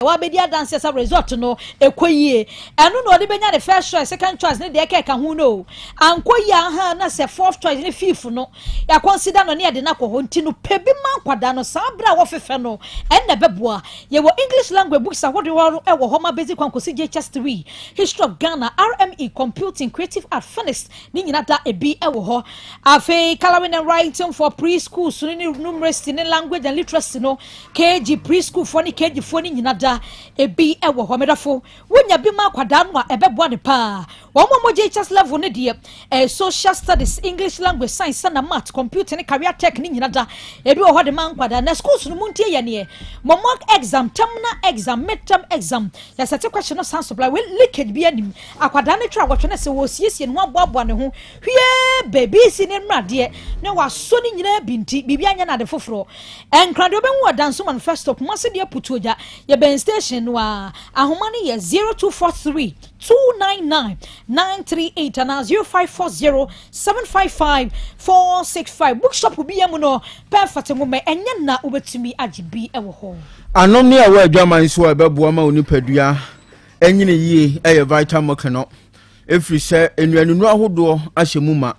Wabɛdi adanseɛ sɛ result no ɛkɔ yie. Ɛno na ɔde bɛnya ne first choice, second choice ne deɛ ɛkɛka ho no o. Ankɔ yie aha na sɛ fourth choice ne fifth no yɛaconsider no ne yɛde no akɔ hɔ. Nti no pɛ bi ma nkwadaa no saa berɛ a wɔfefɛ no, ɛnna ɛbɛboa. Yɛwɔ English language books ahodoɔ wɔ hɔ ma basic 1 kɔsi JHS 3, History of Ghana, RME, computing, creative art, phonics ne nyina da ebi wɔ hɔ. Afei colouring and writing for preschool so ne numeracy ne language and literacy no, KG preschool foɔ ne KG foɔ ne nyina da ebi wɔ hɔ. Medafo, wonya bi ma akwadaa no a, ɛbɛboa ne paa. Wɔn a wɔgye JHS level no deɛ, social studies, English language, science na math, computer ne career tech ne nyina da ebi wɔ hɔ de ma nkwadaa. Na schools no mu ntie yɛ neɛ mo mock exam, terminal exam, midterm exam, yɛsɛte question no san supply wɔ leakage bi anim. Akwadaa no twa awɔtwe no sɛ wɔsiesie ne ho aboaboa ne ho hwie beebi si ne mmradeɛ na wasɔ ne nyinaa bi, nti biribi anyɛ no ade foforɔ. Nkradeɛ wobɛhu wɔ Danso Manifesto, Kumase deɛ Putuogya, yɛbɛn station no a. Ahoma no yɛ 0243 299 938 anaa 0540 755 465. Bookshop bi mu no, perfect nwoma ɛnyɛ na wobɛtumi agye bi wɔ hɔ. Anom ne ɛwɔ adwaman so a ɛbɛboa ma wo nipadua ɛnyini yie ɛyɛ Vitamilk no, ɛfiri sɛ nnuanunu ahodoɔ ahyɛ mu ma.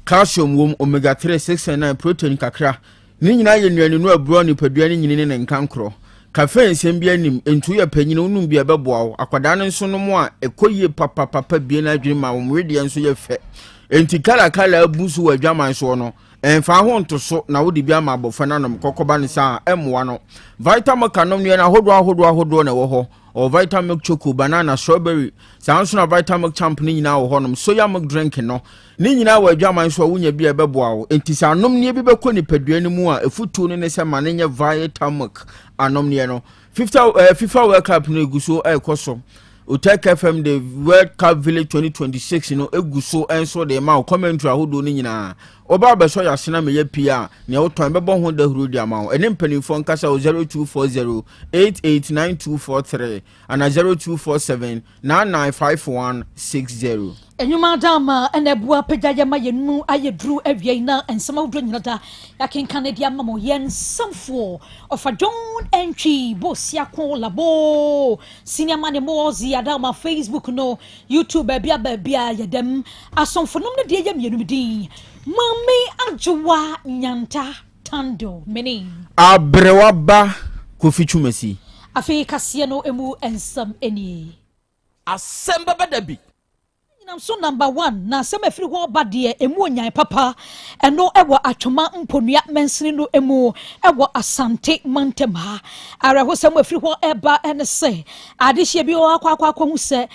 Calcium wom, omega 3, 6 and 9, protein kakra. Ne nyinaa yɛ nnuanunu aburɔ nipadua no nyini ne ne nkankorɔ. Caffeine nsɛm bi anim ntu yɛ panyin wonum bi a ɛbɛboa wo. Akwadaa no nso nom a, ɛkɔ yie papapapa, bie no adwene ma wɔn wedeɛ nso yɛ fɛ. Enti kalakala abu so wɔ adwaman soɔ no, ɛmfa ho nto so na wode bi ama abɔfra no anom kɔkɔba no saa ɛmmoa no. Vitamilk anom nnuane ahodoɔ ahodoɔ ahodoɔ na ɛwɔ hɔ. Ɔwɔ Vitamilk choco, banana, strawberry, saa nso na Vitamilk Champ no nyinaa wɔ hɔnom. Soya milk drink no ne nyinaa wɔ adwaman so a wonya bi a ɛbɛboa wo. Enti sɛ anomneɛ bi bɛkɔ nipadua no mu a, ɛfutuo no ne sɛ ma no nyɛ Vitamilk anomneɛ no. FIFA World Cup no egu so ɛrekɔ so. Otec FM de World Cup Village 2026 no egu so nso de ma wo commentary ahodoɔ no nyinaa. Ɔba abɛsɔ yɛ asena meyɛ pii a nea wotɔn bɛbɔ ho dahuro di ama wo. Ɛne mpanimfoɔ nkasa wɔ 0240 889243 ana 0247 995160. Enyuma dama ɛna ɛboa pagya yɛ ma yɛn mu ayɛ duru. Awia na nsɛm ahodoɔ nyina da yɛakenka no de ama mo. Yɛn nsɛmfoɔ ɔfa John Entry Bosiako Labo senior man Mozi Adama, Facebook no, YouTube, baabi a baabi a yɛdɛm asomfonom no deɛ yɛ mmienu din Maame Adwowa Nyanta Tando mene. Aberewa ba Kofi Twumasi. Afei kaseɛ no emu nsɛm nie. Asɛm bɛbɛ da bi. Nyinam so number one na asɛm afiri hɔ ba deɛ emu onyan papa. Ɛno ɛwɔ Atwoma Mponua mansini no emu ɛwɔ Asante mantam ha. Awerɛhosɛm afiri hɔ ɛba ɛne sɛ adehyɛ bi wɔ akɔ akɔ akɔhu sɛ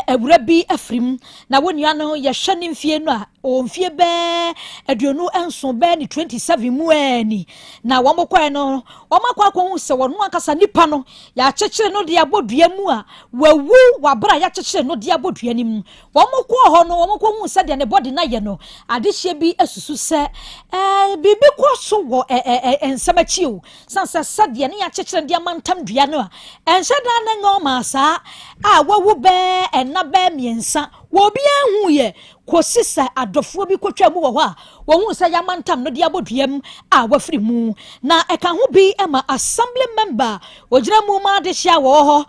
awura bi afiri mu na wɔn nua no yɛhwɛ ne mfie no a, ɔwɔ mfie bɛɛ 27, bɛɛ ne 27 mu ɛni. Na wɔn kɔɛ no, wɔn akɔ akɔhu sɛ wɔn ankasa nipa no yɛakyekyere no de abɔ dua mu a wawu. Wabere a yɛakyekyere no de abɔ dua no mu, wɔn kɔɔ hɔ no, wɔn kɔhu sɛdeɛ ne bɔde no ayɛ no. Adehyeɛ bi asusu sɛ biribi kɔ so wɔ ɛɛ ɛɛ nsɛm akyi o, san sɛ sɛdeɛ ne yɛakyekyere de ama ntam dua no a ɛnhyɛ dan ne nɔɔma saa a wawu bɛɛ ɛna bɛɛ 3 wɔ obiara hu yɛ kɔsi sɛ adɔfoɔ bi kɔtwa mu wɔ hɔ a wɔn sɛ yɛama ntam no de abɔ dua mu a wafiri mu. Na ɛka ho bi ma assembly member wɔgyina mu ma adehyɛ a wɔwɔ hɔ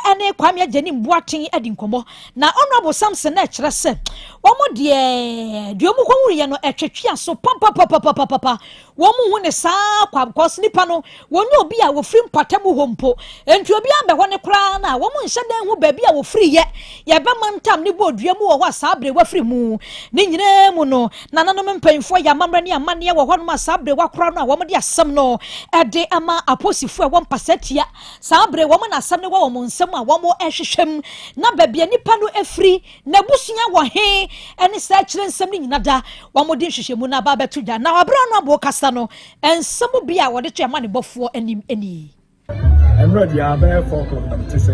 ɛne Kwame Agyenim Boaten adi nkɔmmɔ na Honourable Samson na ɛkyerɛ sɛ wɔn deɛ wɔn kɔn no ɛtwetwe aso papapapapapa. Wɔn mu hu ne saa kwa because nipa no wɔn nyɛ obi a wɔfiri mpatamu hɔ mpo, nti obi abɛ hɔ ne koraa na wɔn nhyɛ dan ho baabi a wɔfiri yɛ yɛbɛma ntam ne bɔ dua mu wɔ hɔ a saa abere wafiri mu. Ne nyinaa mu no, nananom mpanyinfoɔ yɛ amammerɛ ne amanneɛ wɔ hɔnom a saa abere wakora no a wɔn de asɛm no ɛde ama apolisifoɔ a ɛwɔ mpasa tia. Saa abere wɔn na asɛm no wɔ wɔn nsam a wɔn ɛhwehwɛ mu na baabi a nipa no afiri, n'abusua wɔ he, ɛne saa akyerɛ nsɛm no nyina da wɔn de nhwehwɛmu no aba abɛto dwa. Na abere no abo kasa no, nsɛm bi a wɔde to ɛma ne bɔfoɔ anim nie. Mmerɛ deɛ abɛyɛ 4 o'clock na mete sɛ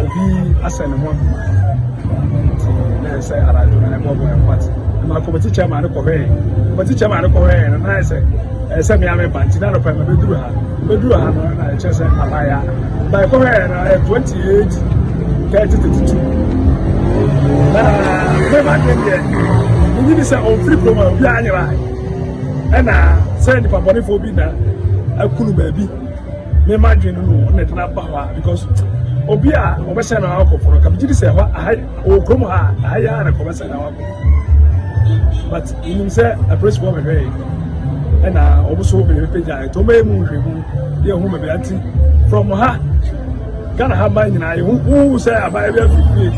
obi asɛ ne ho ahoma, nti na ɛsɛ anadwo no ɛbɔbɔ ɛkwat ma committee chairman no kɔhwɛɛ. Committee chairman no kɔhwɛɛ no na ɛsɛ mmea me ba, nti na anɔpa mɛbɛduru ha. Mɛduru ha no na ɛkyerɛ sɛ abaya ba ɛkɔhwɛɛ no ɛyɛ 28 30 32. Na mɛma deɛ menyini sɛ ɔmfiri kurom a obiara nyera, ɛna sɛ nipa bɔnefoɔ bi na akunu baabi. Me ma dwen no no na ɛde no aba hɔ a because obi a ɔbɛsɛn na wakɔfo no ka megye di sɛ ɛhɔ aha ɔwɔ kurom ha aha yi ara na kɔbɛsɛn na wakɔfo but menim sɛ apolisifoɔ bɛhwɛ yi ɛna wɔn nso bɛpagya ɛtɔ wɔn bɛyɛ mu nhwɛmu yɛ ho baabi ati from ha Ghana ha man nyinaa yɛ hu sɛ aban bi afiri fie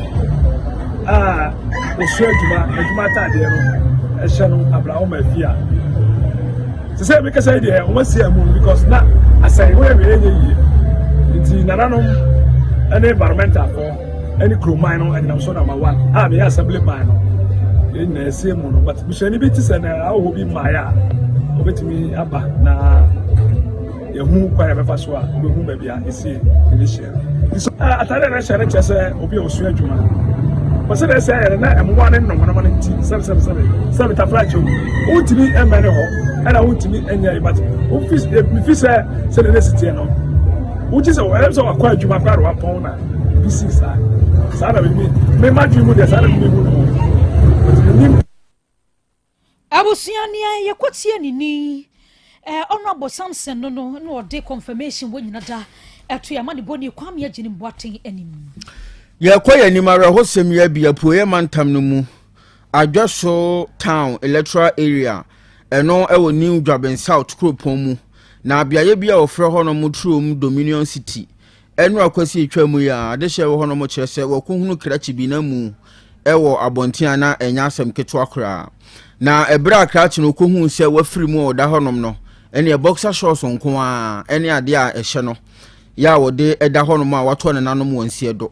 a osua adwuma adwuma ataadeɛ no ɛhyɛ no abira wɔn afi a te sɛ ebi kasa yi deɛ wɔn asi amu because na asɛn wɔyɛ wei ɛnyɛ yie nti nananom ɛne environmentalfoɔ ɛne kuroman no ɛnam so number one a meyɛ assembly man no yɛn nyinaa ɛsi mu no but busuani bi te sɛ na ahoho bi mmaeɛ a wɔbɛtumi aba na. Yɛhu kwan a yɛbɛfa so a wobɛhu baabi a ɛsie ne hyeɛ no. Nso atade a ɛhyɛ no kyerɛ sɛ obi a ɔsua adwuma. Wɔ sɛ deɛ ɛsɛ yɛ no na mmoa ne nnomanoma no nti sɛbesɛbesɛbe sɛbe tafra kyɛw wontumi mmɛne hɔ ɛna wontumi nyɛ yi but wofi mefi sɛ sɛdeɛ ne siteɛ no wogye sɛ ɛyɛ sɛ wakɔ adwuma koraa na wapɔn na bi sii saa saa na me me madwene mu deɛ saa na me hu no menim. Abusua nea yɛkɔ tie ne ni eh, Honourable Samson no no na ɔde confirmation wɔ nyina da ɛto yɛ amanebɔni Kwame Agyenim Boateng anim. Yɛkɔ yɛn anim awerɛhosɛm yi abi apueeɛ mantam no mu Adweso Town Electoral Area ɛno ɛwɔ New Dwaben South kuropɔn mu na beaeɛ bi a wɔfrɛ hɔ nom Turom Dominion City Ɛno a Kwasi retwa mu yi a, adehyeɛ wɔ hɔnom kyerɛ sɛ wɔkɔhunu krakye bi na mu wɔ abɔnten a na ɛnyɛ asɛm ketewa koraa. Na ɛberɛ a krakye no kɔhuu sɛ wafiri mu a ɔda hɔnom no, ɛneɛ boxer shorts nko ara ne adeɛ a ɛhyɛ no yɛ a wɔde da hɔnom a watɔ ne nanom wɔn nseɛ do.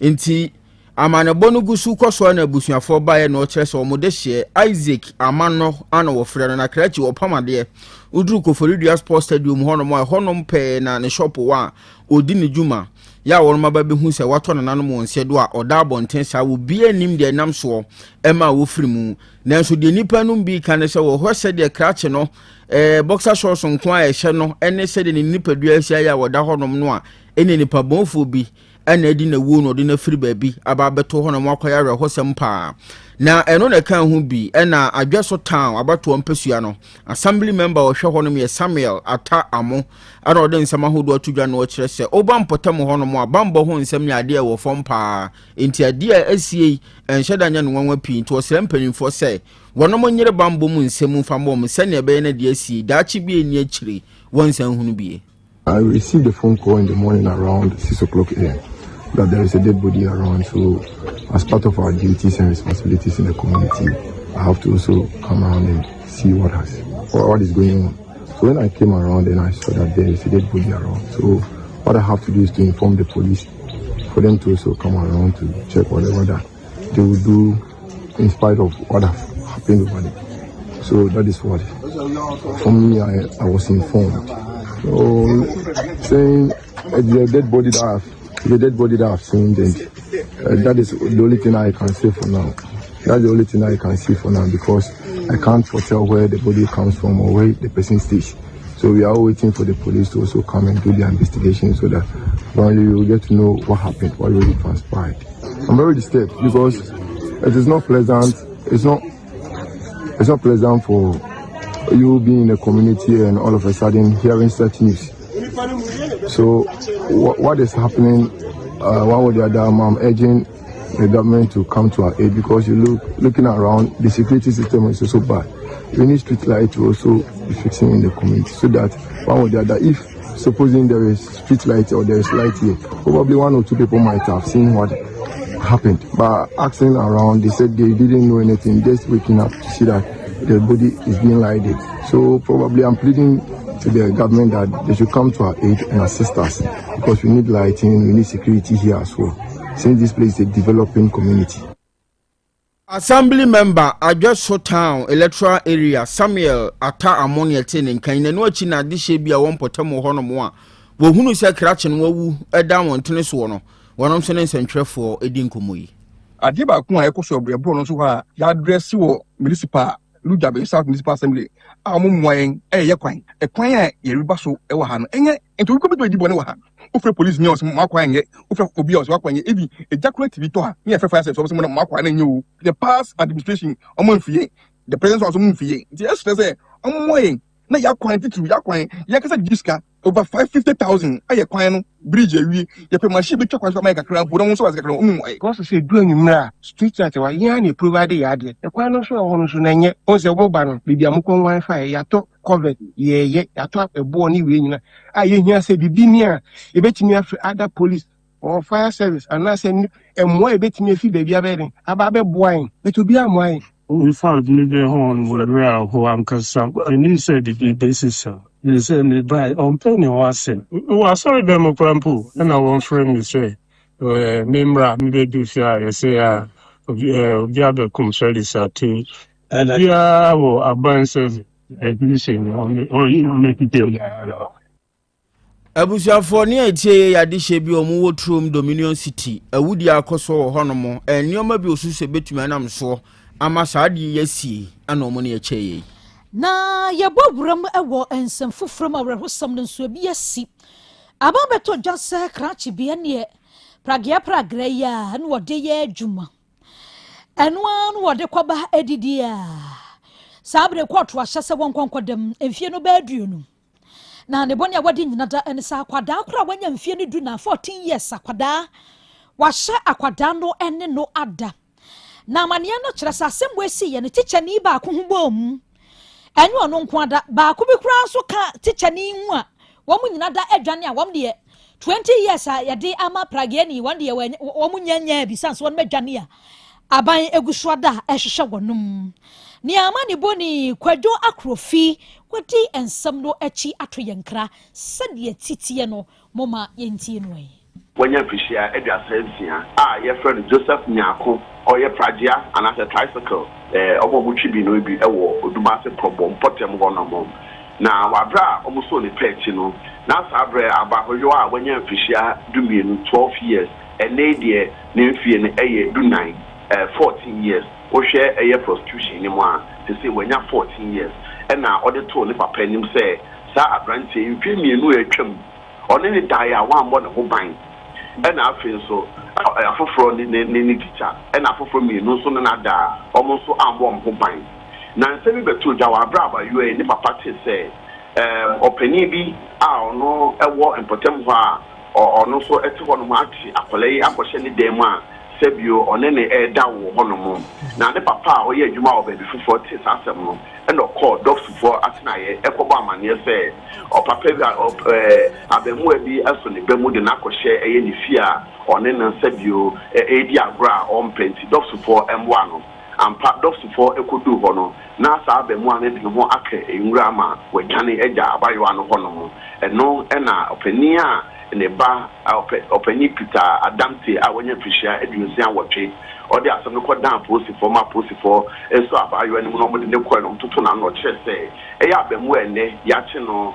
Nti Amanebɔ no gu so kɔ so ara na abusuafoɔ baeɛ na ɔkyerɛ sɛ wɔn dehyeɛ Isaac Amanɔ ana wɔfrɛ no na krakye ɔpam adeɛ. Woduru Koforidua Sports Stadium hɔnom a ɛhɔnom pɛɛ na ne shop wɔ a ɔdi ne dwuma. Yɛ a wɔnom aba bɛhu sɛ watɔ nananom wɔn nseɛ do a ɔda abɔnten saa obiara nnim deɛ ɛnam soɔ ɛma wɔfiri mu. Nanso deɛ nnipa nom bi ka ne sɛ wɔhwɛ sɛdeɛ krakye no eh, boxer shorts nko a ɛhyɛ no ne sɛdeɛ ne nipadua asi ayɛ a wɔda hɔnom no a ɛne nipa bɔnfoɔ bi na adi n'awuo na ɔde no afiri baabi aba abɛto hɔ na wɔakɔyɛ awerɛhosɛm paa. Na ɛno na ɛka ho bi ɛna Adweso Town abatoɔ mpasua no Assembly member ɔhwɛ hɔnom yɛ Samuel Atta Amo ɛna ɔde nsɛm ahodoɔ ato dwa na ɔkyerɛ sɛ woba mpɔtam hɔnom a bammɔ ho nsɛm ne adeɛ ɛwɔ fam paa nti adeɛ a asie yi ɛnhyɛ da nyɛ no nwanwa pii nti ɔsrɛ mpanimfoɔ sɛ wɔnom nyere bammɔ mu nsɛm mu mfa mmɔ wɔn sɛnea ɛbɛyɛ no adeɛ asie daakye bi ɛnni akyire wɔnsan hunu bie. I received a phone call in the morning around 6 o'clock a.m. that there is a dead body around. So, as part of our duties and responsibilities in the community, I have to also come around and see what has what is going on. So when I came around and I saw that there is a dead body around. So what I have to do is to inform the police for them to also come around to check whatever that they will do in spite of what has happened over there. So that is what, for me, I, I was informed. So saying the dead body that I've, the dead body that I've seen, and uh, that is the only thing I can say for now. That's the only thing I can see for now because I can't foretell where the body comes from or where the person stays. So we are all waiting for the police to also come and do their investigation so that finally we will get to know what happened, what really transpired. I'm very disturbed because it is not pleasant. It's not it's not pleasant for you being in a community and all of a sudden hearing such news. So what, what is happening, uh, one way or the other, I'm urging the government to come to our aid because you look looking around, the security system is also bad. We need street light to also be fixing in the community so that one or the other, if supposing there is street light or there is light here, probably one or two people might have seen what happened. But asking around, they said they didn't know anything, just waking up to see that the body is being lighted. So probably I'm pleading to the government that they should come to our aid and assist us because we need lighting, we need security here as well. Since this place is a developing community. Assembly member Adweso Town Electoral Area Samuel Atta Amoh na ɛtee ne nka yi na ɛno akyi na adehyeɛ bi a ɛwɔ mpɔtam wɔ hɔnom a wɔhunu sɛ krakye no wawu da mmɔntene soɔ no wɔnom nso ne nsɛntwerɛfoɔ di nkɔmmɔ yi. Adeɛ baako a ɛkɔ so wɔ borɔ no nso hɔ a yɛadrɛse wɔ municipal Lugyabe South Municipal Assembly a wɔn mmoa yɛn ɛyɛ kwan. Ɛkwan a yɛreba so wɔ ha no ɛnyɛ nti obi kɔ bɛtumi adi bɔne wɔ ha. Wofrɛ police ni a ɔsɛ mo akwan nyɛ, wofrɛ obi a ɔsɛ wakwan nyɛ, ebi egya koraa tumi tɔ a ne yɛfrɛ fire service wɔn sɛ mo na mo akwan no nyɛ o. The past administration wɔn amfi yɛn, the present one nso wɔn mfi yɛn. Nti yɛsrɛ sɛ wɔn mmoa yɛn na yɛakwan titiriw yɛakwan yɛn ankasa gyigye sika. Over 550,000 ayɛ kwan no bridge awie. Yɛpɛ machine bɛtwa kwan so ama yɛ kakra mpo na wɔn nso wɔ ase kakra wɔn mmuae. Because sɛ ɛdu anwummerɛ a street light wɔ ha, yɛn ara na yɛprovide yɛn adeɛ. Ɛkwan no nso a ɛwɔ hɔ no nso no ɛnyɛ. Wohu sɛ woba no baabi a mokɔ nwan faeɛ, yɛatɔ covert, yɛreyɛ, yɛatɔ ɛboɔ ne wei nyinaa a yɛhia sɛ biribi ni a yɛbɛtumi afrɛ either police or fire service anaasɛ mmoa a yɛbɛtumi afi baabi abɛyɛ den aba abɛboa yɛn, but obiara mmoa yɛn. In fact, mebɛn hɔ no wɔ werɛ ahow ankasa. Minnim sɛ biribi besesa. Efisɛ mebae, ɔmpɛ ne ho asɛm. Wɔ asɔredan mu koraa mpo na wɔfrɛ me sɛ memmra mmebedu fie a yɛsɛ a obi abɛkum Felix Ate. Obiara wɔ aban service admission ɔyi ɔmɛkita. Abusuafoɔ ne a ɛtie yɛ yɛ adehyɛ bi a wɔn wɔ Turom Dominion City awudie akɔ so wɔ hɔnom nneɛma bi osusu sɛ bɛtumi anam soɔ ama saa adeɛ yi asie ɛna wɔn ne ɛkyɛ yɛ yi. Na yɛbɔ wuram wɔ nsɛm foforɔ mu awerɛhosɛm no nso ebi asi. Aba bɛtɔ dwa sɛ krakye bi ɛneɛ pragea pragra yi a ɛna wɔde yɛ adwuma. Ɛno ara no wɔde kɔba adidi a saa bere kɔɔto ahyɛ sɛ wɔnkɔ nkɔdam mfie no bɛyɛ 20. Na ne bɔne a wadi nyina da ne sɛ akwadaa koraa wanya mfie no du na 14 years akwadaa wahyɛ akwadaa no ne no ada. Na amanneɛ no kyerɛ sɛ asɛm wɔ esi yɛ no tikyani baako ho bɔɔ mu. Ɛnyɛ ɔno nko ada, baako bi koraa nso ka tikyani ho a wɔn nyina da adwane a wɔn deɛ 20 years a yɛde ama pragiani wɔn deɛ wɔn nya nyaa bi san so wɔn adwane a aban egu so ada a ɛhwehwɛ wɔn. Nea ama ne bɔne Kwadwo Akrofi wɔdi nsɛm no akyi ato yɛn kra sɛdeɛ titiɛ no moma yɛntie no yi. Wanya mfirihyia 36 a yɛfrɛ no Joseph Nyako, ɔyɛ pragea anaasɛ tricycle ɔmo a ɔmo twi bi no bi wɔ Odumase Krɔbɔ mpɔtam hɔnom. Na wɔ abere a ɔmo soo ne pɛ akyi no, na saa abere abaayewa a wanya mfirihyia 12, 12 years, ɛnɛ deɛ ne mfie no ɛyɛ 14, 14 years. Wohwɛ ɛyɛ prosecution ne mu a, sese wanya 14 years, ɛna ɔde too ne papa anim sɛ saa aberanteɛ yi mfie 2 a atwam ɔne ne daeɛ a wammɔ ne ho ban, ɛna afei nso afoforɔ ne tikya ɛna afoforɔ 2 nso ne n'ada a wɔn nso ammɔ wɔn ho ban. Na nsɛm bi bɛtoo dwa wɔ abere abayewa yi ne papa te sɛ ɔpanin bi a ɔno ɛwɔ mpɔtam hɔ a ɔno nso ɛte hɔnom ate akwadaa yi akɔhyɛ ne dan mu a sɛbio ɔne ne ɛreda wɔ hɔnom. Na ne papa a ɔyɛ adwuma wɔ baabi foforɔ te saa asɛm no, ɛna ɔkɔɔ dɔksofoɔ atenaeɛ ɛkɔbɔ amanneɛ sɛ ɔpapa bi a abɛmoa bi ɛso ne ba mu de n'akɔhyɛ ɛyɛ ne fie a ɔne no sɛbio ɛredi agorɔ a ɔmpɛ, nti dɔksofoɔ ɛmmoa no. Ampa, dɔksofoɔ ɛkɔduu hɔ no, na saa abɛmoa no de ne ho aka nwura ama wadwane agya abayewa no hɔnom. Ɛno ɛna ɔpanin a ne ba ɔpanin Peter Adamte a wanya mfirihyia 68 ɔde asɛm no kɔdan apolisifoɔ ma apolisifoɔ nso abaayewa no mu na wɔde ne kɔɛ na wɔtoto n'ano. Ɔkyerɛ sɛ ɛyɛ abɛmoa ɛnɛ yɛakye no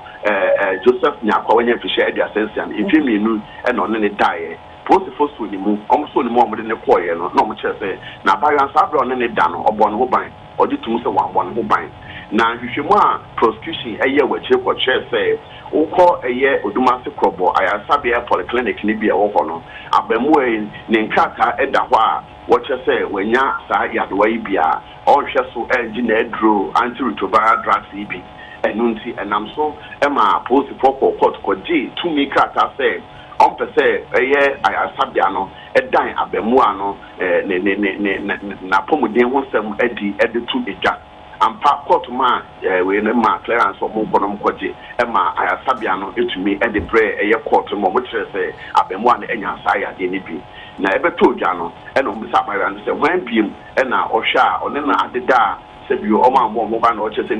Joseph Nyako a wanya mfirihyia 36 no, mfeɛ 2 ɛna ɔne ne daeɛ. Polisifoɔ soo ne mu, wɔn soo ne mu a wɔde ne kɔɔeɛ no, na wɔn kyerɛ sɛ na abaayewa no saa abere a ɔne ne da no ɔbɔ ne ho ban. Ɔgye tom sɛ wambɔ ne ho ban. Na nhwehwɛmu a prosecution ɛyɛ wɔ akyire kɔkyerɛ sɛ wokɔ ɛyɛ Odumase Krɔbɔ ayaresabea polyclinic ne bi a ɛwɔ hɔ no, abaamua yi ne nkrataa ɛda hɔ a wɔkyerɛ sɛ wanya saa yadewa yi bi a ɔnhwɛ so ɛngye n'aduro antiretroviral drugs yi bi. Ɛno nti ɛnam so ma polisifoɔ kɔɔ court kɔgye tumi krataa sɛ ɔmpɛ sɛ ɛyɛ ayaresabea no ɛdan abaamua no ne ne ne ne n'apɔmuden ho nsɛm adi ɛde to edwa. Ampa, court ma wei no ma clearance ɔmo nkɔ no nkɔgye ɛma ayaresabea no etumi ɛde brɛ ɛyɛ court no ma ɔmo kyerɛ sɛ abaamua no anya saa yadeɛ no bi. Na ɛbɛtɔ dwa no, ɛna ɔmo bisa abayewa no sɛ hwan biem ɛna ɔhwɛ a ɔne no adeda a sɛbio ɔmo ammɔ ɔmo ba, na ɔkyerɛ sɛ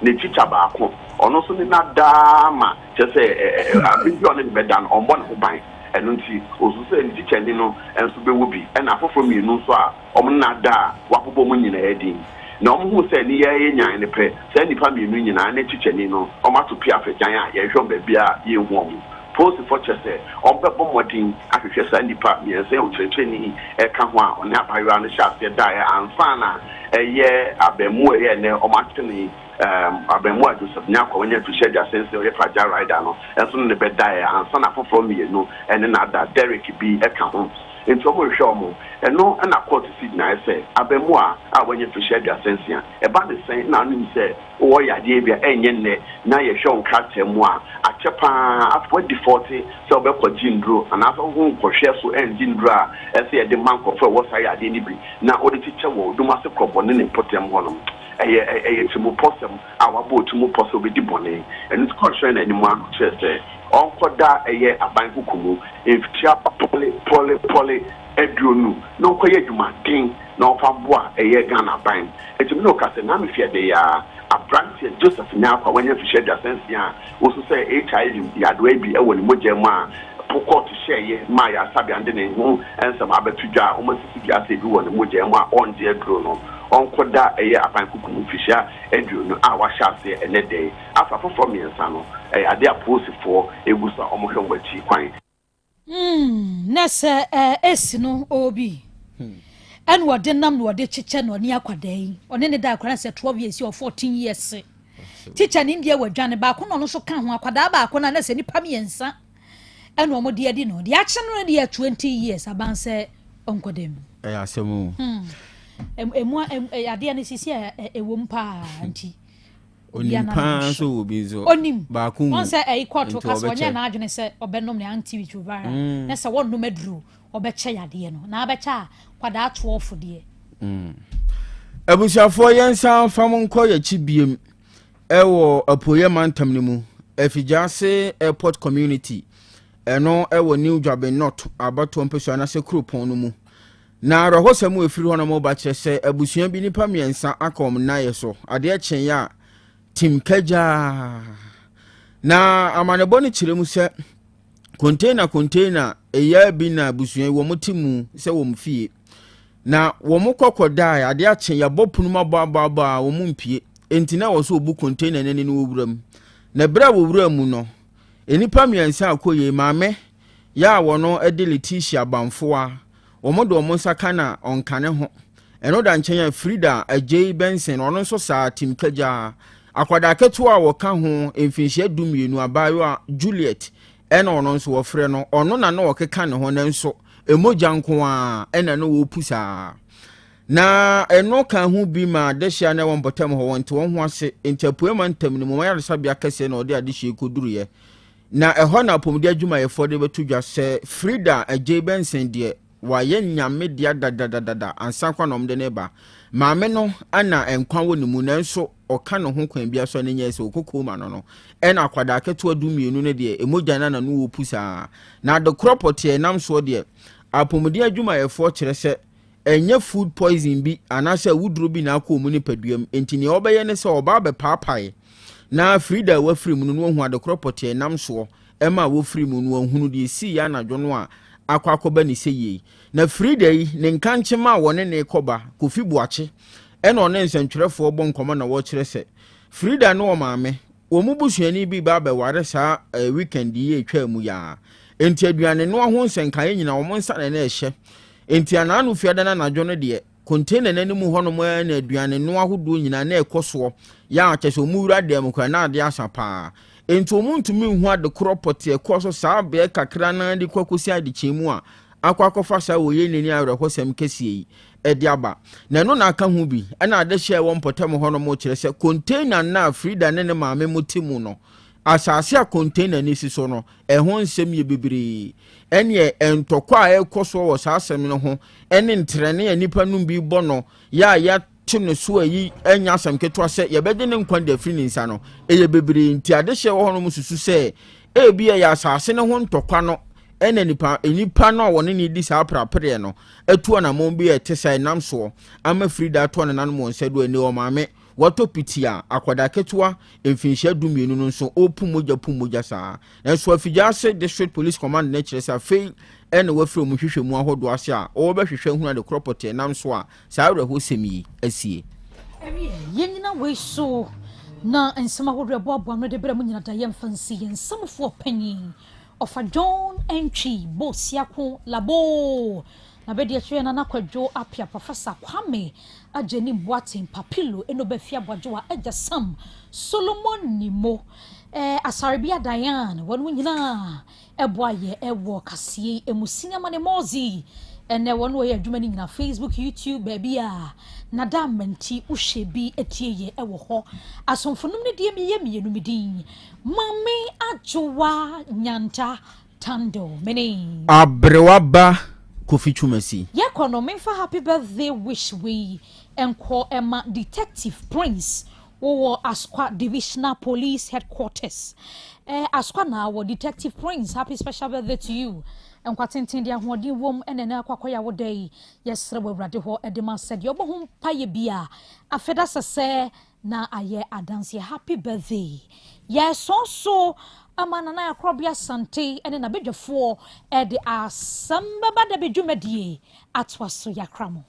ne tikya baako ɔno nso ne nadaa ma kyerɛ sɛ ɛɛ abere bi a ɔne ne bɛda no ɔmbɔ ne ho ban. Ɛno nti osu sɛ ne tikyani no nso bɛwɔ bi, ɛna afoforɔ 2 nso a ɔmo ne nada a wabobɔ mu nyinaa din. Na ɔmo hu sɛ ne yɛ nyan ne pɛ saa nnipa 2 nyinaa ne tikyani no ɔmo ato pia afɛgyan a yɛhwɛ ɔmo baabi a yɛnhu ɔmo. Polisifoɔ kyerɛ sɛ ɔmo bɛbɔ mmɔden ahwehwɛ saa nnipa 3 a ɔkyerɛkyerɛni ɛka ho a ɔne abayewa no hyɛ aseɛ daeɛ ansa na ɛyɛ abɛɛmoa ɛyɛ ɛnɛ ɔmo ate ne abɛɛmoa Joseph Nyako a wanya mfirihyia 36 ɔyɛ pragya rider no nso ne ne bɛdaeɛ ansa na afoforɔ 2 ɛne n'ada Derek bi ɛka ho. Enti wɔrehwehwɛ wɔn. Ɛno na kɔɔto si gyinaeɛ sɛ abaamua a wanya mfirihyia 36, ɛba ne sɛn na wonim sɛ wowɔ yadeɛ bi a ɛnyɛ nnɛ na yɛhwɛ wo nkrataa mu a, akyɛ pa ara, afei woadifɔɔte sɛ wobɛkɔgye nnuro anaasɛ wo ho nkɔhwɛ so ɛngye nnuro a ɛsɛ yɛde ma nkurɔfoɔ a ɛwɔ saa yadeɛ no bi na wode kyekyɛ wɔ Odumase Krɔbɔ ne ne mpɔtam hɔnom. Ɛyɛ ɛyɛ tirimpɔsɛm a wabɔ otirim pɔ sɛ obedi bɔne. Ɛno nti kɔhwɛɛ n'anim ara na ɔkyerɛɛ sɛ ɔnkɔda ɛyɛ aban kuku mu mfikyia pɔle pɔle pɔle 20 na ɔnkɔyɛ adwumaden na ɔmfa mboa ɛyɛ Ghana aban. Enti me ne wo kasa yi, Naame Fiade yi ara, abranteɛ Joseph Nyarko a wanya mfikyia 36 a wosu sɛ HIV yadewa yi bi wɔ ne mogya mu a po kɔɔto hyɛeɛ maa ayaresabea no de ne ho nsɛm abɛto dwa a wɔasisi dua sɛ ebi wɔ ne mogya mu a ɔngye aduro no, ɔnkɔda ɛyɛ aban kuku mu mfikyia 20 a wɔahyɛ aseɛ ɛnnɛ da yi. Afei afoforɔ mmiɛnsa no, ɛyɛ adeɛ a apolisifoɔ gu so a wɔhwɛ wɔn akyi kwan. Hmm, na sɛ ɛɛ esi no ɔwɔ bi. Ɛna ɔde nam na ɔde kyekyɛ na ɔne akwadaa yi. Ɔne ne da akwadaa sɛ 12 years or 14 years. Teacher ne deɛ wadwane baako na ɔno nso ka ho akwadaa baako na na sɛ nipa mmiɛnsa ɛna wɔn de adi no. Deɛ akye no deɛ 20 years aban sɛ ɔnkɔ dɛm. Ɛyɛ asɛm o. Hmm. Emu adeɛ no sisi a ɛwɔ mu paa nti. Onim paa nso wɔ bi nso. Onim. Baako wu. Wɔn sɛ ɛyi kɔɔto kasa ɔnyɛ n'adwene sɛ ɔbɛnom ne antiretroviral. Mm. Na sɛ wɔnnom aduro ɔbɛkyɛ yadeɛ no. Na abɛkyɛ a kwadaa toɔfo deɛ. Mm. Abusuafoɔ yɛn nsa fam nkɔ yɛkyi biem ɛwɔ apueɛ mantam no mu Afigyaase Airport Community ɛno ɛwɔ New Dwaben North abatoɔ mpɛsua anaasɛ kuropɔn no mu. Na awerɛhosɛm a ɛfiri hɔnom reba kyerɛ sɛ abusua bi nnipa mmiɛnsa aka wɔn nnaeɛ so. Adeɛ kyeeɛ a, tim kagyaa. Na amanebɔ no kyerɛ mu sɛ container container ɛyɛ bi na abusua yi wɔn te mu sɛ wɔn fie. Na wɔn kɔ kɔdae, adeɛ akye, yɛabɔ pono mu abɔ abɔ abɔ a wɔn mpie. Enti na ɛwɔ sɛ wɔbu container no ani na wɔwura mu. Na berɛ a wɔwura mu no, nnipa mmiɛnsa a kɔ yei, maame yɛ a wɔn de Letitia Bamfoa Wɔde wɔn nsa ka na ɔnka ne ho. Ɛno da nkyɛn a, Frida Adjei Benson, ɔno nso saa, Tim Kagyaa. Akwadaa ketewa a wɔka ho mfinhyia 12, abaayewa Juliet, ɛna ɔno nso wɔfrɛ no. Ɔno na na ɔkeka ne ho nanso mogya nko ara ɛna na ɔrepu saa. Na ɛno ka ho bi ma adehye a na ɛwɔ mpɔtam hɔ wɔnte wɔn ho ase. Nti Apuei mantam no mu ayaresabea kɛseɛ na ɔde adehye yi kɔduruiɛ. Na ɛhɔ na apɔmuden adwumayɛfoɔ de bɛto dwa sɛ Frida Adjei Benson deɛ wayɛ Nyame dea dadadadada ansa koraa na wɔde no reba. Maame no na nkwa wɔ ne mu nanso ɔka ne ho kwan biara so a ne nyɛɛ sɛ ɔkɔ coma no no ɛna akwadaa ketewa 12 no deɛ mogya no na no wɔ pu saa. Na adekorɔ pɔtee a ɛnam soɔ deɛ apɔmuden adwumayɛfoɔ kyerɛ sɛ ɛnyɛ food poison bi anaasɛ awuduro bi na akɔ wɔn nipadua mu, enti nea ɔbɛyɛ ne sɛ ɔba abɛpaapae na Frida a wafiri mu no na wahu adekorɔ pɔtee a ɛnam soɔ ɛma a wɔfiri mu no wahunu deɛ ɛsiiɛ anadwo no a akɔ akɔba ne sɛ yie. Na Frida yi, ne nkankyema a wɔne ne kɔba, Kofi Boakye, ɛna ɔne nsɛntwerɛfoɔ bɔ nkɔmmɔ na wɔkyerɛ sɛ Frida ne ɔmaame Wɔn mu busuani bi reba abɛware saa eh, weekend yi a ɛtwaa mu yi ara. Enti aduanenoa ho nsɛnkaeɛ nyinaa wɔn nsa na na ɛhyɛ. Enti anaano fiada no anadwo no deɛ, container no anim hɔnom ara na aduanenoa ahodoɔ nyinaa na ɛkɔ soɔ. Yɛ a kyerɛ sɛ wɔn wura dan mu koraa na adeɛ asa paa. Enti wɔn ntumi nhu ade korɔ pɔtee ɛkɔɔ so saa berɛ kakra no ara de kɔ akɔsi adekyee mu a akɔ akɔfa saa oyenni ne awerɛhosɛm kɛseɛ yi de aba. Na ɛno na aka ho bi na adehyeɛ a ɛwɔ mpɔtam hɔ nom kyerɛ sɛ container no a Frida ne ne maame mo te mu no, asase a container no si so no, ɛho nsɛm yɛ bebree. Ɛneɛ ntɔkwa a ɛrekɔ soɔ wɔ saa asɛm no ho ne ntrɛne a nnipa nom bi bɔ no yɛ a yɛate no so ayi nyɛ asɛm ketewa sɛ yɛbɛgye ne nkwa de afiri ne nsa no, ɛyɛ bebree nti adehyeɛ wɔ hɔnom susu sɛ ebia ɛyɛ asase no ho ntɔkwa no ɛna nipa nipa no a wɔne no di saa apereapereɛ no atu anammɔn bi a ɛte saa ɛnam soɔ ama Frida atoa nananom wɔn nsa do ɛnɛ ɔmaame watɔ piti a akwadaa ketewa mfinhyia 12 no nso ɔrepu mogya pu mogya saa. Nanso Afigya-Ase District Police Command no kyerɛ sɛ afei ɛna wafiri wɔn nhwehwɛmu ahodoɔ ase a wɔrebɛhwehwɛ ahunu ade korɔ pɔtee ɛnam so a saa awerɛhosɛm yi asie. Ɛwiɛ, yɛnnyina wei so na nsɛm ahodoɔ ɛboaboa ano de brɛ mo nyina da yɛmfa nsi yɛn nsamfoɔ panyin Ɔfa John Antwi Bosiako Laboo na bɛdi akyire Nana Kwadwo Appiah Professor Kwame Agyenim Boateng Papilo Enobafia Boadwoa Agya Sam Solomon Nimo eh, Asarebea Diane wɔn nyinaa ɛboa yɛ ɛwɔ kaseɛ yi ɛmu Senior Mane Mozi. Ɛnɛ wɔn wɔyɛ adwuma no nyinaa Facebook, YouTube, baabi a nada mmanti wohyɛ bi atie yɛ ɛwɔ hɔ. Asomfo nom no deɛ meyɛ mmienu me din Maame Adwowa Nyanta Tando mene. Aberewa ba Kofi Twumasi. Yɛkɔ no memfa happy birthday wish wei nkɔ ɛma Detective Prince wowɔ Asokwa Divisional Police Headquarters eh, Asokwa na wɔ Detective Prince happy special birthday to you nkwa tenten de ahoɔden wom ɛna ɛna akɔ akɔyɛ wo da yi yɛsrɛ wɔ Awurade hɔ ɛde ma sɛ deɛ ɔbɔ ho mpaeɛ bi a afeda sɛ sɛ na ayɛ adanseɛ happy birthday yɛsɔn so ama Nana Akorɔbea Asante ne n'abadwafoɔ ɛde asɛm bɛba da bi dwumadie atoa so yɛakra mo.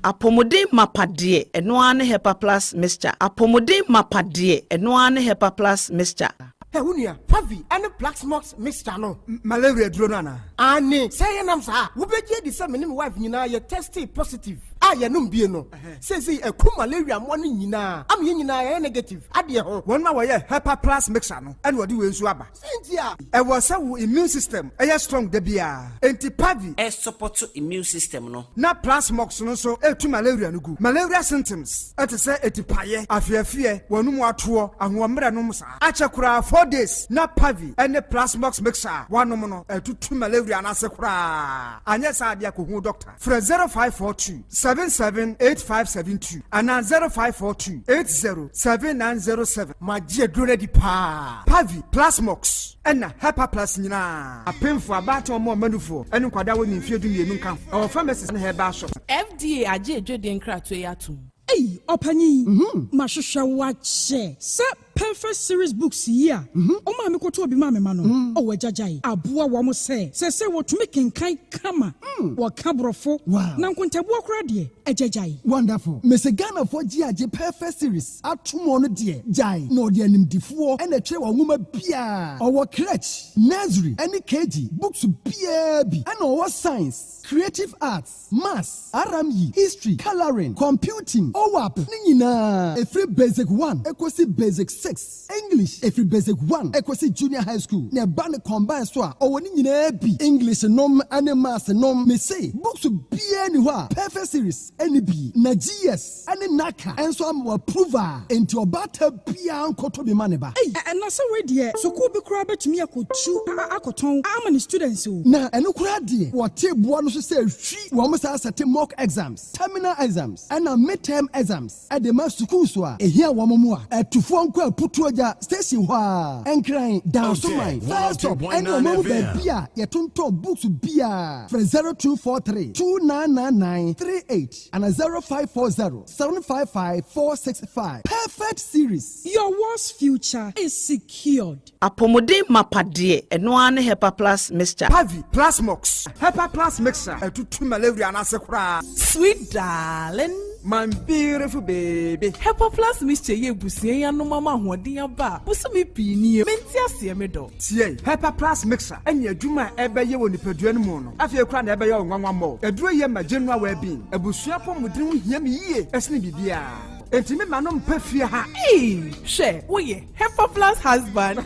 Apɔmuden mapa deɛ, ɛno ara ne Hepa Plus Mixture. Apɔmuden mapa deɛ, ɛno ara ne Hepa Plus Mixture. Hɛ, wo nua, Pavi ne Plaxmox mixture no, malaria duro no anaa? Aane, sɛ yɛnam saa a, wobɛgye adi sɛ me ne me wife nyinaa yɛ testee positive a yɛnom bie no. Seesei ɛku malaria mmoa no nyinaa ama yɛn nyinaa yɛayɛ negative adeɛ ho. Wɔn a wɔyɛ Hepa Plus mixture no na wɔde wei nso aba. Sɛn nti a? Ɛwɔ sɛ wo immune system yɛ strong da biara, enti Pavi. Ɛsupɔto immune system no. Na Plasmox no nso tu malaria no gu. Malaria symptoms te sɛ atipaeɛ, afeafeɛ, w'anum atoɔ, ahoɔmmerɛ nom saa. Akyɛ koraa 4 days na Pavi ne Plasmox mixture a woanom no atutu malaria no ase koraa. Anyɛ saa adeɛ a kɔhu doctor. Frɛ 0542 778572 anaa 0542 807907. Magye aduro no adi paa. Pavi, Plasmox ɛna Hepa Plus nyinaa. Apemfo, abaatan, ɔmo ɔmanufoɔ ne nkwadaa wɔ ne mfeɛ 12 nka ho. Ɛwɔ pharmacies ne herbal shop. FDA agye edwodie nkratoɔ yi atom. Ei, ɔpanyin, mahwehwɛ wo akyɛ sɛ Perfect Series books yi a ɔmaa me kɔtɔɔ bi maa me ma no, ɔwɔ agyagyae aboa wɔn sɛ wɔtumi kenkan kama, wɔka borɔfo na nkontabuo koraa deɛ agyagyae. Wonderful. Mese Ghanafoɔ gye agye Perfect Series ato mu no deɛ gyae na ɔde animdifoɔ ɛna ɛtwerɛ wɔn nwoma biara. Ɔwɔ crèche, nursery ɛne KG books biara bi, ɛna ɔwɔ science, creative arts, maths, RME, history, colouring, computing, OWAP ne nyinaa ɛfiri basic 1 ɛkɔsi basic 6, English ɛfiri basic 1 ɛkɔsi junior high school, na ɛba ne combine so a ɔwɔ ne nyinaa bi, English nom ne maths nom. Mese books biara ni hɔ a Perfect Series ɛne bi na GS ɛne NaCCA ɛnso ama wɔ approval, enti ɔbaata biara nkɔtɔ bi ma ne ba. Ei, ɛna sɛ wei deɛ sukuu bi koraa bɛtumi akɔtu akɔtɔn ama ne students o. Na ɛno koraa deɛ, wɔte boa no so sɛ hwi wɔn saa sɛte mock exams, terminal exams ɛna midterm exams ɛde ma sukuu so a ehia wɔn mu a ɛtufoɔ nkɔ Aputuo Gya station hɔ a Nkran Dansoman First Stop ɛne wɔn mu baabi a yɛtontɔn books biara. Frɛ 0243 2999 38 ana 0540 755 465. Perfect Series. Your world's future is secured. Apɔmuden mapa deɛ, ɛno ara ne Hepa Plus Mixture. Pavi, Plasmox, Hepa Plus mixture ɛtutu malaria no ase koraa. Sweet darling. My beautiful baby. Hepa Plus Mixture yɛ ebusua yi anom ama ahoɔden aba a bosome pii nie mente aseɛ me dɔ. Tie, Hepa Plus mixture ɛne adwuma a ɛbɛyɛ wɔ nipadua no mu no afei koraa na ɛbɛyɛ wo nwanwa mmɔ. Aduro yɛ ma general well-being. Abusua pɔmuden ho hia me yie ɛsene biribiara. Enti me ma no mpɛ fie ha. Ee, hwɛ, woyɛ Hepa Plus husband.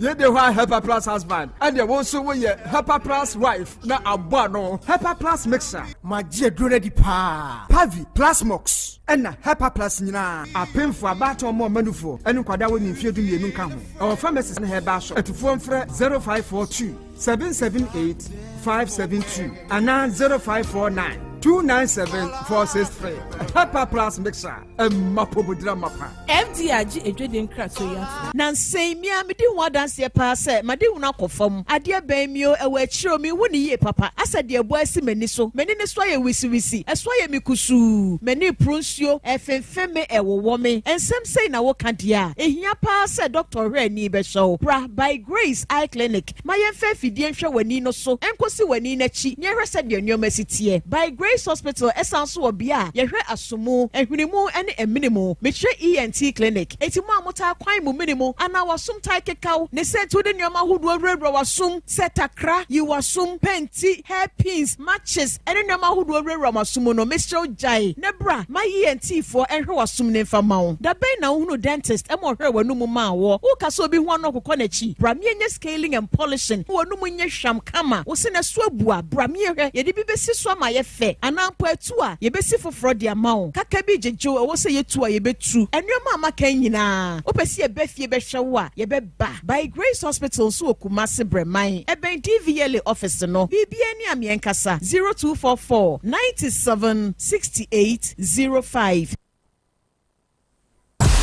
Yɛde hɔ a Hepa Plus husband, ɛdeɛ wo nso woyɛ Hepa Plus wife na abɔ ano. Hepa Plus mixture. Magye aduro no adi paa. Pavi, Plasmox ɛna Hepa Plus nyinaa. Apemfo, abaatan, ɔmo ɔmanufoɔ ɛne nkwadaa wɔ ne mfeɛ 12 nka ho. Ɛwɔ pharmacies ne herbal shop. Atufoɔ mfrɛ 0542 778 572 anaa 0549 297 463. Hepa Plus mixture ɛma pomodira mapa. FDA agye edwodie nkratoɔ yi atom. Na nsɛn mi a medi ho adanseɛ paa sɛ made hunu akɔ fam. Adeɛ bɛn mi o, ɛwɔ akyire o, menhu ne yie papa. Asɛ deɛ ɛbɔ asi m'ani so. M'ani ne so ayɛ wisiwisi, ɛso ayɛ me kusuu. M'ani reporo nsuo, ɛfemfem me, ɛwowɔ me. Nsɛm sei na woka deɛ a, ɛhia paa sɛ dɔkta ɔhwɛ ani bɛhwɛ wo. Bra By Grace Eye Clinic ma yɛmfa afidie nhwɛ w'ani no so nkɔsi w'ani no akyi na yɛhwɛ sɛdeɛ nneɛma si teɛ. By Grace. Grace Hospital san nso wɔ bea a yɛhwɛ asomu, ahwene mu ne amene mu. Mekyerɛ ENT Clinic. Enti mo a motaa kwan mo mene mu anaa w'asom taa kekaw ne sɛ nti wode nneɛma ahodoɔ wurawura w'asom sɛ takra, yi w'asom, pɛnti, hair pins, matches ne nneɛma ahodoɔ wurawura mo asom mu no, mesrɛ wo gyae na bra ma ENT foɔ nhwɛ w'asom no mfa mma wo. Da bɛn na wohunuu dentist ma ɔhwɛɛ w'anomu maa woɔ? Woka sɛ obi ho ano ɔkokɔ n'akyi? Bra meɛnyɛ scaling and polishing ma w'anomu nyɛ hwam kama. Wo se na so abu a, bra meɛhwɛ, yɛde bi bɛsi so ama ayɛ fɛ anaa mpo atu a, yɛbɛsi foforɔ de ama wo. Kaka bi gyegye wo, ɛwɔ sɛ yɛtu a, yɛbɛtu. Nnoɔma a maka yi nyinaa, wopɛ sɛ yɛba fie bɛhwɛ wo a, yɛbɛba. By Grace Hospital nso wɔ Kumasi Brɛman, ɛbɛn DVLA office no. Biribiara ni a meɛnkasa, 0244 97 68 05.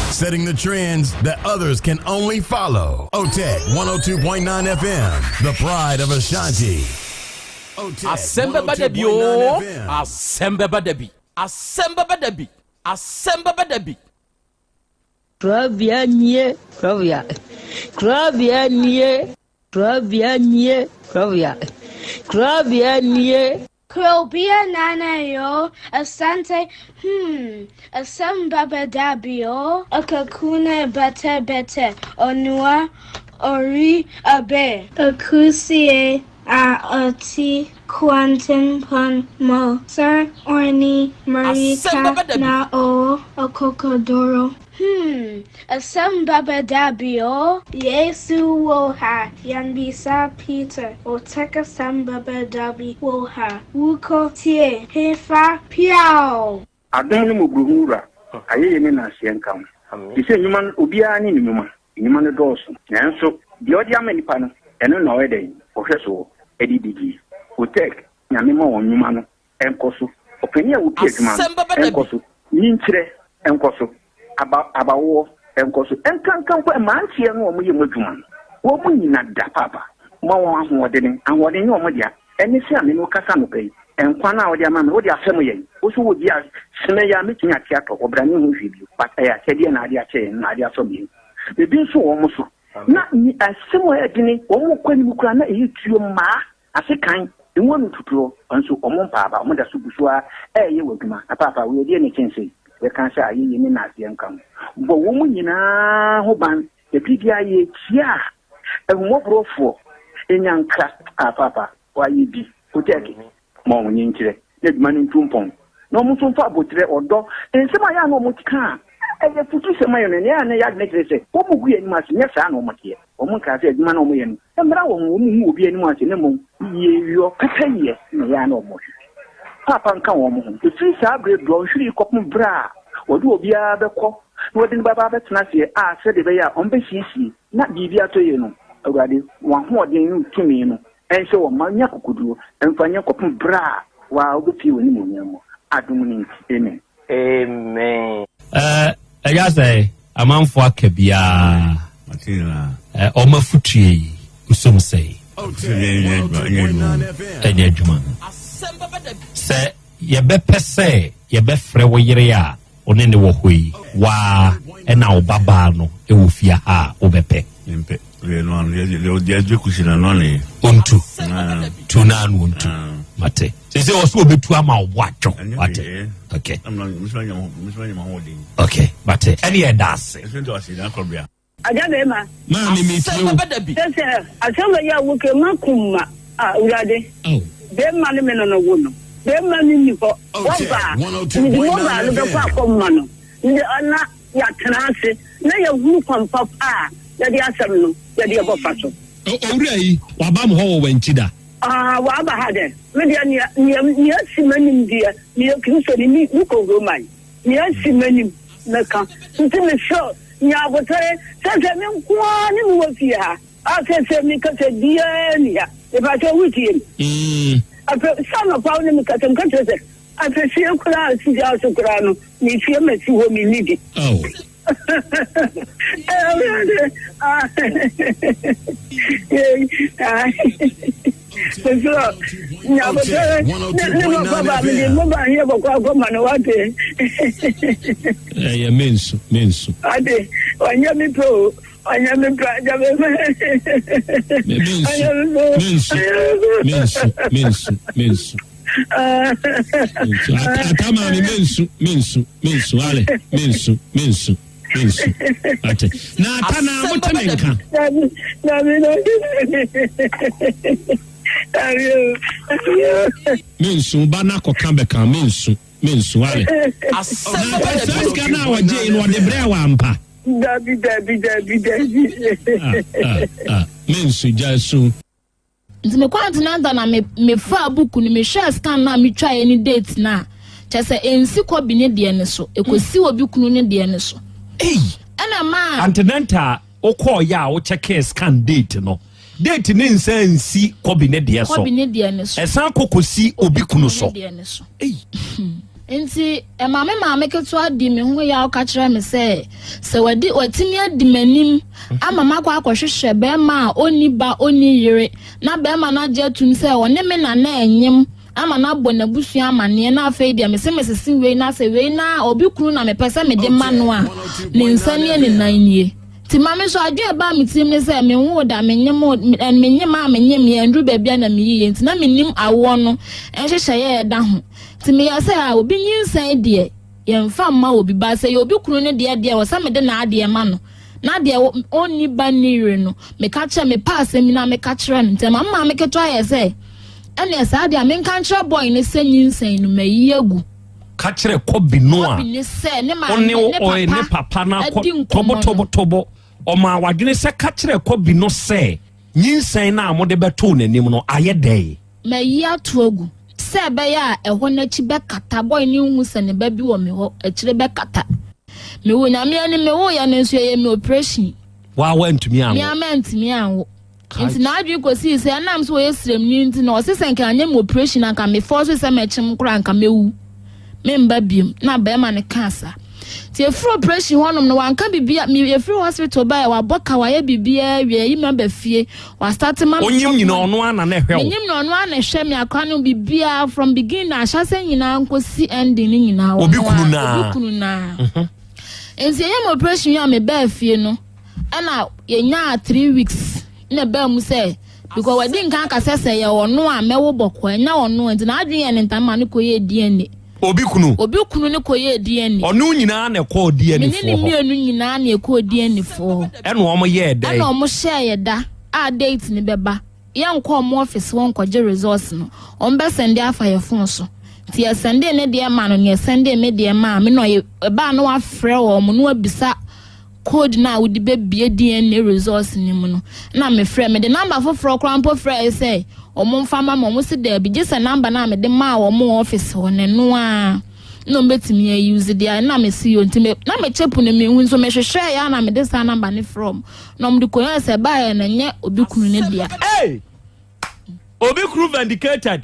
Setting the trends that others can only follow. OTEC 102.9 FM, the pride of Ashanti. Asɛm bɛba da bi oo, asɛm bɛba da bi. Asɛm bɛba da bi, asɛm bɛba da bi. Korabea nie, korabea, korabea nie, korabea nie, korabea, korabea nie. Krobea Nana yoo, Asante hmm, asɛm bɛba da bi oo. Akakune bɛtɛ bɛtɛ, onua ori abe. Akusie a ɔte kwantempɔn mu. Sir Orni Asɛm Mmirika bɛba da bi. na ɔwɔ akokoduro. Hmm, asɛm bɛba da bi oo. Yesu wɔ ha, yɛmmisa Peter, Otec asɛm bɛba da bi wɔ ha, wokɔ tie hefa piaw! Adom ne mmɔborɔhunu Wura, ayɛyie ne nnaaseɛ nka wo. Te sɛ nnwuma no, obiara ne ne nnwuma, nnwuma no dɔɔso, nanso deɛ ɔde ama nnipa no, ɛno na ɔyɛ dɛn? Ɔhwɛ soɔ de di die. Otec, Nyame ma wɔn nnwuma no nkɔ so. Ɔpanin a ɔpie adwuma Asɛm bɛba no da nkɔ bi. so. Nyinkyerɛ nkɔ so. Aba, abawoɔ nkɔ so. Nkanka mpo mmeranteɛ no a wɔyɛ mu adwuma no, wɔn nyina da paapa. Ma wɔn ahoɔdene. Ahoɔden nyɛ wɔn dea. Ɛne sɛ a me ne wo kasa anɔpa yi, nkwa no a wode ama me no, wode afɛm yɛn. Wo nso wɔ bi a, sene yi a mɛtumi ate atɔ, ɔbra ne ho hwee bio. But ɛyɛ akyɛdeɛ na ade akyɛ yɛn, na ade asɔ yɛn. Ebi nso wɔ wɔn so. Na asɛm a ɛyɛ dene, wɔn kɔ anim koraa na ɛyɛ tuo mmaa. Ase kan, emu ano tutuɔ, nso wɔn mpaa aba, wɔn da so gu so ara reyɛ wɔ adwuma. Na paapa, wei ɛdeɛn na ɛkyɛn sei? Yɛka sɛ ayɛyie ne nnaseɛ nka ho. Bɔ wɔn nyinaa ho ban, na biribiara yɛretia a, ahummɔborɔfoɔ nya nkra. Ah, paapa, wɔayɛ bi. Kotɛɛke, ma wɔn nkyerɛ, na adwuma no ntu mpɔn. Na wɔn nso mfa aboterɛ, ɔdɔ, nsɛm a ɛyɛ a na wɔka a ɛyɛ afutusɛm ma yɛn no, ɛnea ɛyɛ a na ɛyɛ adwene kyerɛ sɛ wɔgu yɛn anim ase, nyɛ saa na wɔteɛ. Wɔnkaa sɛ adwuma no a wɔyɛ no mmra wɔn ho, wɔnhu obi anim ase, na mmom yieyɔ, pɛpɛyɛ na ɛyɛ a na wɔhwehwɛ. Paapa nka wɔn ho. Ɛfiri saa berɛ dɔnhwere yi kɔpem berɛ a wɔde obiara bɛkɔ na wɔde no bɛba abɛtena aseɛ a sɛdeɛ ɛbɛyɛ a wɔbɛsiesie na biribi atɔ yie no, Awurade, w'ahoɔden ne wo tumi no nhyɛ wɔn ma nya akokoduo mfa nyɛ kɔpem berɛ a wo ara wobɛpue w'animuonyam mu. Adom no nti, amen. Amen. Ɛɛ ɛyɛ sɛ amanfoɔ aka biara ɔmo afutuo yi nsom sɛe ɛnyɛ adwuma sɛ yɛbɛpɛ sɛ yɛbɛfrɛ wo yere a wo ne ne wɔ hɔ yi waa ɛna wo babaa no ɛwɔ fie ha a wobɛpɛ Ontu tu naa no ontu mate sese ɔsɛ obetu ama ɔbo atwo wate okay okay mate ɛne yɛ da ase. Agya bɛrima. Maame mi tie o. Sɛ asɛm wɔ yi a woke ma kum ma a awurade. Bɛrima ne me no no wo no. Bɛrima no nni hɔ. Wɔba a mede mobile no bɛkɔ akɔma no. Mede ɔna yɛatena ase na yɛahunu kwan papa a yɛde asɛm no yɛde ɛbɔfa so. Owura yi, waba mo hɔ wɔ Wankyi da? Ah, waba ha dɛ. Me deɛ, nea, nea, nea asi m'anim deɛ, meyɛ Kristoni, me, mekɔ Roman. Nea asi m'anim, mɛka. Nti mesrɛ wo, nya abotare. Sɛsɛ me nko ara ne mewɔ fie ha a sɛsɛ meka sɛ biara nni ha. Mepakyɛw, wotie me? Afei, sɛ anɔpa wo ne me kasa, meka kyerɛ sɛ, Afesie koraa a si gya so koraa no, mefie masi hɔ menni bi. Awurade, mesrɛ nyabotare ne ne papa ba mede mo ba heɛ bɔkɔ akɔma no wate. Ɛyɛ mensu mensu. Ate ɔnyɛ me pɛ o ɔnyɛ me pɛ agya me pɛ. Mensu mensu mensu mensu mensu. Mensu. Ata maame mensu mensu mensu ale mensu mensu mensu ate na ata na mo te me nka. Dabi dabi dabi dabi o dabi o. Mensu ba na kɔka bɛka mensu mensu ale. Na ata saa sika no a ɔgye no ɔde brɛ wɔ ampa. Dabi dabi dabi dabi. Ah ah ah mensu gya su. Nti mekɔ antenatal na me mefaa book no mehwɛɛ scan no a metwaeɛ ne date no a kyerɛ sɛ ɛnsi kɔbi ne deɛ no so ɛkɔsi obi kunu ne deɛ no so. Ei! Ɛna maa. Antenatal wokɔɔyɛ a wokyɛkɛɛ scan date no date ne nsa nsi kɔbi ne deɛ so kɔbi ne deɛ no so ɛsan kɔ kɔsi obi kunu so. ne deɛ no so. Ei! Enti ɛma me maame ketewa dii me ho yaw ka kyerɛɛ me sɛ, sɛ wadi watumi adi m'anim ama makɔ akɔhwehwɛ barima a onni ba onni yere na barima no agye atum sɛ ɔne me na na ɛnyem ama no abɔ n'abusua amanneɛ na afei deɛ mese mesese wei na sɛ wei na obi kunu na mepɛ sɛ mede ma no a ne nsa nie ne nan nie. Nti ma me nso adwene a ɛbaa me tirim ne sɛ menwoo da menyem menyem a menyem yɛ nduru baabi a na meyiye nti na mennim awoɔ no nhyehyɛeɛ a ɛda ho. Nti meyɛɛ sɛ a obi nyinsɛn deɛ yɛmfa mma obi ba sɛ yɛ obi kunu no deɛ deɛ wɔ sɛ mede n'adeɛ ma no na deɛ ɔnni ba nni yere no meka kyerɛ mepɛ asɛm yi na meka kyerɛ no. Nti ɛma me maame ketewa yɛ sɛ ɛneɛ saa deɛ a menka nkyerɛ boy no sɛ nyinsɛn no mayi agu. Ka kyerɛ kɔbi no a Kɔbi ne sɛ ne maame ɔne ne ɔyɛ ne papa papa no akɔ adi nkɔmmɔ no. tɔbɔtɔbɔtɔbɔ ɔmaa wadwene sɛ ka kyerɛ kɔbi no sɛ nyinsɛn no a mode bɛtoo n'anim no ayɛ dɛn. Mayi ato agu sɛ ɛbɛyɛ a ɛhɔ no akyi bɛkata, boy no nhu sɛ ne ba bi wɔ me hɔ, akyire bɛkata. Mewɔ Nyame anim, mewoeɛ no nso ɛyɛ me operation. Waa woantumi anwo? Me ara mantumi anwo. Nti n'adwene kɔsii sɛ ɛnam sɛ ɔyɛ sremni nti na ɔse sɛ nka anyɛ me operation anka me force sɛ mɛkyem koraa anka mɛwu memba biom na bɛrima no kaa saa. Nti ɛfiri operation hɔnom no wanka bibia me yɛfiri hospital baeɛ wabɔ ka wayɛ biribiara wie ayi me aba fie wastate ma me Onyim nyina ɔno ara na na ɛhwɛ wo. Menyim na ɔno ara na ɛhwɛ me akora no biribiara from beginning ahyɛsɛ nyinaa nkɔsi ending no nyinaa Obi ɔno kunu ara naa. obi kunu naa. Nti ɛyɛ me operation yi a mebaa fie no ɛna yɛnyaa 3 weeks na ɛbaa mu sɛ because wadi nkan aka sɛ sɛ yɛ ɔno a mɛwo bɔkɔ ɛnyɛ ɔno a nti n'adwene yɛ ne ntam ma no kɔyɛɛ DNA. Obi kunu. Obi kunu no kɔyɛɛ DNA. Ɔno nyinaa na ɛkɔɔ DNA Me ne ne foɔ hɔ. mmienu nyinaa na ɛkɔɔ DNA foɔ hɔ. Ɛna wɔn yɛɛ dɛn? Ɛna wɔn hyɛɛ yɛ da a date no bɛba. Yɛnkɔ wɔn office hɔ nkɔgye results no. Wɔn bɛ sɛnde afa yɛ phone so. Nti yɛ sɛnde ne deɛ maa no na yɛ sɛnde me deɛ maa me na ɔyɛ ɛbaa na wafrɛ wɔn na wabisa code no a wode bɛbie DNA results no mu no na mefrɛ mede number foforɔ koraa mpo frɛɛ sɛ wɔn mfa ma ma wɔn si daabi gye sɛ number no a mede maa wɔn wɔ office hɔ no ɛno ara na wɔn bɛtumi ayi deɛ na mesi yɛ nti me na mekyɛ po no mehu nso mehwehwɛ yɛ a na mede saa number no frɛ wɔn na wɔn de kɔyɛ sɛ baayɛ na nyɛ obi kunu ne dea. Hey! Obi kunu vindicated.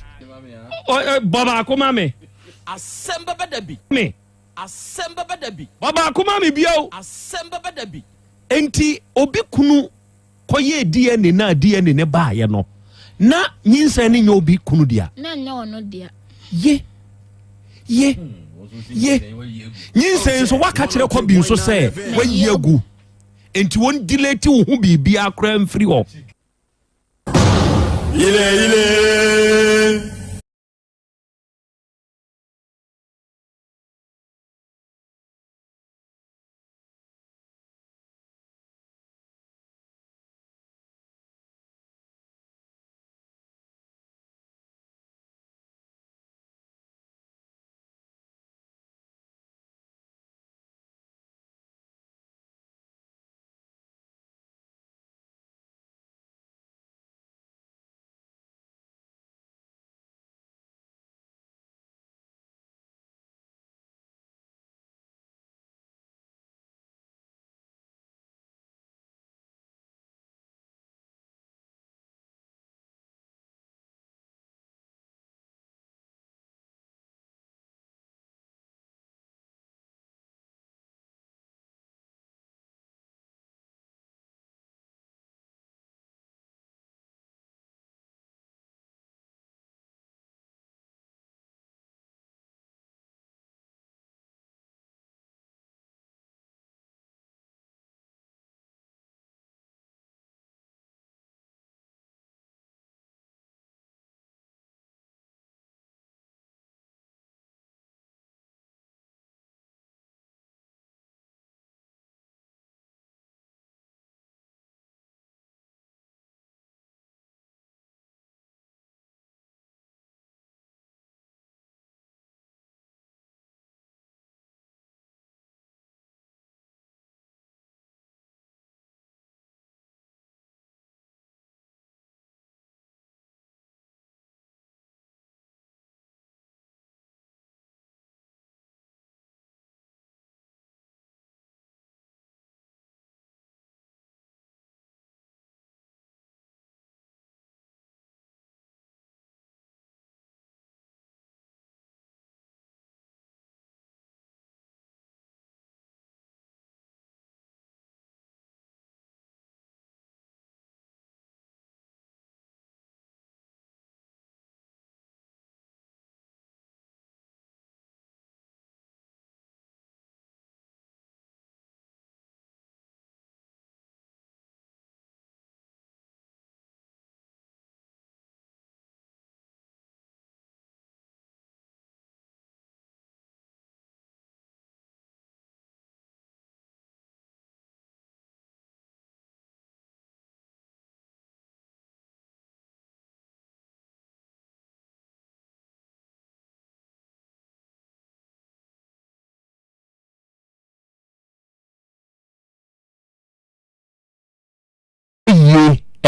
Bɔ baako ma me. Asɛm bɛba da bi. Me. Asɛm bɛba da bi. Bɔ baako ma me bio. Asɛm bɛba da bi. Enti obi kunu kɔyɛɛ DNA na DNA ne baayɛ no na nyinsɛn no nyɛ obi kunu dea. Na nyɛ ɔno dea. Ye ye ye nyinsɛn nso waka kyerɛ kɔ bi nso sɛ wayi agu enti wɔn delete wo ho biribiara koraa mfiri hɔ. Ile ile.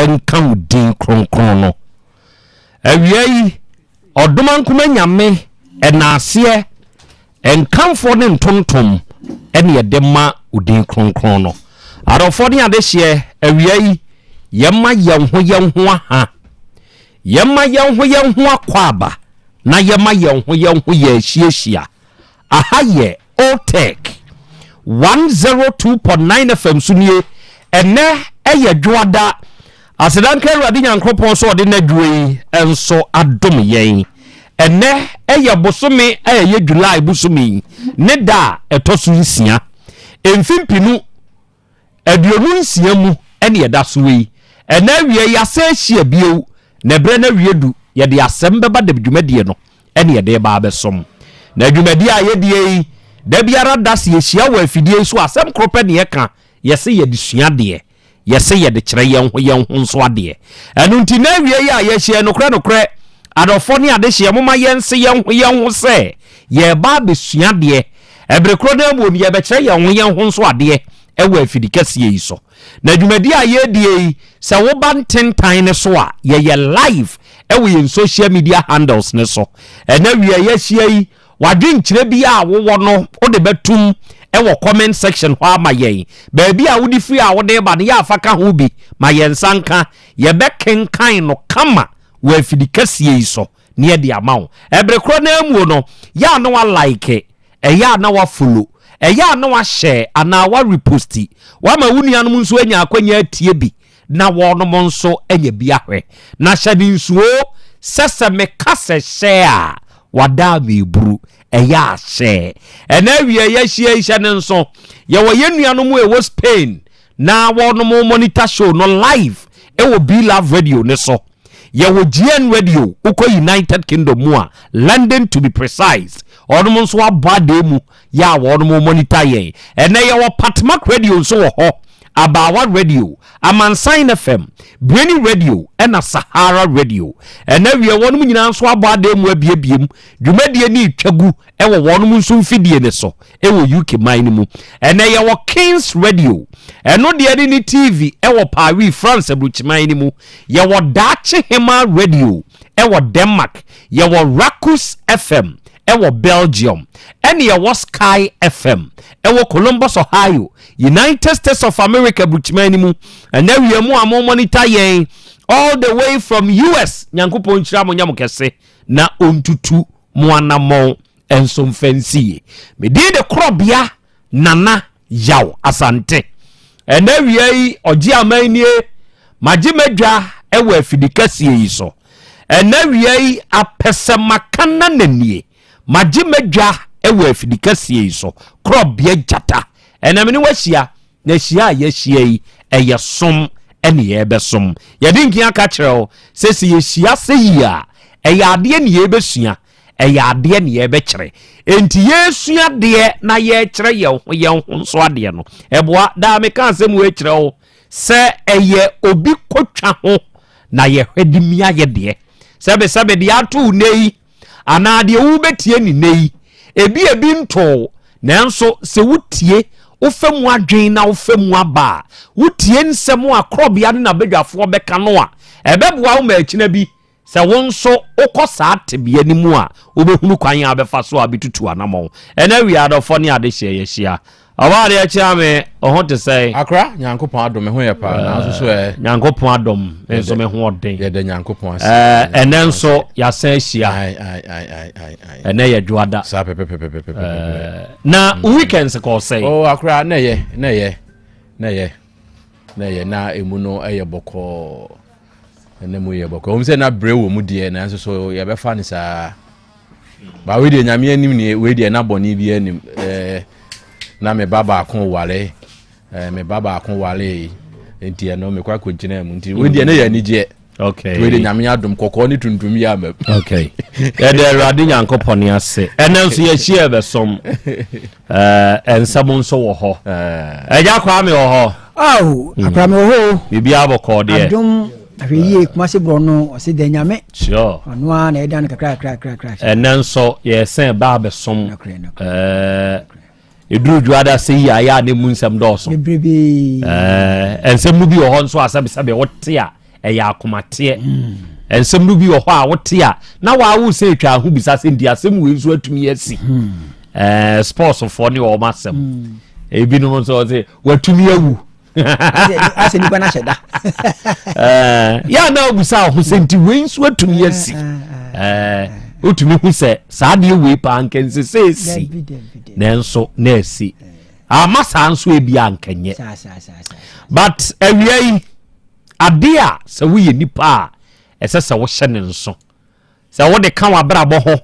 nka wo din kronkron no. Awia yi, Ɔdomankoma Nyame ɛnaaseɛ, nkamfoɔ ne ntontom ɛne yɛde ma wo din kronkron no. Adɔfoɔ ne adehyeɛ, awia yi, yɛma yɛn ho yɛn ho aha. Yɛma yɛn ho yɛn ho akwaaba na yɛma yɛn ho yɛn ho yɛ ahyiahyia. Aha yɛ Otec 102.9 FM so nie. Ɛnnɛ yɛ Dwoada. Aseda nka Awurade Nyankopɔn sɛ ɔde n'adwuma yi nso adom yɛn. Ɛnnɛ yɛ bosome a ɛyɛ July bosome yi ne da a ɛtɔ so nsia. Mfempinu 26 mu ne ɛda so yi. Ɛnnɛ awia yi asan ahyia bio, na ɛberɛ no awie du, yɛde asɛm bɛba dɛm dwumadie no ne yɛde reba abɛsom. Na dwumadie a yɛdie yi, da biara da sɛ yɛhyia wɔ afidie yi so a, asɛm koro pɛ ne yɛka, yɛse yɛde sua adeɛ, yɛse yɛde kyerɛ yɛn ho yɛn ho nso adeɛ. Ɛno nti na awie yi a yɛahyia yi, nokorɛ nokorɛ, adɔfoɔ ne adehyeɛ, momma yɛnse yɛn ho yɛn ho sɛ yɛreba abɛsua adeɛ. Ɛbere korɔ no ara mu no, yɛrebɛkyerɛ yɛn ho yɛn ho nso adeɛ wɔ afidi kɛseɛ yi so. Na dwumadie a yɛredie yi, sɛ woba ntentan no so a, yɛyɛ live wɔ yɛn social media handles no so. Ɛnɛ awia yɛahyia yi, w'adwenkyerɛ bi a wowɔ no, wode bɛtum wɔ comment section hɔ ama yɛn. Baabi a wode firi a wode ba no, yɛ afa ka ho bi ma yɛn nsa nka. Yɛbɛkenkan no kama wɔ afidi kɛseɛ yi so na yɛde ama wo. Ɛbere korɔ no ara mu no, yɛ a na wa like, ɛyɛ a na wa follow, ɛyɛ a na wa share anaa wa reposti. Wama wo nuanom nso anya akwanya atie bi na wɔnom nso anya bi ahwɛ. Na hyɛ no nsuo sɛ sɛ meka sɛ hyɛ a, wadaa me buru. Ɛyɛ a hyɛ. Ɛnɛ awia yɛahyia yi hyɛ no nso, yɛwɔ yɛn nuanom a ɛwɔ Spain na wɔnom monitor show no live ɛwɔ Be Love Radio ne so. Yɛwɔ GN Radio, wokɔ United Kingdom mu a, London to be precise, wɔnom nso abɔ adeɛ mu yɛ a wɔnom monitor yɛn. Ɛnɛ yɛwɔ Patmak Radio nso wɔ hɔ, Abaawa Radio, Amansan FM, Breni Radio ɛna Sahara Radio. Ɛnɛ wiɛ wɔnom nyinaa nso abɔ adeɛ mu abiebie mu, dwumadie no retwa gu ɛwɔ wɔnom nso mfidie no so ɛwɔ UK man no mu. Ɛnɛ yɛwɔ Kings Radio, ɛno deɛ ne ne TV ɛwɔ Paris, France aburukyiman no mu. Yɛwɔ Daakye Hemaa Radio ɛwɔ Denmark, yɛwɔ Rakus FM ɛwɔ Belgium, ɛne yɛwɔ Sky FM ɛwɔ Columbus, Ohio, United States of America aburukyiman no mu. Ɛnɛ wia mu a mo monitor yɛn all the way from US, Nyankopɔn nhyira mo nyɛ mo kɛse na ɔntutu mo anammɔn nso mfa nsi yie. Me din de Korɔbea Nana Yaw Asante. Ɛnɛ awia yi ɔgye aman nie, magye m'adwa wɔ afidi kɛseɛ yi so. Ɛnɛ awia yi apɛsɛmaka nana nie, magye m'adwa wɔ afidi kɛseɛ yi so. Korɔbea Gyata, ɛnɛ me ne wahyia Na hyia a yɛahyia yi, ɛyɛ som ne yɛrebɛsom. Yɛde nkin aka kyerɛ wo sɛ sɛ yɛhyia sɛ yi a, ɛyɛ adeɛ ne yɛrebɛsua, ɛyɛ adeɛ ne yɛrebɛkyerɛ. Enti yɛresua adeɛ na yɛrekyerɛ yɛn ho yɛn ho nso adeɛ no, ɛboa. Daa meka asɛm wei kyerɛ wo sɛ ɛyɛ obi kɔtwa ho na yɛhwɛ de mia yɛ deɛ. Sɛbesɛbe deɛ ato wo nnɛ yi, anaa deɛ wobɛtie ne nnɛ yi, ebi ebi ntoo, nanso sɛ wotie, wofa mu adwen na wofa mu aba a, wotie nsɛm a korɔbea ne n'abadwafoɔ bɛka no a, ɛbɛboa wo ma akyina bi sɛ wo nso wokɔ saa tebea no mu a, wobɛhunu kwan a wobɛfa so a wobɛtutu anammɔn. Ɛnɛ awia adɔfoɔ ne adehyeɛ yɛahyia. Ɔbaa adeɛ kyea me, wo ho te sɛn? Akora, Nyankopɔn adom, me ho yɛ paa, nanso so ɛ? Nyankopɔn adom, me nso me ho ɔden. Yɛda Nyankopɔn ase. Ɛnɛ nso yɛasan ahyia. Ai, ai, ai, ai, ai, ai. Ɛnɛ yɛ dwoada. Saa pɛpɛpɛpɛpɛpɛ. Na mm. weekends kɔɔ sɛn? Oh, akora, na ɛyɛ, na ɛyɛ, na ɛyɛ, na ɛyɛ, na emu no ɛyɛ bɔkɔɔ. Ɛna mu yɛ bɔkɔɔ. Wɔn sɛ na brɛ wɔ mu deɛ, nanso so yɛbɛfa no saa. Ba wei deɛ nyame anim nie wei deɛ na bɔne bi anim ɛɛ na me ba baako ware ɛɛ me ba baako ware nti ɛno mekɔ akɔgyina mu nti wei deɛ ne yɛ anigyeɛ okay wei deɛ nyame adom kɔkɔɔ ne tuntum yɛ ama okay yɛde awurade nyankopɔn ase ɛnɛ nso yɛhyia ɛbɛsom ɛɛ nsɛm nso wɔ hɔ ɛgya kwame wɔ hɔ awo akora me wɔ hɔ o biribiara bɔkɔɔ deɛ adom ahwɛ yie kumase borɔ no ɔse dɛ nyame sure ɔno ara na ɛda no kakra kakra kakra ɛnɛ nso yɛsɛn ba abɛsom ɛduru dwoada sɛ yi ayɛ a ne mu nsɛm dɔɔso bebrebe nsɛm no bi wɔ hɔ nso a sɛbesɛbe wote a Ɛyɛ akomateɛ. Hmm. Nsɛm no bi wɔ hɔ a wote a na waawo sɛ atwa ho bisa sɛ nti asɛm wei nso atumi asi. Hmm. Ɛɛ sportsfoɔ ne wɔn asɛm. Hmm. Ebinom nso ɔse watumi awu. Asɛ nipa no ahyɛ da. Ɛɛ yɛ a na obisa ho sɛ nti wei nso atumi asi. Ɛɛ wotumi hu sɛ saa adeɛ wei paa nkɛnsɛ esi nanso na esi. Ama saa nso ebi a nkɛnyɛ. But awia yi Ade a sɛ woyɛ nipa a ɛsɛ sɛ wohyɛ ne nso. Sɛ wode ka w'abrabɔ ho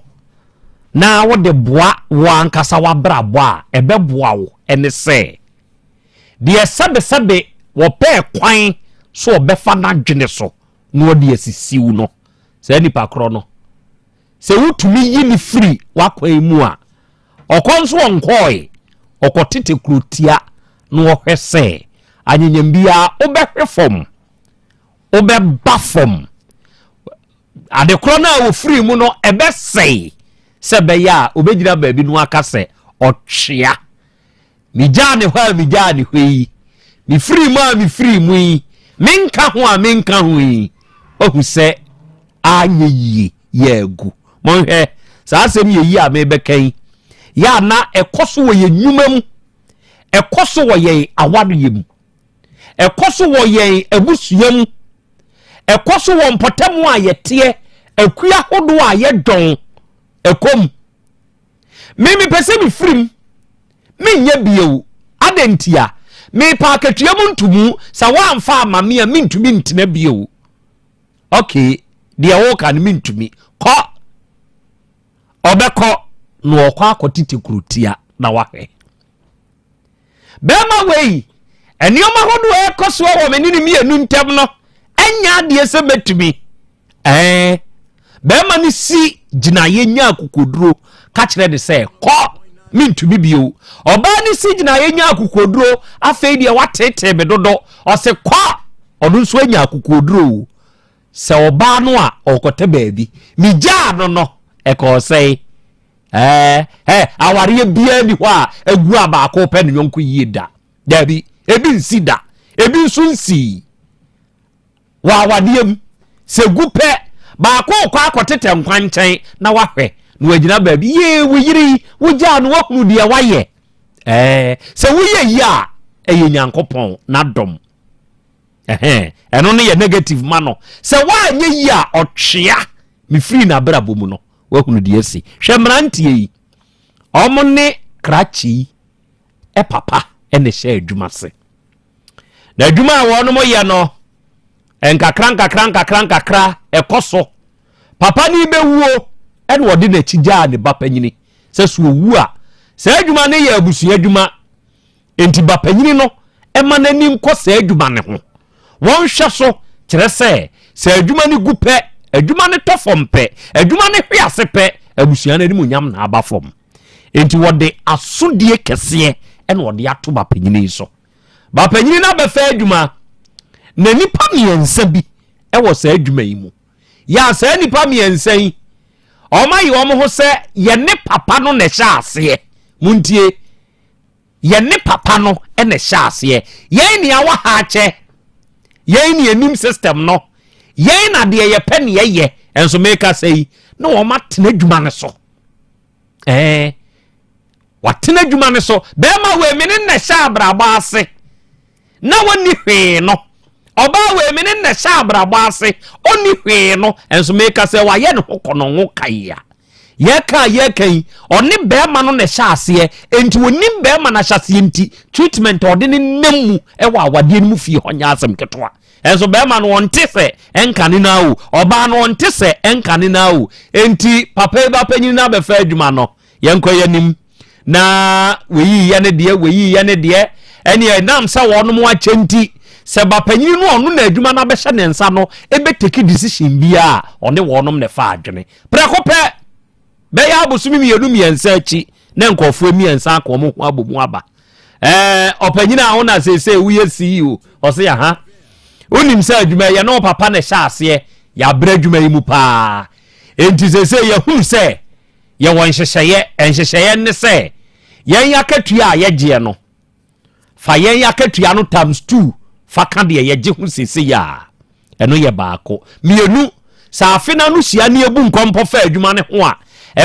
na wode boa wo ankasa w'abrabɔ a, ɛbɛboa wo ne sɛ, deɛ sɛbesɛbe wɔpɛɛ kwan so ɔbɛfa n'adwene so na ɔde asisiw no, saa nipa korɔ no, sɛ wotumi yi no firi w'akwan mu a, Ɔkɔ nso ɔnkɔɔe, ɔkɔtete kurotia na ɔhwɛ sɛ anyenyam biara wobɛhwe fam, wobɛba fam. Adekorɔ no a wɔfirii mu no ɛbɛsɛe sɛ ɛbɛyɛ a ɔbɛgyina baabi no aka sɛ ɔtwea. Megyaa ne hɔ a megyaa ne hɔ yi, mefirii mu a mefirii mu yi, menka ho a menka ho yi, wahu sɛ anyɛ yie yɛ agu. Monhwɛ, saa asɛm yɛ yi a merebɛka yi, yɛ a na ɛkɔ so wɔ yɛn nnwuma mu, ɛkɔ so wɔ yɛn awareɛ mu, ɛkɔ so wɔ yɛn abusua mu, ɛkɔ so wɔ mpɔtam a yɛteɛ, akua ahodoɔ a yɛdɔn, ɛkɔ mu. Me mepɛ sɛ mefiri mu, menyɛ bio. Adɛn ntia? Mepɛ akatua mu ntomu, sɛ woamfa ama me a mentumi ntena bio. Okay, deɛ woka no mentumi. Kɔ! Ɔbɛkɔ na ɔkɔ akɔtete kurotia na wahwɛ. Bɛrima wei, nneɛma ahodoɔ a ɛkɔ soɔ wɔ me ne ne mmienu ntam no, ɛnyɛ adeɛ sɛ mɛtumi. Ɛɛ, bɛrima no si gyinaeɛ nya akokoduro ka kyerɛ ne sɛ, kɔ, mentumi bio. Ɔbaa no si gyinaeɛ nya akokoduro, afei deɛ watetee me dodo, ɔse kɔ, ɔno nso anya akokoduro. Sɛ ɔbaa no a ɔkɔtɛ baabi, megyaa no no, ɛkɔɔ sɛe. Ɛɛ, ɛ, awareɛ biara ni hɔ a agu a baako pɛ ne yɔnko yie da. Daabi, ebi nsi da, ebi nso nsii. Wɔ awadeɛ mu, sɛ gu pɛ, baako rekɔ akɔtetɛ nkwankyɛn na wahwɛ na wagyina baabi, yee, wo yere yi, wogyaa no wahunu deɛ wayɛ. Ɛɛ, sɛ woyɛ yie a, ɛyɛ Nyankopɔn n'adom. Ɛhɛn, ɛno no yɛ negative ma no. Sɛ woanyɛ yie a, ɔtwea mefiri n'abrabɔ mu no. Woahunu deɛ asi? Hwɛ mmeranteɛ yi, wɔn ne krakye yi papa na ɛhyɛ adwuma ase. Na adwuma a wɔn yɛ no, nkakra nkakra nkakra nkakra ɛkɔ so. Papa no bɛwuo ɛna ɔde n'akyi gyaa ne ba panyini sɛ so owu a, saa adwuma no yɛ abusua adwuma. Enti ba panyini no ma n'ani nkɔ saa adwuma no ho. Wɔnhwɛ so kyerɛ sɛ, sɛ adwuma no gu pɛ, adwuma no tɔ fam pɛ, adwuma no hwe ase pɛ, abusua no animuonyam na aba fam. Enti wɔde asodie kɛseɛ na wɔde ato ba panyini yi so. Ba panyini no abɛfa adwuma, na nnipa mmiɛnsa bi wɔ saa adwuma yi mu. Yɛ a saa nnipa mmiɛnsa yi, wɔayɛ wɔn ho sɛ yɛne papa no na ɛhyɛ aseɛ. Montie. Yɛne papa no na ɛhyɛ aseɛ. Yɛn nea wɔ ha akyɛ. Yɛn ne anim system no. Yɛn na deɛ yɛpɛ ne yɛyɛ. Nso meka sɛ yi, na wɔn atena adwuma no so. Ɛɛ, watena adwuma no so. Bɛrima wei me ne na ɛhyɛ abrabɔ ase. Na wɔnni hwee no. Ɔbaa wei me ne na ɛhyɛ abrabɔ ase. Ɔnni hwee no. Nso meka sɛ wayɛ ne ho kɔnɔngo kae a. Yɛka a yɛka yi, ɔne bɛrima no na ɛhyɛ aseɛ, enti ɔnim bɛrima no ahyɛaseɛ nti, treatment a ɔde ne nam mu wɔ awadeɛ no mu fie hɔ nyɛ asɛm ketewa. Ɛnso bɛrima no ɔnte sɛ ɛnkane no ara o, ɔbaa no ɔnte sɛ ɛnkane no ara o. Enti papa yi ba panyin no abɛfa adwuma no, yɛnkɔ yɛn anim. Na wei yɛ ne deɛ, wei yɛ ne deɛ, ɛneɛ ɛnam sɛ wɔnom akyɛ nti, sɛ ba panyin no ɔno na adwuma no abɛhyɛ ne nsa no ɛbɛteki decision biara a, ɔne wɔnom na ɛfa adwene. Prɛko pɛ, bɛyɛ abosome mmienu mmiɛnsa akyi, na nkurɔfoɔ mmiɛnsa aka wɔn ho abɔ mu aba. Ɛɛ ɔpanyin a wona seesei woyɛ CEO, ɔse aha, wonim sɛ adwuma yɛ ne papa na ɛhyɛ aseɛ, yɛabrɛ adwuma yi mu paa. Enti seesei yɛhunu sɛ yɛwɔ nhyehyɛeɛ, nhyehyɛeɛ ne sɛ yɛn akatua a yɛgyeɛ no, fa yɛn akatua no times two fa ka deɛ yɛgye ho seesei a. Ɛno yɛ baako. Mmienu, sɛ afe no ano hyia ne yɛbu nkɔmpɔ fa adwuma no ho a,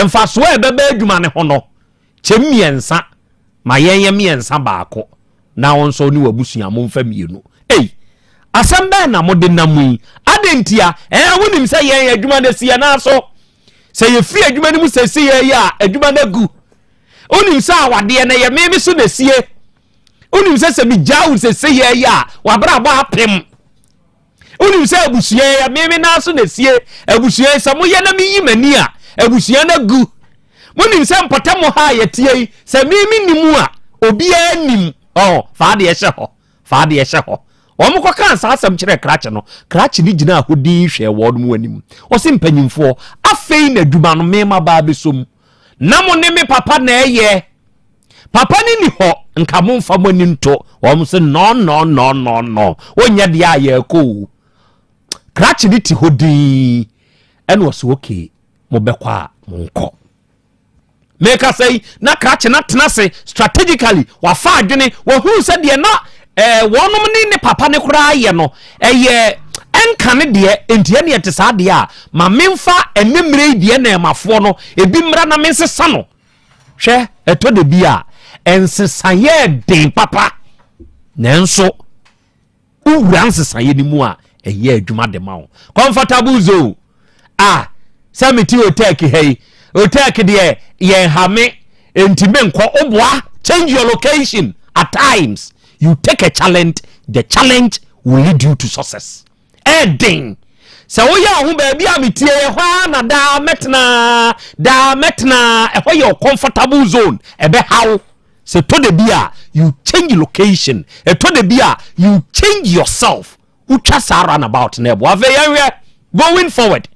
mfasoɔ a ɛbɛba adwuma no ho no, kyɛm mmiɛnsa ma yɛnyɛ mmiɛnsa baako na wo nso ne w'abusua momfa mmienu. Ei, asɛm bɛn na mode nam yi? Adɛn ntia? Ɛɛ, wonim sɛ yɛn adwuma no asi yɛn nan so. Sɛ yɛfiri adwuma no mu sɛsi yɛ yi a, adwuma no agu. Wonim sɛ awadeɛ no ɛyɛ me me so na esie. Wonim sɛ sɛ megyaa wo sɛsi yɛ yi a, w'abrabɔ apem. Wonim sɛ abusua yi me me nan so na esie. Abusua yi sɛ moyɛ na meyi m'ani a, abusua no agu. Monim sɛ mpɔtam ha a yɛteɛ yi, sɛ me me ni mu a, obiara nim. Ɔho, fa adeɛ hyɛ hɔ. Fa adeɛ hyɛ hɔ. Wɔn kɔkaa saa asɛm kyerɛɛ krakye no. Krakye no gyinaa hɔ dinn hwɛɛ wɔn mu anim. Ɔse mpanyimfoɔ, afei na adwuma no me maba abɛsɔ mu. Na mo ne me papa na ɛyɛ. Papa no ni hɔ, nka momfa mo ani nto. Wɔn se nɔ nɔ nɔ nɔ nɔ. Wonyɛ deɛ a yɛrekɔ o. Krakye no te hɔ dinn. Ɛna ɔse okay, mobɛkɔ a monkɔ. Mekasa yi, na krakye no atena ase strategically, wafa adwene, wahunu sɛ deɛ na eh, wɔnom ne ne papa no koraa yɛ no, ɛyɛ ɛnka ne deɛ, enti ɛne ɛte saa deɛ a, ma memfa ɛne mmerɛ yi deɛ na ɛmafoɔ no, ebi mmra na mensesa no. Hwɛ, ɛtɔ da bi a, nsesaeɛ den papa, nanso wowura nsesaeɛ no mu a, ɛyɛ adwuma de ma wo. Comfortable zone. Ah, sɛ mete otɛk ha yi, otɛk deɛ yɛn ha me, enti menkɔ. Woboa, change your location at times. You take a challenge, the challenge will lead you to success. Ɛden sɛ woyɛ wo ho baabi a metie ɛhɔ ara na daa mɛtena, daa mɛtena, ɛhɔ yɛ comfortable zone, ɛbɛhaw. Sɛ ɛtɔ da bi a you change location, ɛtɔ da bi a you change yourself, wotwa saa runabout na ɛboa. Afei yɛnhwɛ going forward,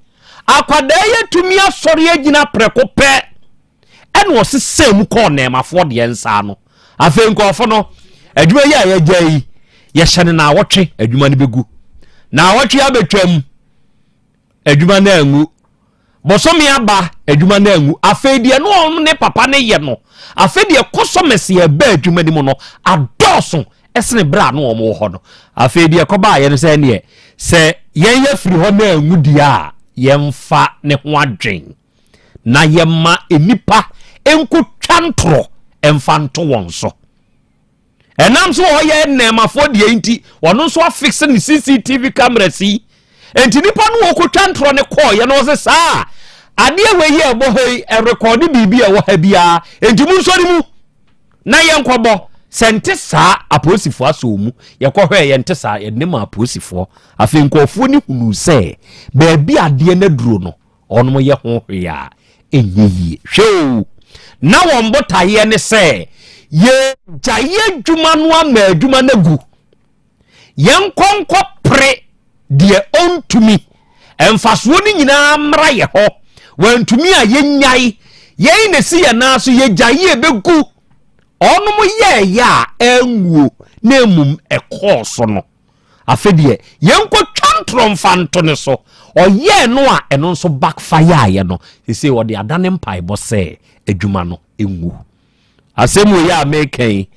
akwadaa yi atumi asɔre agyina prɛko pɛ ɛna ɔsesɛɛ mu kɔɔ nnɛɛmafoɔ deɛ nsa ano. Afei nkurɔfo no, adwuma yi a yɛagya yi, yɛhyɛ no naawɔtwe, adwuma no bɛgu. Naawɔtwe abɛtwam, adwuma no angu. Bosome aba, adwuma no angu. Afei deɛ no ɔno ne papa no yɛ no, afei deɛ customers yɛ ɛba adwuma no mu no adɔɔso ɛsene berɛ a no wɔn wɔ hɔ no. Afei deɛ ɛkɔbaayɛ no sɛ ɛneɛ sɛ yɛn yɛfiri hɔ no angu deɛ a, yɛmfa ne ho adwen. na yɛma nnipa nkotwa ntorɔ mfa nto wɔn so. Ɛnam so ɔyɛ nnɛɛmafoɔ deɛ nti, ɔno nso afixe ne CCTV cameras yi. Nti nipa no wɔkɔtwa ntorɔ no kɔɔyɛ no ɔse saa adeɛ wei yi a ɛbɔ ha yi ɛrekɔde biribi a ɛwɔ ha biara nti mu nsɔre mu na yɛnkɔbɔ sɛ nte saa apolisifoɔ asɔ mu yɛkɔhwɛ yɛnte saa yɛde ne ma apolisifoɔ afei nkurɔfoɔ no hunuu sɛ baabi adeɛ no aduro no wɔnom yɛ ho hwee a ɛnyɛ yie. Hwɛ o, na wɔn botaeɛ ne sɛ yɛgyae adwuma no ama adwuma no agu. Yɛnkɔ nkɔ pere deɛ ɔntumi. Mfasoɔ no nyinaa mmra yɛ hɔ. Wɔntumi a yɛnyae. Yɛn na ɛsi yɛn nan so yɛgyae yɛbɛgu. Ɔnom yɛɛyɛ a ɛnguo na mmom ɛkɔɔ so no. Afei deɛ yɛnkɔtwa ntorɔ mfa nto ne so. Ɔyɛɛ no a ɛno nso backfireeɛ no, seesei ɔde adane mpaebɔ sɛ adwuma no ngu. Asɛm wei a meka yi,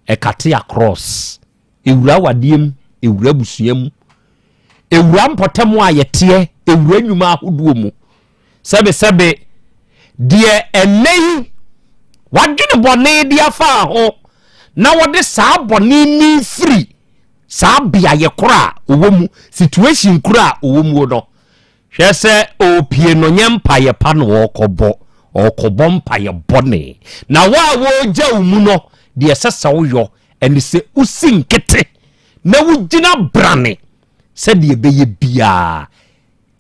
ɛkate across. Ɛwura awadeɛ mu, ɛwura abusua mu, ɛwura mpɔtam a yɛteɛ, ɛwura nnwuma ahodoɔ mu. Sɛbesɛbe, deɛ ɛnnɛ yi wadwene bɔne de afa ho na wɔde saa bɔne ni firi saa beaeɛ korɔ a ɔwɔ mu, situation korɔ a ɔwɔ mu no, hwɛ sɛ ɔrepie no nyɛ mpaeɛ pa na ɔrekɔbɔ, ɔrekɔbɔ mpaeɛ bɔne. Na wo a wɔregya wo mu no, deɛ ɛsɛ sɛ woyɔ ɛne sɛ wosi nkete na wogyina brane sɛdeɛ ɛbɛyɛ biara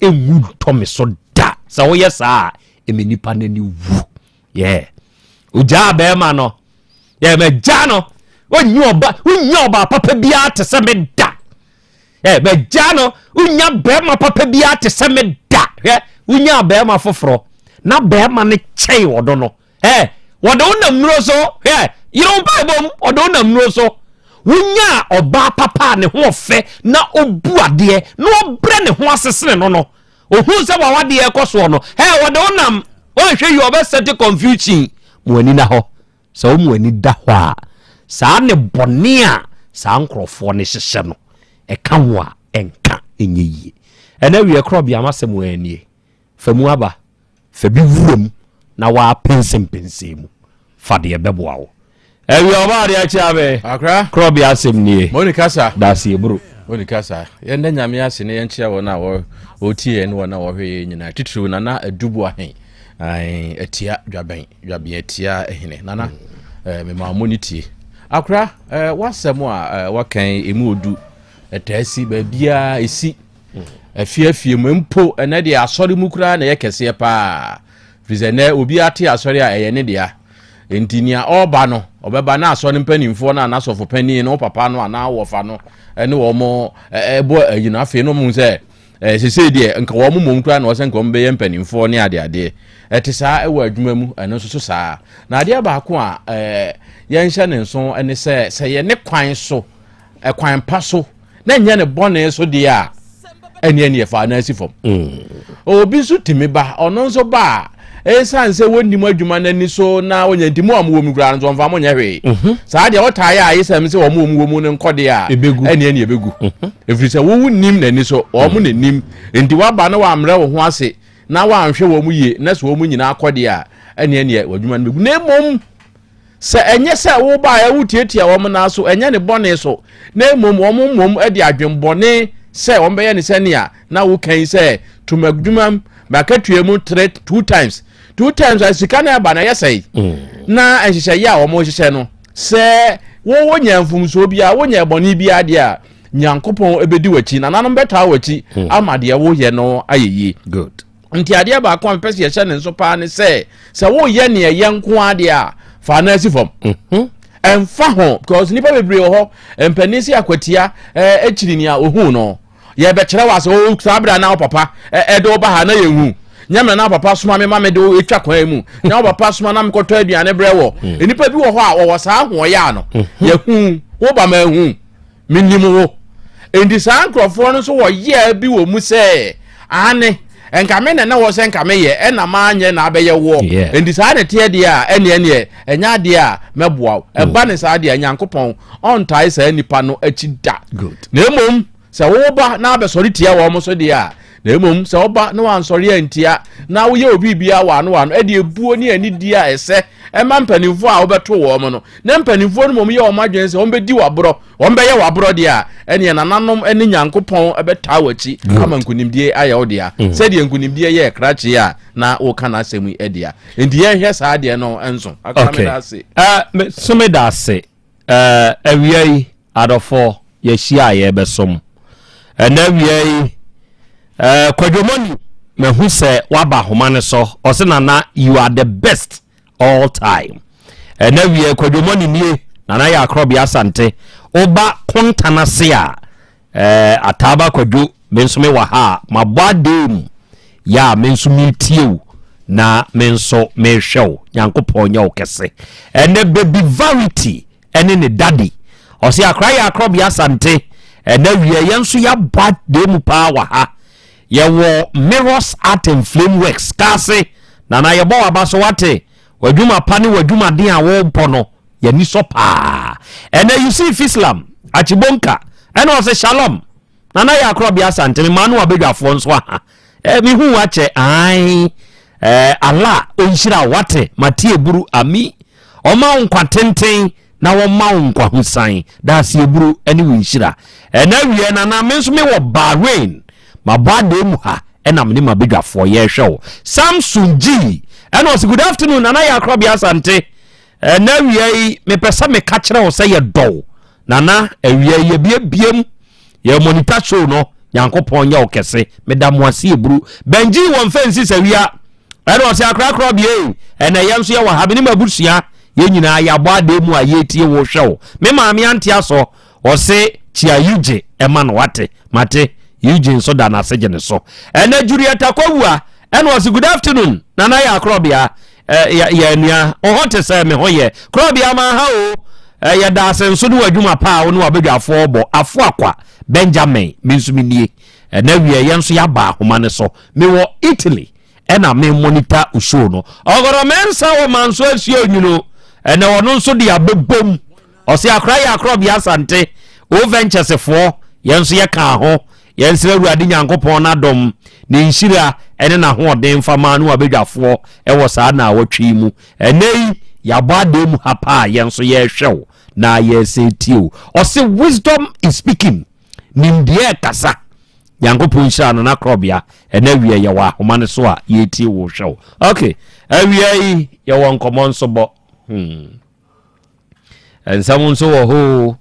ɛnwu ntɔ me so da. Sɛ woyɛ saa a, ɛmɛ nipa no ani wu. Yeah. Ogyaa bɛrima no. Yeah, mɛgyaa no. Wonyi ɔba, wonya ɔbaa papa biara te sɛ me da. Yeah, mɛgyaa no. Wonya bɛrima papa biara te sɛ me da. Hwɛ, wonya bɛrima foforɔ. Na bɛrima no kyɛn ɔdɔ no. Ɛ, wɔde wo nam nnuro so. Hwɛ, yere wo mpaebɔ mu, wɔde wo nam nnuro so. Wonyaa ɔbaa papa a ne ho ɔfɛ na ɔbu adeɛ na ɔbrɛ ne ho ase sene no no. Ohuu sɛ w'awadeɛ rekɔ soɔ no, hɛ, wɔde wo nam. Woanhwɛ yie ɔbɛsɛte confusion. Mo ani na hɔ. Sɛ wo mo ani da hɔ a, saa ne bɔne a saa nkurɔfoɔ no hyehyɛ no, ɛka wo a, ɛnka. Ɛnyɛ yie. Ɛnɛ wiɛ korɔbea m'asɛm wɔ nie. Fa mu aba, fa bi wura mu na w'apɛnsɛmpɛnsɛn mu. Fa deɛ ɛbɛboa wo. Ɛwiɛ ɔbaa adeɛ akyi abe. Akra. Korɔbea asɛm nie. Moni kasa. Daseɛ bro. Moni kasa. Yɛn da Nyame ase na yɛnkyea wɔn a wɔtie yɛn ne wɔn a wɔhwɛ yɛn nyinaa. Titiriw Nana Aduboahen. Ae, Atia Dwabɛn, Dwabɛn Atia Hene. Nana, eh, mema mo ne tie. Akra, eh, w'asɛm a eh, waka yi, emu odu. Ɛtaa si baabiara ɛsi. Afie afie mu mpo, ɛnɛ deɛ asɔre mu koraa na ɛyɛ kɛseɛ paa. Firi sɛ ɛnɛ obiara te asɔre a ɛyɛ ne dea. Enti nea ɔreba no, ɔbɛba na asɔre mpanimfoɔ no anaa asɔfo panin no, wo papa no anaa wɔfa no ne wɔn ɛbɔ ayi no. Afei no wɔn sɛ ɛɛ sesei deɛ nka wɔn mmom koraa na wɔsɛ nka wɔn bɛyɛ mpanimfoɔ ne adeadeɛ. Ɛte saa ɛwɔ adwuma mu, ɛno nso so saa. Na adeɛ baako a ɛɛ yɛnhyɛ ne nso ne sɛ sɛ yɛ ne kwan so ɛkwan pa so na nyɛ ne bɔne so deɛ a ɛne ɛne ɛfa anaa si fam mm. obi nso tumi ba ɔno nso ba a ɛsiane sɛ wɔnnim adwuma no ani so na wɔnya nti mu a mowɔ mu koraa no nso ɔmfa mo nyɛ hwee mhm. saa deɛ wɔtaa yɛ a ayesɛm sɛ wɔn wɔn wɔ mu no nkɔ deɛ a ɛne ɛne ɛbɛgu mhm. ɛfiri sɛ wowo nim n'ani so wɔn mm. n'anim nti waba na wɔammerɛ wo ho ase na wɔanhwɛ wɔn yie na sɛ wɔn nyinaa kɔ deɛ a ɛne ɛne w'adwuma no bɛgu na mmom Sɛ ɛnyɛ sɛ wobaeɛ wotiatia wɔn nan so, ɛnyɛ ne bɔne so, na mmom wɔn mmom de adwemmɔne sɛ wɔbɛyɛ no sɛnea na woka yi sɛ, to m'adwumam, m'akatua mu tere two times. Two times a sika no ɛba no ɛyɛ sɛe. Mm. Na nhyehyɛeɛ a wɔhyehyɛ no, sɛ wonya mfomsoɔ biara, wonya bɔne biara deɛ a, Nyankopɔn bɛdi w'akyi, nananom bɛtaa w'akyi mm. ama deɛ woyɛ no ayɛ yie. Good. Nti adeɛ baako a mepɛ sɛ yɛhyɛ ne nso paa ne sɛ, sɛ woyɛ nea ɛyɛ nko ara deɛ a, fa no asi fam. Mhm. Ɛmfa ho because nnipa bebree wɔ hɔ, mpanin sɛ akwatia akyiri nea ohuu no. Yɛbɛkyerɛ wo asɛ o saa berɛ a na wo papa ɛde wo ba ha na yɛnhu. Nyɛ mmerɛ na wo papa soma me ma mede wo atwa kwan mu. Na wo papa soma na mekɔtɔ aduane brɛ wɔ. Mm. Nnipa bi wɔ hɔ a wɔwɔ saa ahoɔyɛ ano. Mhm. Yɛhu wo ba ma ahu. Menim wo. Enti saa nkurɔfoɔ no nso wɔ yea bi wɔ mu sɛ, Aane, nka me na na wɔ sɛ nka meyɛ, ɛna manyɛ na abɛyɛ woɔ. Enti saa na ɛteɛ deɛ a, ɛneɛ neɛ, ɛnyɛ adeɛ a mɛboa wo. Mm. Ɛba ne saa deɛ a, Nyankopɔn ɔntae saa nipa no akyi da. Na mmom, sɛ woba na abɛsɔre tia wɔn so deɛ a, na mmom sɛ woba na wansɔre antia, na woyɛ obi biara wɔ ano ano, ɛde ebuo ne anidie a ɛsɛ ɛma mpanimfoɔ a wobɛto wɔn no, na mpanimfoɔ no mmom yɛ wɔn adwene sɛ wɔbɛdi w'aborɔ, wɔbɛyɛ w'aborɔ deɛ a, ɛneɛ nananom ne Nyankopɔn bɛtaa w'akyi ama nkonimdie ayɛ wo dea, mm. sɛdeɛ nkonimdie yɛɛ krakye a na woka n'asɛm yi dea. Nti yɛnhwɛ saa deɛ no nso. Okay. Uh, so me da ase. Uh, awia yi, adɔfoɔ, yɛahyia a yɛrebɛsom. Ɛnɛ awia yi, uh, Kwadwomoni, mahu sɛ waba ahoma no so. Ɔse nana, you are the best. all time ɛnɛ wiɛ kwadwomɔ ne nie nana yɛ akorɔbea asante woba kontan ase a ɛɛ ataaba kwadwo me nso me wɔ ha a mabɔ adee mu yɛ a me nso metie wo na me nso mehwɛ wo nyankopɔn nyɛ wo kɛse ɛnɛ baby verity ɛne ne daddy ɔse akora yɛ akorɔbea asante ɛnɛ wiɛ yɛn nso yɛabɔ adee mu paa wɔ ha Yɛwɔ Mirrors Art and Flame Works Kaase. Nana yɛbɔ w'aba so wate. W'adwuma pa ne w'adwumaden a wobɔ no yɛni sɔ paa. Ɛnɛ Yusuf Islam Achibonka ɛna ɔse Shalom. Nana yɛ akorɔbea Asante me maa no abadwafoɔ nso aha. Eh, me hu wakyɛ ae. Eh, Allah ɔnhyira wo wate. Mate eburu ami. Ɔma wo nkwa tenten na wɔma wo nkwahosan, daaseɛburu ne wo nhyira. Ɛna awieɛ nana me nso mewɔ Bahrain, mabɔ adan mu ha ɛna mene m'abadwafoɔ yɛrehwɛ wo. Samson G ɛna ɔse good afternoon nana yɛ akorɔbea Asante. Ɛna awia yi mepɛ sɛ meka kyerɛ wo sɛ yɛdɔ wo nana awia yi yɛbiebiem yɛ monitor show no nyankopɔn nyɛ wo kɛse meda mo ase eburu Benji wɔ mfɛnsi sawia ɛna ɔsɛ akorakora bie ɛna yɛn nso yɛwɔ ha me ne m'abusua yɛn nyinaa yɛabɔ adeɛ mu a yɛtie wo hwɛ wo me maame ante asɔ ɔse kyia Eugene ɛma no wate mate Eugene nso da n'ase gye ne so ɛna Juliet Akwawua ɛna ɔse good afternoon nana yɛ akorɔbea yɛ nua wo ho te sɛ me ho yɛ korɔbea ma ha o yɛda ase nso ne w'adwuma pa a wo ne w'abadwafoɔ bɔ afo akwa Benjamin me nso menie ɛna wie yɛn nso yɛaba ahoma no so mewɔ Italy ɛna me monitor show no ɔgɔrɔ mɛnsa wɔ manso asuo nwunu ɛna ɔno nso de abɛbom ɔse akora yɛ akorɔbea asante o ventures foɔ yɛn nso yɛka ho. Yɛnsrɛ Awurade Nyankopɔn n'adom, ne nhyira ne n'ahoɔden mfa ma ne w'abadwafoɔ wɔ saa naawɔtwe yi mu. Ɛnnɛ yi, yɛabɔ adan mu ha paa a yɛn nso yɛrehwɛ wo na yɛresan tie wo. Ɔse wisdom is speaking, nimdeɛ rekasa. Nyankopɔn nhyira no na korɔbea. Ɛnɛ awia yɛwɔ ahoma no so a yɛretie wo hwɛ wo. Ok, awia yi yɛwɔ nkɔmmɔ nso bɔ. Hmm. Nsɛm nso wɔ hɔ o.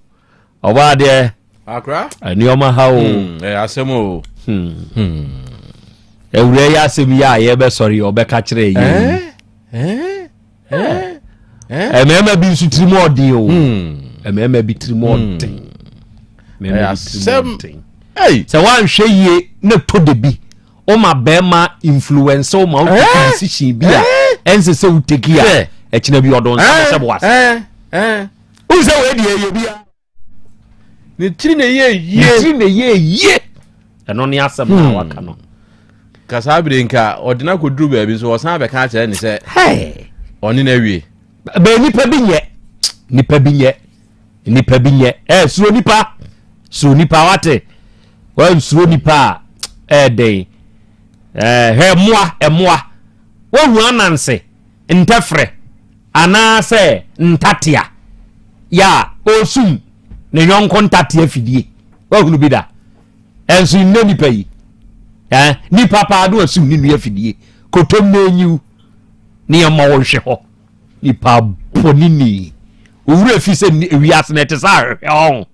Ɔbɔ adeɛ. Akra. Nneɛma ha o. Hmm, ɛyɛ asɛm o. Hmm. Hmm. Awura yi asɛm yi a yɛbɛsɔre yi ɔbɛka kyerɛ yɛ yi. Eh? Eh? Eh? Mmarima bi nso tirim ɔden o. Mmarima bi tirim ɔden. Mmarima bi tirim ɔden. Sɛ woanhwɛ yie na to de bi woma bɛrima influence wo ma wotake eh? decision bi a ɛnsɛ sɛ wotake a ɛkyena bi ɔdɔ nsa bɛhyɛ bo ase. Wohu sɛ wei deɛ ɛyɛ bia. Ne tiri na ɛyɛ yie. Ne tiri na ɛyɛ yie. Ɛno ne asɛm na hmm. waka no. Ka saa bere nka ɔde no akɔduru baabi nso ɔsan bɛka akyerɛ ne sɛ ɔne no awie. Bɛn nipa bi nyɛ nipa bi nyɛ nipa bi nyɛ ɛɛ suro nipa suro nipa wate wansuro nipa a ɛɛ dɛn ɛɛ hwɛ mmoa mmoa wahu ananse ntɛfrɛ anaasɛ ntatea yɛ a ɔresum ne yɔnko ntatea fidie wahunu bi da ɛnso nnɛ nipa yi ɛɛ nipa paa no asum ne nua fidie kotom na enyiw ne yɛn mma wɔnhwɛ hɔ nipa bɔne ni owura fi sɛ wiase na ɛte sɛ ahwehwɛ ɔho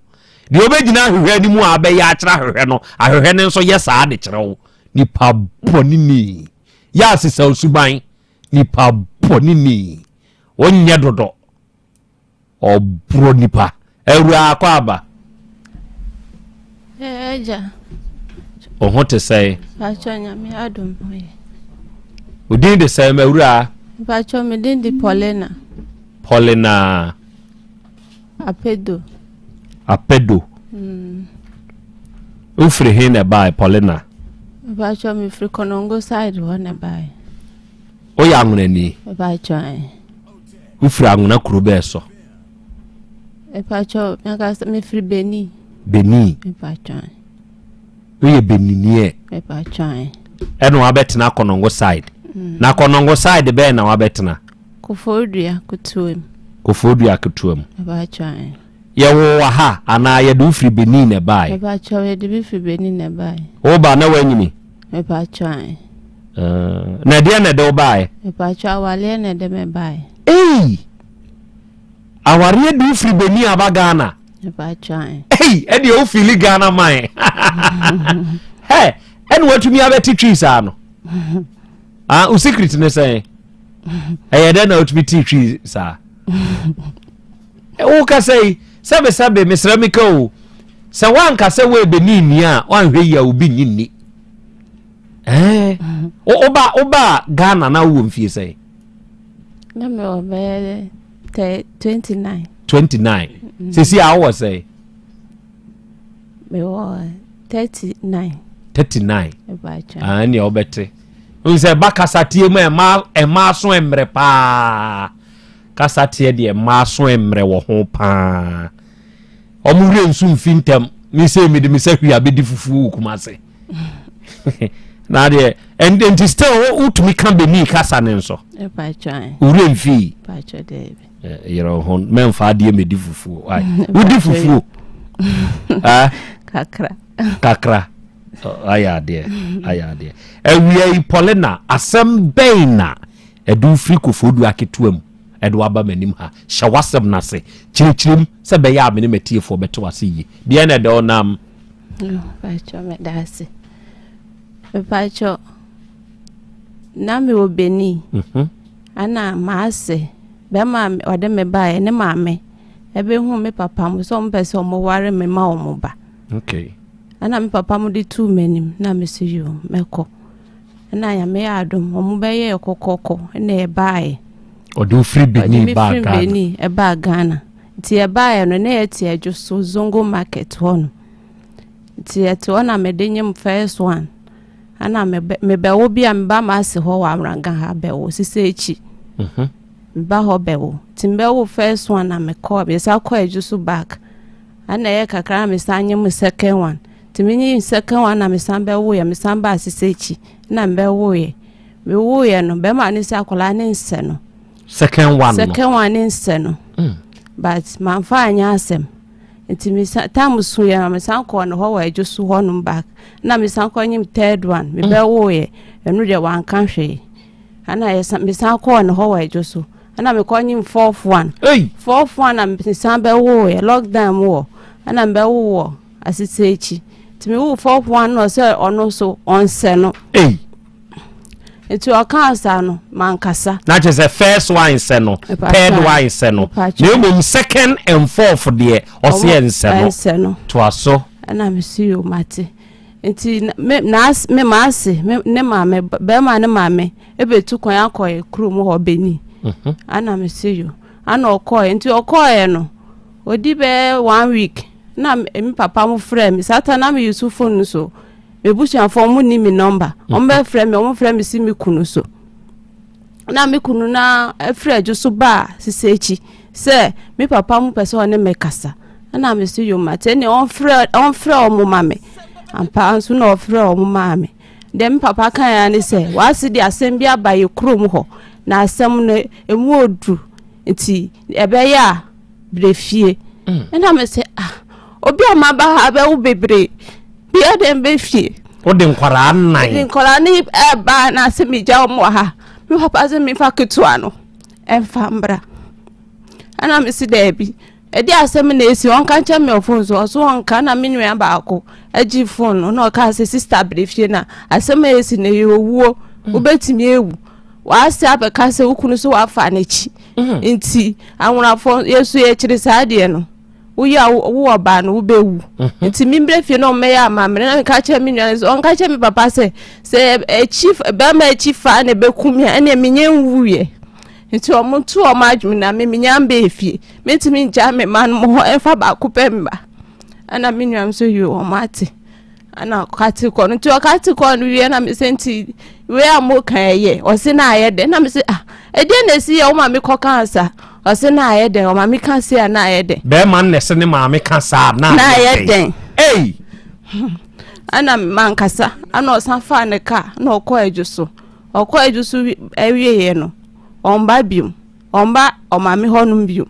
deɛ ɔbɛgyina ahwehwɛ anim a abɛyɛ akyerɛ ahwehwɛ no ahwehwɛ no nso yɛ saa de kyerɛ wo nipa bɔne ni yɛ asesa osuban nipa bɔne ni wonyɛ dodɔ ɔborɔ nipa awura akɔ aba Agya. Wo ho te sɛn? Mpatsɔ nyame adom ho yɛ. Wo din de sɛn mawura? Mpatsɔ me din de Paulina. Paulina. Apedo. Apedo. Mm. Wofiri he na ɛbae Paulina? Mpatsɔ mefiri Konongo side hɔ na ɛbae. Woyɛ anwonani? Mpatsɔ ɛ. Wofiri anwona kuro bɛɛ so? Mpatsɔ mekasa mefiri Benin. Benin. Mpatsɔ ɛ. Woyɛ Beniniɛ? Mpatsɔ ɛ. Ɛna wabɛtena Konongo side. Mm. Na Konongo side bɛɛ na wabɛtena? Koforidua ketewa mu. Koforidua ketewa mu. Mpatsɔ ɛ. Yɛwoo wɔ ha anaa yɛde wo firi Benin na ɛbaeɛ? Mepakyɛw, yɛde me firi Benin na ɛbaeɛ. Woba na woanyini? Mepakyɛw, ae. Uh, na ɛdeɛ na ɛde wo baeɛ? Mepakyɛw, awareɛ na ɛde me baeɛ. Ei! Awareɛ de wo firi Benin aba Ghana? Mepakyɛw, ae. Ei, ɛdeɛ wo fili Ghana man. Hɛ, ɛna watumi abɛte twi saa no? Ah, wo secret ne sɛn? Ɛyɛ dɛn na wotumi te twi saa? Wokasa yi, sɛbesɛbe, mesrɛ meka o, sɛ woanka sɛ woyɛ Benin ni a, woanhwɛ yi a obi nnye nni. Ɛɛ, woba woba Ghana na wowɔ mfie sɛn? Na mewɔ bɛyɛ 29. 29. Mm. Sisi a wowɔ sɛn? Mewɔ 39. 39. Ah, ɛnea wobɛte. N sɛ ba kasatie mu ɛma ɛma aso mmerɛ paa. Kasa teɛ deɛ mmaa so mmerɛ wɔ ho paa. Wɔn werɛ nso mfi ntɛm. Me sei mede me sɛ hwia bɛdi fufuo wɔ Kumase. Na deɛ nti still wotumi ka Benin kasa ne nso. Wo werɛ mfii. Yerɛ ho mɛmfa adeɛ mɛdi fufuo. Wodi fufuo? Kakra. Kakra. Ayɛ adeɛ. Ayɛ adeɛ. Awia yi Paulina asɛm bɛn na Ɛde wo firi kofoɔdua ketewa mu de wo aba m'anim ha. Hyɛ w'asɛm no ase. Kyerɛkyerɛ mu sɛ ɛbɛyɛ a me ne m'atiefoɔ bɛte wo ase yie. Deɛn na ɛde wo nam? Mpakyɛ meda ase. Mpakyɛ na mewɔ Benin. Mhm. Ana maase bɛma ɔde me baeɛ ne maame ɛbɛhu me papa mo sɛ ɔmo pɛ sɛ ɔmo ware me ma ɔmo ba. Okay. Ana me papa mo de tuu m'anim na me so yoo mɛkɔ. Ɛna Nyame yɛ adom, wɔn bɛyɛɛ kɔkɔkɔ ɛna yɛbaeɛ. Ɔde wo firi Benin baa Ghana. Ɔde me firi Benin ɛbaa Ghana. Nti yɛbaeɛ no na yɛte Adwo so Zongo market hɔ no. Nti yɛte hɔ na mede nyem first one. Ɛna mebɛwo bi a meba m'ase hɔ wɔ Awranga ha bɛwo sisi akyi. Mhm. Meba hɔ bɛwo. Nti mebɛwo first one na mekɔ mesa kɔ Adwo so back. Ɛna ɛyɛ kakra na mesan nyem second one. Nti menyim second one na mesan bɛwoeɛ, mesan baa sesa akyi na mebɛwoeɛ. Mewoeɛ no, bɛrima no sɛ akwadaa ne nsɛ no. Second one no. Second one ne nsɛ no. But mamfa anyɛ asɛm. Nti mesan time so yɛ na mesan kɔɔ ne hɔ wɔ adwo so hɔnom back. Na mesan kɔ nyim third one, mebɛwoeɛ. Ɛno deɛ wanka hwee. Ɛna yɛsan mesan kɔɔ ne hɔ wɔ adwo so. Ɛna mekɔ nyim fourth one. Hey! Fourth one na mesan bɛwoeɛ lockdown mu wɔ. Ɛna mebɛwo wɔ asese akyi. Nti mewo fourth one na ɔsɛ ɔno nso ɔnsɛ no. Hey! Nti ɔkaa saa no mankasa. Na kyerɛ sɛ first one sɛ no, third one sɛ no. Na mmom second and fourth deɛ ɔsɛ ɛnsɛ no. Toa so. Ɛna mesi yo mate. Nti me n'ase me m'ase me ne maame bɛrima ne maame ebetu kwan akɔ yɛ kurom hɔ Benin. Mhm. Ana me se yo. Ana ɔkɔɛ nti ɔkɔɛ no odi bɛyɛ one week na me papa mo frɛ me saa ta na me use phone no so me busuafoɔ mo ni me number wɔn mhm. bɛ frɛ me wɔn frɛ me si me kunu so. Na me kunu na afiri adwo so baa sisi akyi sɛ me papa mu pɛ sɛ ɔne me kasa ɛna me so yoma te ne ɔmfrɛ ɔmfrɛ ɔmo ma me ampa nso na ɔfrɛ ɔmo maa me deɛ me papa kan ya ne sɛ wase de asɛm bi aba yɛ kurom hɔ na asɛm no emu odu nti ɛbɛyɛ a brɛ fie ɛna me sɛ ah obi a maba ha bɛwo bebree bia dɛn bɛ fie. Wode nkwadaa nnan. Mede nkwadaa no ɛba na sɛ megya wɔn wɔ ha. Me papa sɛ mefa ketewa no ɛmfa mbra. Ɛna mesi daabi. Ɛde asɛm na esi ɔnka nkyɛn me ɔfon so ɔso ɔnka na me nua baako agye fon no na ɔka sɛ sista brɛ fie na asɛm a esi na ɛyɛ owuo wobɛtumi ewu. W'ase abɛka sɛ wo kunu so wafa n'akyi. Nti anwonafoɔ yɛso yɛkyere saa deɛ no. Woyɛ a wo ɔbaa no wobɛwu. Mhm. Nti membrɛ fie na ɔmmɛyɛ amammerɛ na meka kyerɛ me nua no sɛ ɔnka kyerɛ me papa sɛ sɛ akyi bɛrima akyi fa na ɛbɛku me a ɛneɛ menyɛ nwuiɛ. Nti ɔmo to ɔmo adwene na me menya mbɛɛ fie. Mentumi ngya me ma no mo hɔ ɛmfa baako pɛ mma. Ɛna me nua nso yɛ ɔmo ate. Ɛna ɔkate kɔ no nti ɔkate kɔ no wie na mesɛ nti wei a mo ka ɛyɛ ɔse na ayɛ dɛ na mesɛ ah ɛdeɛ na esi yɛ wo maame kɔ ka sa ɔse na ayɛ dɛ ɔmaame ka se a na ayɛ dɛ. Bɛrima no na ɛsɛ ne maame ka saa na ayɛ dɛn. Ei. Ɛna mankasa ɛna ɔsan faa ne kaa na ɔkɔ adwo so ɔkɔ adwo so awieɛ no ɔmba biom. Ɔmba ɔmaame hɔnom bio.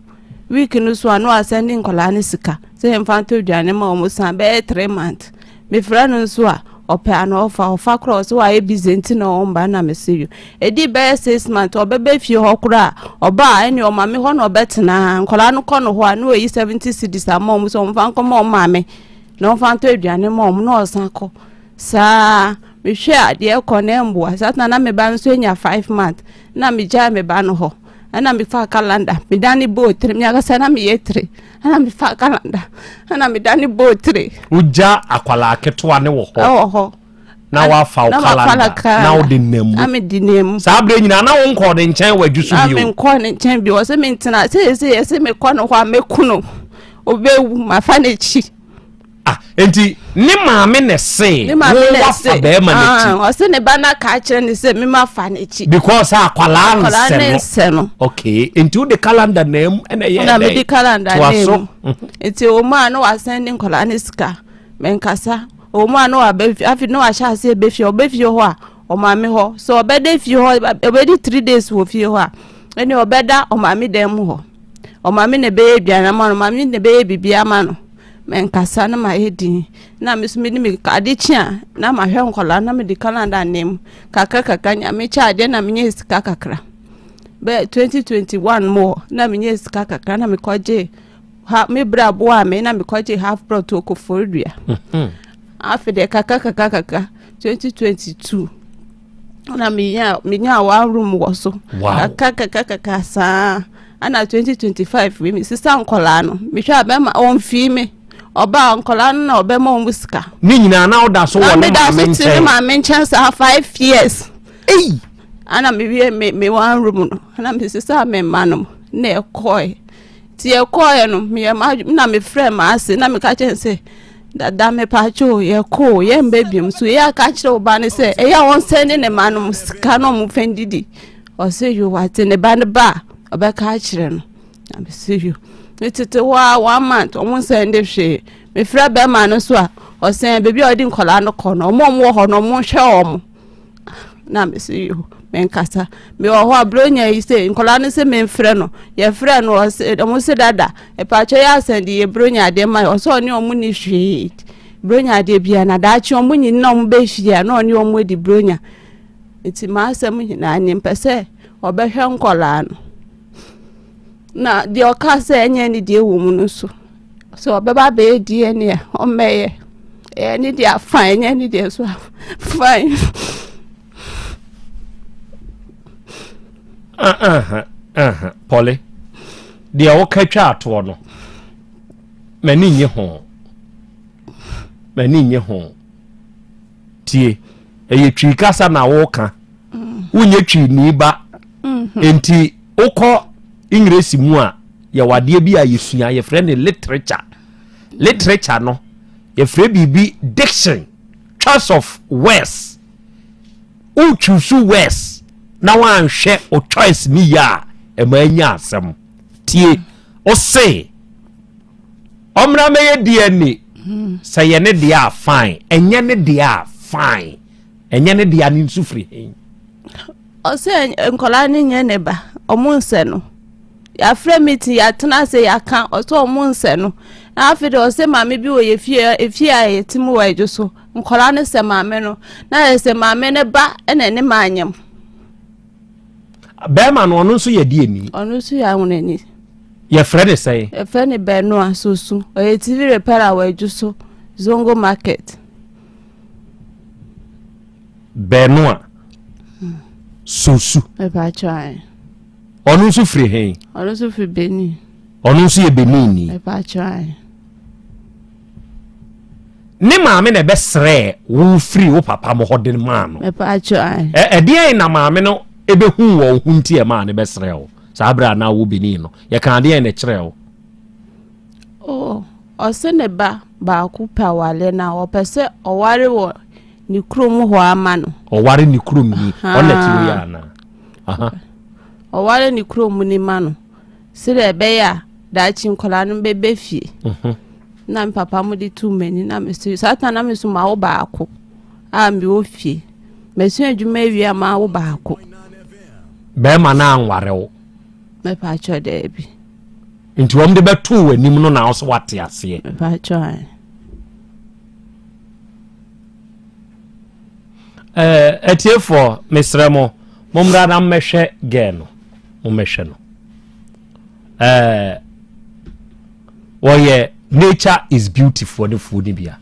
Week no so a na ɔasɛnde nkwadaa no sika sɛ yɛmfa ntɔ aduane ma wɔn san bɛyɛ 3 months. Mefrɛ no nso a ɔpɛ a na ɔfa ɔfa koraa ɔsɛ wayɛ busy nti na ɔmba na mese yo. Ɛdi bɛyɛ 6 months ɔbɛba fie hɔ koraa ɔba a ɛne ɔmaame hɔ na ɔbɛtena. Nkwadaa no kɔ no hɔ a na ɔyi 70 cedis ama wɔn sɛ ɔmfa nkɔma wɔn maame na ɔmfa ntɔ aduane ma wɔn na ɔsan kɔ. Saa mehwɛ a deɛ ɛkɔ na ɛmboa. Saa na na me ba nso anya 5 months na megyae me ba no hɔ ɛna mefa calendar medane bɔɔ tire me ankasa na meyɛ tire ɛna mefa calendar ɛna medane bɔɔ tire. Wogya akwalaa ketewa ne wɔ hɔ. Ɛwɔ hɔ. Na wafa wo calendar na wode nam mu. Na mede nam mu. Saa berɛ nyinaa na wonkɔɔ ne nkyɛn wɔ adwo so bio. Na menkɔɔ ne nkyɛn bio ɔsɛ mentena sɛ sɛ mekɔ no hɔ a mɛku no ɔbɛwu mafa n'akyi. Ah, nti ne maame na ɛse wo wafa bɛrima n'akyi. Ah, ɔse ne ba no aka akyerɛ ne sɛ mema fa n'akyi. Because akwalaa nsɛ no. nsɛ no. Okay, nti wode calendar na mu ɛna ɛyɛ dɛ. Na mede calendar na mu. Nti wɔn a na wasan ne nkwadaa ne sika menkasa wɔn a na waba afi na wahyɛ ase ebe fie ɔbɛ fie hɔ a ɔmaame hɔ so ɔbɛda fie hɔ ɔbɛdi 3 days wɔ fie hɔ a ɛne ɔbɛda ɔmaame dan mu hɔ ɔmaame na ɛbɛyɛ aduane ama no ɔmaame na ɛbɛyɛ biribi ama no. Menkasa na mayɛ dinn. Na me nso mede me ade kye a na mahwɛ nkwadaa na mede calendar nam mu kakra kakra. Nyame kyɛ adeɛ na menya sika kakra. Bɛyɛ 2021 mu hɔ na menya sika kakra na mekɔgye ha me bra boaa me na mekɔgye half plot wɔ Koforidua. Afei deɛ kakra kakra kakra 2022 na menya menya one room wɔ so. Wow. Kakra kakra kakra saa. Ana 2025 wei mesesa nkɔlaa no mehwɛ a bɛma ɔmfii me ɔbaa nkɔlaa no na ɔbɛma ɔmo sika. Ne nyinaa na ɔda so wɔ ne maame nkyɛn. Na meda so te ne maame nkyɛn saa 5 years. Ei. Ana mewie me one room no na mesesa me mma no na ɛkɔɛ nti ɛkɔɛ no meyɛ ma na mefrɛ m'ase na meka kyerɛ sɛ dada mepatwo yɛkɔ yɛmba biom so yɛ aka kyerɛ wo ba no sɛ ɛyɛ a ɔnsɛn ne ne ma no sika na ɔmo fɛn didi. Ɔsɛ yo wate ne ba no ba a ɔbɛka akyerɛ no. Na mese yo. Metete hɔ a one month ɔmo nsɛn de hwee. Mefrɛ bɛrima no so a Ɔsɛn baabi a ɔde nkwadaa no kɔ no, ɔmo a ɔmo wɔ hɔ no ɔmo nhwɛ ɔmo. Na me so yo, menkasa. Mewɔ hɔ a Buronya yi sɛ nkwadaa no sɛ memfrɛ no. Yɛfrɛ no ɔse ɔmo se dada, ɛpaakyɛ yɛ asɛn de yɛ Buronya adeɛ ma yɛ. Ɔsɛ ɔne ɔmo ni hwee. Buronya adeɛ bia na daakye ɔmo nyini na ɔmo bɛhyia na ɔne ɔmo adi Buronya. Nti m'asɛm nyinaa nie, mpɛ sɛ ɔbɛhwɛ nkwadaa no. Na deɛ ɔka sɛ ɛnyɛ ne deɛ wɔ mu no nso, sɛ ɔbɛba abɛyɛ DNA a, ɔmmɛyɛ. Ɛyɛ ne deɛ a fine, ɛnyɛ ne deɛ nso a fine. Pɔle, deɛ woka twa atoɔ no, m'ani nnye ho. M'ani nnye ho. Tie, ɛyɛ twi kasa na woka. Mm. Wonyɛ twi ni ba. Mm-hmm. Enti wokɔ English mu a, yɛwɔ adeɛ bi a yɛsua, yɛfrɛ no literature. Literature no, yɛfrɛ biribi diction, choice of words. Wo choose words na woanhwɛ o choice ne yie a, ɛma anya asɛm. Tie, ose ɔmmra mɛyɛ DNA. Sɛ yɛ ne deɛ a fine, ɛnyɛ ne deɛ a fine. Ɛnyɛ ne deɛ a ne nsu firi he? Ɔsɛ nkwadaa no nyɛ ne ba, ɔmo nsɛ no. Yɛafrɛ meeting, yɛatena ase, yɛaka, ɔsɛ ɔmo nsɛ no. Na afei deɛ ɔsɛ maame bi wɔ yɛ fie, efie a yɛte mu wɔ adwo so. Nkwadaa no sɛ maame no, na yɛ sɛ maame no ba na ɛne maa nyam. Bɛrima no, ɔno nso yɛ deɛ ni? Ɔno nso yɛ ahonani. Yɛfrɛ ne sɛn? Yɛfrɛ ne Bɛnoa Sosu. Ɔyɛ TV repairer wɔ adwo so, Zongo Market. Bɛnoa Sosu. Ɔno nso firi he? Ɔno nso firi Benin. Ɔno nso yɛ Benin ni. Ne maame na ɛbɛsrɛɛ wo firi wo papa mo hɔ de maa no. Ɛdeɛn na maame no ɛbɛhu wɔ wo ho nti ɛmaa no bɛsrɛɛ wo saa berɛ a na wo Benin no? Yɛka adeɛn na ɛkyerɛɛ wo? Oh, ɔse ne ba baako pɛ awareɛ na ɔpɛ sɛ ɔware wɔ ne kurom hɔ ama no. Ɔware ne kurom ni, ɔna ti wei anaa? Aha. Ɔware ne kurom ni ma no, sɛdeɛ ɛbɛyɛ a daakye nkwadaa no bɛbɛ fie. Mhm. Na me papa mo de tu m'ani na me so saa ta na me so ma wo baako a mewɔ fie. Masua adwuma awie a ma wo baako. Bɛrima no anware wo. Mɛpa akyɛ daabi. Nti wɔn de bɛtoo w'anim no na wo sɛ wate aseɛ. Mɛpa akyɛ. Eh, atiefoɔ mesrɛ mo mommra na mmɛhwɛ gɛɛ no mommɛhwɛ no eh, wɔyɛ nature is beautiful ne fuo no bia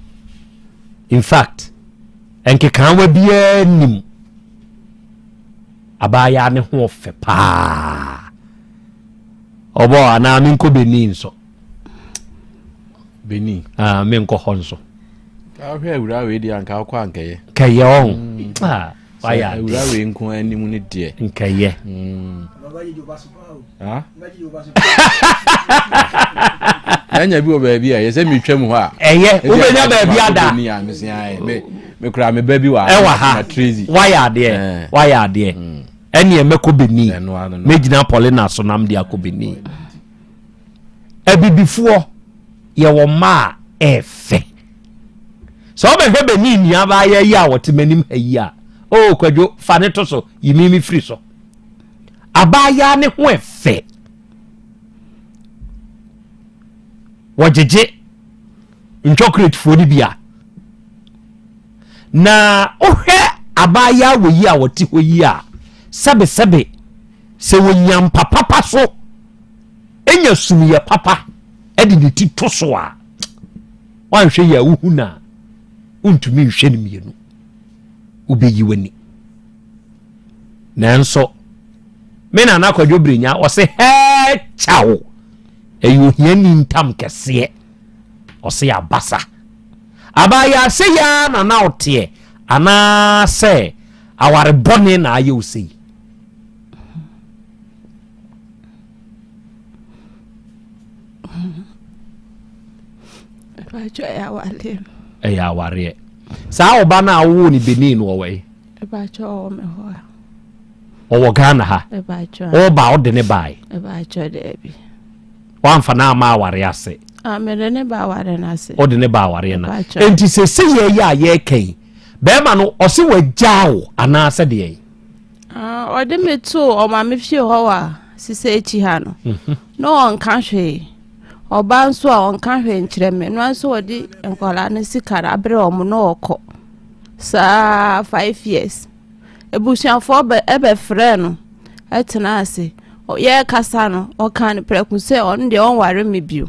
in fact nkekaawa biara nim abaayaa ne ho ɔfɛ paa ɔbɔ anaa menkɔ Benin nso Benin ah, menkɔ hɔ nso Ahwɛ awura wei deɛ anka wokɔ ankɛyɛ. Kɛyɛ ɔn. Mm. Ah, wayɛ adeɛ. Awura wei nko anim ne deɛ. Nkɛyɛ. Mm. Ɛnya bi wɔ baabi a yɛsɛ metwa mu hɔ a. Ɛyɛ wobɛnya baabi ada. Mekura me ba bi wɔ ha. Ɛwɔ ha. Wayɛ adeɛ. Eh. Wayɛ adeɛ. Mm. Ɛneɛ mɛkɔ Benin. Mɛgyina Paulina so nam de akɔ Benin. Abibifoɔ yɛwɔ mma a ɛɛfɛ. Sɛ wobɛhwɛ Benin nuabaayewa yi a wɔte m'anim ha yi a, oh Kwadwo, fa ne to so, yi me me firi so. Abaayewa ne ho ɛfɛ. Wɔgyegye ntwɔkuretfoɔ no bi a. Na wohwɛ abaayewa wɔ yi a wɔte hɔ yi a, sɛbesɛbe sɛ wɔnya mpa papa so nya sumiyɛ papa de ne ti to so a, woanhwɛ yie a wohu no a, wontumi nhwɛ no mmienu. Wobɛyi w'ani. Nanso, me nana Kwadwo Brenya, ɔse hɛɛ kyaw, ɛyɛ ohiani ntam kɛseɛ. Ɔse abasa. Abaayewa sɛ yi ara na na ɔteɛ anaasɛ aware bɔne na ayɛ wo sei? Ɛyɛ awareɛ. Saa ɔba no a wowoo no Benin no ɔwɔ yi? Ɔwɔ Ghana ha. Ɔba ɔde ne bae. Wamfa no ama aware ase. Ah, mede ne ba awareɛ no ase. Wode ne ba awareɛ no. Enti sese yɛ yɛ a yɛreka yi, bɛrima no ɔse wagyaa wo anaasɛ deɛ? Ah, ɔde me too ɔmaame fie hɔ wɔ sese akyi ha no. Mhm. Na ɔnka hwee. Ɔba nso a ɔnka hwee nkyerɛ me. No nso ɔde nkwadaa no sika no abrɛ wɔn na ɔkɔ. Saa 5 years. Abusuafoɔ bɛ ɛbɛfrɛɛ no tenaa ase. Yɛrekasa no, ɔkaa no prɛko sɛ ɔno deɛ ɔnware me bio.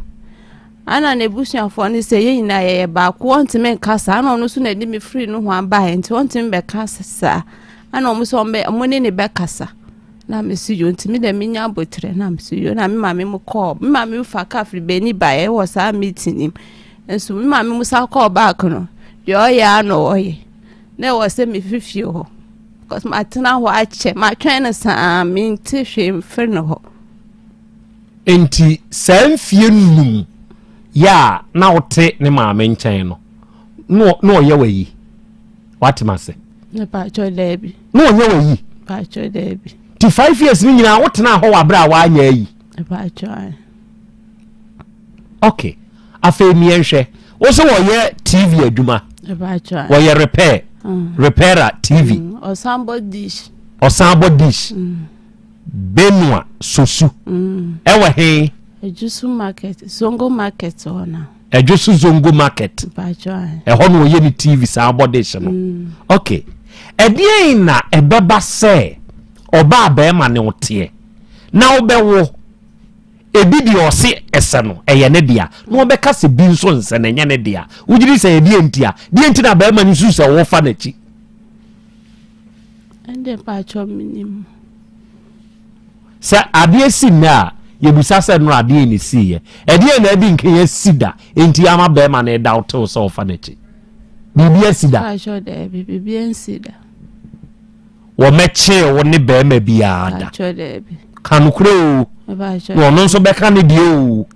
Ana n'abusuafoɔ no sɛ yɛn nyinaa yɛyɛ baako, ɔntumi nka saa. Ana ɔno nso na ɛde me firi no ho abaeɛ nti ɔntumi bɛka saa. Ana wɔn sɛ wɔn wɔn ne ne bɛkasa. Na me so yo nti me deɛ menya abotrɛ na me so yo na me maame mu kɔɔ me maame mu fa kaa firi bɛni baeɛ wɔ saa meeting nim. Nso me maame mu san kɔɔ back no deɛ ɔyɛ a na ɔyɛ. Na ɛwɔ sɛ mefi fie hɔ because matena hɔ akyɛ matwɛn no saa mente hwee mfiri no hɔ. Nti saa mfie num yɛ a na wote ne maame nkyɛn no na ɔyɛ wayi wate ma se. Mepatwɔ daabi. Na ɔnyɛ wayi. Mepatwɔ daabi. Ti 5 years ni nyinaa wotena hɔ wɔ abere a wanyɛ ayi. Mepatwɔ. Ok afei miɛnhwɛ wo sɛ wɔyɛ tv adwuma wɔyɛ repair mm. repairer tv mm. ɔsan bɔ dish ɔsan bɔ dish mm. benua sosu ɛwɔ he Ejusu market zongo market hɔ na Ejusu zongo market ɛhɔ na ɔyɛ ne tv san bɔ dish no ok ɛdeɛn na ɛbɛba sɛ ɔbaa bɛrima ne woteɛ na wobɛwo Ebi deɛ ɔse ɛsɛ no, ɛyɛ ne dea, na ɔbɛka sɛ bi nso nsɛ no, ɛnyɛ ne dea. Wogye di sɛ ɛyɛ deɛ nti a? Deɛ nti na barima no susu sɛ wofa n'akyi? Ɛnde mpakyɛ menim. Sɛ adeɛ si nnɛ a, yɛbisa sɛ nnora adeɛ na ɛsiiɛ. Ɛdeɛn na adi nkan asi da enti ama barima no reda wo tew sɛ wofa n'akyi? Biribi asi da? Mpakyɛ daabi, biribi ansi da. Wɔmɛkyee wo ne barima biara da. Ka nokorɛ o. Na ɔno nso bɛka ne deɛ o.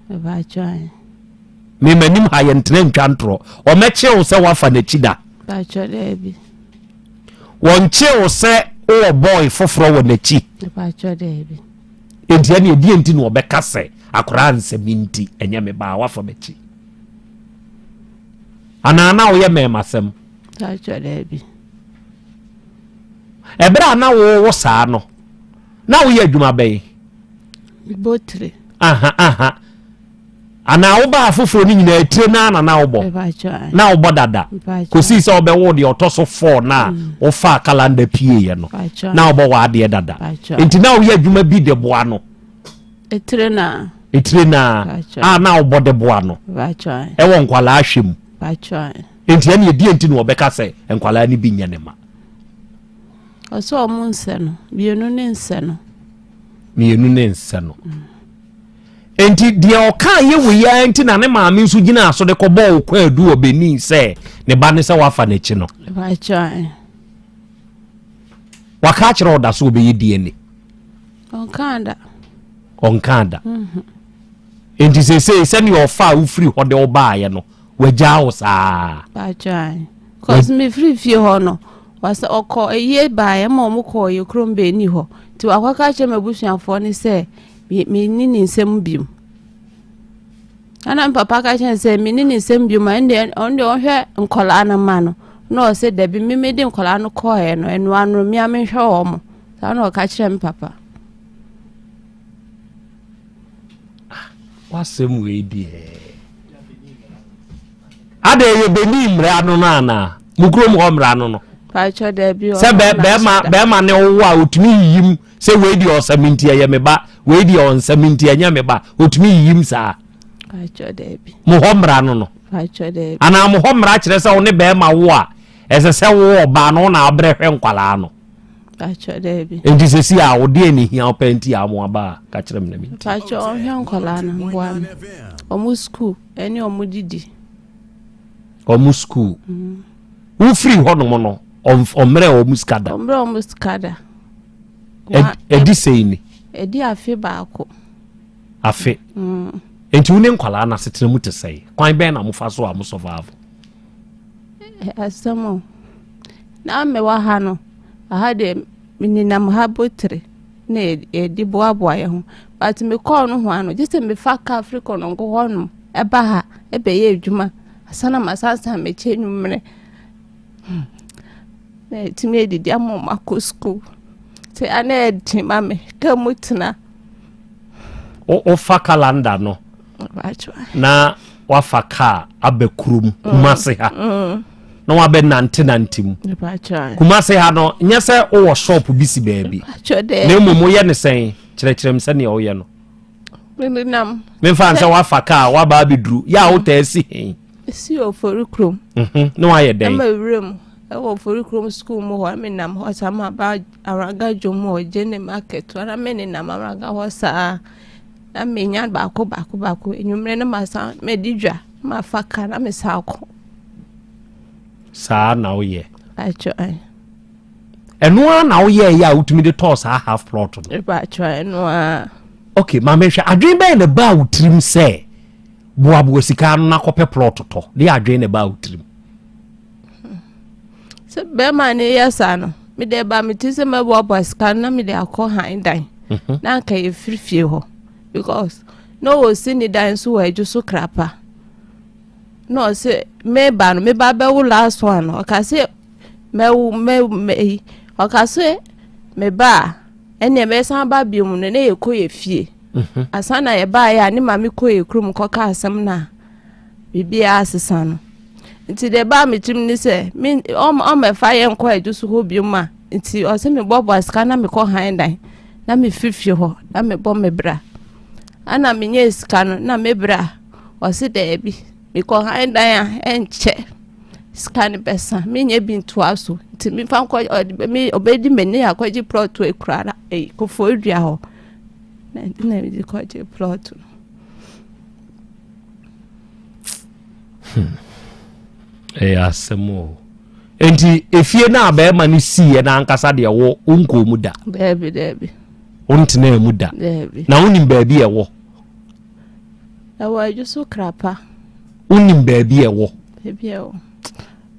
Me m'anim ha yɛntena ntwa ntorɔ. Wɔmɛkyee wo sɛ woafa n'akyi da. Wɔnkyee wo sɛ wowɔ bɔɔe foforɔ wɔ n'akyi. Enti ɛne ɛdeɛ nti na ɔbɛka sɛ akoraa nsɛm nti ɛnyɛ me baa wafa m'akyi. Anaa na woyɛ mɛɛmasɛm. Ɛberɛ a na wowo saa no, na woyɛ adwuma bɛn? Mebɔ tire. Aha, aha. Anaa wobaa afoforɔ no nyinaa tire no ara na na wobɔ? Na wobɔ dada. Kɔsii sɛ wobɛwo deɛ ɔtɔ so fɔɔ no a mm. wofaa kalanda pieeɛ no. Na wobɔ w'adeɛ dada. Nti na woyɛ adwuma bi de boa no. Etire naa. Etire naa. A na wobɔ de boa no. Ɛwɔ nkwalaa hwɛ mu. Enti ɛne ɛdeɛ nti na wɔbɛka sɛ nkwadaa no bi nyɛ ne ma? Ɔsɛ ɔmo nsɛ no, mmienu ne nsɛ no. Mmienu ne nsɛ no. Enti deɛ ɔka yɛ wei ara nti na ne maame nso gyina so de kɔbɔɔ kwaadu wɔ Benin sɛ ne ba ne sɛ wafa n'akyi no. Waka akyerɛ ɔda so ɔbɛyɛ DNA. Ɔnkaa da. Ɔnkaa da. Mhm. Enti seesei sɛnea ɔfa a wofiri hɔ de ɔbaeɛ no wagyaa wo saa. Paatwa ae. Cause me firi fie hɔ no, wɔsɛ ɔkɔ ayie baeɛ ma wɔn kɔɔ yɛ kurom bɛni hɔ. Nti wakɔka kyerɛ m'abusuafoɔ no sɛ menni ne nsam biom. Ɛna me papa ka kyerɛ sɛ menni ne nsam biom a ɛndeɛ ɔno deɛ ɔnhwɛ nkɔlaa no ma no. Na ɔsɛ dabi me mede nkɔlaa no kɔɔɛ no ɛnoa no mea menhwɛ wɔn. Saa na ɔka kyerɛ me papa. Ah, w'asɛm wei deɛ. Ada ɛyɛ Benin mmara no no anaa? Mo kurom hɔ mmara no no. Paatwa daabi. Sɛ bɛrima bɛrima ne wo a otumi yiyim sɛ wei deɛ ɔsɛ me nti ɛyɛ me ba, wei deɛ ɔnsɛ me nti ɛnyɛ me ba, otumi yiyim saa. Paatwa daabi. Mo hɔ mmara no no. Paatwa daabi. Anaa mo hɔ mmara kyerɛ sɛ wo ne bɛrima wo a ɛsɛ sɛ wo ɔbaa no na abrɛ hwɛ nkwalaa no. Pakyɛ daabi. Nti sɛsi a wo deɛ ne hia wo pɛ nti a mo aba a ka kyerɛ me na me nti. Pakyɛ ɔnhwɛ nkɔlaa no mboa me. Ɔmo school ɛne ɔmo didi. Ɔmo school. Mm. Wo firi hɔ nom no ɔmmerɛ ɔmo sika da. Ɔmmerɛ ɔmo sika da. Ɛdi sɛn ni? Ɛdi afe baako. Afe. Mm. Nti wo ne nkɔlaa no asetena mu te sɛn? Kwan bɛn na mo fa so a mo survive? Asɛm o. Na mewɔ ha no, aha deɛ menenam ha botire na yɛde boaboa yɛn ho. But mekɔɔ nohoa no, gye sɛ mefa kaa firi Kɔnɔngo hɔnom. ɛba ha ɛbɛyɛ adwuma ansa na masansan m'akyi anwummerɛ. Hmm. Na yɛtumi adidi ama wɔn akɔ sukuu. Sɛ ana ɛden ma me ka mu tena. Wofa kalanda no na wafa kaa aba kurom mm. Kumase ha mm. na wabɛ nante nante mu Kumase ha no nyɛ sɛ wowɔ shop bi si baabi na mmom woyɛ ne sɛn kyerɛkyerɛ m sɛnea woyɛ no memfa nsɛ wafa kaa waba abɛduru yɛ a wotaa si he si ofori kurom mhm. na wayɛ dɛn ɛma wura mu ɛwɔ ofori kurom sukuu mu hɔ menam hɔ saa ma ba awuraga dwom hɔ gyene market hɔ na menenam awuraga hɔ saa Na menya baako baako baako enyimmerɛ na masan madi dwa na mafa ka na mesan akɔ. Saa na woyɛ. Atwa. Ɛno ara na woyɛ yɛ a wotumi de tɔɔ saa half plot no. Atwa ɛno ara. Okay, maame hwɛ adwene bɛyɛ na ɛbaa wo tirim sɛ boaboa sika no na kɔpɛ plot tɔ de adwene na ɛbaa wo tirim. Sɛ bɛrima no yɛ saa no, mede ba me ti sɛ mɛboaboa sika no na mede akɔ han dan mhm. na anka yɛfiri fie hɔ because na ɔsi ne dan nso wɔ adwo so krapa na ɔsɛ meba no meba bɛwo last one no ɔka sɛ mɛwo mɛ mɛ ɔka sɛ meba a ɛnneɛ mɛsan ba bio mu no na yɛkɔ yɛ fie mhm. asan na yɛbaeɛ a ne maame kɔ yɛ kurom kɔka asɛm no a biribiara asesa no. Nti deɛ ɛbaa me tirim ne sɛ me ɔmmɛfa yɛn nkɔ adwo so hɔ bio ma nti ɔsɛ mebɔboa sika na mekɔ han dan na mefiri fie hɔ na mebɔ me bra ana menyɛɛ sika no na me bra ɔse daabi mekɔ han dan a ɛnkyɛ sika no bɛsa menyɛ bi ntoa so nti mefa nkɔ ɔbɛdi m'ani akɔgye plɔt akura na kofoɔ dua hɔ na mede kɔgye plɔt no. Hmm. Ɛyɛ asɛm o. Enti efie no a bɛrima no siiɛ no ankasa deɛ wo wonkɔɔ mu da. Daabi daabi. Wontenaa mu da. Daabi. Na wonim baabi ɛwɔ. Ɛwɔ adwo so krapa. Wonim baabi ɛwɔ. Baabi ɛwɔ.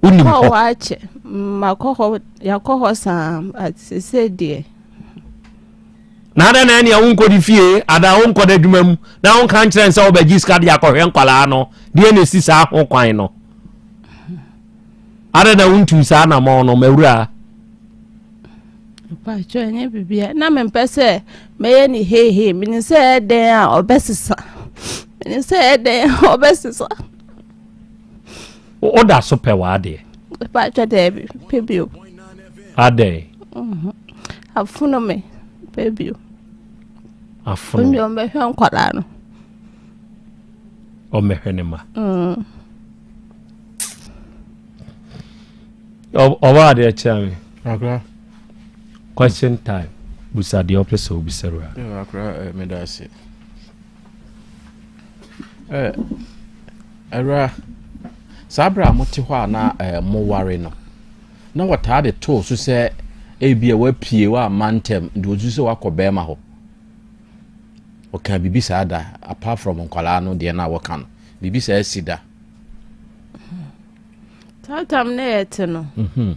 Wonim hɔ. Kɔ hɔ akyɛ. Makɔ hɔ yakɔ hɔ saa sese deɛ. Na adɛn na ɛnea wonkɔ ne fie anaa wonkɔ n'adwuma mu na wonka nkyerɛ no sɛ wobɛgye sika de akɔhwɛ nkwadaa no? Deɛ na ɛsi saa ho kwan no. Adɛn na wontuu saa anammɔn no, m'awura? Mpakyɛ ɛnyɛ biribiara na mempɛ sɛ mɛyɛ ne heihei menim sɛ ɛdɛn a ɔbɛsesa menim sɛ ɛdɛn a ɔbɛsesa. Woda so pɛ w'adeɛ? Mpakyɛ daabi pɛ bio. Adɛn? Mhm. Afono me pɛ bio. Afono. Ɔno deɛ ɔmbɛhwɛ nkwadaa no. Ɔmbɛhwɛ ne ma. Mm. Ɔba adeɛ kyerɛ me. Akora. Question time. Busa deɛ ɔpɛ sɛ obisa wura. Akora eh, meda ase. Eh, awura, saa berɛ a mote hɔ a na eh, moware no, na wɔtaa de too so sɛ ebia wapue wamma ntɛm nti wɔsusu sɛ wakɔ bɛrima hɔ. Wɔka biribi saa da apart from nkwadaa no deɛ no a wɔka no, biribi saa si da. Saa tam na yɛte no, mhm.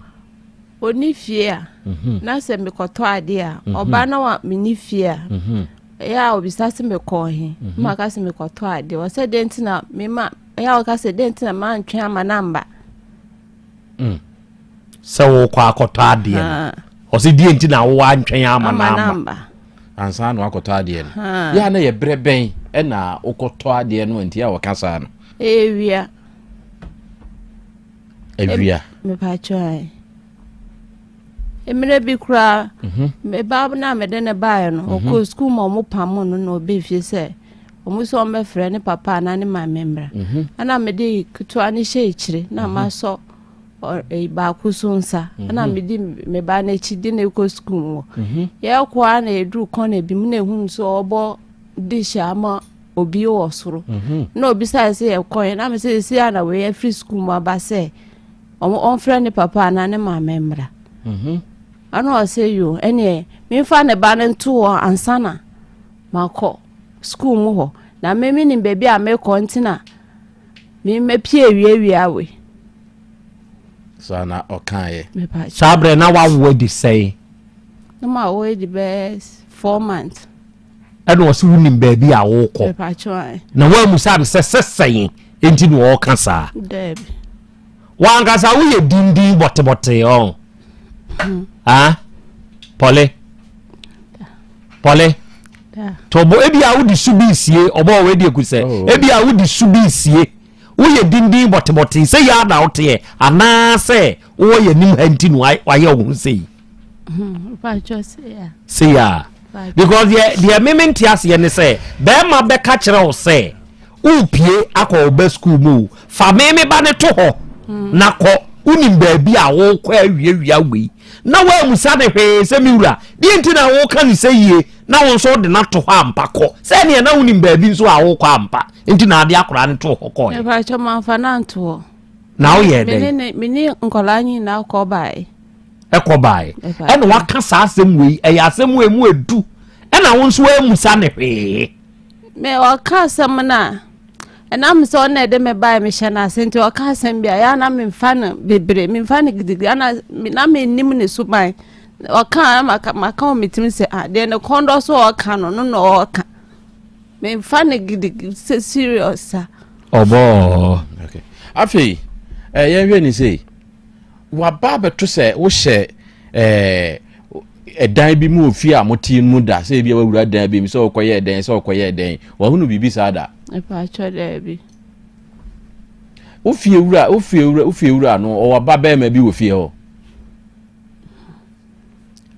ɔni fie a, mhm. na sɛ mekɔtɔ adeɛ a, mhm. ɔba na wa menni fie a, ɛyɛ a ɔbisa sɛ mekɔɔ he, maka sɛ mekɔtɔ adeɛ, ɔsɛ dɛn nti na mema, ɛyɛ a ɔka sɛ dɛn nti na mantwɛn ama no amba. Mm. Sɛ wokɔ akɔtɔ adeɛ no. Ɔsɛ deɛ nti na wowɔ antwɛn ama no amba. Ansa na wakɔtɔ adeɛ no. Yɛ a na yɛ berɛ bɛn ɛna wokɔtɔ adeɛ no nti a wɔka saa no. Ewia. Awia. Mepatwa. Mmerɛ bi koraa, mhm. me ba no a mede no baeɛ no, mhm. ɔkɔɔ sukuu ma ɔmo pamo no na ɔbɛ fie sɛ ɔmo sɛ ɔmbɛfrɛ ne papa anaa ne maame mmra. Mhm. Ɛna mede ketewa no hyɛ akyire na masɔ baako so nsa. Ɛna mede me ba no akyi de no kɔ sukuu mu hɔ. Yɛkɔ a na yɛduru kɔna bi mu na ehunu sɛ ɔbɔ dish ama obi wɔ soro. Na obisae sɛ yɛkɔɛ na mesɛ sɛ a na wei afiri sukuu mu aba sɛ ɔmfrɛ ne papa anaa ne maame mmra. Mhm. Ɛna ɔsɛ yo ɛneɛ memfa ne ba no nto hɔ ansa na makɔ sukuu mu hɔ na me menim baabi a mekɔ nti na mepie awiawia wei. Saa na ɔkaeɛ. Saa berɛ na wawo adi sɛn? Na mawo adi bɛyɛ 4 months. Ɛna ɔse wonim baabi a wokɔ. Na woamusa no sɛ sɛsɛn nti na ɔɔka saa? Daabi. Wankasa woyɛ dindin bɔtebɔte ɔn. Hmm. Ah? Pɔle. Pɔle. Tɔbɔ ebi a wode su bi sie ɔbɔ wɔ edi ekusɛ. Oh. Ebi a wode su bi sie. Woyɛ dindin bɔtebɔte sɛ yɛ ana woteɛ anaasɛ wowɔ yɛ nim ha nti na wayɛ wo ho sei. Hmm, sei a because deɛ deɛ meme nte aseɛ ne sɛ bɛrima bɛka kyerɛ wo sɛ wopie akɔ wo ba sukuu mu fa meme ba ne to hɔ hmm. na kɔ wonim baabi a wokɔ awiawia wei na woamusa ne hwee sɛ me wura deɛ nti na woka ne sɛ yie na wo nso wode no ato hɔ ampa kɔ sɛ neɛ na wonim baabi nso a wokɔ ampa nti na ade akwaraa no to hɔ kɔɛ na woyɛ dɛn mene nkɔlaa nyinaa kɔ bae ɛkɔ baeɛ ɛna waka saa asɛm wei ɛyɛ asɛm wei mu edu ɛna wo nso amusa ne hwee. mɛ ɔka asɛm no a ɛnam sɛ ɔna ɛde me bae mehyɛ no ase nti ɔka asɛm bi a yɛ na memfa no bebree memfa no gidigidi ana na mennim ne suban ɔka a maka maka wɔ me tirim sɛ ah deɛ ne kɔn dɔ so ɔka no no na ɔka memfa no gidigidi sɛ serious a. Ɔbɔɔ. Okay. Afei, eh, yɛnhwɛ ni sei. Waba abɛto sɛ wohyɛ ɛɛ ɛdan bi mu wɔ fie a mote mu da sɛ ebi a wawura dan bi mu sɛ ɔkɔyɛ dɛn sɛ ɔkɔyɛ dɛn wahunu biribi saa da. Ɛpaatwɔ daabi. Wofie wura wofie wura wofie wura no ɔwɔ ba bɛrima bi wɔ fie hɔ.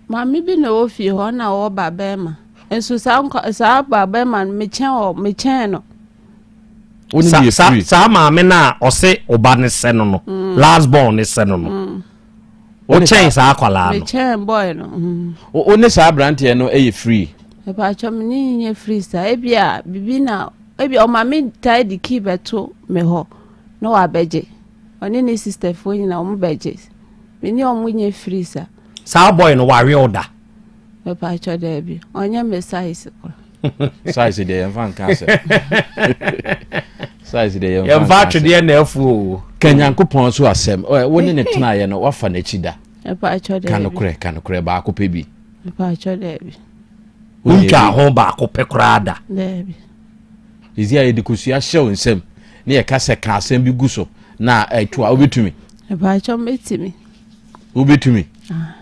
Maame bi na ɔwɔ fie hɔ na ɔwɔ ba bɛrima nso saa nkɔ saa ba bɛrima no mekyɛn wɔ mekyɛn no. Sa saa maame no a ɔse ɔba ne sɛ no no mm. last born ne sɛ no no mm. wokyɛn saa akwadaa no mekyɛn boy no mm. wo ne saa aberanteɛ no yɛ free ɛpaatwɔ me ne nyɛ free saa ebi a bibi na ebi ɔma me taa de key bɛto me hɔ na wabɛgye ɔne ne sisterfoɔ nyinaa wɔn bɛgye me ne wɔn nyɛ free saa saa boy no wawe wo da Mepakyɛ daabi, ɔnyɛ me size kora. Size deɛ yɛmfa nka asɛm. Size deɛ yɛmfa nka atwedeɛ na afu o. Ka Nyankopɔn so asɛm. Wo ne ne tenaeɛ no, wafa n'akyi da. Mepakyɛ daabi. Ka nokorɛ, ka nokorɛ baako pɛ bi. Mepakyɛ daabi. Wontwaa ho baako pɛ koraa da. Daabi. Sisi a yɛde kosua hyɛ wo nsam ne yɛka sɛ ka asɛm bi gu so na ɛto a wobɛtumi. Mepakyɛ mɛtumi. Wobɛtumi. Ah.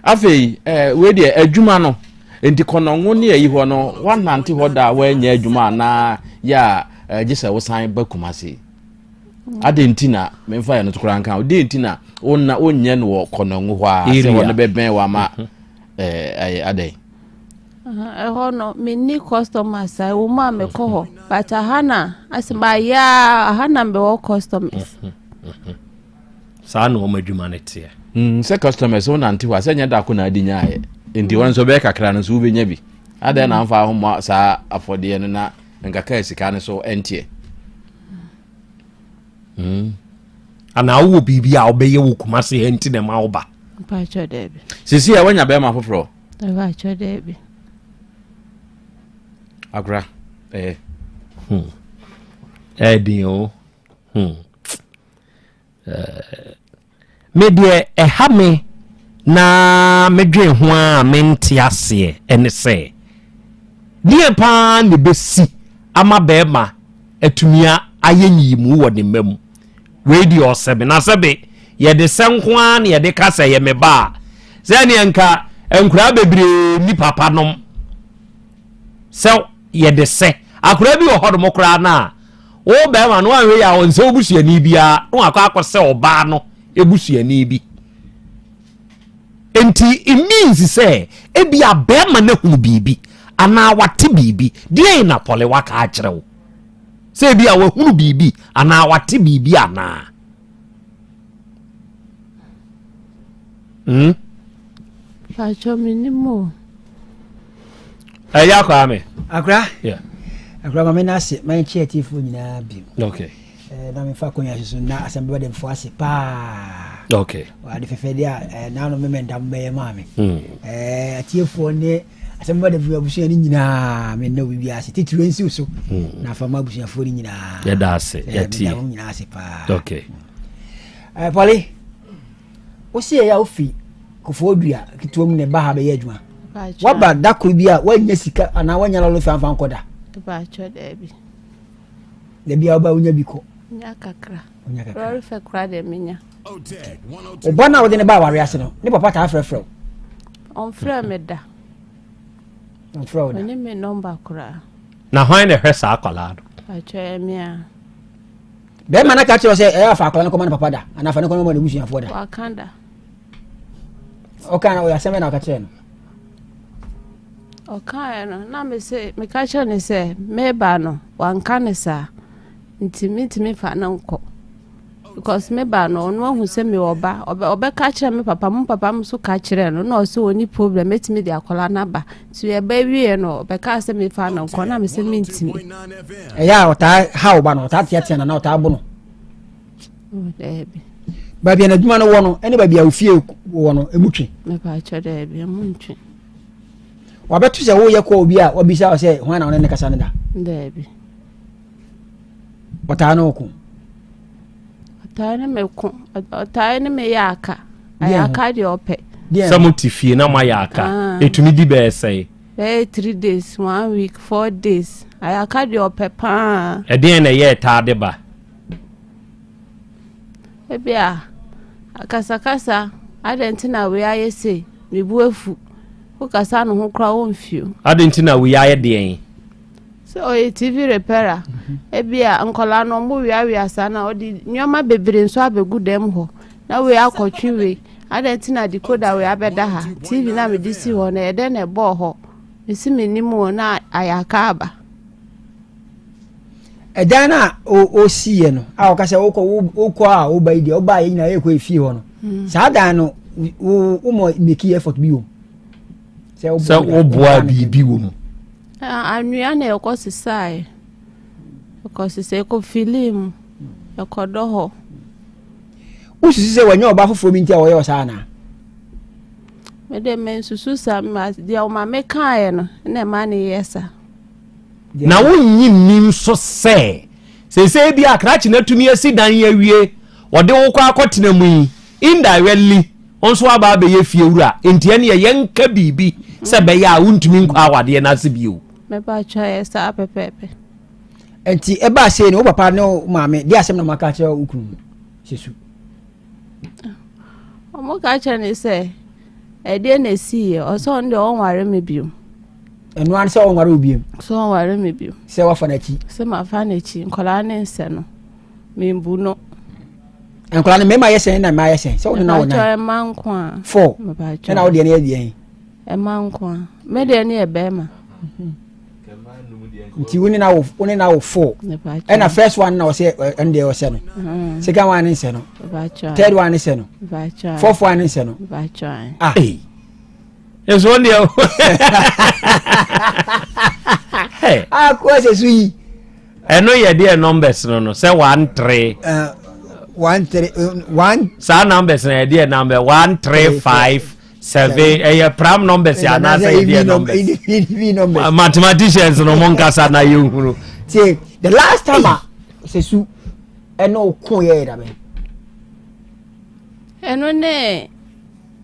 Afei eh, wei deɛ adwuma no nti kɔnɔngo ne ayi hɔ no woanante hɔ da a woanyɛ adwuma anaa yɛ a eh, gye sɛ wosan ba Kumase adɛn nti na memfa yɛ no to koraa nka wo dɛn nti na wonna wonyɛ no wɔ kɔnɔngo hɔ a sɛ hɔ no bɛbɛn wo ama mhm. eh, adɛn ɛhɔ no menni customers a ɛwɔ mu a mekɔ hɔ but aha na asɛ mayɛ a aha na mewɔ customers mhm, mhm. Saa na wɔn adwuma no teɛ. Mm, sɛ customers wo nante hɔ a sɛ nyɛ da ko na adi nyaayɛ nti wɔn nso bɛyɛ kakra no nso wobɛnya bi adɛn na amfa ahommɔ saa afɔdeɛ no na nkaka sika no so ɛnteɛ mm. anaa wowɔ biribi a wobɛyɛ wɔ Kumase ha nti na ɛma wo ba sisi a woanya bɛrima foforɔ akora ɛyɛ hmm. ɛdin o hmm. Eh, me deɛ ɛha me na medwen ho a mente aseɛ ɛne sɛ deɛ paa na ɛbɛsi ama bɛrima atumi ayɛ nyiyimu wɔ ne mma mu wei deɛ ɔsɛ me na sɛbe yɛde sɛ nko ara na yɛde ka sɛ yɛ me ba a sɛ neɛ nka nkoraa bebree ni papa nom sɛ yɛde sɛ akoraa bi wɔ hɔ nom koraa no a Wo bɛrima no anhwɛ yie a ɔnsɛ wo busuani biara na wakɔ akɔsɛ ɔbaa no busuani bi. Nti it means sɛ ebi a bɛrima no ahunu biribi anaa wate biribi. Deɛn na Pɔle waka akyerɛ wo? Sɛ ebi a wahunu biribi anaa wate biribi anaa? Hmm? Pacho menim o. Ɛyɛ akora me. Akora? Yeah. Akora ma me na ase ma nkyɛ atiefoɔ nyinaa bi. Okay. Eh, na mefa akonnwa so so na asɛm bɛba dɛmfoɔ ase paa. Okay. Ade fɛfɛ deɛ a eh, naano memenda mbɛyɛ maa me. Hmm. Eh, atiefoɔ ne asɛm bɛba dɛmfoɔ abusua no nyinaa menna obi biara ase titire nsiw so hmm. na afa ma abusuafoɔ no nyinaa. Yɛda ase yɛtie. Meda wɔn nyinaa ase paa. Okay. Eh, Pɔle. Wo se ɛyɛ a wofi Kofoɔ Dua ketewa mu na ɛba ha bɛyɛ adwuma? Waba da koro bi a woannya sika anaa woannya lɔre fɛ amfa nkɔ da? Mepakyɛ daabi. Dabi a woba wonya bi kɔ? Nya kakra. Wonya kakra. Lɔre fɛ koraa deɛ menya. Ɔba no a wode ne ba aware ase no, ne papa taa frɛfrɛ wo? Ɔmfrɛ me da. Ɔmfrɛ wo da. Ɔne me nɔmba koraa. Na hwan na ɛhwɛ saa akwadaa no? Pakyɛ ɛme a. Bɛrima no ka kyerɛ sɛ ɛyɛ afa akwadaa no kɔma ne papa da anaa afa no kɔma ne busuafoɔ da? Waka da. Ɔka na ɔyɛ asɛm bɛ na ɔka kyerɛ no? Ɔkaeɛ no na mese meka kyerɛ no sɛ meba no wanka no saa nti mentumi fa no nkɔ because meba no ɔno ahu sɛ mewɔ ba ɔbɛka kyerɛ me papa mo papa mo nso ka kyerɛ no na ɔsɛ ɔni problem mɛtumi de akwadaa no aba nti ɛba wie no ɔbɛka sɛ mefa no nkɔ na mesɛ mentumi. Ɛyɛ a ɔtaa ha ɔba no ɔtaa teatea no anaa ɔtaa bo no? Daabi. Baabi a n'adwuma no wɔ no ne baabi a ofie wɔ no emu twe. Mepaakyɛ daabi emu ntwe. Wabɛto sɛ woyɛ kɔ obi a wabisa wo sɛ hwan na ɔne ne kasa no da. Daabi. Ɔtaa ne wo ko. Ɔtaa ne me ko ɔtaa ne me yɛ aka. Ayɛ aka deɛ ɔpɛ. Sɛ mo te fie na mo ayɛ aka ah. etumi di bɛyɛ sɛn. Bɛyɛ 3 days, one week, 4 days. Ayɛ aka deɛ ɔpɛ paa. Ɛdeɛn na ɛyɛ ɛtaa de ba? Ebia akasakasa, adɛn nti na wei ayɛ sei? Me bo afu. Wokasa ne ho koraa ɔmfi o. Adɛn nti na wei ayɛ deɛn? Sɛ ɔyɛ TV repairer. Ebia nkwadaa no ɔmo weawea saa na ɔde nneɛma bebree nso abɛgu dɛm hɔ. Na wei akɔtwe wei. Adɛn nti na decoder wei abɛda ha? TV no a mede si hɔ no ɛyɛ dɛn na ɛbɔɔ hɔ? Mesi mennim o na ayɛ aka aba. Ɛdan no a ɔsiiɛ no a ɔka sɛ wokɔ wokɔ a woba yi deɛ wobaa yɛ nyinaa yɛkɔ efie hɔ no hmm. saa dan no wo womɔ make effort bi wɔ mu sɛ woboa biribi wɔ mu anwea na ɛkɔ sesaeɛ ɛkɔ sesa ɛkɔ fili mu ɛkɔdɔ hɔ wosusu sɛ wɔnyɛ ɔba foforɔ bi nti a wɔyɛ ɔsaa anaa mede mensusu saa deɛ ɔma mekaeɛ no na ɛma ne yɛ saa Na wonnye nni nso sɛ seesei bi a krakye no atumi asi dan yi awie, wɔde wo kɔ akɔtena mu yi, indirectly wo nso aba abɛyɛ fiewura, enti ɛneɛ yɛnka biribi sɛ ɛbɛyɛ a wontumi nkɔ awadeɛ no ase bio. Mepakyɛ ɛyɛ saa pɛpɛɛpɛ. Nti ɛbaa sei no wo papa ne wo maame de asɛm na wɔaka akyerɛ wo kunu no sɛ su? Wɔka kyerɛ no sɛ ɛdeɛ na ɛsiiɛ ɔsɛ ɔno deɛ ɔnware me bio. Ɛno ara sɛ ɔnware wo bio. Sɛ ɔnware me bio. Sɛ wafa n'akyi. Sɛ mafa n'akyi nkwadaa ne nsɛ no membu no. Nkwadaa no mmarima yɛ sɛn na mmaa yɛ sɛn sɛ wo ne na wo nan. Ɛma nko a. Four. Ɛna wo deɛ no yɛ deɛn. Ɛma nko a me deɛ no yɛ bɛrima. Nti wo ne na wo wo ne na wo four. Ɛna first one na ɔsɛ ɛno deɛ ɔsɛ no. Mm. Second one ne nsɛ no. Third one ne sɛ no. Fourth one ne nsɛ no. Ah. Nso wɔn deɛ. Akɔ ɛsɛ so yi. Ɛno yɛ deɛ numbers no no sɛ 1 3. 1 3 1. Saa numbers na yɛ deɛ number 1 3 5 7 ɛyɛ prime numbers yɛ anaasɛ yɛ deɛ numbers. Mathematicians no mo nkasa na yɛ nhunu. Tie the last time a sɛ su ɛne ɔko yɛ yɛ dabɛn. Ɛno ne.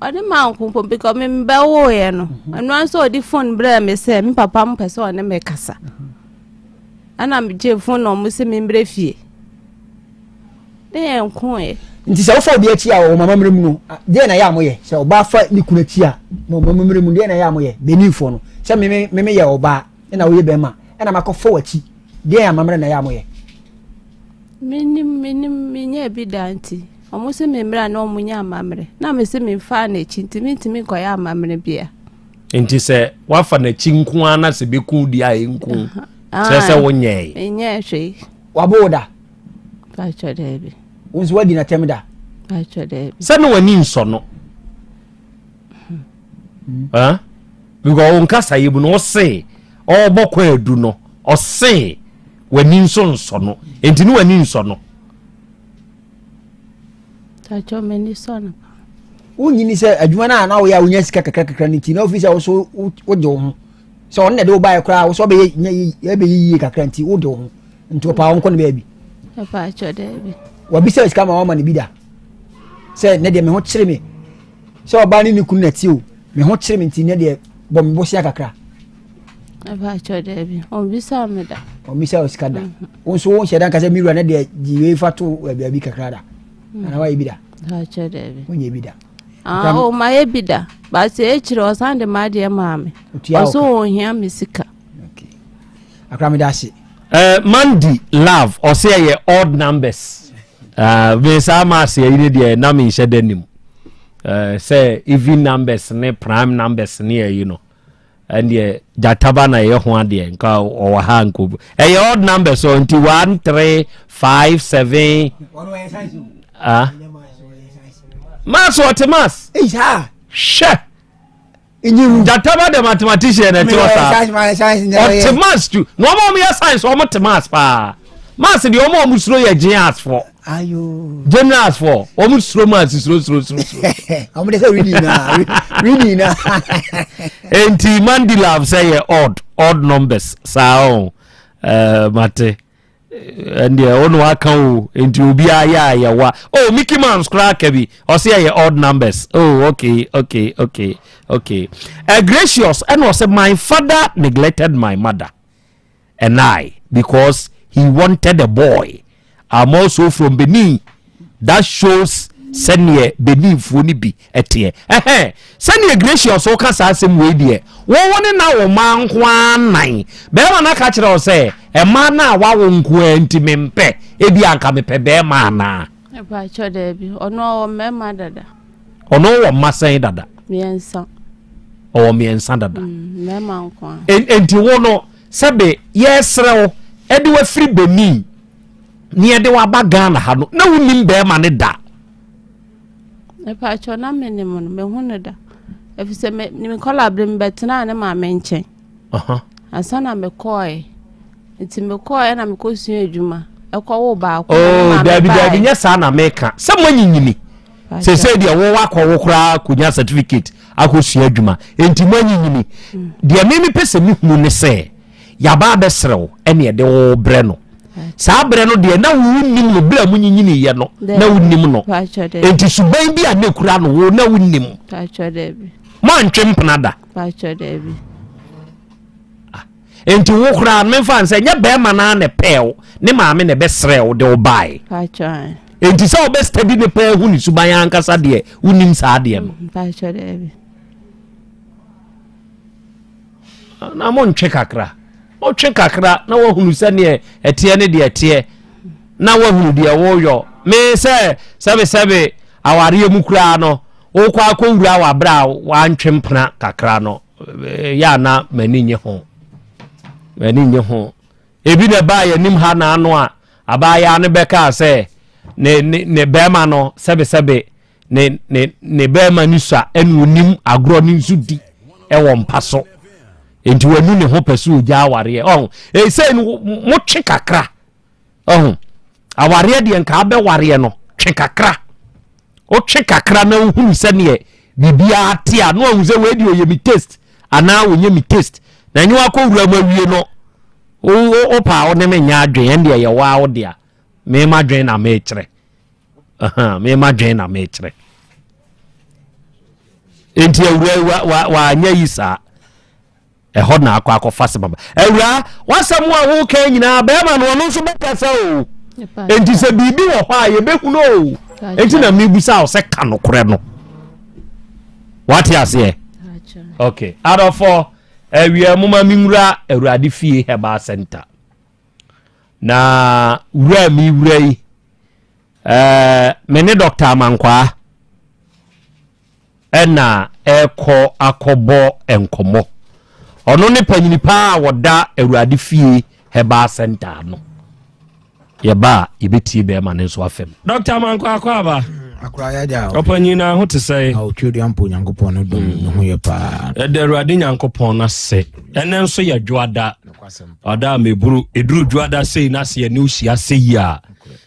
Ɔne ma nko mpo because me mbɛwoeɛ no mhm. ɛno ara nso ɔde phone brɛɛ me sɛ me papa mo pɛ sɛ ɔne me kasa ɛna megye phone na ɔmo sɛ membrɛ fie ne yɛn nkoeɛ. Nti sɛ wofa obi akyi a wɔ mama mmerɛ mu no deɛ na ɛyɛ a moyɛ sɛ ɔbaa fa ne kunu akyi a ma mama mmerɛ mu deɛ na ɛyɛ a moyɛ beninfoɔ no sɛ meme meme yɛ ɔbaa ɛna woyɛ bɛrima ɛna makɔfa w'akyi deɛ amammerɛ na ɛyɛ a moyɛ. Menim menim menyɛɛ bi da nti ɔmo se me mmra na ɔmo nyɛ amammerɛ na me se me nfaa n'akyi nti mentumi nkɔyɛ amammerɛ bia. Nti sɛ wafa n'akyi nko ara na sɛ bɛku deɛ a ɛnku kyerɛ sɛ wonyɛe. Menyɛɛ hwee. Wabo wo da? Pakyɛ daabi. Wo nso wadi n'atɛm da? Pakyɛ daabi. Sɛ ne w'ani nsɔ no. Hmm. Because wo nkasa yɛ mu no ɔse ɔrebɔ kwan adu no ɔse w'ani nso nsɔ no nti ne w'ani nsɔ no. Tatwɔ m'ani sɔ no pa. Wonyini sɛ adwuma no a na woyɛ a wonya sika kakra kakra no nti na wofi sɛ wo so wode wo ho sɛ ɔno na ɛde wo baeɛ koraa wo sɛ ɔbɛyɛ ɛbɛyɛ yie kakra nti wode wo ho nti ɔpaa wo nkɔ no baabi. Ɛpaakyɛ daabi. Wabisa sika ma wama no bi da sɛ ne deɛ me ho kyere me sɛ ɔbaa ne ne kunu na ti o me ho kyere me nti ne deɛ. bɔ me bosea kakra. Ɛbaakyɛ daabi, ɔmmisa me da. Ɔmmisa wo sika da. Mhm. Wo nso wo nhyɛ da nka sɛ me wura ne deɛ gye wei fa to baabi kakra da. Mm. Anaa wayɛ bi da? Ɛbaakyɛ daabi. Wonyɛ bi da. Ah, oh, mayɛ bi da. Baasi ekyir ɔsan de m'adeɛ maa me. Ɔso ɔhia me sika. Okay. Akora me da ase. Uh, Mandy Love ɔsɛ ɛyɛ odd numbers. Uh, me saa maase ayi ne deɛ na menhyɛ da nim. Uh, sɛ even numbers ne prime numbers ne ayi no. Ɛndeɛ gyataba na ɛyɛ ho adeɛ nka ɔwɔ ha nko. Ɛyɛ odd numbers ɔ nti 1 3 5 7. Ah. Mass ɔte mass. Hwɛ. Gyataba the mathematician na ɛte hɔ saa. Ɔte maths tu. Na wɔn a wɔyɛ science wɔn te maths paa. Maths deɛ wɔn a wɔn suro yɛ generals fo. Generals fo wɔn suro maths suro suro suro suro. Wɔn de sɛ reading na reading na. Enti Mandela sɛ yɛ odd odd numbers saa ɔn ɛɛ mate. Ɛndeɛ wo na waka o nti obiara yɛ a yɛwa oh Mickey Mouse koraa ka bi ɔsɛ ɛyɛ odd numbers oh okay okay okay okay uh, gracious ɛna ɔsɛ my father neglected my mother and I because he wanted a boy I'm also from Benin that shows sɛneɛ Beninfoɔ no bi teɛ. Ɛhɛn, sɛdeɛ Gracious woka saa asɛm wei deɛ, wo wo ne na wo mmaa nko ara nnan. Bɛrima no aka kyerɛ wo sɛ, mmaa no a wawo nko ara nti mempɛ, ebi anka mepɛ bɛrima anaa? Mpakyɛ daabi, ɔno ɔwɔ mmarima dada. Ɔno wɔ mma sɛn dada? Mmiɛnsa. Ɔwɔ mmiɛnsa dada. Mm, mmarima nko ara. Enti wo no, sɛbe yɛresrɛ wo ɛde wafiri Benin ne yɛde waba Ghana ha no, na wonim bɛrima no da? Mepakyɛw, na menim no, mehu no da. Efisɛ me me nkɔla bere mebɛtenaa ne maame nkyɛn. Ansa na mekɔɔe. Nti mekɔɔe na mekɔsua adwuma. Ɛkɔwo baako. Oh, daabi daabi nyɛ saa na meka. Sɛ moanyinyini. Sese deɛ wo wakɔwo koraa konya certificate akɔsua adwuma. Enti moanyinyini. Hmm. Deɛ me mepɛ sɛ mehunu ne sɛ yɛaba abɛsrɛ wo ɛne ɛde wo brɛ no. Saa berɛ no deɛ na wonnim no berɛ a monyinyiniiɛ no na wonnim no. Enti suban bi a na ekura no wo na wonnim. Moantwe mpena da. Ah, enti wo koraa no memfa nsɛ nyɛ bɛrima no ara na ɛpɛɛ wo ne maame na ɛbɛsrɛ wo de wo bae. Enti sɛ wobɛstadi ne pɛɛ hu ne suban ankasa deɛ wonnim saa adeɛ no. Mm, Na montwe kakra. Wotwe kakra na woahunu sɛdeɛ ɛteɛ ne deɛ ɛteɛ na woahunu deɛ woyɔ. Me sɛ sɛbesɛbe awareɛ mu koraa no wokɔ akɔwura w'abrɛ a woantwe mpena kakra no yɛ a na m'ani nye ho. M'ani nye ho. Ebi na ɛbaa yɛn anim ha na ano a abaayaa no bɛkaa sɛ ne ne ne bɛrima no sɛbesɛbe ne ne ne bɛrima no sua ɛna onim agorɔ no nso di ɛwɔ mpa so nti wanu ne ho pɛ so ogya awareɛ ɔho ɛsɛ no motwe kakra ɔho awareɛ deɛ nka abɛwareɛ no twe kakra wotwe kakra na wohunu sɛneɛ biribiara te a na wahu sɛ wei deɛ ɔyɛ me taste anaa ɔnyɛ me taste na ɛnyɛ wakɔ wura mu awie no wo paa wo ne me nyɛ adwen ɛndeɛ yɛ waa wo dea mema dwen na mekyerɛ mema dwen na mekyerɛ nti awura wa wanyɛ yi saa ɛhɔ na akɔ akɔfa sɛ baba awura wasɛm a woka nyinaa bɛrima no ɔno nso bɛkasa o nti sɛ biribi wɔ hɔ a yɛbɛhunu o nti na mebusa wo sɛ ka nokorɛ no wate aseɛ ok adɔfoɔ awia moma menwura awurade fie herbal center Na wura a mewura yi, eh, me ne Dr. Amankwaa ɛna ɛrekɔ akɔbɔ nkɔmmɔ. Ɔno ne panyini paa a wɔda Awurade fie Herbal Center ano. Yɛba a yɛbɛtie bɛrima no nso afam. Dr. Amankwaa akɔ aba. Akora yɛ agya o. Ɔpanyin na ho te sɛ. A otwe dua mpo Nyankopɔn no dom ne ho yɛ paa. Ɛda Awurade Nyankopɔn no ase. Ɛnɛ nso yɛ dwoada. Ɔda a meburu ɛduru dwoada sei na sɛ yɛne wo hyia sɛ yi a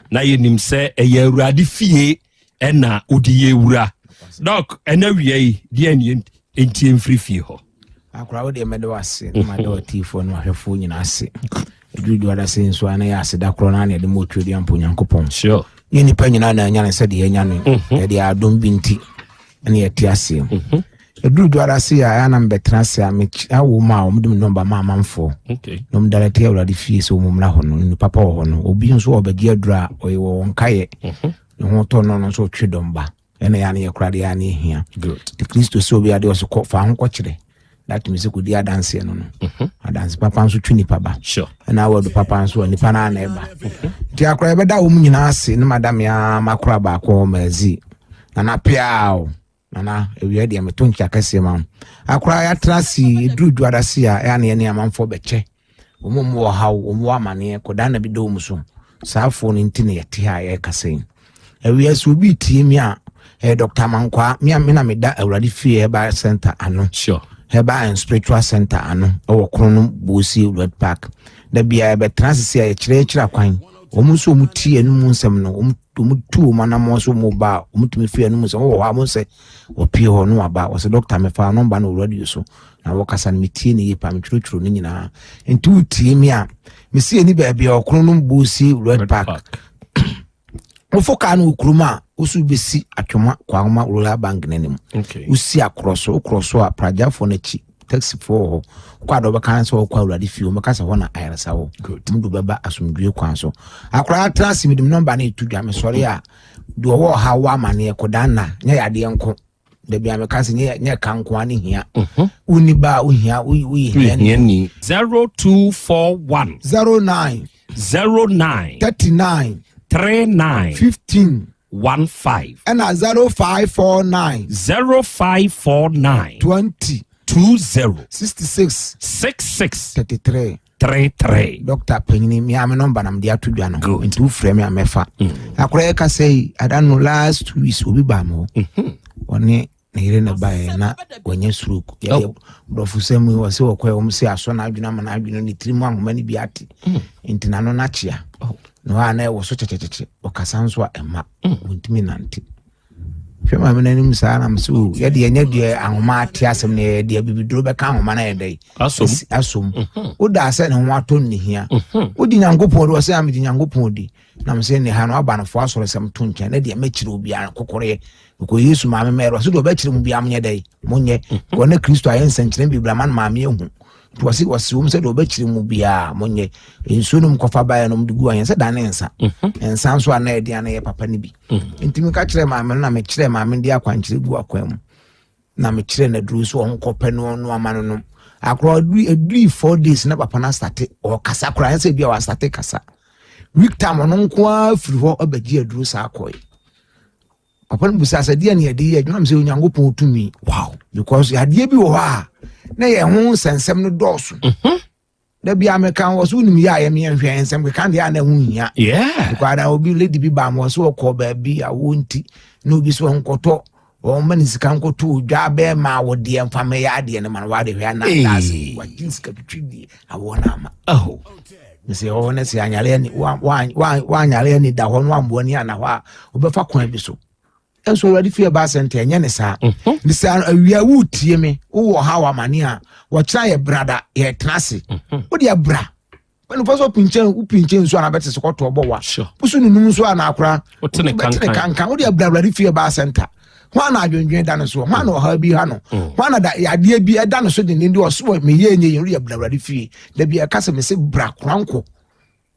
na yɛnim sɛ ɛyɛ Awurade fie ɛna wode yɛ wura. Dɔk, ɛnɛ wia yi deɛ ne ɛntie mfiri fie hɔ. Akora wo deɛ mɛda wo ase na mada w'atiefoɔ ne w'ahwɛfoɔ nyinaa ase. Ɛduru dwoada sei nso a na yɛ aseda korɔ no a na yɛde ma otwe mpo Nyankopɔn. Sure. Nyɛ nnipa nyinaa na anya no sɛdeɛ yɛanya no. Mhm. Yɛde adom bi nti ɛna yɛte aseɛ. Mhm. Ɛduru dwara se a ɛa na mebɛtena ase a awo mu a wɔde me nɔmba ma amanfoɔ. Okay. Na wɔn direct awurade fie sɛ wɔn mmra hɔ no, nnipa papa wɔ hɔ no. Obi nso ɔbɛgye aduru a ɔyɛ wɔ wɔn kaeɛ. Ne ho tɔ no no nso ɔtwe dɔm ba. Ɛna yɛ ne yɛ koraa deɛ ne hia. Nti Kristo sɛ obi adeɛ ɔso kɔ fa ho kɔkyerɛ. That means kɔdi adanseɛ no no. Adanse papa nso twe nipa ba. Sure. Ɛna awɔ adu papa nso a nipa no ana ɛba. Nti akora yɛbɛda wɔn nyinaa ase ne madam ya makora baako maazi. Nana peaw. Nana awia deɛ meto nkyia kɛseɛ ma wo. Akora yɛatena ase ɛduru dwuada se a ɛa ne yɛne amanfoɔ bɛkyɛ. Wɔn mu wɔ haw, wɔn wɔ amaneɛ, kɔdaa na bi da wɔn so. Saa afoɔ no nti na yɛte ha a yɛrekasa yi. Awia sɛ obi tie mi a, ɛyɛ Dr. Amankwaa, me a me na meda Awurade Fie Herbal Center ano. Sure. Herbal and Spiritual Center ano ɛwɔ Kronom Bosie Red Park. Da biara yɛbɛtena ase sɛ yɛkyerɛkyerɛ akwan. Wɔn nso wɔn tie ɛno mu nsɛm no, wɔn wɔn tu wɔn anamɔ so wɔn ba a, wɔn tumi fi ɛno mu nsɛm. Wɔwɔ hɔ a wɔn sɛ wɔpie hɔ no waba. Wɔsɛ dɔkta mefa nɔmba no wɔ radio so na wɔkasa no metie ne yie paa metwerɛtwerɛ no nyinaa. Nti wotie mi a, mesi ani baabi a Ɔkronom Bosie Red Park. Wofo kaa no wɔ kurom a woso bɛsi Atwoma Kwahoma Rural Bank no anim. Wosi akorɔ so, wokorɔ so a pragyafoɔ no akyi taxifoɔ wɔ hɔ. Wokɔ a deɛ wɔbɛka ne sɛ wɔkɔ Awurade fie, wɔbɛka sɛ hɔ na ayaresa wɔ. Wɔn de bɛba asomdwoe kwan so. Akwaraa tena ase mede me nɔmba no ɛto dwa mesɔre a deɛ ɔwɔ ɔhaw wɔ amaneɛ kɔdan nna nyɛ yadeɛ nko. Dabi a meka sɛ nyɛ nyɛ ka nko ara ne hia. Wonni ba a wohia woyɛ hiani. 0241. 09. 09. 39. 39. 15. 15. Ɛna 0549. 0549. 20. 20. 66. 66. 33. 33. Dɔkta panyini me a me nɔmba na mede ato dwa no nti wofrɛ me a mɛfa. Akora yɛka sɛ yi ada no last 2 weeks obi baa me hɔ ɔne ne yere na baeɛ na wanya stroke. Yɛde borɔfo sɛm yi ɔsɛ wɔkɔɛ wɔm sɛ asɔ n'adwene ama n'adwene ne tirim ahoma no bi ate nti n'ano no akyea na hɔ a na ɛwɔ so kyɛkyɛkyɛkyɛ ɔkasa nso a ɛma wɔntumi nante. Hwɛ maame no anim saa na mesɛ o yɛde yɛnyɛ deɛ ahoma ate asɛm no yɛyɛ deɛ bibiduro bɛka ahoma no ayɛ dɛ asom wodaa sɛ ne ho atɔ ne hia wodi Nyankopɔn di ɔsɛ a megye Nyankopɔn di na mesɛ ne ha no aba no fo asɔre sɛm to nkyɛn na deɛ mɛkyerɛ obiara kɔkɔreɛ mekɔ Yesu maame mɛrɛ ɔsɛ deɛ ɔbɛkyerɛ mu biara monyɛ dɛ monyɛ kɔ ne Kristo ayɛ nsɛnkyerɛ bebree ama no maame ahu nti wɔse wɔse wɔm sɛ deɛ ɔbɛkyerɛ mu biara monyɛ nsuo nom kɔfa baeɛ nom de gu ayɛ sɛ dane nsa nsa nso a na ɛde ana yɛ papa no bi nti meka kyerɛ maame no na mekyerɛ maame de akwankyerɛ gu akwan mu na mekyerɛ no aduro so ɔnkɔpɛ no ɔno ama no nom akorɔ aduri 4 days na papa no asate ɔkasa koraa ɛsɛ bi a wasate kasa week time ɔno nko ara firi hɔ abɛgye aduro saa kɔe. Papa no busa sɛ deɛ ne yɛde yɛ adwuma sɛ Onyankopɔn tumi. Wow. Because adeɛ bi wɔ hɔ a na yɛn ho nsɛnsɛm no dɔɔso. Da bi a meka wɔ so wonim yɛ a yɛmeɛ nhwɛ nsɛm keka deɛ a na ɛho hia. Because ada obi lady bi baa ma wɔ so ɔkɔ baabi a wo nti na obi so ɔnkɔtɔ wɔn ma ne sika nkɔtɔ odwa bɛɛ ma wɔ deɛ mfa mɛyɛ adeɛ no ma no wade hwɛ ana daase wagye sika twitwi deɛ awoɔ no ama. Oh. Mesɛ hɔ ne sɛ anyare ani wanyare ani da hɔ no wamboa ani ana hɔ a wobɛfa kwan bi so. Nso Awurade fie ba asɛnte ɛnyɛ ne saa. Ne saa awia wotie me wowɔ ha wɔ amane a wɔkyerɛ yɛ brada yɛtena ase. Wode abra mpanimfoɔ sɛ wopinkyɛn wopinkyɛn nsuo anaa bɛte sɛ kɔtɔ bɔ wa woso nunum nso anaa kora wotene kankan wode abra Awurade fie ba asɛnta hwan na adwendwen da no so hwan na ɔhaw bi ha no hwan na da yadeɛ bi ɛda no so denden de ɔso wɔ meyɛ nyɛ yɛn wode abra Awurade fie da bi ɛka sɛ mese bra koranko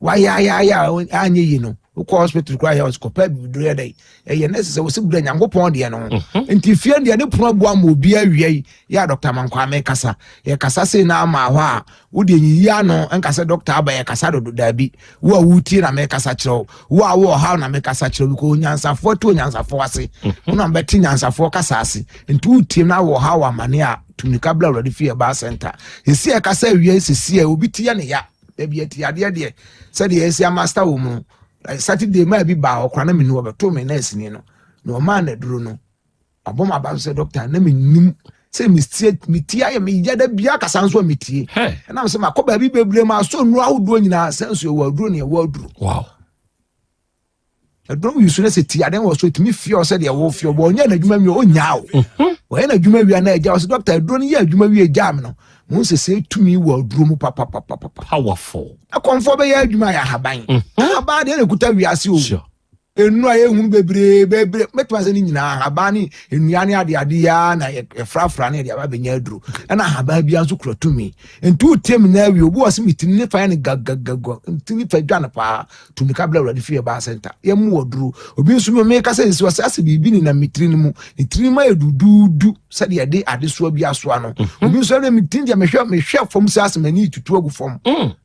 wayayaya anyɛ yi no wokɔ hospital koraa yɛ ɔsɛ kɔpɛ bibiduro yɛ dɛ ɛyɛ nɛsɛ sɛ wɔsɛ bra Nyankopɔn deɛ no ho nti fie deɛ ne pono aboa ma obi awia yi yɛ a Dɔkta Mankwame kasa yɛkasa sei na ama hɔ a wode nyiyi ano nka sɛ dɔkta aba yɛkasa dodo daabi wo a wotie na mekasa kyerɛ wo wo a wowɔ ɔhaw na mekasa kyerɛ wo because onyansafoɔ te onyansafoɔ ase wo na bɛte nyansafoɔ kasa ase nti wotie na wɔ ɔhaw wɔ amane a tumika bla Awurade fie ɛbaa center ɛsi ɛkasa awia sisi a obi ti yɛ ne ya dabi ɛti adeɛ deɛ sɛdeɛ ɛsi amasta wɔ mu no Saturday maa bi baa hɔ koraa na menu ɔbɛto me nurse ni no na ɔmaa na duro no wabɔ ma ba so sɛ dɔkta na menim sɛ metie metie ayɛ meyɛ da bia kasa nso a metie ɛnam sɛ makɔ baabi bebree ma asɔ nnuro ahodoɔ nyinaa sɛ nso ɛwɔ aduro ne ɛwɔ aduro wow ɛdɔm yi so no sɛ ti adeɛ wɔ so ɛtumi fie ɔ sɛ deɛ wɔ fie ɔbɔ ɔnyɛ n'adwuma wie ɔnyaa o ɔyɛ n'adwuma wie na agya ɔsɛ dɔkta aduro no yɛ adwuma wie gyaa me no mo nsɛ sɛ tumi wɔ aduro mu papapapapa powerful akɔmfoɔ bɛyɛ adwuma yɛ ahaban ahaban deɛ na ɛkuta wiase o Sure. Nnuro a yɛhunu bebree bebree mɛtumi asɛ ne nyinaa ahaban ne nnua ne adeade yi ara na yɛfrafra ne yɛde aba abɛnya aduro. Ɛna ahaban biara nso kura tumi. Nti wotie me na awie obi wɔ sɛ metumi ne fa yɛ no gagagaga ntumi fa dwa no paa tumi ka bla awurade fie baa center yɛmu wɔ duro. Obi nso me meka sɛ nsi ɔsɛ asɛ biribi nenam me tiri no mu ne tiri mu ayɛ duduudu sɛdeɛ yɛde adesoa bi asoa no. Obi nso ɛna me tiri deɛ mehwɛ mehwɛ fam sɛ asɛ m'ani tutu agu fam.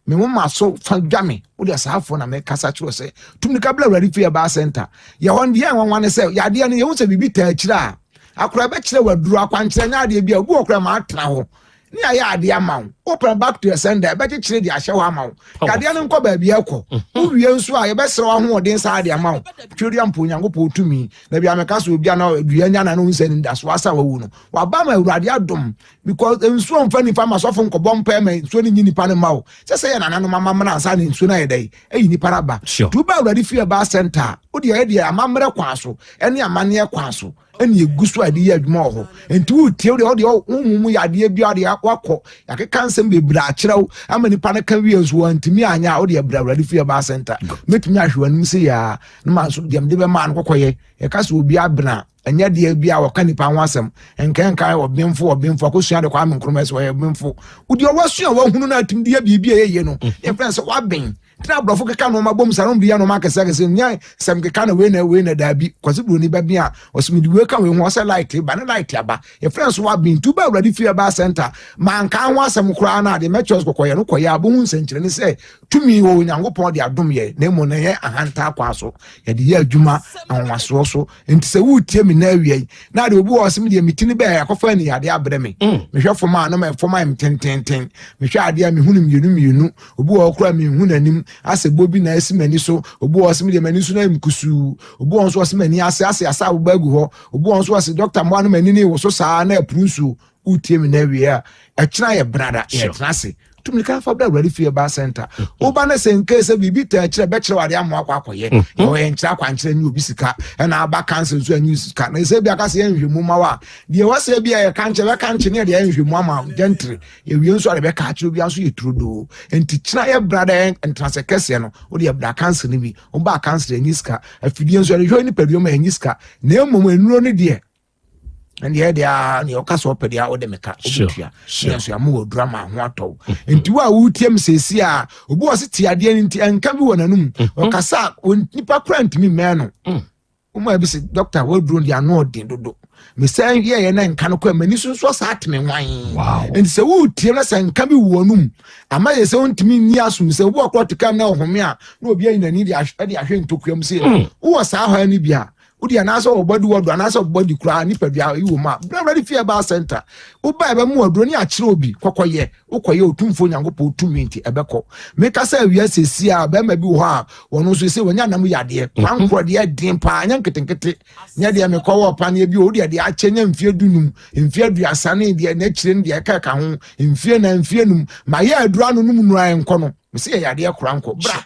Me moma so fa dwa me. Wode asaafoɔ na mekasa kyerɛ sɛ Tumika bla Awurade fie ɛbaa center. Yɛ hɔ no deɛ nwanwa ne sɛ yadeɛ no yɛhu sɛ biribi taa akyire a akora bɛkyerɛ waduro akwankyerɛ nyɛ adeɛ bi a obi wɔ kora ma atena hɔ ne ayɛ adeɛ ama wo wopɛ back to your sender ɛbɛkyekyere de ahyɛ hɔ ama wo yadeɛ no nkɔ baabi ɛkɔ mhm. wowie nso a yɛbɛsrɛ w'ahoɔden saa de ama wo twedeɛ mpo Onyankopɔn tumi na bia meka sɛ obi ana dua nya na no nsɛ ne ndaso asa wawu no waba ma Awurade adom because nsuo mfa nipa ma sɔfo nkɔbɔ mpae ma nsuo no nyi nipa no ma wo sɛ sɛ yɛ nananom amammerɛ ansa na nsuo no ayɛ dɛn ayi nipa no aba nti woba awurade fie ɛbaa center a wode ɛyɛ deɛ amammerɛ kwan so ɛne amanneɛ kwan so ɛne ɛgu so a ɛde yɛ adwuma wɔ hɔ nti wotie wodeɛ wodeɛ honhom mu yɛ adeɛ bi adeɛ wakɔ yɛakeka nsɛm bebree akyerɛ wo ama nipa no ka wie nso wantumi anyɛ a wodeɛ brɛ awurade fie ɛbaa center mɛtumi ahwɛ w'anim sɛ yɛa na ma nso deɛ mede bɛma no kɔkɔyɛ yɛka sɛ obi abena ɛnyɛ deɛ bi a wɔka nipa ho asɛm nkankan ɔbenfo ɔbenfo akosua de Kwame Nkrumah sɛ ɔyɛ ɔbenfo wodi ɔwasua wahunu no atim de yɛ biribi a ɛyɛ yie no mm. yɛfrɛ sɛ waben tena aborɔfo keka nneɛma bom saa de yɛ nneɛma akɛse akɛse nyɛ sɛm keka na wei na wei na daabi kwasi buroni ba bi a ɔsɛ mede wei ka wei ho ɔsɛ light ba ne light aba yɛfrɛ nso waben tu ba awurade fie ba center manka ho asɛm koraa na adeɛ mɛkyerɛ kɔkɔyɛ no kɔyɛ abohu nsɛnkyerɛnne sɛ tumi wɔ Onyankopɔn de adom yɛ na mmom na ɛyɛ ahantan kwan so yɛde yɛ adwuma anwanwasoɔ so nti sɛ woretie me na awia yi na adeɛ obi wɔ ɔsɛm deɛ me ti no bɛɛ akɔfa ani adeɛ abrɛ me mm. mehwɛ fam a na ma fam ayɛ me tententen mehwɛ adeɛ a mehu no mmienu mmienu obi wɔ hɔ koraa mehu n'anim asɛ bɔ bi na asi m'ani so obi wɔ ɔsɛm deɛ m'ani so na ayɛ me kusuu obi wɔ nso ɔsɛ m'ani ase ase ase aboba agu hɔ obi wɔ nso ɔsɛ dɔkta mmoa no m'ani ne wɔ so saa na apuru nsuo wotie me na awie a ɛkyena yɛ brada yɛtena ase tumi ka fa bra awurade fie ba center woba no sɛ nkee sɛ biribi taa kyerɛ bɛkyerɛ wade amoa akɔ akɔyɛ mm-hmm. yɛwɔ yɛ nkyerɛ akwankyerɛ nye obi sika ɛna aba cancer nso anyi sika na ɛsɛ bi aka sɛ yɛnhwɛ mu ma wo a deɛ wɔsɛ bi a yɛka nkyerɛ bɛka nkyerɛ ne yɛde yɛnhwɛ mu ama gentry yɛwie nso a yɛbɛka akyerɛ obi nso yɛ turodoo nti kyena yɛ bra dɛ ntenasɛ kɛseɛ no wode yɛ bra cancer no bi woba cancer anyi sika afidie nso yɛde hwɛ nipadua ma anyi sika na mmom nnuro no deɛ ɛndeɛ deɛ aa nea ɔka sɛ ɔpɛ deɛ ɔde meka ɔbɛtua ne nso yɛama wɔ aduru ama ho atɔ wo mm-hmm. nti wo a wotie m seesie a obi wɔ se te adeɛ no nti ɛnka bi wɔ n'anom mm-hmm. ɔkasa a nipa kora ntumi mmɛn no mm. woma bi sɛ dɔkta waduro deɛ ano ɔden dodo mesɛ yɛyɛ na nka no kɔ m'ani so nso saa ateme nwan nti sɛ wotie na sɛ nka bi wɔ no mu ama yɛ sɛ wontumi nni asom sɛ obi ɔkorɔ te kam na ɔhome a na obi ayi n'ani de ahwɛ ntokua mu sɛ mm. wowɔ saa hɔ no bi a wodi anaasɛ ɔbɔ di wɔdo anaasɛ ɔbɔ di koraa nipadua yi wɔ mu a bere awurade fie ɛbaa center woba ɛbɛmu aduro ne akyerɛ obi kɔkɔyɛ wokɔyɛ otumfoɔ nyankopɔn tumi nti ɛbɛkɔ meka sɛ awia sɛsi a bɛrima bi wɔ hɔ a wɔn nso sɛ wɔnya nam yadeɛ mhm. kwankorɔ deɛ den paa nyɛ nketenkete nyɛ deɛ mekɔ wɔ paneɛ bi o deɛ deɛ akyɛ nyɛ mfie dunum mfie aduasa ne deɛ n'akyire ne deɛ ɛka ɛka ho mfie na mfie num ma yɛ aduro ano num nura nkɔ no mesi yɛ yadeɛ kora nkɔ bra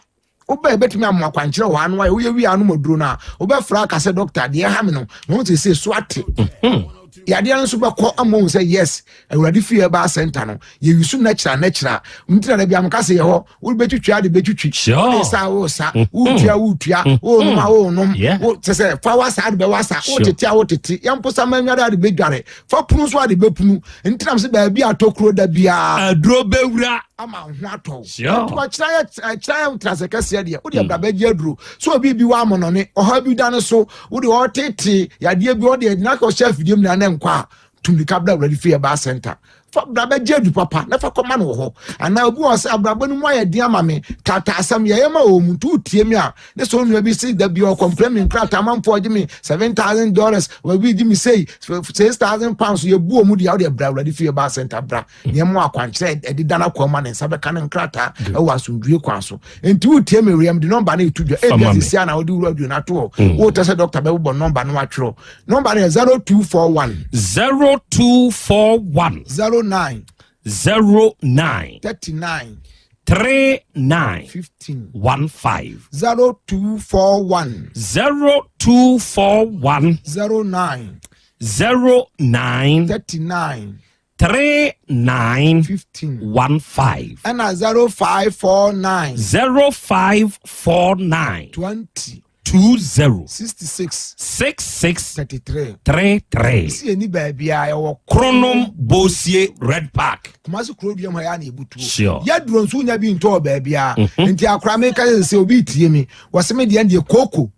Wobɛ ebetumi ama akwankyerɛ wɔ ano ayɛ woyɛ wie anom aduro no a wobɛfra aka sɛ dɔkta deɛ ɛha me no na wɔn sɛ so ate mhm. yadeɛ no nso bɛkɔ ama wɔn sɛ yes awurade fie ɛbaa center no yɛyi so natural natural nti na dabi amka sɛ yɛ hɔ wobɛtwitwi ade bɛtwitwi wode sa wo sa mhm. wotua wotua mhm. wonom a wonom wo sɛ sɛ fa wasa ade bɛwasa wotete a wotete yɛmposa ma nware ade bɛdware fa punu nso ade bɛpunu ntinam sɛ baabi atɔ da biara aduro bɛwura ama ho atɔ wo nti ɔkyerɛ yɛ kyerɛ yɛ ntrasɛ kɛseɛ deɛ wode abra bɛgye aduro so obi bi wɔ amɔnɔne ɔha bi da ne so wode ɔtete yadeɛ bi ɔde agyina kɔ hyɛ afidie mu na ne nkɔ a tumika bra awurade fie ɛbaa center fa bra bɛgye adu papa na fa kɔma no wɔ hɔ anaa obi wɔ sɛ abrabɔ no mu ayɛ den ama me tata asɛm yɛyɛ ma wɔ mu nti wotie mi a ne sɛ onua bi si da bi ɔkɔmprɛ me nkrataa amanfoɔ gye me $7,000 wɔbi gye me sei £6,000 yɛbu wɔ mu deɛ wode bra awurade fie ɛbaa center bra nneɛma akwankyerɛ ɛde da n'akwan ma ne nsa bɛka ne nkrataa ɛwɔ asomdwie kwan so nti wotie me wia mede nɔmba no ɛto dwa ebi asisi a na wode wura aduonu ato hɔ mm. wotɛ sɛ dɔkta bɛbobɔ nɔmba no atwerɛ nɔmba no yɛ 0241 0241 09 09 39 39 15 15 0241 0241 09 09 39 3 9 15 1 5. Ɛna 0549. 0549. 20. 20 66 66 33 33. Si yɛni baabiaa yɛwɔ Kronom Bosie Red Park. Kumasi kuro dua mu ha yɛ ana ebutuo. Sure. Yɛduro nso wonya bi ntɔɔ baabiaa. Nti akora meka sɛ sɛ obi tie mi wɔse me deɛ deɛ kooko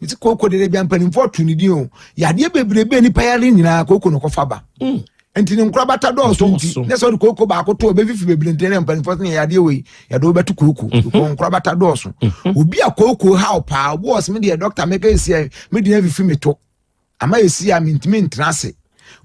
nti kooko deɛ bia mpanimfoɔ to ne din o yadeɛ bebrebe nipa yare nyinaa kooko no kɔfa ba. Nti ne nkorabata dɔɔso nti ne sɛ ɔde kooko baako to ɔbɛfifi bebree nti ne mpanimfoɔ sɛ yadeɛ wei yɛde wobɛto kooko because nkorabata dɔɔso. Obi a kooko haw paa obi wɔ sɛ me deɛ dɔkta meka ɛsi me deɛ afifi me to ama ɛsi a mentumi ntena ase.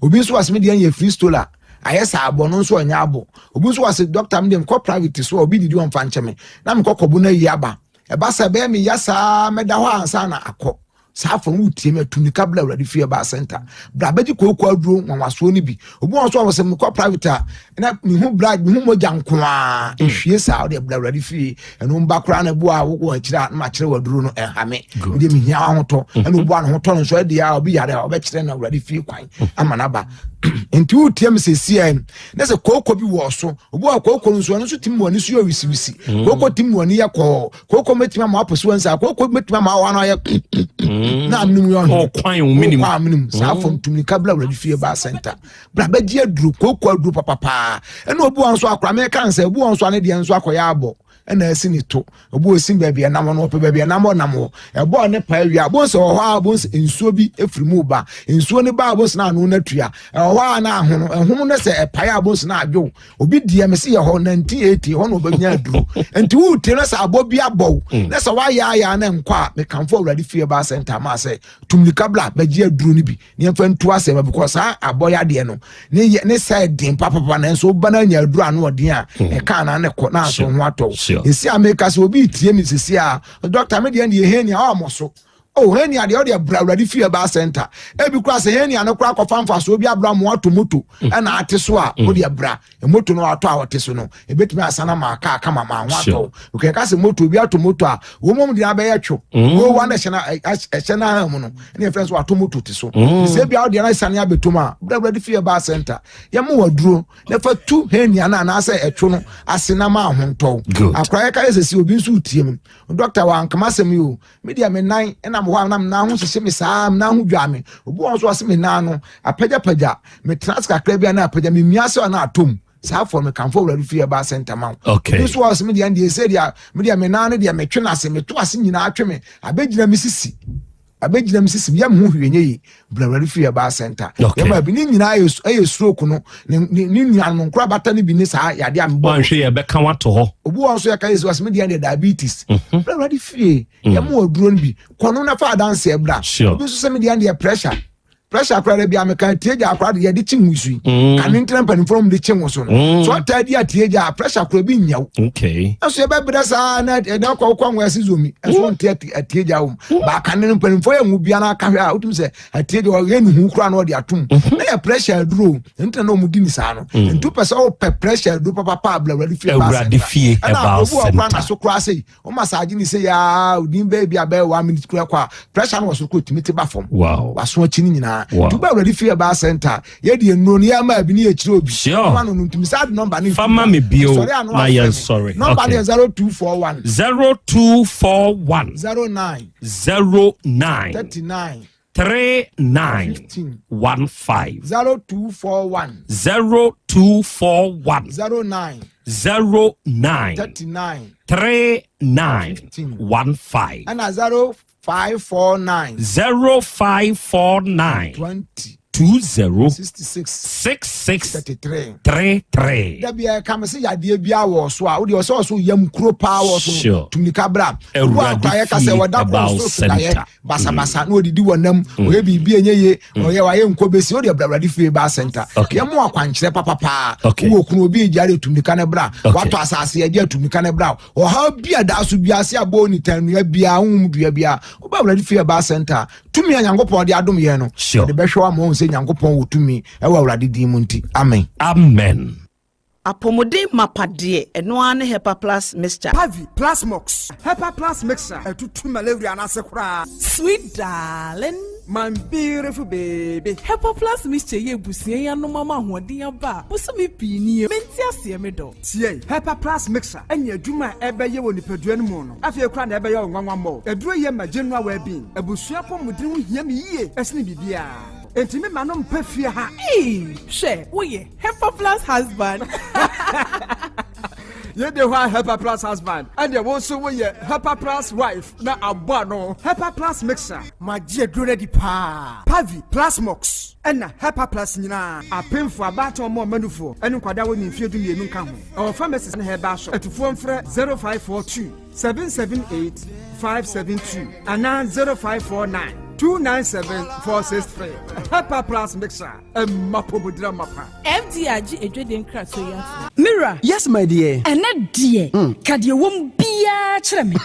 Obi nso wɔ sɛ me deɛ yɛ fristola ayɛ sɛ abɔ no nso ɔnyɛ abɔ. Obi nso wɔ sɛ dɔkta me deɛ mekɔ private so a obi didi ɔmfa nkyɛ me na mekɔ kɔbo no ayi aba ɛba sɛ ɛbɛyɛ me ya saa mɛda hɔ ansa na akɔ. Saa afɔ no wotie me atu nika bla awurade fie ba center bra bɛgye kooko aduro nwanwasoɔ no bi. Obi wɔ nso a wɔ sɛ mekɔ private a na mehu blood mehu mogya nko a ehwie saa ɔde bla awurade fie ɛno mba koraa na ebu a wowɔ akyire a na makyerɛ wɔ aduro no ɛha me medeɛ mehia ahotɔ ɛna obu a ne ho tɔ no nso ɛdeɛ a obi yare a ɔbɛkyerɛ no awurade fie kwan ama n'aba. Nti wotie me sɛsi na sɛ kooko bi wɔ so obi wɔ kooko no nso ɛno nso tumi wɔ ani so yɛ wisiwisi. Kooko tumi wɔ ani yɛ kɔɔ kooko mɛtumi ama apɔ so nsa kooko mɛtumi ama awa no ayɛ na amene mu yɛ ɔhene ɔkwan wo minim ɔkwan amene mu saa fam tumi ka bla awurade fie ba center bla bɛgye aduro kooko aduro papapaa. Ɛna obi wɔ nso akora mɛka nsɛ obi wɔ nso ane deɛ nso akɔyɛ abɔ ɛna asi ne to obi wɔ si baabi ɛnam no ɔpɛ baabi ɛnam ɔnam hɔ ɛbɔ ne pa awia abo nsɛ wɔ hɔ a abo nsɛ nsuo bi efiri mu ba nsuo ne ba abo nsɛ na ano na tua ɛwɔ hɔ a na ahono ɛhono ne sɛ ɛpae abo nsɛ na adwo obi deɛ me se yɛ hɔ 1980 hɔ na ɔbɛnya aduro nti wotie no sɛ abɔ bi abɔw na sɛ woayɛ ayɛ na nkɔ a mekamfo awurade fie ba center ma sɛ tumnika bla bɛgye aduro no bi ne yɛmfa ntu asɛm because saa abɔ yadeɛ no ne yɛ ne sɛ den papapa na nso woba no anya aduro ano ɔden a ɛka na ne kɔ na aso ho atɔ ɛsi a meka sɛ obi tie me sisi a dɔkta me deɛ deɛ hɛnia ɔmɔ so oh hɛnia deɛ ɔde abura awurade fie ba center ebi kora sɛ hɛnia no kora akɔfa mfasoɔ bi abura mo ato moto ɛna ate so a wode abura moto no atɔ a ɔte so no ebetumi asan ama kaa kama ma ho atɔ okay ka sɛ moto bi ato moto a wɔn mu deɛ abɛyɛ two wɔn wa na ɛhyɛ na ɛhyɛ na ha mu no ɛna yɛfrɛ nso ato moto te so sɛ ebi awo deɛ na ɛsane abɛtom a bura awurade fie ba center yɛ mo wɔ duro na fa tu hɛnia no anaasɛ ɛtwo no ase na ma ahontɔw akora yɛ ka yɛ sɛ si obi nso tie mu dɔkta wa nkama asɛm yi o me deɛ me nan ɛna mo hɔ a na me nan ho hyehye me saa me nan ho dwa me obi wɔn nso ɔse me nan no apagyapagya me tena ase kakra bi a na apagya me mia ase a na atom saa fɔ me kanfo awurade fie ɛba center ma wo okay obi nso ɔse me deɛ deɛ ɛsɛ deɛ me deɛ me nan no deɛ metwe no ase meto ase nyinaa twe me abɛgyina me sisi abɛgyina me sisi yɛ me ho hwee nyɛ yi bra awurade fie ɛba center okay yɛma bi ne nyinaa ɛyɛ stroke no ne ne ne nuanom nkora bata no bi ne saa yadeɛ a mebɔ wanhwɛ yɛ bɛka wato hɔ obi wɔ nso yɛka yesu asɛm deɛ deɛ diabetes bra awurade fie yɛma wɔ aduro no bi kɔno na fa adanseɛ bra obi nso sɛ me deɛ deɛ pressure pressure koraa da bi a meka tie gya koraa de yɛde kye nwo so yi kane ntena mpanimfoɔ mu de kye nwo so no so ɔtaa di atie gya pressure koraa bi nyɛ wo okay ɛso yɛbɛbrɛ saa na ɛda kɔ kɔ nwo ɛse zomi ɛso nte atie gya wɔ mu baaka ne mpanimfoɔ yɛ nwo bia na aka hwɛ a wotumi sɛ atie gya ɔyɛ ne hu koraa na ɔde atom na yɛ pressure aduro ntina na ɔmo di ne saa no nti wopɛ sɛ wopɛ pressure aduro papapa abla awurade fie ba Awurade fie ɛna herbal obi wɔ koraa center na so koraa sɛ wɔn massage ne sɛ yaa odin bɛyɛ bi abɛyɛ 1 minute koraa kɔ a pressure no wɔ so kɔ tumi te ba fam wow waso akyi ne nyinaa Wow. nti wobɛ awurade fie ba center yɛde nnuro no yɛama bi ne yɛkyerɛ obi Sure. Ɔma no no ntumi saa de nɔmba no fa ma me bio Sɔre ano na afrɛ me. yɛn sɔre nɔmba no okay yɛ 0241 0241 09 09 39 39 15 15 0241 0241 09 09 39 39 15 15 ɛna 0549 0549 20 20 66 66 33 33 dabi ɛka me sɛ yadeɛ bi awɔ so a wode ɔsɛ ɔso yam kuro paa wɔ so Sure. tumika bra Awurade yɛka sɛ fie wɔda herbal kɔ so so daeɛ center. basabasa na ɔdidi wɔ nam ɔyɛ biribi ɛnyɛ ye ɔyɛ wayɛ nkɔ bɛsi wode bra awurade fie ba center Okay. yɛmo akwankyerɛ papapaa Okay. wowɔ kunu obi gya de tumika ne bra Okay. watɔ asase yɛgye atumika ne bra ɔhaw bi a daa so bi ase abɔ ne tanua biaa honhom dua biaa woba awurade fie ba center tumi a nyankopɔn de adom yɛn no Sure. yɛde bɛhwɛ wo ama woahu sɛ nyankopɔn wɔ tumi ɛwɔ awurade din mu nti amen amen Apɔmuden mapa deɛ ɛno ara ne Hepa Plus mixture. Pavi Plasmox Hepa Plus mixture ɛtutu malaria n'ase koraa. Sweet darling. My beautiful baby. Hepa Plus mixture yi abusua yi anom ama ahoɔden aba a bosome pii nie. Mente aseɛ me dɔ. Tie! Hepa Plus mixture ne adwuma a ɛbɛyɛ wɔ nipadua no mu no, afei koraa na ɛbɛyɛ wo nwanwa mmɔ. Aduro yi yɛ ma general well-being. Abusua apɔmuden ho hia me yie sene biribiara. Enti me ma no mpa fie ha. Eii hwɛ woyɛ Hepa Plus husband. Yei de hɔ a Hepa Plus husband, ɛnneɛ wo nso woyɛ Hepa Plus wife na abɔ ano. Hepa Plus mixture. Magye aduro no adi paa. Pavi, Plasmox, ɛna Hepa Plus nyinaa. Apemfo, abaatan, ɔmo a ɔma nufoɔ, ɛne nkwadaa a wɔnni mfeɛ 12 nka ho. Ɛwɔ pharmacies ne herbal shop. Atufoɔ mfrɛ 0542 778 572 anaa 0549 297 463. Hepa Plus mixture, ɛma pomodira mapa. FDA agye adwadie nkratoɔ yi atom. Me wura. Yes my dear. Ɛnɛ deɛ, ka deɛ ɛwɔ mu biara kyerɛ me.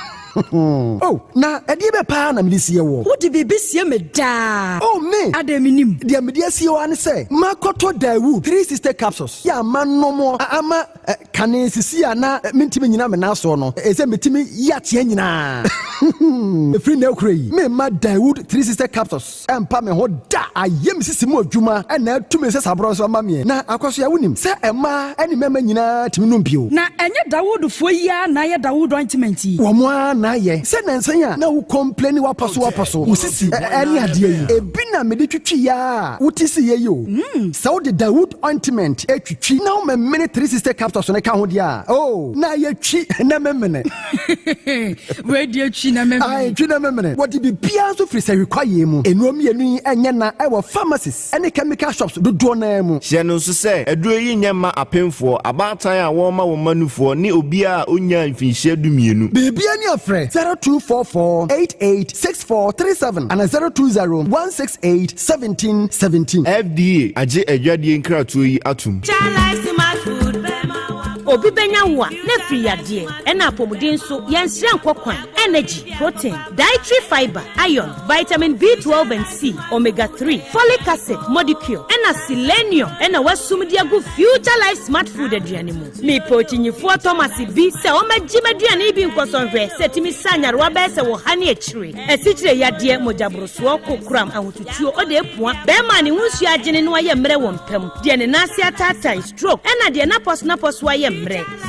Oh, na ɛdeɛ bɛ paa na mede sie wɔ? Wode biribi sie me daa. Oh, me! Adɛn menim? Deɛ mede asie hɔ ara ne sɛ, makɔtɔ Daewoo 360 capsules yɛ a manom a ama kane sisi a na mentumi nnyina me nan soɔ no, ɛsɛ metumi yi ateɛ nyinaa. Ɛfiri nnɛ rekora yi, meremma Daewoo 360 capsules ɛmpa me ho da. Ayɛ me sisi mu adwuma na atu me nsasaborɔ nso ama meɛ. Na Akwasoa, wonim sɛ mmaa ne mmarima nyinaa tumi nom bio. Na ɛnyɛ Dawoodfoɔ yi ara na ayɛ Dawood ointment yi? Wɔn ara na ayɛ. Sɛ nnansa yi a na wo complaini w'apɔso w'apɔso, wo sisi ne adeɛ yi, ebi na mede twitwiiɛ ara a wote siiɛ yi o. Sɛ wode Dawood ointment twitwi na womemene 360 capsules no ka ho deɛ a, oh, na ayɛ twi na memene. Wei deɛ twi na memene. Ae, twi na memene. Wɔde biribiara nso firi sahwi kwaeɛ mu. Nnuro mmienu yi nyɛ na ɛwɔ pharmacies ne chemical shops dodoɔ no ara mu. Hyɛ no nso sɛ, aduro yi nyɛ mma apemfoɔ, abaatan a wɔrema wɔn mma nufoɔ, ne obiara a ɔnnyaa mfinhyia dumienu. Biribiara ni a frɛ 0244 88 6437 anaa 020 168 1717. FDA agye adwadie nkratoɔ yi atom. Obi bɛnya wo a, na afiri yadeɛ, ɛna apɔmuden nso, yɛnsrɛ nkɔ kwan, energy, protein, dietary fiber, iron, vitamin B12 and C, omega 3, folic acid, modicure, ɛna selenium ɛna wasum de agu Future Life Smart Food aduane mu. Mepɛ okyinyifoɔ Thomas bi sɛ ɔmmɛgye m'aduane yi bi nkɔsɔ nhwɛ sɛ ɛtumi sa nyarewa bɛyɛ sɛ wɔ ha ne akyire, asikyire yadeɛ, mogyaborosoɔ, kokoram, ahotutuo, ɔde apua, bɛrima a ne ho nsuo agyene na wayɛ mmerɛ wɔ mpa mu, deɛ ne nan ase ataatae, stroke, ɛna deɛ n'apɔso-n'apɔso ayɛ mmerɛ.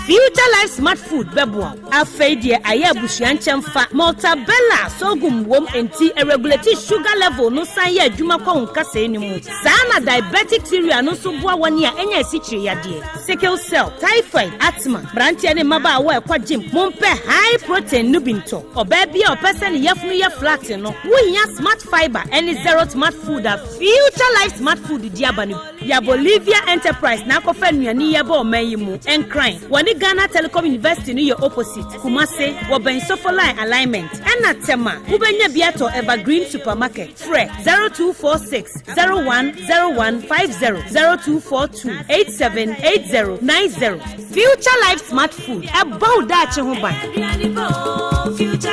Future Life Smart Food bɛboa wo. Afei deɛ ayɛ abusua nkyɛmfa, Maltabella sorghum wom enti ɛregulate sugar level no san yɛ adwuma kɔ wo nkasɛɛ no mu. Saa na diabetic cereal no nso boa wɔn a anya asikyire yadeɛ, sickle cell, typhoid, asthma. Mmeranteɛ ne mmabaawa a ɛkɔ gym, mompɛ high protein no bi ntɔ. Ɔbaa bi a ɔpɛ sɛ ne yafunu yɛ flat no, wohia Smart Fiber ne Zero Smart Food a Future Life Smart Food de aba no bi. Ya Bolivia Enterprise na akɔfa nnuane yi aba ɔman yi mu. Nkran, wɔne Ghana Telecom University no yɛ opposite. Kumase, wɔbɛn Sofoline Alignment. Ɛna Tema, wobɛnya bi atɔ Evergreen Supermarket. Frɛ 0246 010150, 0242 878090. Future Life Smart Food, ɛbɔ wo daakye ho ban.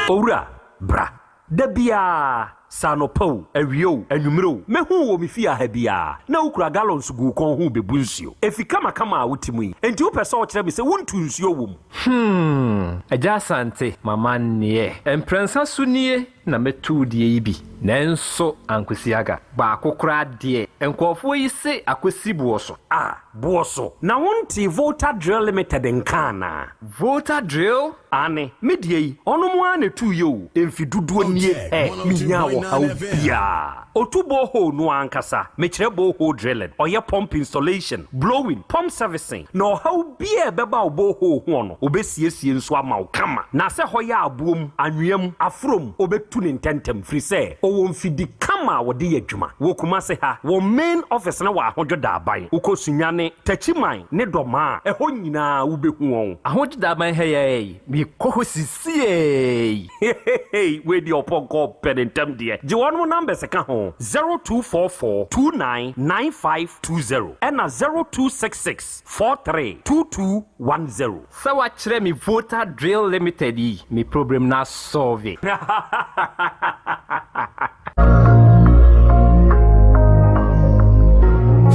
Owura, bra. Da biara, sɛ anɔpa o, awia o, anwummere o, mɛhu wo wɔ me fie ha biara, na wokura gallons gu wo kɔn ho rebebu nsuo. Efi kamakama a wote mu yi, enti wopɛ sɛ wokyerɛ me sɛ wontu nsuo wɔ mu? Hmm, Agya Asante, m'amanneɛ. Mprɛnsa so nie na mɛtu wo deɛ yi bi, nanso ankosi aga. Baako koraa deɛ, nkurɔfoɔ yi se akɔsi boɔ so. Ah, boɔ so? Na wontee Volta Drill Limited nka anaa? Volta Drill? Aane, me deɛ yi, ɔnom ara na ɛtuiɛ o, mfe dodoɔ nie ɛ, menyaa ɔhaw biaa. Ɔtu borehole no ankasa, mekyerɛ borehole drilling, ɔyɛ pump installation, blowing, pump servicing, na ɔhaw biaa a ɛbɛba wo borehole hoɔ no, ɔbɛsiesie nso ama wo kama. Na sɛ hɔ yɛ aboɔ mu, anwea mu, aforɔ mu, ɔbɛtu no ntɛntɛm, firi sɛ ɔwɔ mfidi kama a wɔde yɛ adwuma. Wɔ Kumase ha, wɔn main office no wɔ Ahodwo Daaban. Wokɔ Sunyani, Takyiman ne Dɔmaa a, ɛhɔ nyinaa wobɛhu wɔn. Ahodwo Daaban ha yi ara yi, mekɔ hɔ sisiei. Hehehe wei deɛ ɔpɔnkɔ pɛ ne ntɛm deɛ. Gye wɔnom numbers ka ho, 0244 29 9520 ɛna 0266 43 2210. Sɛ wakyerɛ me Volta Drill Limited yi, me problem no asɔlve.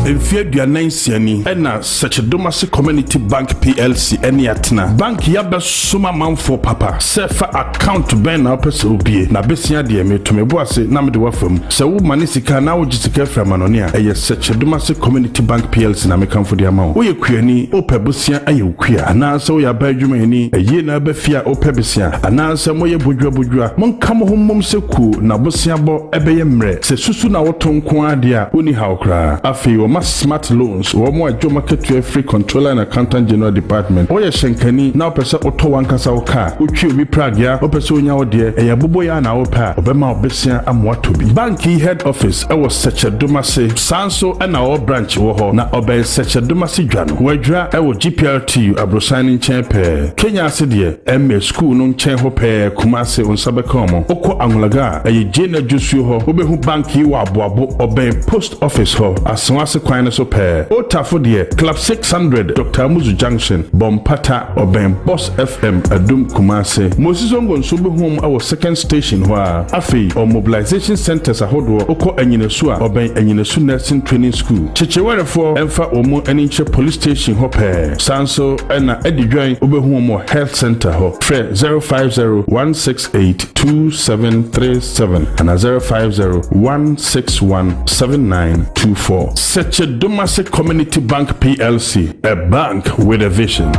Mfeɛ 46 ni na Sɛkyɛdomase Community Bank PLC ne atena. Bank yi abɛsom amanfoɔ papa. Sɛ fa account bɛn na wopɛ sɛ wobie? Na besia deɛ meto me bo ase na mede wo afa mu. Sɛ wo mane sika anaa wogye sika firi amanɔne a, ɛyɛ Sɛkyɛdomase Community Bank PLC na mekamfo de ama wo. Woyɛ kuani, wopɛ bosea ayɛ wo kua, anaa sɛ woyɛ aban adwumayɛni, ayie na aba fie a wopɛ besea, anaa sɛ moyɛ bodua bodua, monka mo ho mmom sɛ kuo na bosea bɔ ɛbɛyɛ mmerɛ. Sɛ susu na woto nko ara deɛ a, wonni haw koraa. Afei wɔma smart loans, wɔn a dwom akatua firi Controller and Accountant General Department. Woyɛ hyɛnkani na wopɛ sɛ wotɔ w'ankasa wo kaa, wotwi obi pragea, wopɛ sɛ wonya wo deɛ, ɛyɛ aboboyaa na wopɛ a, wɔbɛma wo besea ama woatɔ bi. Bank yi head office wɔ Sɛkyɛ Domase, saa nso na wɔwɔ branch wɔ hɔ, na ɔbɛn Sɛkyɛ Domase dwa no. Wɔadwira wɔ GPRTU aborosan no nkyɛn pɛɛ. Kenya ase deɛ, ɛmmɛ sukuu no nkyɛn hɔ pɛɛ, Kumase, wo nsa bɛka wɔn. Wokɔ Anwulaga a, ɛyɛ Jane Adwosuo hɔ, wobɛhu bank yi wɔ Aboabo, ɔbɛn Post Office hɔ, Asewa kwan no so pɛɛ. Otafo deɛ, Club 600, Doctor Amuzu Junction, Bɔmpata, ɔbɛn Boss FM, Adum, Kumase. Moses Zongo nso wobɛhu wɔn wɔ Second Station hɔ ara. Afei, ɔwɔ mobilization centres ahodoɔ, wokɔ Anyinasu a, ɔbɛn Anyinasu Nursing Training School. Kyekyewarefoɔ mfa wɔn ani nkyerɛ Police Station hɔ pɛɛ. Saa nso na Adidwan, wobɛhu wɔn wɔ Health Centre hɔ. Frɛ 050 168 2737 anaa 050 161 7924. Sekyɛ Domase Community Bank PLC, a bank with a vision.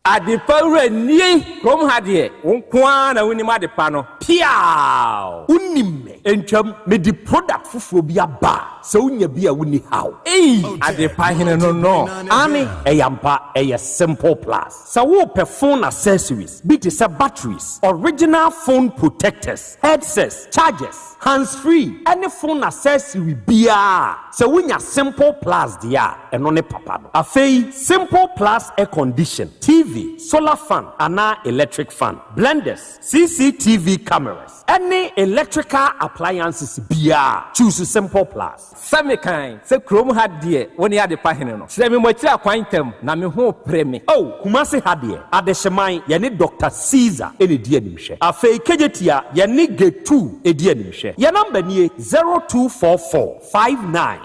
Adepa wura nie kurom ha deɛ wo nko ara na wonim adepa no piaaw. Wonim me ntwam mede product foforɔ bi aba a sɛ wonya bi a wonni haw ei. Adepa hene no no aane ɛyɛ ampa ɛyɛ simple plus. Sɛ worepɛ phone accessories bi te sɛ batteries, original phone protectors, headsets, chargers, hands free ne phone accessory biara a, sɛ wonya Simple Plus deɛ a, ɛno ne papa no. Afei Simple Plus air condition, TV, solar fan anaa electric fan, blenders, CCTV cameras ne electrical appliances biara a, choose Simple Plus. Sɛ mekan sɛ kurom ha deɛ wo ne adepa hene no. Kyerɛ me mo akyiri akwan ntɛm na me ho repere me. Oh, Kumasi ha deɛ, Adehyeman, yɛne Doctor Caesar na ɛdi animhwɛ. Afei Kejetia, yɛne Getu di animhwɛ. Yɛn number nie, 0244 59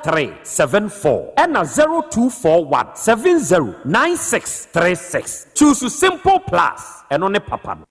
03 74 ɛna 0241 70 96 36. Choose Simple Plus, ɛno ne papa no.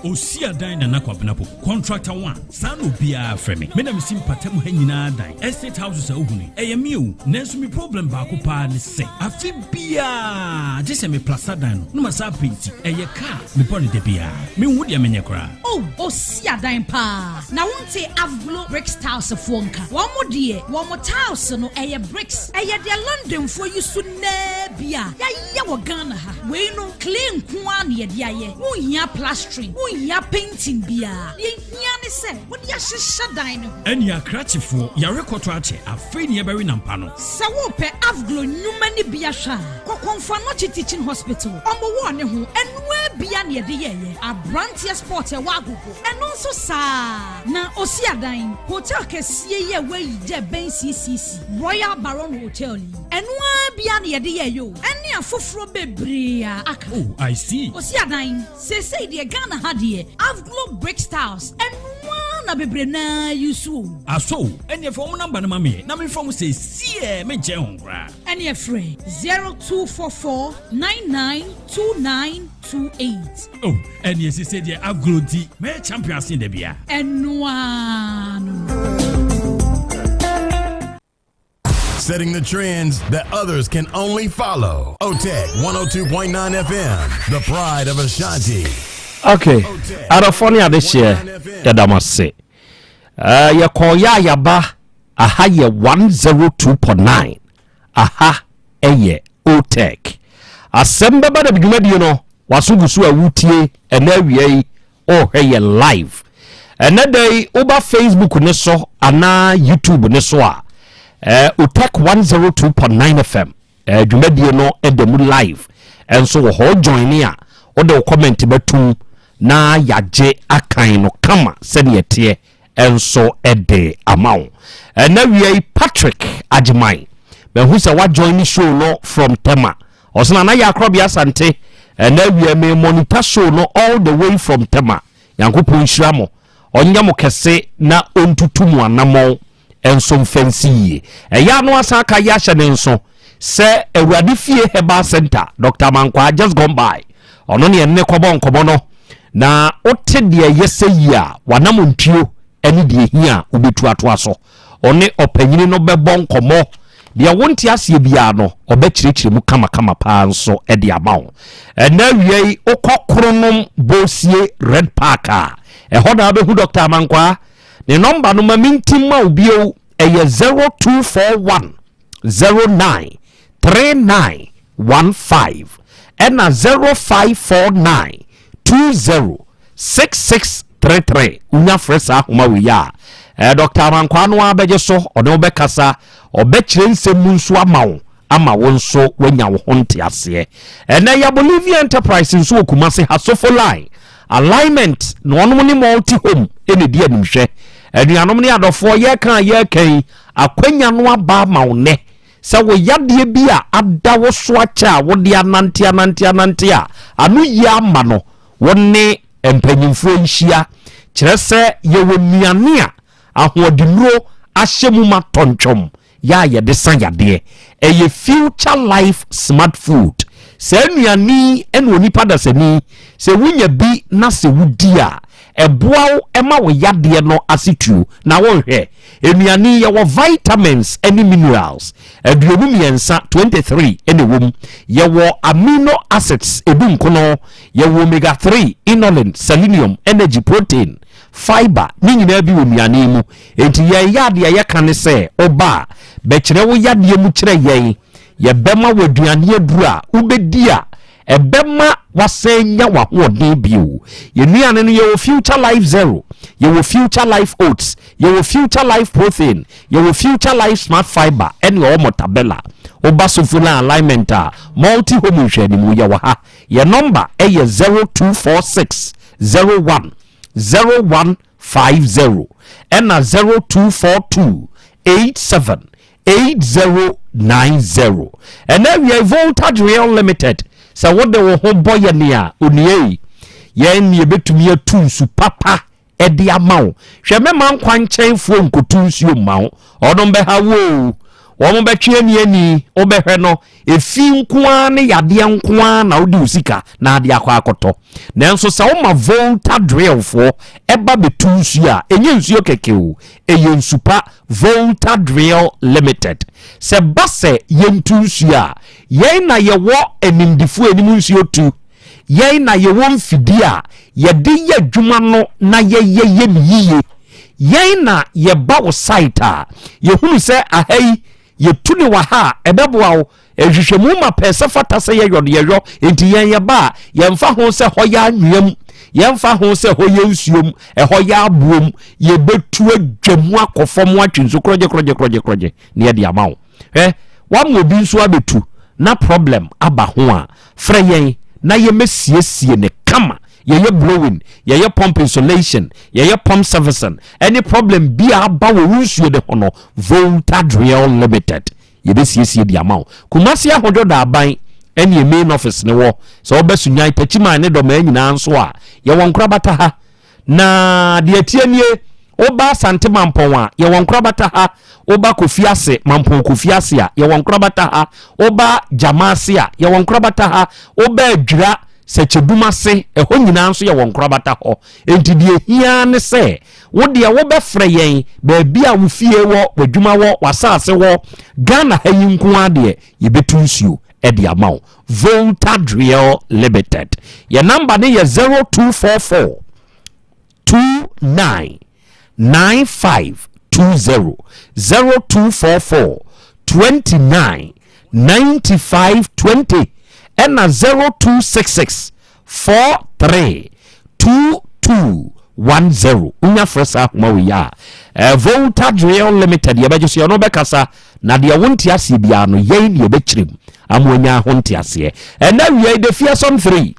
Osi adan Nana Kwabena Poku, contractor one, saa na obiara frɛ me. Me na mesi mpatamu ha nyinaa dan, estate houses a wohu no, ɛyɛ me o. Nanso me problem baako paa ne sɛ, afe biara gye sɛ me plasta dan no na masan apenti. Ɛyɛ ka a mebɔ no da biara. Menhu deɛ menyɛ koraa. Oh, osi adan paa. Na wonte Avglo bricks tiles foɔ nka? Wɔn deɛ, wɔn tiles no ɛyɛ bricks. Ɛyɛ deɛ London foɔ yi so nnɛɛ bi a yɛayɛ wɔ Ghana ha. Wei no, clay nko ara na yɛde ayɛ. Wonhia plastering, wonhia painting biara. Deɛ ehia ne sɛ wode ahyehyɛ dan no ho. Ɛnea akrakyefoɔ, yare kɔtɔ akyɛ, afei na yɛbɛwe nampa no. Sɛ worepɛ Avglo nnwuma no bi ahwɛ a, kɔ Komfo Anokye Teaching Hospital. Wɔn wɔ ne ho, ɛnoaa bia na yɛde yɛeɛ. Abranteɛ Sport ɛwɔ Agogo, ɛno nso saa ara. Na Osiadan, hotel kɛseɛ yi a wɔayi dɛ bɛn CCC, Royal Baron Hotel yi, ɛno ara bia na yɛde yɛeɛ o, ɛne afoforɔ bebree a aka. Oh, I see. Osiadan, seesei deɛ Ghana ha deɛ, Avglo Brick Styles, ɛno ara na bebree no ara use o. Aso o, ɛneɛ fa wɔn number no ma me na memfrɛ wɔn seesei, menkyɛn ho koraa. Ɛneɛ frɛ 0244 99 2928. Oh, ɛneɛ seesei deɛ Avglo nti, mɛyɛ champion asen da biara. Ɛno ara no no. Setting the trends that others can only follow. OTEC 102.9 FM, the pride of Ashanti. Okay, adɔfoɔ ne adehyeɛ yɛda mo ase. Uh, yɛkɔɔ yɛ a yɛaba aha yɛ 102.9 aha ɛyɛ OTEC. Asɛm bɛba da dwumadie no waso gu so a wotie ɛnɛ awia yi ɔrehwɛ yɛ live ɛnɛ da yi woba facebook ne so anaa youtube ne so a eh, otec 102.9 fm eh, dwumadie no ɛda mu live ɛnso wɔ hɔ join a wode wo comment bɛtum na yɛagye akan no kama sɛdeɛ ɛteɛ ɛnso ɛde ama wo ɛnɛ wia yi patrick agyeman mahu sɛ woajoin ne show no from tema Ɔse Nana Yaa Korɔbea Asante ɛnɛ awia me monitor show no all the way from Tema. Nyankopɔn nhyira mo, ɔnyɛ mo kɛse na ɔntutu mo anammɔn nso mfa nsi yie. Ɛyɛ a na wasan aka yi ahyɛ ne nso sɛ Awurade Fie Herbal Center, Dr. Amankwaa just gone by, ɔno ne ɛne kɔbɔ nkɔmmɔ no, na wote deɛ ɛyɛ sɛ yie a, w'anammɔntuo ne deɛ ɛhia a wobɛtu atoa so. Ɔne ɔpanyini no bɛbɔ nkɔmmɔ. Deɛ wonte aseɛ biara no, ɔbɛkyerɛkyerɛ mu kamakama paa nso de ama wo. Ɛnɛ awia yi, wokɔ Kronom Bosie Red Park a, ɛhɔ na wobɛhu Dr. Amankwaa. Ne nɔmba no ma mentim ma wo bio, ɛyɛ 0241 09 39 15 ɛna 0549 20 6633. Wonya frɛ saa ahoma wei a, eh, Dr. Amankwaa no ara bɛgye so, ɔne wo bɛkasa, ɔbɛkyerɛ nsɛm mu nso ama wo ama wo nso woanya wo ho nteaseɛ. Ɛnɛ yɛ Bolivia Enterprise nso wɔ Kumase Hasofo Line Alignment na wɔnom ne Multi Home ɛna ɛdi animhwɛ. Anuanom ne adɔfoɔ, yɛreka a yɛreka yi, akwanya no aba ama wo nnɛ sɛ wo yadeɛ bi a ada wo so akyɛ a wode anante anante anante a ano yie ama no, wo ne mpanyimfoɔ nhyia. Kyerɛ sɛ yɛwɔ nnuane a ahoɔdennuro ahyɛ mu ma tɔntwɔm yɛ a yɛde sa yadeɛ. Ɛyɛ Future Life Smart Food. Saa nnuane yi na onipa dasani, sɛ wonya bi na sɛ wodi a, ɛboa wo ma wo yadeɛ no ase tuo. Na wonhwɛ, nnuane yi yɛwɔ vitamins ne minerals 23, 23, na ɛwɔ mu. Yɛwɔ amino acids 19, yɛwɔ omega 3, inulin, selenium, energy, protein, fiber, ne nyinaa bi wɔ nnuane yi mu. Enti yɛn yɛ adeɛ a yɛka ne sɛ, woba a, bɛkyerɛ wo yadeɛ mu kyerɛ yɛn. Yɛbɛma wo aduane aduru a wobɛdi a ɛbɛma wasan anya w'ahoɔden bio. Yɛn nnuane no, yɛwɔ Future Life Zero, yɛwɔ Future Life Oats, yɛwɔ Future Life Protein, yɛwɔ Future Life Smart Fiber, ɛne ɔwɔ Mortabella. Woba Sofoline Alignment a, Multi Home nhwɛanimu, yɛwɔ ha. Yɛn nɔmba yɛ 0246 01 0150 ɛna 0242 87 8090. Ɛnɛ awia yi Voltage Rail Limited sɛ wode wo ho bɔ yɛ nea onuei yɛn ne yɛbɛtumi atu nsu papa ɛde ama wo. Hwɛ mɛma nkwankyɛnfoɔ nkotu nsuo mma wo, ɔnom bɛha wo o, wɔn bɛtwe ani ani wobɛhwɛ no efi nko ara ne yadeɛ nko ara na wode wo sika na ade akɔ akɔtɔ. Nanso sɛ woma Volta Drillfoɔ ɛba bɛtu nsuo a, ɛnyɛ nsuo kɛkɛ o, ɛyɛ nsu pa. Volta Drill Limited. Sɛ ɛba sɛ yɛntu nsuo a, yɛn na yɛwɔ animdefoɔ a ɛnim nsuo tu. Yɛn na yɛwɔ mfidie a yɛde yɛ adwuma no na yɛyɛ yɛ no yie. Yɛn na yɛba wo site a, yɛhunu sɛ aha yi Yɛtu no wɔ ha a, ɛbɛboa wo. Nhwehwɛmu ma pɛɛ sɛ fata sɛ yɛyɔ no, yɛyɔ. Enti yɛn yɛba a, yɛmfa ho sɛ hɔ yɛ anwea mu, yɛmfa ho sɛ hɔ yɛ nsuo mu, ɛhɔ yɛ aboɔ mu, yɛbɛtu adwa mu akɔ fam atwe nsu korɔgye korɔgye korɔgye korɔgye na yɛde ama wo. Hwɛ, woama obi nso abɛtu na problem aba ho a, frɛ yɛn na yɛmmɛsiesie no kama. Yɛyɛ blowing, yɛyɛ pump insulation, yɛyɛ pump servicing, ɛne problem bi a aba wɔ wo nsuo no ho no, Volta Drill Limited, yɛbɛsiesie de ama wo. Kumasi Ahodwo Daaban ɛne yɛ main office no wɔ. Sɛ wobɛ Sunyani, Techiman ne Dɔmaa nyinaa nso a, yɛwɔ nkorabata ha. Na deɛ ɛteɛ nie, woba Asante Mampɔn a, yɛwɔ nkorabata ha. Woba Kofi Ase, Mampɔn Kofi Ase a, yɛwɔ nkorabata ha. Woba Gyama Ase a, yɛwɔ nkorabata ha. Woba Adwira, Sɛkyɛdum ase, ɛhɔ nyinaa nso yɛwɔ nkorabata hɔ. Enti deɛ ɛhia ara ne sɛ, wo deɛ wobɛfrɛ yɛn baabi a wo fie wɔ, w'adwuma wɔ, w'asase wɔ, Ghana ha yi nko ara deɛ, yɛbɛtu nsuo de ama wo. Volta Drill Limited. Yɛn namba no yɛ 0244 29 9520, 0244 29 9520 ɛna 0266 43 2210. Wonya frɛ saa ahoma wei a, eh, Volta Drill Limited yɛbɛgye so, yɛno bɛkasa na deɛ wonte aseɛ biara no yɛn ne yɛbɛkyerɛ mu ama wanya ho nteaseɛ. Ɛnɛ awia yi, the fearsome 3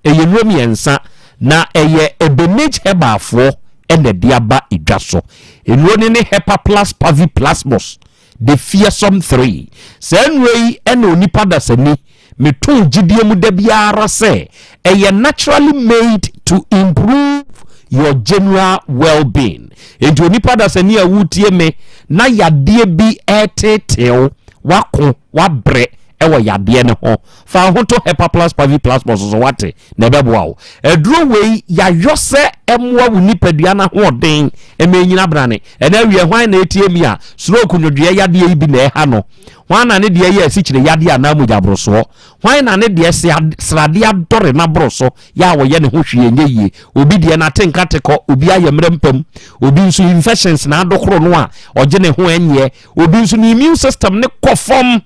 Ɛyɛ nnuro mmiɛnsa na ɛyɛ Ebenage Herbalfoɔ na ɛde aba dwa so. Nnuro no ne Hepa Plus Pavi Plasmos, The Fearsome 3. Saa nnuro yi na onipa dasani meto gyidie mu da biara sɛ ɛyɛ naturally made to improve. your general well-being. Enti onipa dasani a wotie me na yadeɛ bi ɛreteeteew, wako, wabrɛ ɛwɔ yadeɛ no ho. Fa ho to Hepa Plus Pavi Plus Plus so wate na ɛbɛboa wo. Aduro wei yayɔ sɛ ɛmmoa wo nipadua no ahoɔden ɛma ɛnyina brane. Ɛna awie hwan na ɛtie mi a stroke nwodwoeɛ yadeɛ yi bi na ɛha no? Hwan na ne deɛ yɛ asikyire yadeɛ anaa mogyaborosoɔ? Hwan na ne deɛ sradeɛ adɔre n'aboro so yɛ a wɔyɛ ne ho hwee nyɛ yie? Obi deɛ n'atenka te kɔ, obi ayɛ mmerɛ mpam, obi nso infections na adokoro no a ɔgye ne ho ɛnyɛ, obi nso ne immune system ne kɔ fam.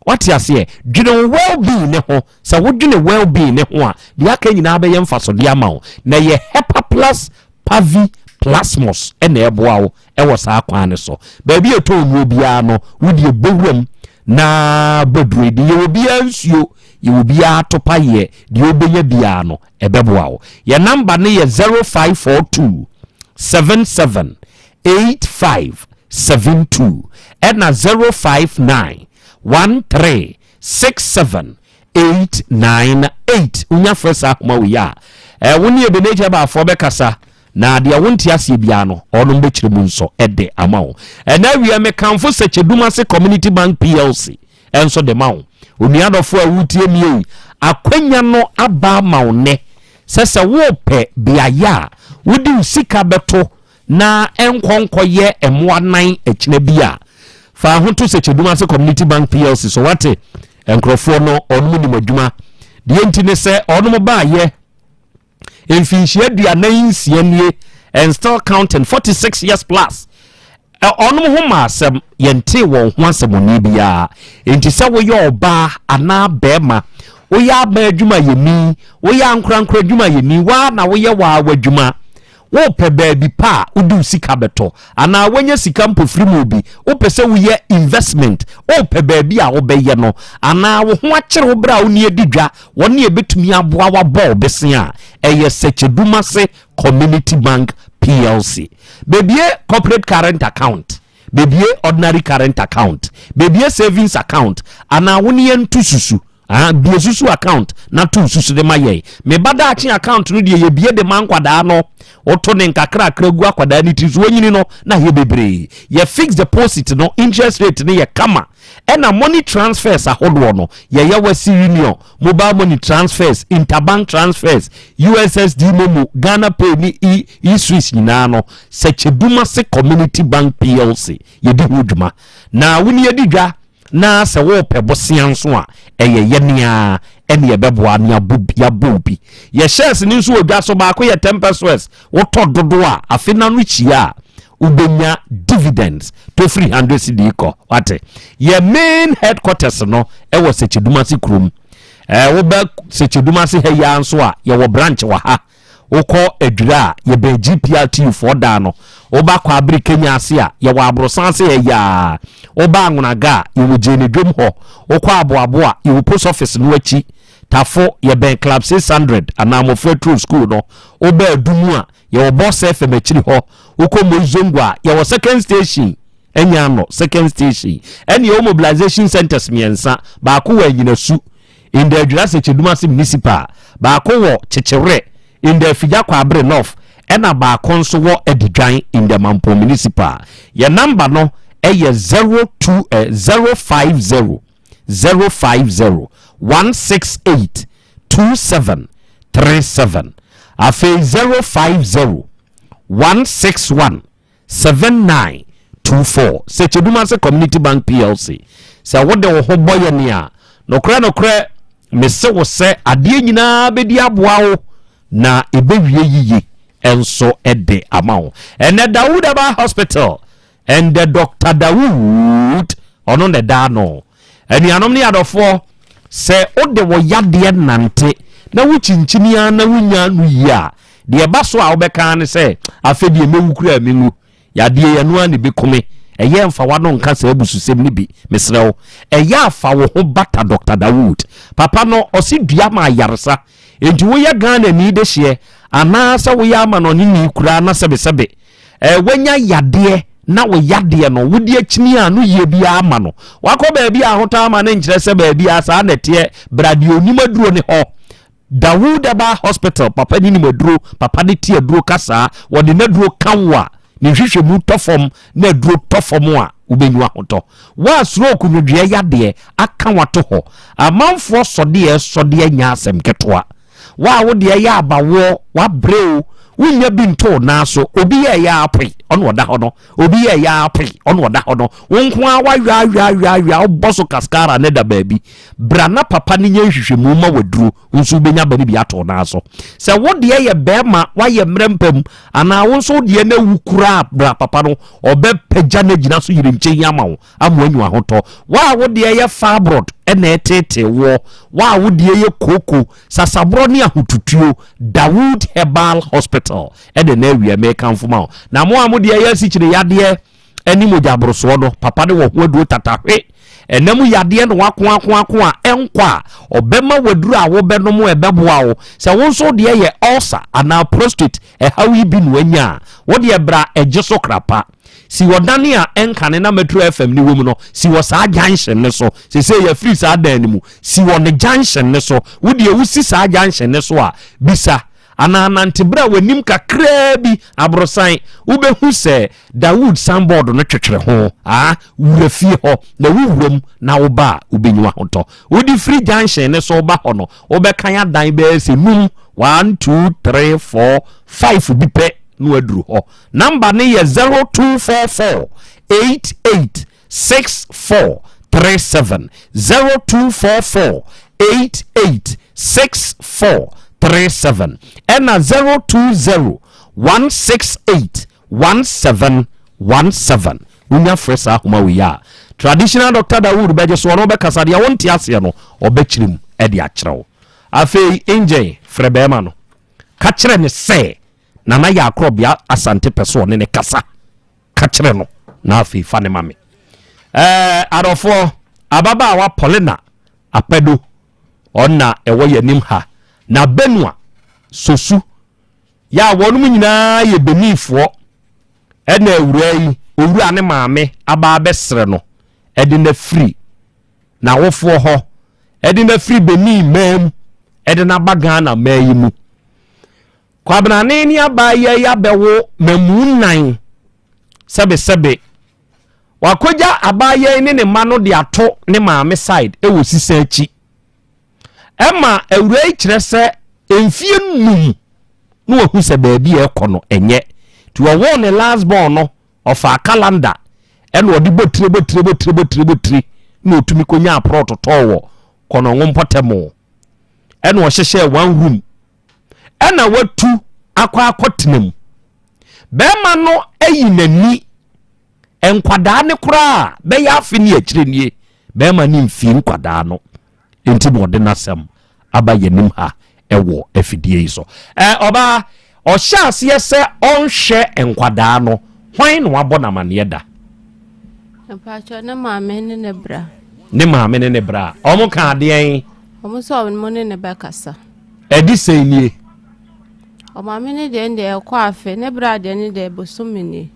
Wate aseɛ? Dwene wo well-being ne ho. Sɛ wodwene well-being ne ho a, deɛ aka nyinaa bɛyɛ mfasodeɛ ama wo. Na ɛyɛ Hepa Plus Pavi Plasmos ɛna ɛboa wo ɛwɔ saa kwan no so. Baabi a ɛtɔn nnuro biara no, wodeɛ bɔ wuram na bɔ duro yi. Yɛwɔ biara nsuo, yɛwɔ biara atopayeɛ, deɛ wobɛnya biara no ɛbɛboa wo. Yɛ number no yɛ 0542 77 85 72 ɛna 059 13 67 898. Wonya frɛ saa ahoma wei a, wo ne Ebenezer baafoɔ bɛkasa na deɛ wonte aseɛ biara no, ɔnom bɛkyerɛ mu nso ɛde ama wo. Ɛna awie, mekamfo Sɛkyɛdumase Community Bank PLC ɛnso de ma wo. Onua dɔfo a wotie mie yi, akwanya no aba ama wo nnɛ sɛ wopɛ beaeɛ a wode wo sika bɛto na ɛnkɔnkɔyɛ mmoa nan akyina bi a, fa ho to Sɛkyɛdumase Community Bank PLC so. Wate, nkurɔfoɔ no ɔnom nim adwuma. Deɛ nti ne sɛ ɔnom baayɛ mfinhyia 46 nie and still counting, 46 years plus. Ɔnom ho ma asɛm, yɛnte wɔn ho asɛmɔne biara. Nti sɛ woyɛ ɔbaa anaa bɛrima, woyɛ aba adwumayɛni, woyɛ ankorankora adwumayɛni, waa na woyɛ waa w'adwuma, wopɛ baabi pa a wode wo sika bɛtɔ anaa woanya sika mpofiri mu bi, wopɛ sɛ woyɛ investment, wopɛ baabi a wobɛyɛ no, anaa wo ho akyere wo berɛ a wo ne adi dwa, wɔne ɛbɛtumi aboa wabɔ wo bese a, ɛyɛ Sɛkyɛdumase Community Bank PLC. Bebie corporate current account, bebie ordinary current account, bebie savings account, anaa wo ne yɛnto susu. Ah, bie susu account na to susu de ma yɛn. Meba daakye account no deɛ, yɛbie de ma nkwadaa no, woto ne nkakrakra gu akwadaa ne tiri so, wɔnyini no na yɛ bebree. Yɛ fixed deposit no, interest rate no yɛ kama, ɛna money transfers ahodoɔ no yɛyɛ, Western Union, mobile money transfers, interbank transfers, USSD, MoMo, Ghana Pay ne e e-swiss nyinaa no, Sɛkyɛdumase Community Bank PLC yɛdi ho dwuma. Na wo ne yɛdi dwa na sɛ wɔrepɛ bosea nso a, ɛyɛ yɛnea ɛne yɛbɛboa ne yɛabɔ bi. Yɛ shares ne nso wɔ dwa so, baako yɛ 10 pesewas. Wotɔ dodo a, afe na no kyia a, wobɛnya dividends to firi 100 cedi kɔ. Wate, yɛ main headquarters no ɛwɔ Sɛkyɛdumase kurom. Wobɛ Sɛkyɛdumase ha yi nso a, yɛwɔ branch wɔ ha. Wokɔ Adwira a, yɛbɛn GPRTU foɔ daa no. Woba kɔ abere Kenya ase a, yɛwɔ aborosan ase yɛ yaa. Woba Anwonaga a, yɛwɔ Gyeene dwom hɔ. Wokɔ Aboabo a, yɛwɔ post office no akyi. Tafo, yɛbɛn Club 600 anaa Mmɔfra Turo School no. Woba Adumu a, yɛwɔ Boss FM akyiri hɔ. Wokɔ Moizongo a, yɛwɔ second station, ɛnya ano second station. Ɛne yɛwɔ mobilization centers mmiɛnsa: baako wɔ Anyinasu in the Adwira Sɛkyɛdumase Municipal, baako wɔ Kyekyerɛ in the Afigya Kwaabere North, ɛna baako nso wɔ Adidwan in the Mampong Municipal. Yɛ number no ɛyɛ 02 050 050 168 2737, afei 050 161 7924. Sɛkyɛdumase Community Bank PLC, sɛ wode wo ho bɔ yɛ nea nokorɛ nokorɛ, mese wo sɛ adeɛ nyinaa bɛdi aboa wo na ɛbɛwie yiye ɛnso ɛde ama wo. Ɛnɛ Dawood Aba Hospital ɛndɛ Dr Dawood ɔno na ɛda no. Anuanom ne adɔfoɔ, sɛ wode wo yadeɛ nante na wokyinkyini a na wonya no yie a, deɛ ɛba so a wobɛka ne sɛ, afei deɛ mɛwu kura menwu, yadeɛ yɛ no a ne bɛkume. Ɛyɛ mfa wano nka saa abususɛm no bi. Mesrɛ wo, ɛyɛ afa wo ho bata Dr Dawood. Papa no ɔse dua ma ayaresa. Enti woyɛ Ghana ni de hyeɛ anaasɛ woyɛ ama no ɔne ni koraa na sɛbesɛbe wanya yadeɛ na wo yadeɛ no wode akyini a no yie biara ama no, wakɔ baabi a ahotɔ ama no, nkyerɛ sɛ baabi a saa na ɛteɛ. Bra deɛ onim aduro ne hɔ. Dawood Herbal Hospital papa ne nim aduro, papa ne te aduro kasaa, wɔde n'aduro ka wo a, ne nhwehwɛmu tɔ fam na aduro tɔ fam a, wobɛnyu ahotɔ. Wo a stroke nwodwoeɛ yadeɛ aka wo ato hɔ, amanfoɔ sɔdeɛ sɔdeɛ nyɛ asɛm ketewa. Wo a wo deɛ yɛ abawoɔ, wabrɛ o, wonnya bi nto wo nan so, obi yɛ ɛyɛ ara poe, ɔna ɔda hɔ no, obi yɛ ɛyɛ ara poe, ɔna ɔda hɔ no, wo nko ara wawaawaawaawa, wobɔ so kaskara ne da baabi. Bra na papa no nyɛ nhwehwɛmu ma waduro, wo nso wobɛnya ba no bi ato wo nan so. Sɛ wo deɛ yɛ bɛrima, woayɛ mmerɛ mpa mu, anaa wo nso wo deɛ no awu koraa, bra papa no, ɔbɛpagya no agyina so yere nkyɛn ama wo. ama woanya ahotɔ. Wo a wo deɛ yɛ fibroid na ɛreteetee woɔ, wo a wo deɛ yɛ kooko, sasaborɔ ne ahotutuo, Dawood Herbal Hospital ɛna na awia mekamfo ma wo. Na mo a mo deɛ yɛ asikyire yadeɛ ne mogya aborosoɔ no, papa no wɔ ho aduro tatahwe. Ɛna mu yadeɛ na wako ako ako a ɛnkɔ a, ɔbɛma waduro a wobɛnom a ɛbɛboa wo. Sɛ wo nso deɛ yɛ ulcer anaa prostate ɛhaw yi bi na wanya a, wo deɛ bra ɛgye so krapa. Si wɔ dan a ɛnkane na Metro FM no wɔ mu no, si wɔ saa junction no so. Seesei yɛafiri saa dan no mu. Si wɔ ne junction no so. Wo deɛ wosi saa junction no so a, bisa anaa nante berɛ a w'anim kakraa bi aborosan, wobɛhu sɛ Dawood signboard no twetwere ho. Ah, wura fie hɔ, na wowura mu na woba a, wobɛnya w'ahotɔ. Wode firi junction no so ba hɔ no, wobɛkan adan bɛyɛ sɛ num, one, two, three, four, five bi pɛ na waduru hɔ. Number no yɛ 0244 88 64 37 0244 88 64 37 ɛna 020 168 1717 wonya frɛ saa ahoma wei a traditional Dr. Dawood bɛgye so ɔno bɛkasa deɛ wonte aseɛ no ɔbɛkyerɛ mu ɛde akyerɛ wo afei engine frɛ bɛrima no ka kyerɛ ne sɛ Nana yɛ akorɔbea Asante pɛ so ɔne ne kasa ka kyerɛ no na afei fa ne ma me. Ɛɛ adɔfoɔ ababaawa Paulina Apɛdo ɔna ɛwɔ yɛn anim ha na Benua Sosu yɛ a wɔnom nyinaa yɛ Beninfoɔ ɛna awuraa yi owura ne maame aba abɛsrɛ no ɛde no afiri n'awofoɔ hɔ ɛde no afiri Benin man mu ɛde no aba Ghana man yi mu. Kwabenane ne abaayewa yi abɛwo mmamu nnan sɛbesɛbe. Wakɔgya abaayewa yi ne ne mma no de ato ne maame side wɔ sisa akyi. Ɛma awuraa yi kyerɛ sɛ mfie nnum na wahu sɛ baabi a ɛkɔ no ɛnyɛ. Nti ɔwoo ne last born no, ɔfaa calendar ɛna ɔde bɔ tire bɔ tire bɔ tire bɔ tire bɔ tire na ɔtumi kɔnyaa prɔto tɔɔ wɔ Kɔnɔngo mpɔtam. Ɛna ɔhyehyɛɛ one room ɛna watu akɔ akɔtena mu. Bɛrima no ayi n'ani nkwadaa no koraa bɛyɛ afe ne akyire nie bɛrima no mfii nkwadaa no nti na ɔde n'asɛm aba yɛnim ha ɛwɔ afidie yi so. Ɛ ɔbaa ɔhyɛ aseɛ sɛ ɔnhwɛ nkwadaa no hwan na wabɔ no amaneɛ da? Mpakyɛ ne maame ne ne bra. Ne maame ne ne bra. Ɔmo ka adeɛn? Ɔmo sɛ ɔmo ne ne bɛkasa. Ɛde sɛn nie? Ɔmaame ne deɛ deɛ ɛkɔ afe, ne bra deɛ ne deɛ bosome nie.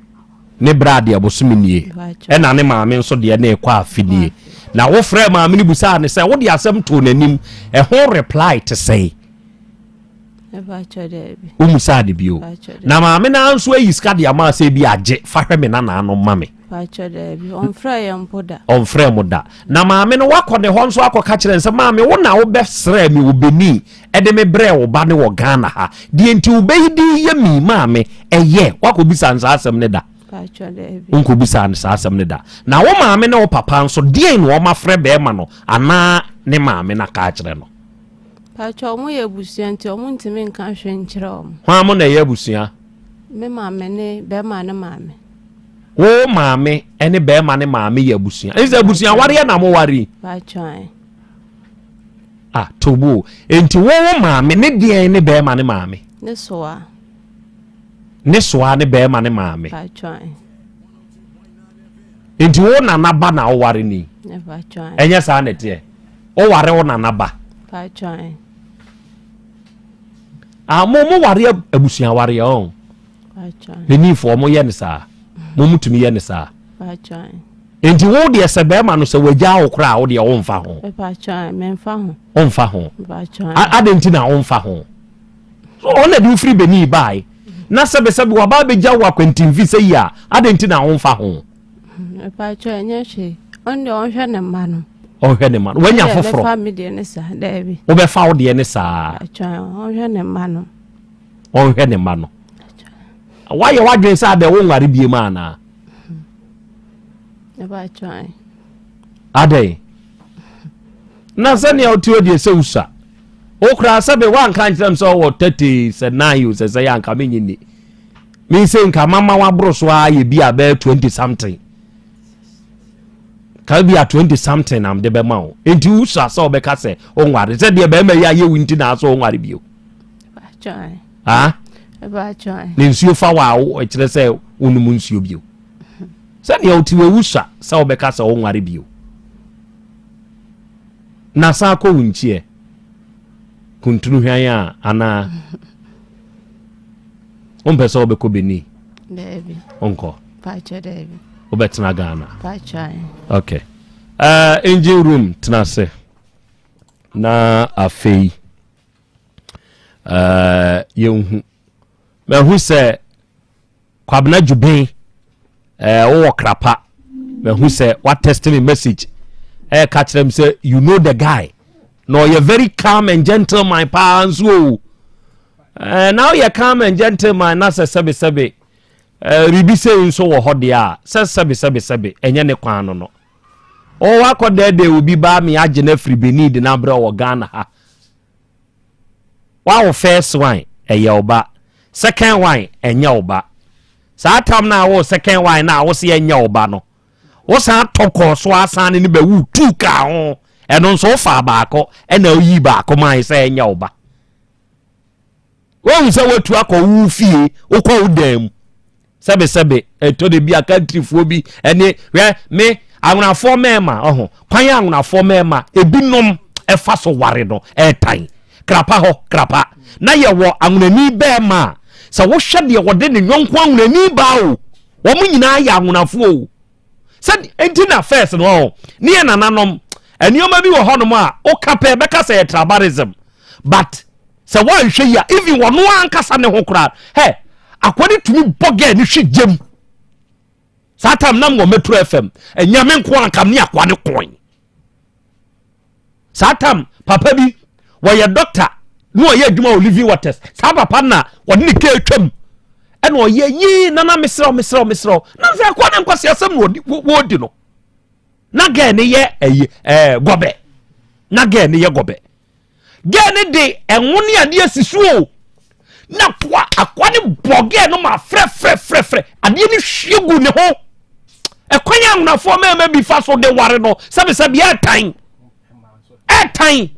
Ne bra deɛ bosome nie, ɛna ne maame nso deɛ ne ɛkɔ afe nie. Na wofrɛ maame no busaa ne sɛ wode asɛm too n'anim, ɛho reply te sɛn? Womusaa ne bio. Na maame no ara nso ayi sika de ama sɛ bi agye fa hwɛ me nanaanom ma me. Ɔmfrɛ mo da. Na maame no wakɔ ne hɔ nso akɔka kyerɛ no sɛ maame wo na wobɛsrɛ me wɔ Benin ɛde me brɛ wo ba ne wɔ Ghana ha. Deɛ nti wobɛyi de yɛ mi maame ɛyɛ wakɔbisa no saa asɛm no da. Wonkɔbisaa no saa asɛm no da. Na wo maame ne wo papa nso deɛn na wɔafrɛ bɛrima no anaa ne maame no aka akyerɛ no? Paatwa ɔmo yɛ abusua nti ɔmo ntumi nka hwee nkyerɛ ɔmo. Hwan mo na ɛyɛ abusua? Me maame ne bɛrima ne maame. Wo maame ne bɛrima ne maame yɛ abusua. Ɛsɛ abusua wareɛ na mo ware yi. Paatwa ɛ. Ah tobo. Nti wo wo maame ne deɛn ne bɛrima ne maame? Ne soa. Ne soa ne bɛrima ne maame. Paatwa ɛ. Nti wo nana ba na woware ni? Ɛnyɛ saa na ɛteɛ. Woware wo nana ba. Ah, mo mo ware abusua ware ɔn. Beninfoɔ mo yɛ ne saa. Mo mo tumi yɛ ne saa. Nti wo deɛ sɛ bɛrima no sɛ wagyaa wo koraa wo deɛ womfa ho. Memfa ho. Womfa ho. Adɛn nti na womfa ho? Ɔna de wofiri Benin bae na sɛbesɛbe waba abɛgya wo akwantimfi sɛ yi a adɛn nti na womfa ho? Mepakyɛ ɛnyɛ hwee. Ɔno deɛ ɔnhwɛ ne mma no. Ɔnhwɛ ne mma no. Wanya foforɔ. Mɛfa me deɛ ne saa daabi. Wobɛfa wo deɛ ne saa. Ɔnhwɛ ne mma no. Ɔnhwɛ ne mma no. Wayɛ w'adwene sɛ adɛ wo nware bie mu anaa? Adɛn? Na sɛnea wote hɔ deɛ sɛ wosua. Wo koraa sɛbe woanka nkyerɛ m sɛ ɔwɔ 30 sɛ 9 o sɛ sɛ yɛ anka menye nni. Me sɛ nka mama waboro so ara yɛ bi a bɛyɛ 20 something. Ka bi a 20 something na mede bɛma wo. Enti wosua sɛ wobɛka sɛ wonware. Sɛ deɛ bɛrima yi ayɛ wo nti na asɛ wonware bio. Ah? Ne nsuo fa wɔ a ɛkyerɛ sɛ wonom nsuo bio. Sɛdeɛ wote wawu sua sɛ wobɛka sɛ wonware bio. Na san kɔ wo nkyiɛ. Kuntunu hwan a anaa? Wompɛ sɛ wobɛkɔ Benin? Daabi. Wonkɔ? Pakyɛ daabi. Wobɛtena Ghana? Pakyɛ. Okay. Uh, engine room tena ase. Na afei uh, yɛnhu. Mahu sɛ Kwabena Dwuben eh, wowɔ krapa. Mahu sɛ watest me message. Ɛka eh, kyerɛ me sɛ you know the guy. Na ɔyɛ very calm and gentleman paa nso o. Eh, na ɔyɛ calm and gentleman na sɛ sɛbesɛbe eh, biribi sei nso wɔ hɔ deɛ a sɛ sɛbesɛbesɛbe ɛnyɛ ne kwan no no. Ɔwɔ akɔ dɛɛdɛɛ obi baa me agye no afiri Benin de no abrɛ wɔ Ghana ha. Wawo first one ɛyɛ wo ba, second one ɛnyɛ wo ba. Saa tam no a woo second one no a wose ɛnyɛ wo ba no, wosan tɔ kɔɔ so asan ne no bɛwoo two kaa ho, ɛno nso wofaa baako ɛna woyii baako mae sɛ ɛnyɛ wo ba. Woahu sɛ woatu akɔ wo fie, wokɔ wo dan mu. Sɛbesɛbe, ɛtɔ da bi a kantrifoɔ bi ɛne hwɛ me anwonafoɔ mmarima ɔho kwan a anwonafoɔ mmarima ebinom ɛfa so ware no ɛɛtan krapa hɔ krapa na yɛwɔ anwonani bɛrima a sɛ wohwɛ deɛ wɔde ne yɔnko anwonani baa o wɔn nyinaa yɛ anwonafoɔ o sɛ nti na first no ɔho ne yɛ nananom nneɛma bi wɔ hɔnom a woka pɛ bɛka sɛ yɛ tribalism but sɛ woanhwɛ yi a even wɔno ankasa ne ho koraa hɛ akoa no tumi bɔ gɛɛ no hwe gyam saa tam nam wɔ metro fm ɛnyame nko anka ne akoa no koe saa tam papa bi wɔyɛ doctor na ɔyɛ adwuma wɔ living waters saa papa na wɔde ne kaa twam ɛna ɔyɛ yii nana mesrɛ mesrɛ mesrɛ na sɛ akoa no nkwasi asɛm na wɔdi no na gɛɛ no yɛ ɛyi ɛɛ gɔbɛ na gɛɛ no yɛ gɔbɛ Gɛɛ no de ɛnwo ne adeɛ si so o. Na akoa akoa no bɔ gɛɛ no ma frɛfrɛfrɛfrɛ adeɛ no hwie gu ne ho. Ɛkwan a anwonafoɔ mmarima bi fa so de ware no sɛbesɛbe ɛɛtan ɛɛtan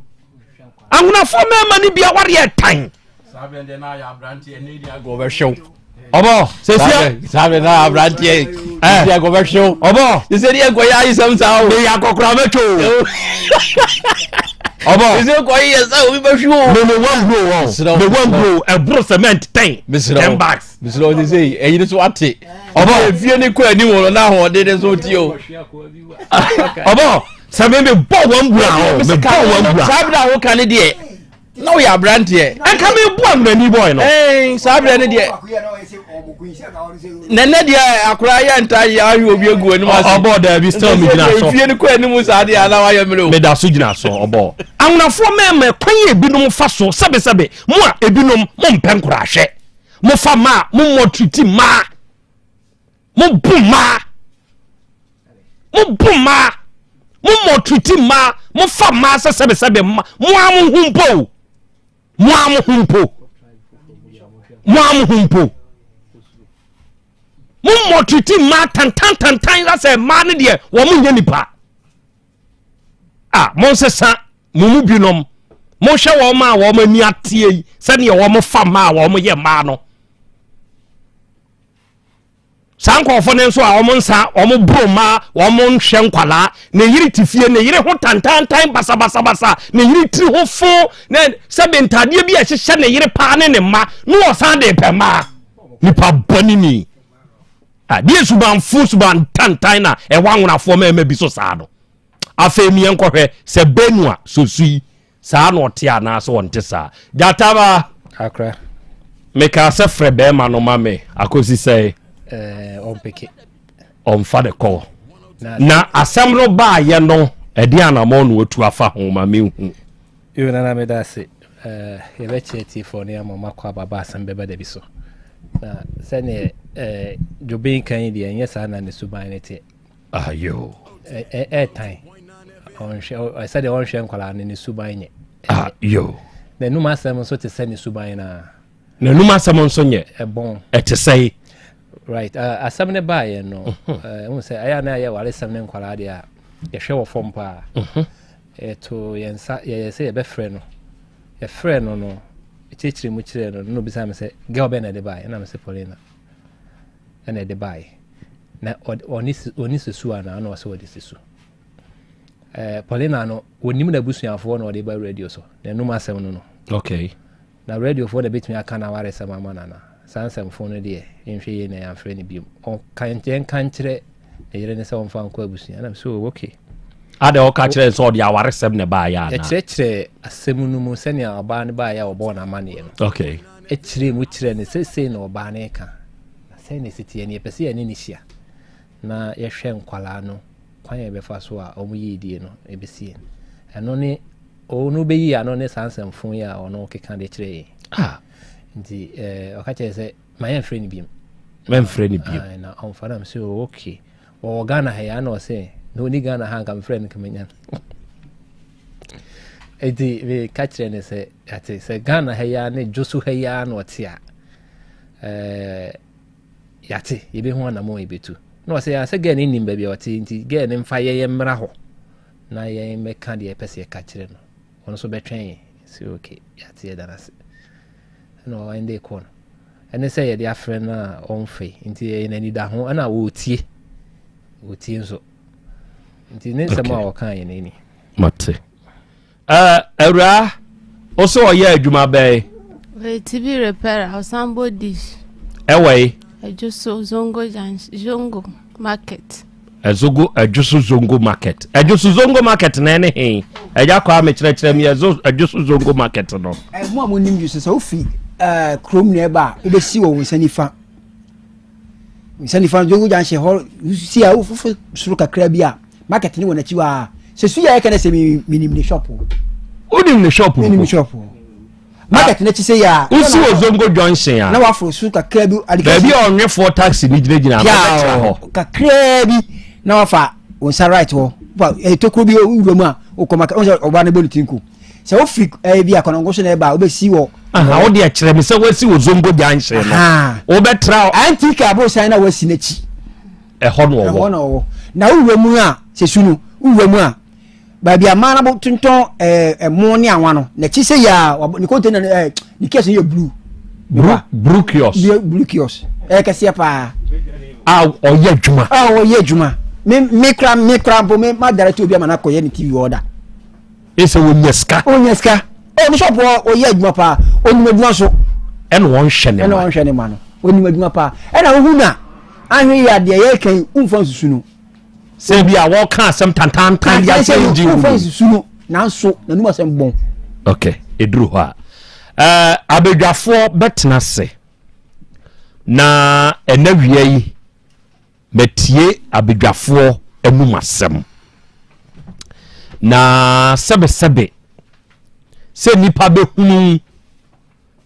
anwonafoɔ mmarima no bi aware ɛɛtan. Saa bɛn deɛ na ayɛ aberanteɛ ne deɛ agorɔ bɛhwɛw. Ɔbɔ sɛsia. Saa bɛn na aberanteɛ ne deɛ agorɔ bɛhwɛw. Ɔbɔ. Sɛsɛ deɛ nkɔyɛ ayesɛm saa o. Meyɛ akɔkora mɛtwa o. Ɔbɔ. Sɛsɛ nkɔyɛ yɛ sɛ obi bɛhwɛ o. Me me one bro wɔn. Me one bro ɛboro cement ten. Ten bags. Mesrɛ wo sɛsɛ ɛyi ne so ate. Ɔbɔ. Efie ne kɔ anim no na ahoɔden ne so ti o. Ɔbɔ sɛ me me bɔ wɔn bro a me bɔ wɔn bro a. Saa bere a woka ne deɛ. na woyɛ aberanteɛ. ɛnka mi bu amuna bɔy no. ɛn saa abirɛ ne deɛ nɛnɛ deɛ akora yɛ nta yɛ ahwe obi egu anim ase. ɔbɔ daabi still mi gyina so. efie no kɔ anim saa deɛ ana wayɛ mmerɛ o. mi da so gyina so ɔbɔ. Anwonafoɔ mɛɛma kwan yɛ ebinom fa so sɛbesɛbe mo a ebinom mo mpɛ nkorahwɛ mo fa maa mo mmɔ tiriti maa. Mo bu mmaa. Mo bu mmaa. Mo mɔtriti mmaa. Mo fa mmaa sɛ sɛbesɛbe mma. Mo ara mo ho mpo o. Mo ara mo ho mpo. Mo ara mo ho mpo. Mo mɔtriti mmaa tantantantan sɛ mmaa no deɛ wɔn nyɛ nipa. A monsesa mo mu binom. Monhwɛ wɔn a wɔn ani ateɛ yi sɛdeɛ wɔn fa mmaa a wɔn yɛ mmaa no. Saa nkurɔfo no nso a wɔn nsa wɔn boro mmaa wɔn nhwɛ nkwadaa ne yere te fie ne yere ho tantantan basabasabasa ne yere tiri ho fo ne sɛbi ntaadeɛ bi a ɛhyehyɛ ne yere paa ne ne mma ne wɔsan de pɛ mmaa nipa bɔne ni. Adeɛ subanfo suban tantan na ɛwɔ anwonafoɔ mmarima bi so saa no. Afei mi yɛnkɔhwɛ sɛ Benua sosu yi saa na ɔte anaasɛ ɔnte saa. Gyataba. Akra. Mekaa sɛ frɛ bɛrima no ma me akɔsi sɛ. Ɛɛ ɔmpeke. Ɔmfa de kɔ. Na asɛm no baayɛ no ɛde anamɔ na watu afa ho ma menhu. Yo nana meda ase. Eh, yɛbɛkyerɛ atiefoɔ ne ama ɔmakɔ ababa asɛm bɛba da bi so. Na sɛdeɛ eh, Dwoben kan yi deɛ ɛnyɛ saa na ne suban no teɛ. Ayo. Ɛɛtan. Ɔnhwɛ sɛdeɛ ɔnhwɛ nkwadaa no ne suban nyɛ. Ayo. N'anum asɛm nso te sɛ ne suban no ara. N'anum asɛm nso nyɛ. Ɛbɔn. Ɛte sɛe. Right. Uh, asɛm no baeɛ no, ɛhu sɛ ɛyɛ a na ɛyɛ waresɛm ne nkwadaa deɛ a yɛhwɛ wɔ fam paa. Yɛtoo yɛn nsa, yɛyɛɛ sɛ yɛbɛfrɛ no. Yɛfrɛɛ no no, mekyerɛkyerɛɛ mu kyerɛɛ no, na obisaa me sɛ, girl bɛn na ɛde baeɛ? Ɛna mese Paulina ɛna ɛde baeɛ. Na ɔne ɔne susu anaa? Na ɔsɛ ɔde susu. Ɛɛ Paulina no, wɔnim n'abusuafoɔ na ɔde ba radio so. N'anum asɛm no no. Okay. Na radiofoɔ na bɛtumi aka n'awaresɛm ama no anaa? Saa nsɛmfo no deɛ, yɛnhwɛ yie na yɛamfrɛ no biom. Ɔnka, yɛnka nkyerɛ ne yere no sɛ ɔmfa nkɔ abusua. Ɛna mese, oh, okay. Adɛ ɔka kyerɛ sɛ ɔde awaresɛm na ɛbaeɛ anaa? Yɛkyerɛkyerɛ asɛm no mu sɛnea ɔbaa no baeɛ a ɔbɔɔ no amanneɛ no. Okay. Ɛkyerɛ mu kyerɛ no sɛ sei na ɔbaa no reka. Na sɛn na ɛsi teɛ no, yɛpɛ sɛ yɛne no hyia na yɛhwɛ nkwadaa no kwan a yɛbɛfa so a wɔn yiedie no ɛbɛsie. Ɛno ne Ɔno bɛyi ano ne saa nsɛmfo yi a ɔno keka de kyerɛ yɛn. Ah. Nti eh, ɔka kyerɛ sɛ ma yɛmfrɛ no biom. Mɛmfrɛ no biom. Ah, na ɔmfa nam sɛ oh, okay. Wɔwɔ Ghana ha yi ana ɔsɛ na ɔni Ghana ha nka mefrɛ no nka menya no. Nti meka kyerɛ no sɛ ate sɛ Ghana ha yi a ne dwo so ha yi a na ɔte a eh, yɛate yɛbɛhu anamɔ yɛbɛtu. Na ɔsɛ yɛ sɛ gɛɛ no nim baabi a ɔte nti gɛɛ no mfa yɛyɛ mmra hɔ. na yɛn mɛka deɛ yɛpɛ sɛ yɛka kyerɛ no ɔno nso bɛtwɛn yɛn sɛ ok yɛate yɛda no ase ɛna ɔɛnde kɔ no ɛne sɛ yɛde afrɛ no a ɔmfɛ nti ɛyɛ n'anida ho ɛna ɔretie ɔretie nso nti ne nsɛm a ɔka yɛ n'ani mate awuraa wo sɛ ɔyɛ adwuma bɛn? Ɔyɛ TV repairer, ɔsan bɔ dish. Ɛwɔ yi? Adwoso Zongo Junction, Zongo Market. Ɛzogo Adwoso Zongo Market. Adwoso Zongo Market na ɛne he? Ɛgya kɔ a mekyerɛkyerɛ mi ɛzo Adwoso Zongo Market no. Mo a mo nim dwoso sɛ wofi ɛɛ kurom na ɛba a wobɛsi wɔ wo nsa nifa. Nsa nifa Zongo Junction hɔ si a wofo soro kakra bi a market ne wɔ n'akyi hɔ a sɛ suya yɛ kɛnɛ sɛ menim ne shop wonim ne shop menim ne shop market n'akyi sɛ yɛ a wosi wɔ zongo junction a na waforo so kakra bi baabi a ɔnwefoɔ taxi ne gyinagyina no bɛtra hɔ kakra bi na wafa wo nsa right hɔ ɛyɛ tokuro bi wura mu a wokɔ market wo sɛ ɔbaa no bɔ ne ti nko sɛ wofiri ɛyɛ bi akɔnɔngo so na ɛba a wobɛsi wɔ wo deɛ kyerɛ me sɛ woasi wɔ zongo junction no wobɛtra antika aborosan na woasi n'akyi ɛhɔ na ɔwɔ. Ɛhɔ na ɔwɔ. Na wowura mu a, sɛ su no, wowura mu a, baabi a mmaa no tontɔn ɛɛ ɛmo ne anwa no, n'akyi sɛ yɛ a, ne container no ɛɛ ne kiosk no yɛ blue. Blue blue kiosk. Blue kiosk. Ɛyɛ kɛseɛ paa. A ɔyɛ adwuma. A ɔyɛ adwuma. Me me kura me kura mpo me ma dara ti obi ama na akɔyɛ ne TV ɔda. Ɛsɛ wɔnya sika. Wɔnya sika. Ɔ ne shop hɔ ɔyɛ adwuma paa. Onim adwuma so. Ɛna wɔnhwɛ ne ma. Ɛna wɔnhwɛ ne ma no. Onim adwuma paa. Ɛna wohu na ahwɛ yi a deɛ yɛreka yi womfa nsusu no. Sɛ bi a wɔka asɛm tantantan de akyɛ ngye womfa nsusu no nanso n'anum asɛm bɔn. Okay, ɛduru hɔ a. Uh, abadwafoɔ bɛtena ase na ɛna wia yi Matie abadwafoɔ anum asɛm. Na sɛbesɛbe sɛ nnipa bɛhunu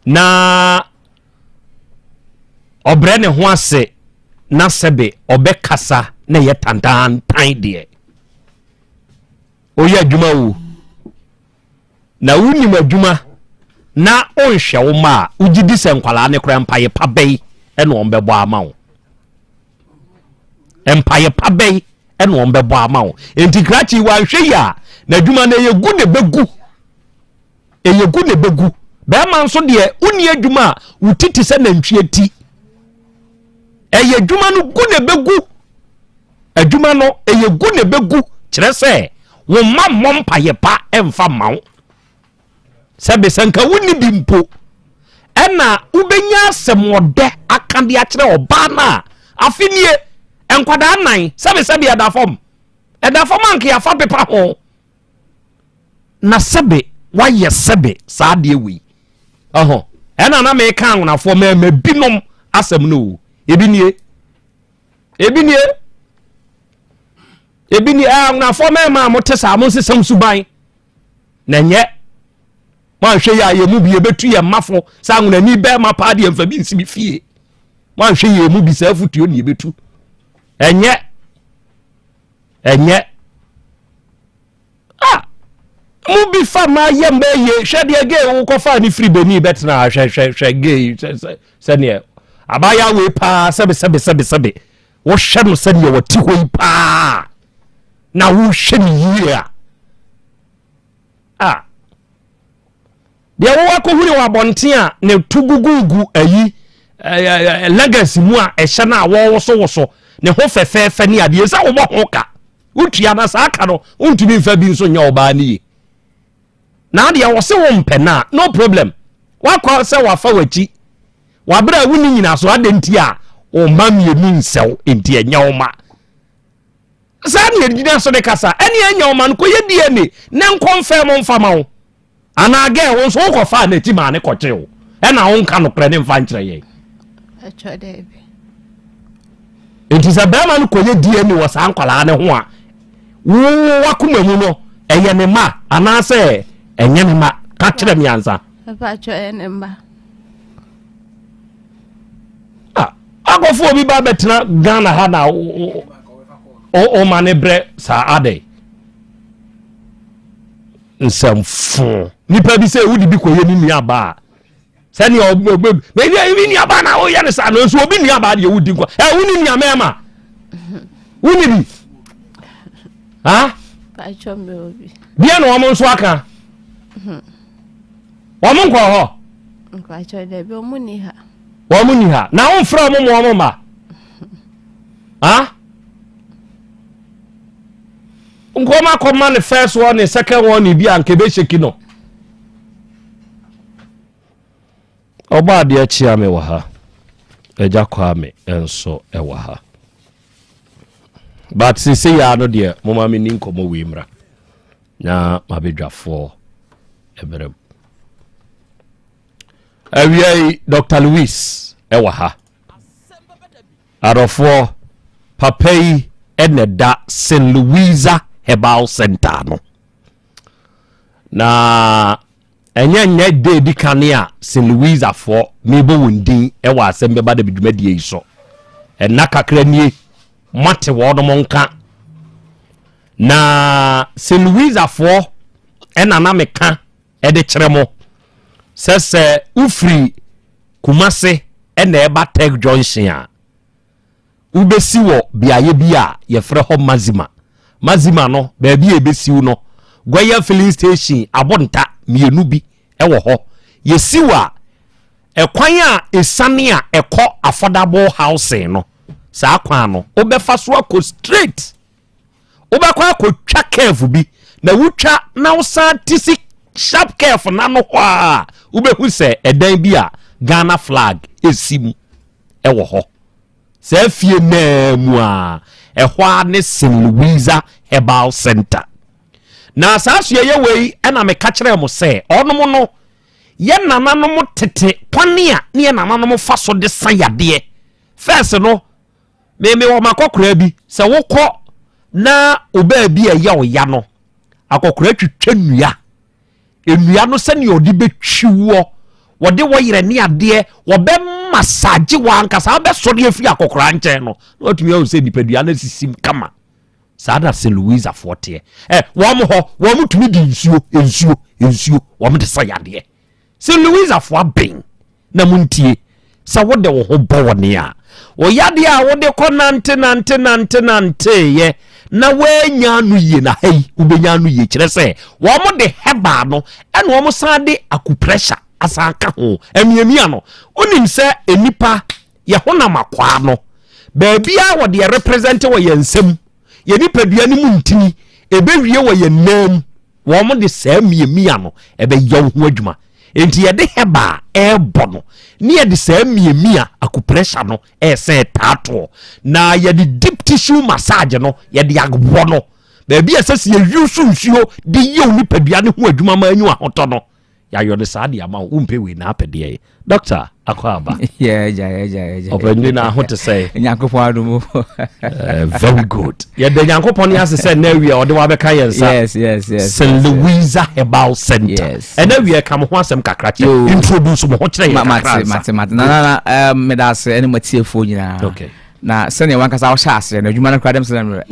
na ɔbrɛ ne ho ase na sɛbe ɔbɛkasa na ɛyɛ tantantan deɛ. Ɔyɛ adwuma o. Na wonim adwuma na wonhwɛ wo mma a, wogye di sɛ nkwadaa no koraa mpaeɛ pa bɛyi na wɔn bɛbɔ ama wo? Mpaeɛ pa bɛyi na wɔn bɛbɔ ama wo? Nti krakye wanhwɛ yi a, n'adwuma no ɛyɛ gu na ɛbɛgu. Ɛyɛ gu na ɛbɛgu. Bɛrima nso deɛ wonni adwuma a, wo ti te sɛ nantwie ti. Ɛyɛ adwuma no gu na ɛbɛgu. Adwuma no, ɛyɛ gu na ɛbɛgu, kyerɛ sɛ wo mma mmɔ mpaeɛ pa mfa mma wo. Sɛ besɛ nka wonni bi mpo, ɛna wobɛnya asɛm ɔdɛ aka de akyerɛ ɔbaa no a Afe nie, nkwadaa nan, sɛbesɛbe ɛda fam. Ɛda fam anka yɛafa pepa ho. Na sɛbe wayɛ sɛbe saa adeɛ wei. Ɔho, ɛna na meka anwonafoɔ mmarima binom asɛm no o. Ebi nie. Ebi nie. Ebi nie. Anwonafoɔ mmarima a mote saa, mo nsesam suban. Na nyɛ moanhwɛ yɛ a yɛn mu bi yɛbɛtu yɛn mmafo sɛ anwonani bɛrima paa deɛ mfa bi nsi me fie. Moanhwɛ yɛn mu bi saa afotuo ne yɛbɛtu. Ɛnyɛ ɛnyɛ ah mo bi fa ma yɛ mbɛ yie hwɛ deɛ gay wokɔfa ne firi benin bɛtena hwɛ hwɛ hwɛ gay sɛdeɛ abaayewa wei paa sɛbe sɛbe sɛbe sɛbe wohwɛ no sɛdeɛ wɔte hɔ yi paa na wohwɛ no yie a a deɛ wowɔ akɔhuri wɔ abɔnten a ne to gugugu ayi legacy mu a ɛhyɛ no a wɔwosowoso ne ho fɛfɛɛfɛ ne adeɛ sɛ wobɔ ho ka wotua na saa ka no wontumi mfa bi nso nyɛ ɔbaa no yie na adeɛ wɔ se wo mpɛ no a no problem wakɔ sɛ wafa w'akyi waberɛ a wonni nyina so adɛn nti a wo mma mmienu nsɛw nti ɛnyɛ wo ma Saa na yɛgyina so de kasa. Ɛne ɛnyɛ ɔma no kɔyɛ DNA na nkɔmfɛm mfa ma wo. Anaa gɛɛ wo nso wokɔfaa n'akyi maa ne kɔkye wo. Ɛna wonka nokorɛ ne mfa nkyerɛ yɛn. Nti sɛ bɛrima no kɔyɛ DNA wɔ saa nkwadaa no ho a, wo wakoma mu no ɛyɛ ne ma anaasɛ ɛnyɛ ne ma? Ka kyerɛ me ansa. Ɛyɛ ne mma. Ah, akɔfo obi ba bɛtena Ghana ha na ɔma ne brɛ saa adɛn nsɛmfo nipa bi sɛ wode bi kɔyɛ ne nua baa sɛnea ɔbɛ nua baa na woyɛ no saa no nso obi nua baa deɛ wodi nkɔ ɛ wo ne nua mɛɛma wo ne bi ha deɛ na wɔn nso aka Wɔn nkɔ hɔ. Mpakyɛ dɛbi wɔn ni ha. Wɔn ni ha. Na wɔn fira wɔn mu wɔn mma. Ha? Nkɔm akɔma ne first one ne second one bi a nkebe sheki no. Ɔbɔ adeɛ kyea me wɔ ha. Agya Kwame nso wɔ ha. But sese yaa no deɛ moma me ni nkɔmmɔ wei mmra. Na m'abadwafoɔ mmerɛ mu. Awia yi Dr. Louis ɛwɔ ha. Adɔfoɔ papa yi ɛna ɛda St. Louisa Herbal Center no. Na ɛnyɛ nyɛ de edi kan a St. Louisafoɔ mebɔ wɔn din ɛwɔ asɛm bɛba da bi dwumadie yi so. Ɛnna kakra nie moate wɔn nka. Na St. Louisafoɔ ɛna na meka ɛde kyerɛ mo sɛ sɛ wofiri Kumase ɛna ɛba Tech Junction a wobɛsi wɔ beaeɛ bi a yɛfrɛ hɔ Mazima. Mazima no baabi a ɛbɛsiw no Goya filling station abonta mmienu bi ɛwɔ hɔ. Yɛsiw a ɛkwan a ɛsiane a ɛkɔ affordable housing no saa kwan no wobɛfa so akɔ straight wobɛkɔ akɔtwa curve bi na wotwa na wosan te si sharp curve na no hɔ a wobɛhu sɛ ɛdan bi a Ghana flag ɛsi mu ɛwɔ hɔ saa fie naa mu a ɛhɔ a ne St. Louisa Herbal Center na saa suayɛ wei ɛna meka kyerɛ mo sɛ ɔnom no yɛ nananom tete kwane a ne yɛ nananom fa so de sa yadeɛ fɛs no Me mewɔ m'akɔkoraa bi, sɛ wokɔ na ɔbaa bi a ɛyɛ ɔya no, akɔkoraa twitwa nnua. Nnua no sɛnea ɔde bɛtwi woɔ, wɔde wɔyerɛ ne adeɛ, wɔbɛmasagye wɔ ankasa, wobɛsɔre afiri akɔkoraa nkyɛn no, na watumi ahu sɛ nipadua no asisim kama. Saa na St. Louisafoɔ teɛ. Ɛ, wɔn hɔ, wɔn tumi de nsuo, nsuo, nsuo, wɔn de sa yadeɛ. St. Louisafo aben na montie, sɛ wode wo ho bɔ wɔne a, wo yadeɛ a wode kɔ nante nante nante nanteeɛ na woanya ano yie na ha yi wobɛnya ano yie kyerɛ sɛ wɔn de herbal no ɛna wɔn san de acupressure asan ka ho amiamia no wonim sɛ nnipa yɛ honam akwaa no baabiara wɔde yɛ represent wɔ yɛn nsam yɛn nipadua no mu ntini ɛbɛwie wɔ yɛn nan mu Wɔn de saa miamia no ɛbɛyɛ wo ho adwuma. Enti yɛde herbal ɛrebɔ no ne yɛde saa miamia acupressure no ɛresɛ taatoɔ na yɛde deep tissue massage no yɛde awɔ no baabi a ɛsɛ sɛ yɛyi so nsuo de yɛ wo nipadua no ho adwuma ma anyi ahotɔ no. Yɛayɔ no saa de ama wo. Wompɛ wei na apɛ deɛ. Doctor, akɔ aba. Ɔpanyini na aho te sɛ? Nyankopɔn adom. Very good. Yɛda Nyankopɔn ne ase sɛ na awia ɔde wabɛka yɛn nsa. Yes. St. Louisa Herbal Center. Ɛna awia ka mo ho asɛm kakra kyerɛ. Introduce mo ho kyerɛ yɛn kakra nsa. Mate, mate. Na na na meda ase ɛne matiefoɔ nyinaa. Okay. Na sɛnea wankasa wohyɛ aseɛ no adwuma no koraa dɛm sɛ mmerɛ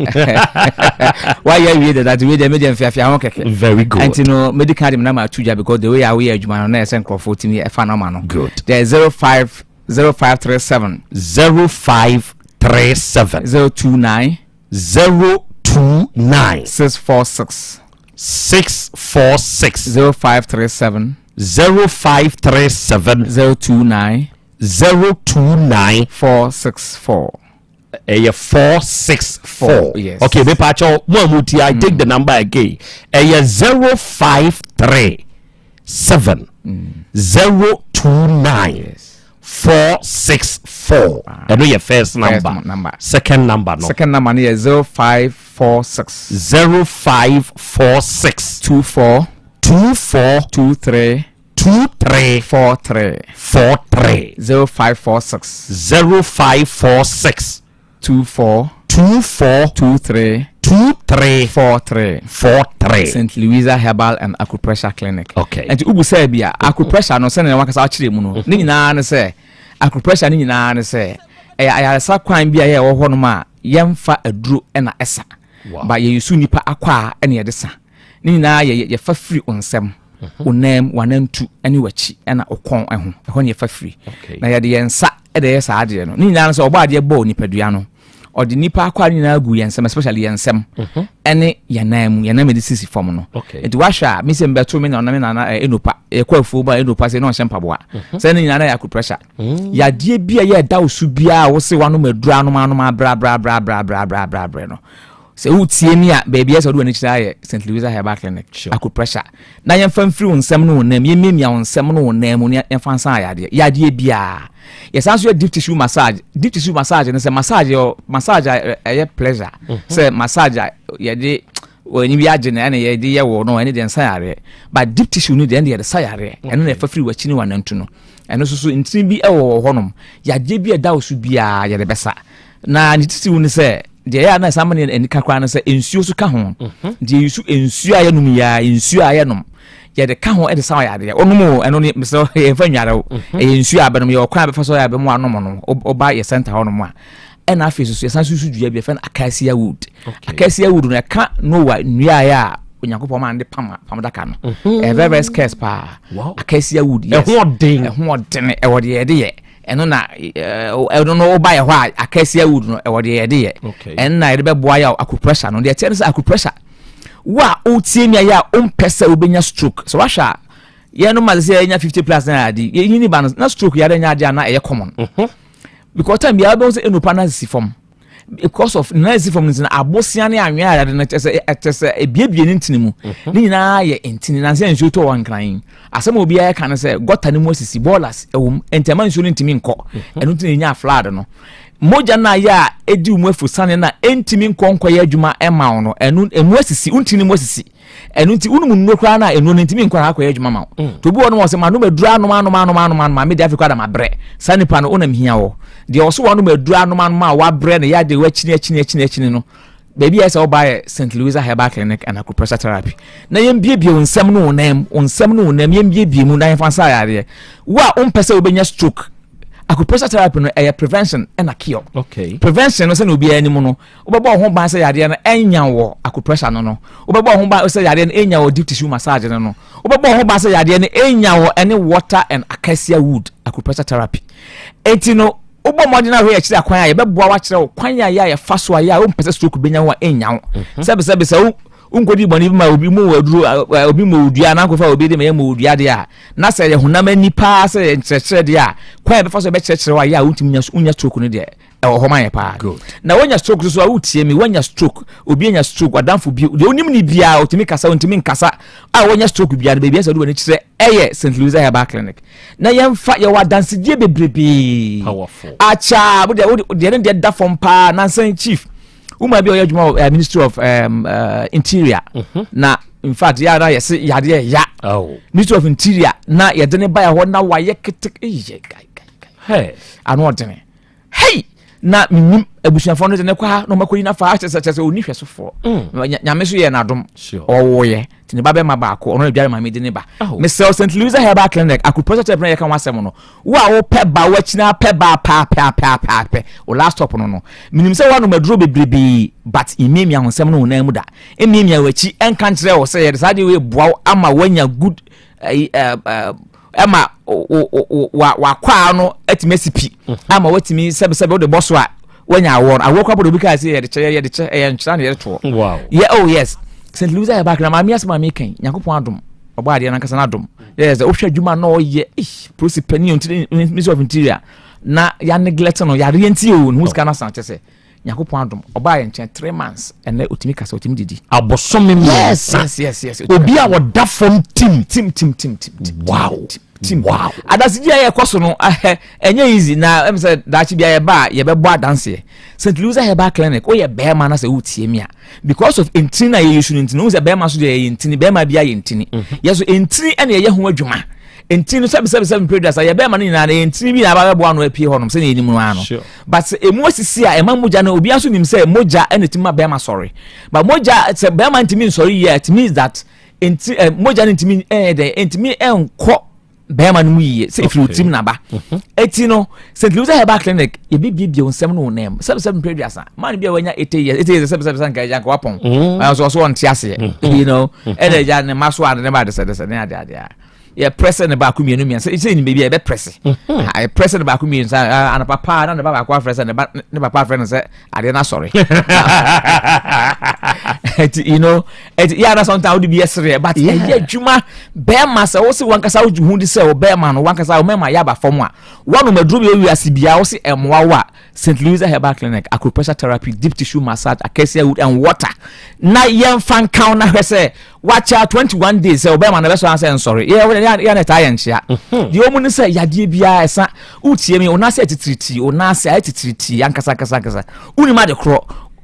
woayɛ awie dada nti wei deɛ medeɛ mfiafia ho kɛkɛ. Very good. Nti no medi kan de me nama ato dwa because the way a woyɛ adwuma no na ɛsɛ nkurɔfoɔ tumi ɛfa nɔma no. Good. Deɛ 05 0537 0537 029 029 646 646 0537 0537 029 029 464. Ɛyɛ 464. Yes. Okay, mepa kyɛw mo a mo ti, I take the number again. Ɛyɛ 0537 029 464. Ɛno yɛ first number. Number. Second number no? Second number no yɛ 0546 0546 24 24 23 23 43 43. 0546 0546 24 24 23 23 43 43. St. Louisa Herbal and Acupressure Clinic. Okay. Nti ubu sɛ bi a acupressure no, sɛnea wankasa akyerɛ mu no, ne nyinaa ne sɛ acupressure ne nyinaa ne sɛ ɛyɛ ayaresa kwan bi a yɛ ɛwɔ hɔnom a yɛmfa aduro ɛna ɛsa ba yɛyusu nipa akɔ a ɛna yɛde sa. Ne nyinaa yɛ yɛfa firi nsɛm onam wanantu ne wakyi ɛna ɔkɔn ɛho ɛhɔ ne yɛfa firi na yɛde yɛn nsa ɛde yɛ saa adeɛ no. Ne nyinaa no sɛ ɔbɔ adeɛ bɔɔ nipadua no, ɔde nipa akɔ a ne nyinaa gu yɛn nsɛm, especially yɛn nsɛm ɛne yɛn nan mu, yɛn nan mu de sisi fam no. Nti wahwɛ a mi sɛ mbɛto mi na ɔnam mi nana enopa yɛkɔ afuo ba enopa sɛ na ɔnhyɛ mpaboa sɛ ne nyinaa na yɛ acupressure. Yadeɛ bi a yɛ ɛda wo so biara a wose wanom aduro anom anom abra bra bra bra bra bra bra bra no, sɛ wotie mi a, baabi a sɛ wode w'ani kyerɛ ayɛ St. Louisa Herbal Clinic acupressure na yɛmfa mfiri wo nsɛm no wo nam, yɛmmiamia wo nsɛm no wo nam mu na yɛmfa nsa yadeɛ yadeɛ biara. Yɛsan so yɛ deep tissue massage. Deep tissue massage no sɛ massage yɛ massage a ɛyɛ pleasure, sɛ massage a yɛde wɔn bi agye na ɛna yɛde yɛ wɔ no, ɛne deɛ nsa yareɛ, but deep tissue no deɛ, ɛne yɛde sa yareɛ. Ɛno na ɛfa firi w'akyi ne w'anantu no. Ɛno nso so ntini bi ɛwɔ wɔ hɔnom, yadeɛ bi a ɛda wo so biara yɛde bɛsa. Na ne titiriw ne sɛ deɛ ɛyɛ a na ɛsan ma ne anika koraa no sɛ nsuo so ka ho. Deɛ yɛsu nsuo a yɛnom yia, nsuo a yɛnom yɛde ka ho de sa yadeɛ. Ɔnom o, ɛno ne mesɛ yɛmfa nware o, ɛyɛ nsuo a bɛnom, yɛwɔ kwan a bɛfa so yɛ bɛmo anom no. Ɔba yɛ center hɔnom a, ɛna afei soso yɛsan so dua bi yɛfrɛ no acacia wood. Acacia wood no ɛka Noah nnua a Onyankopɔn maa no de pam pam daka no. Ɛyɛ very very scarce paa, acacia wood, yes. Ɛho ɔden. Ɛho ɔden. Ɛwɔ deɛ yɛde yɛ ɛno na ɛno no woba yɛ hɔ a, acacia wood no ɛwɔ deɛ yɛde yɛ. Ɛno na yɛde bɛboa yɛ acupressure no. Deɛ ɛteɛ no sɛ acupressure, wo a wotie mi a yɛ a wompɛ sɛ wobɛnya stroke, sɛ wahwɛ a yɛn no ma sɛ yɛnya 50 plus na ade yɛnyini ba no na stroke yɛade nyɛ adeɛ a na ɛyɛ common, because time biara wobɛhu sɛ ɛnupa no asisi fam because of nna esi fam no nti na abosea ne anwea a yɛde no kyɛ sɛ ɛkyɛ sɛ ebiebie ne ntini mu. Ne nyinaa yɛ ntini na sɛ nsuo tɔ wɔ Nkran, asɛm a obiara ka no sɛ gɔta no mu asisi, bɔɔlas ɛwɔ mu, nti ɛma nsuo no ntumi nkɔ. Ɛno nti na enya flood no, mogya no ayɛ a edi mu afusane na ɛntumi nkɔ nkɔyɛ adwuma ɛma wo no, ɛno emu asisi, ntini mu asisi. Ɛno nti wonom nnuro koraa no a, nnuro no ntumi nkɔ na akɔyɛ adwuma ma wo. Nti obi wɔ nom ɔsɛ manom aduro anom anom anom anom anom a mede afei koraa da mabrɛ. Saa nipa no wonam hia wɔ deɛ ɔso wanom aduro anom anom a wabrɛ no yɛ adeɛ wakyini akyini akyini akyini no, baabi a ɛsɛ woba yɛ St. Louisa Herbal Clinic and Acupressure Therapy na yɛmbiebie wo nsɛm no wo nan wo nsɛm no wo nan yɛmbiebie mu na yɛmfa nsa ayareɛ. Wo a wompɛ sɛ wobɛnya stroke, acupressure therapy no ɛyɛ prevention ɛna cure. Prevention no, sɛnea obiara anim no, wobɛbɔ wo ho ban sɛ yadeɛ no ɛnya wɔ acupressure no, wobɛbɔ wo ho ban sɛ yadeɛ no ɛnya wɔ deep tissue massage no, wobɛbɔ wo ho ban sɛ yadeɛ no ɛnya wɔ ɛne water and acacia wood acupressure therapy. Enti no wobɔ mmɔden ahwɛ akyiri akwan a yɛbɛboa wakyerɛ wo kwan a yɛ a yɛfa so a yɛ a wompɛ sɛ stroke bɛnya wo a ɛnya wo. Sɛbesɛbe sɛ wo nkɔdi bɔne bi ma obi mu wɔ aduro, obi mu wɔ dua na nkɔfa obi de ma yɛ mu wɔ dua deɛ a, na sɛ yɛ honam ani paa sɛ yɛ nkyerɛkyerɛ deɛ a, kwan a yɛbɛfa so yɛbɛkyerɛkyerɛ wo a yɛ a wontumi nya stroke no deɛ. Ɛwɔ hɔ ma yɛ paa. Na woanya stroke so a wotie me, woanya stroke, obi anya stroke, wadamfo bi, deɛ onim ne biara, otumi kasa, ontumi nkasa, a woanya stroke biara no, baabi ɛsɛ wode w'ani kyerɛ ɛyɛ St. Louis Herbal Clinic. Na yɛmfa yɛwɔ adansedie bebrebee. Akyaa, wode deɛ ne deɛ da fam paa, nansan chief. Woman bi a ɔyɛ adwuma wɔ Ministry of Interior. Na in fact, yɛ ara yɛse yadeɛ ya. Oh. Ministry of Interior na yɛde ne ba yɛ hɔ na wayɛ kete eyɛ gai gai gai. Ano ɔdene. Hey! Na menim abusuafoɔ no de ne kɔ ha na ɔmakɔyi no afa akyɛ sɛ kyɛ sɛ ɔni hwɛsofoɔ. Nyame so yɛ n'adom. Ɔwoyɛ. Nti ne ba bɛma baako ɔno na dware maame de ne ba. Oh. Mesrɛ St. Louis Herbal Clinic acupressure therapy na yɛka ho asɛm no. Wo a wopɛ ba woakyina pɛ ba paapeapeapeapɛ wo last stop no no. Menim sɛ woanom aduro bebrebee but mmiamia ho nsɛm no wo nan mu da. Mmiamia w'akyi ɛnka nkyerɛ wo sɛ yɛde saa adeɛ wei boa wo ama woanya good ɛma wakwaa no atumi asi pi mhm. ama watumi sɛbesɛbe wode bɔ so a wanya awɔ no awɔ kora bɔde obi kaa sɛ yɛde kyɛ yɛde kyɛ ɛyɛ nkyerɛ na yɛde toɔ yɛ oh yes St. Louis ayɛ baako na maame asɛm maame kan Nyankopɔn adom ɔbɔ adeɛ nankasa no adom yɛ sɛ wohwɛ adwuma na ɔyɛ polisi panin ministry of interior na ya neglect no yareɛ nti o ne ho sika no asan kyɛ sɛ Nyankopɔn adom ɔbaa yɛn nkyɛn 3 months, ɛnɛ otumi kasa, otumi didi. Abosome 3. Yes. Obi a wɔda fam tim. Tim tim tim tim tim. Tim. Wow. Adansedi a yɛkɔ so no, ɛnyɛ easy na ɛm sɛ daakye bi a yɛba a yɛbɛbɔ adanseɛ. St. Louis Herbal Clinic, woyɛ bɛrima na sɛ wotie mi a, because of ntini na yɛyɛ su no ntini, wohu sɛ bɛrima so deɛ yɛyɛ ntini, bɛrima bi ayɛ ntini. Yɛ so ntini ɛna yɛyɛ ho adwuma. Ntini no sɛbi sɛbi sɛbi mpere duasa yɛ bɛrima no nyinaa na yɛ ntini bi na aba bɛboa ano apue hɔnom sɛnea yɛnim no ara no. But sɛ emu asisi a ɛma mogya no, obiara nso nim sɛ mogya ɛna ɛtumi ma bɛrima sɔre. But mogya sɛ bɛrima ntumi nsɔre yie a, it means that nti ɛ mogya no ntumi ɛyɛ dɛ ntumi ɛnkɔ bɛrima no mu yie sɛ efiri otirim naba. Eti no St. Louis Herbal Clinic yɛbɛbiebie wo nsɛm no wo nan mu sɛbi sɛbi mpere duasa man bi a wanya 80 years, 80 years sɛbi sɛbi sɛ nka agya nka wapɔn ɔso ɔso ɔnte aseɛ ɛna agya ne ma so ade ne ba desɛdesɛ ne ade ade a yɛ prɛsɛ ne baako mmienu mmiɛnsa sɛ nim baabi a yɛbɛ prɛsɛ yɛ prɛsɛ ne baako mmienu sa anapa paa na ne ba baako afrɛ sɛ ne ba ne papa afrɛ no sɛ adeɛ no asɔre ɛti ɛti yɛ ana sometimes wode bi yɛ sereɛ but ɛyɛ adwuma. Bɛrima sɛ wo se wankasa wogye ho di sɛ wo bɛrima no wankasa wo mɛma yɛ aba fam a woanom aduro bi awi biara wo se ɛmmoa wo a, St. Louis Herbal Clinic, acupressure therapy, deep tissue massage, acacia wood and water na yɛmfa nka wo na hwɛ sɛ wakyɛ 21 days sɛ wobɛrima no bɛsɔ ansɛ nsɔre. Yɛ na ɛtaa yɛ nkyea. Deɛ ɔmu ne sɛ yadeɛ biara ɛsa. Wotie me, wo nan ase atitiritii, wo nan ase ayɛ titiritii ankasa ankasa ankasa, wonim ade korɔ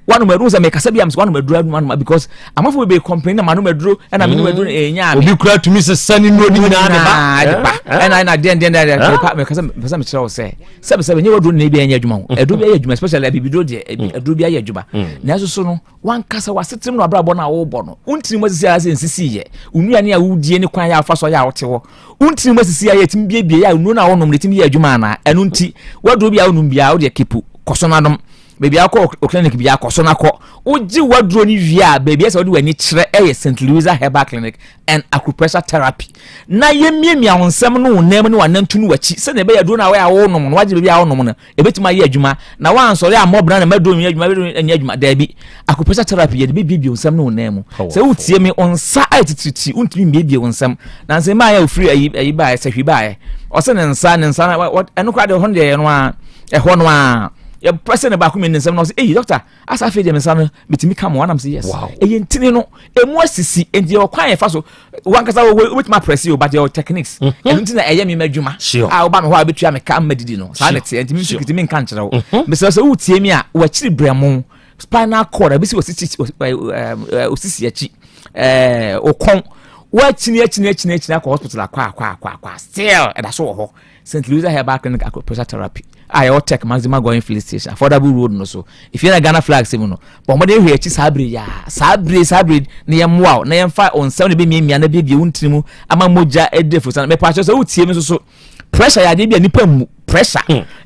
wanom aduro sɛ mekasa bi am sɛ wanom aduro anum anum because amafo bebree complain na manom aduro ɛna menom aduro ɛnya me. Obi kura tumi sesa ne nnuro ne nyinaa de ba. De ba ɛna ɛna deɛn deɛn deɛn deɛn pa mekasa mepɛ sɛ mekyerɛ wo sɛ sɛbi sɛbi nyɛ waduro na ebi ɛnyɛ adwuma ho. Aduro bi ayɛ adwuma, especially abibiduro deɛ aduro bi ayɛ adwuma. Nanso so no wankasa wasetem no abrabɔ no a wobɔ no wontini mu asisi ayɛ sɛ nsisi yɛ wo nnuane a wodie ne kwan yɛ afa so ayɛ a wote hɔ wontini mu asisi ayɛ ɛtumi biebie yɛ a nnuro no a wonom no ɛtumi yɛ adwuma anaa. Ɛno nti waduro bi a wonom biara wodeɛ kepu kɔ so no anom baabi akɔ o clinic bi akɔ so nakɔ wogye waduro no wie a baabi ɛsɛ wode w'ani kyerɛ ɛyɛ St. Louisa Herbal Clinic and acupressure therapy na yɛmmiamia wo nsɛm no wo nan mu ne w'anantu no w'akyi sɛdeɛ ɛbɛyɛ aduro no a wɔyɛ a wonom no wagye baabi a wonom no ɛbɛtumi ayɛ adwuma na wansɔre ammɔ bra na maduro nyɛ adwuma bɛduro nyɛ adwuma. Daabi, acupressure therapy yɛde bɛbiebie wo nsɛm ne wo nan mu. Sɛ wotie me, wo nsa ayɛ titiritii, wontumi mmiebie wo nsɛm na nsɛm baayɛ a ofiri ayi ayi baayɛ sɛ hwi baayɛ ɔsɛ ne nsa ne nsa ɛno koraa deɛ ɛhɔ no deɛ ɛyɛ no a ɛhɔ no a yɛpɛ sɛ ne baako mmienu ne nsɛm na ɔsɛ eyi doctor asa afei deɛ me nsa no metumi ka mo anam sɛ yes. Ɛyɛ ntini no emu asisi nti yɛwɔ kwan yɛfa so wankasa wɔ wobɛtumi aprɛse o, but yɛwɔ techniques. Ɛno nti na ɛyɛ me m'adwuma a woba me hɔ a wobɛtua me ka mma didi no saa ne teɛ nti me nso kiti menka nkyerɛ wo. Mesrɛ sɛ wotie mi a wakyiri brɛmo spinal cord a bɛsi osisi akyi okɔn wakyini akyini akyini akyini akɔ hospital akɔ akɔ akɔ akɔ still ɛda so wɔ hɔ. St. Louis Herbal Clinic acupressure therapy a yɛwɔ Tech Maxima Going filling station, affordable road no so efie na Ghana flag sɛ mu no bɔn mmɔden hwɛ akyi saa bere yaa saa bere saa bere na yɛn mmoa wo na yɛmfa wɔn nsɛm na ebemiamia na biebie wo ntini mu ama mogya adi afurusa no. Mɛpa akyerɛ sɛ wotie mi nso so pressure yɛ adeɛ bi a nipa mmu pressure.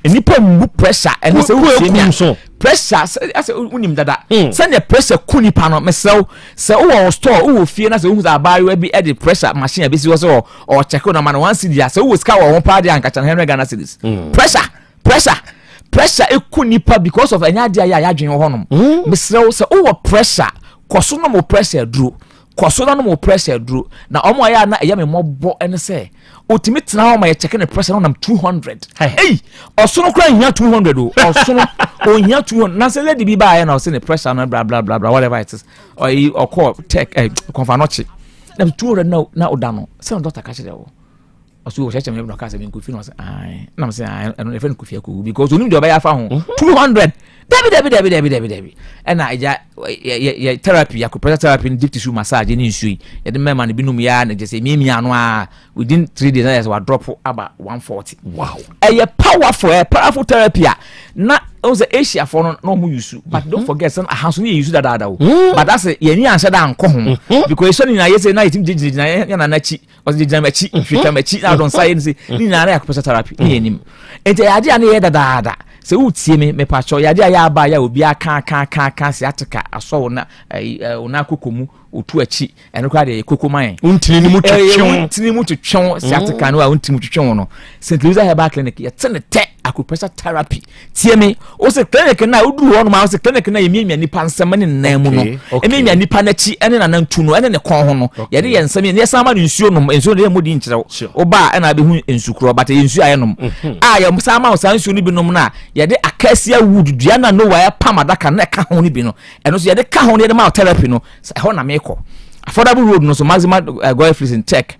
Nipa mmu pressure ɛne sɛ wotie mi a pressure sɛ wonim dada sɛnea pressure ku nipa no. Mesrɛ wo sɛ wowɔ wo store, wowɔ fie na sɛ wohu sɛ abaayewa bi de pressure machine a bɛsi hɔ sɛ ɔkyɛke no ama no 1 cedi a sɛ wowɔ sika wɔ ho paa deɛ anka kyɛ no 100 Ghana cedis. Pressure, pressure, pressure eku nipa because of ɛnyɛ adeɛ a yɛ a yɛadwene wɔ hɔnom. Mesrɛ wo sɛ wowɔ pressure, kɔ so nom wo pressure aduro. Kɔ so na nom wo pressure aduro. Na wɔn a ɛyɛ a na ɛyɛ me mmɔbɔ ne sɛ, otumi tena hɔ ma yɛkyɛke ne pressure na ɔnam 200. Ei, ɔsono koraa nhia 200 o. Ɔsono, ɔnhia 200. Na sɛ lady bi baeɛ na ɔse ne pressure no bla bla bla bla whatever it is. Ɔyi ɔkɔɔ tech eh, kɔnfanɔkye. Na 200 na na ɔda no. Sɛ na doctor ka kyerɛ wo. Ɔso ɔkyerɛkyerɛ me na ɔka sɛ menkɔfi no ɔsɛ ae na mesɛ ae ɛno yɛfrɛ no kofi akowu because onim deɛ ɔbɛyɛ afa ho 200 dabi dabi dabi dabi dabi dabi ɛna agya yɛ yɛ therapy acupressure therapy ne deep tissue massage ne nsuo yi yɛde mmarima no binom yɛ a na gye sɛ miamia ano a within three days na yɛ sɛ wadrɔpo aba 140. Wow, ɛyɛ powerful, ɛyɛ powerful therapy a na ɛwɔ sɛ Asia fo no na wɔn yusu, but don't forget sɛ aha nso ne yɛ yusu dadaada o, but asɛ yɛn ni anhyɛ da ankɔ ho because esɔ ne nyinaa yɛ sɛ na yɛtumi gyinagyina yɛn nana akyi. Ɔsɛ gyina m'akyi, hwehwɛ m'akyi na adɔ nsa yɛ ne se ne nyinaa na yɛ acupressure therapy ne yɛ nim. Nti ɛyɛ adeɛ a ne yɛ dadaada. Sɛ wotie me, mepakyɛw, yɛ adeɛ a yɛ aba yɛ a obi aka aka aka aka sciatica asɔ wo na ɛyi wo na akoko mu, otu akyi, ɛno koraa deɛ yɛ koko ma yɛn. Wontini ne mu twetwe wo. Wontini mu twetwe wo sciatica no a wontini mu twetwe wo no. St. Louis Herbal Clinic yɛte ne tɛ acupressure therapy. Tie me, wo se clinic no a woduru hɔ nom a wo se clinic no a yɛmiamia nipa nsɛm ne nan mu no, ɛmiamia nipa n'akyi ne nanantu no ne ne kɔn ho no, yɛde yɛn nsɛm yɛ yɛsan ma no nsuo nom, nsuo no yɛ mmɔdi nkyerɛ wo, woba a ɛna abɛhu nsu korɔ, but ɛyɛ nsuo a yɛnom mhm. a yɛsan ma wo saa nsuo no bi nom no a yɛde acacia wood dua na Noah ɛpam adaka no ɛka ho no bi no, ɛno nso yɛde ka ho no yɛde ma wo therapy no, ɛhɔ na mekɔ. Affordable road no so maximum uh, eh, Goil Prison tech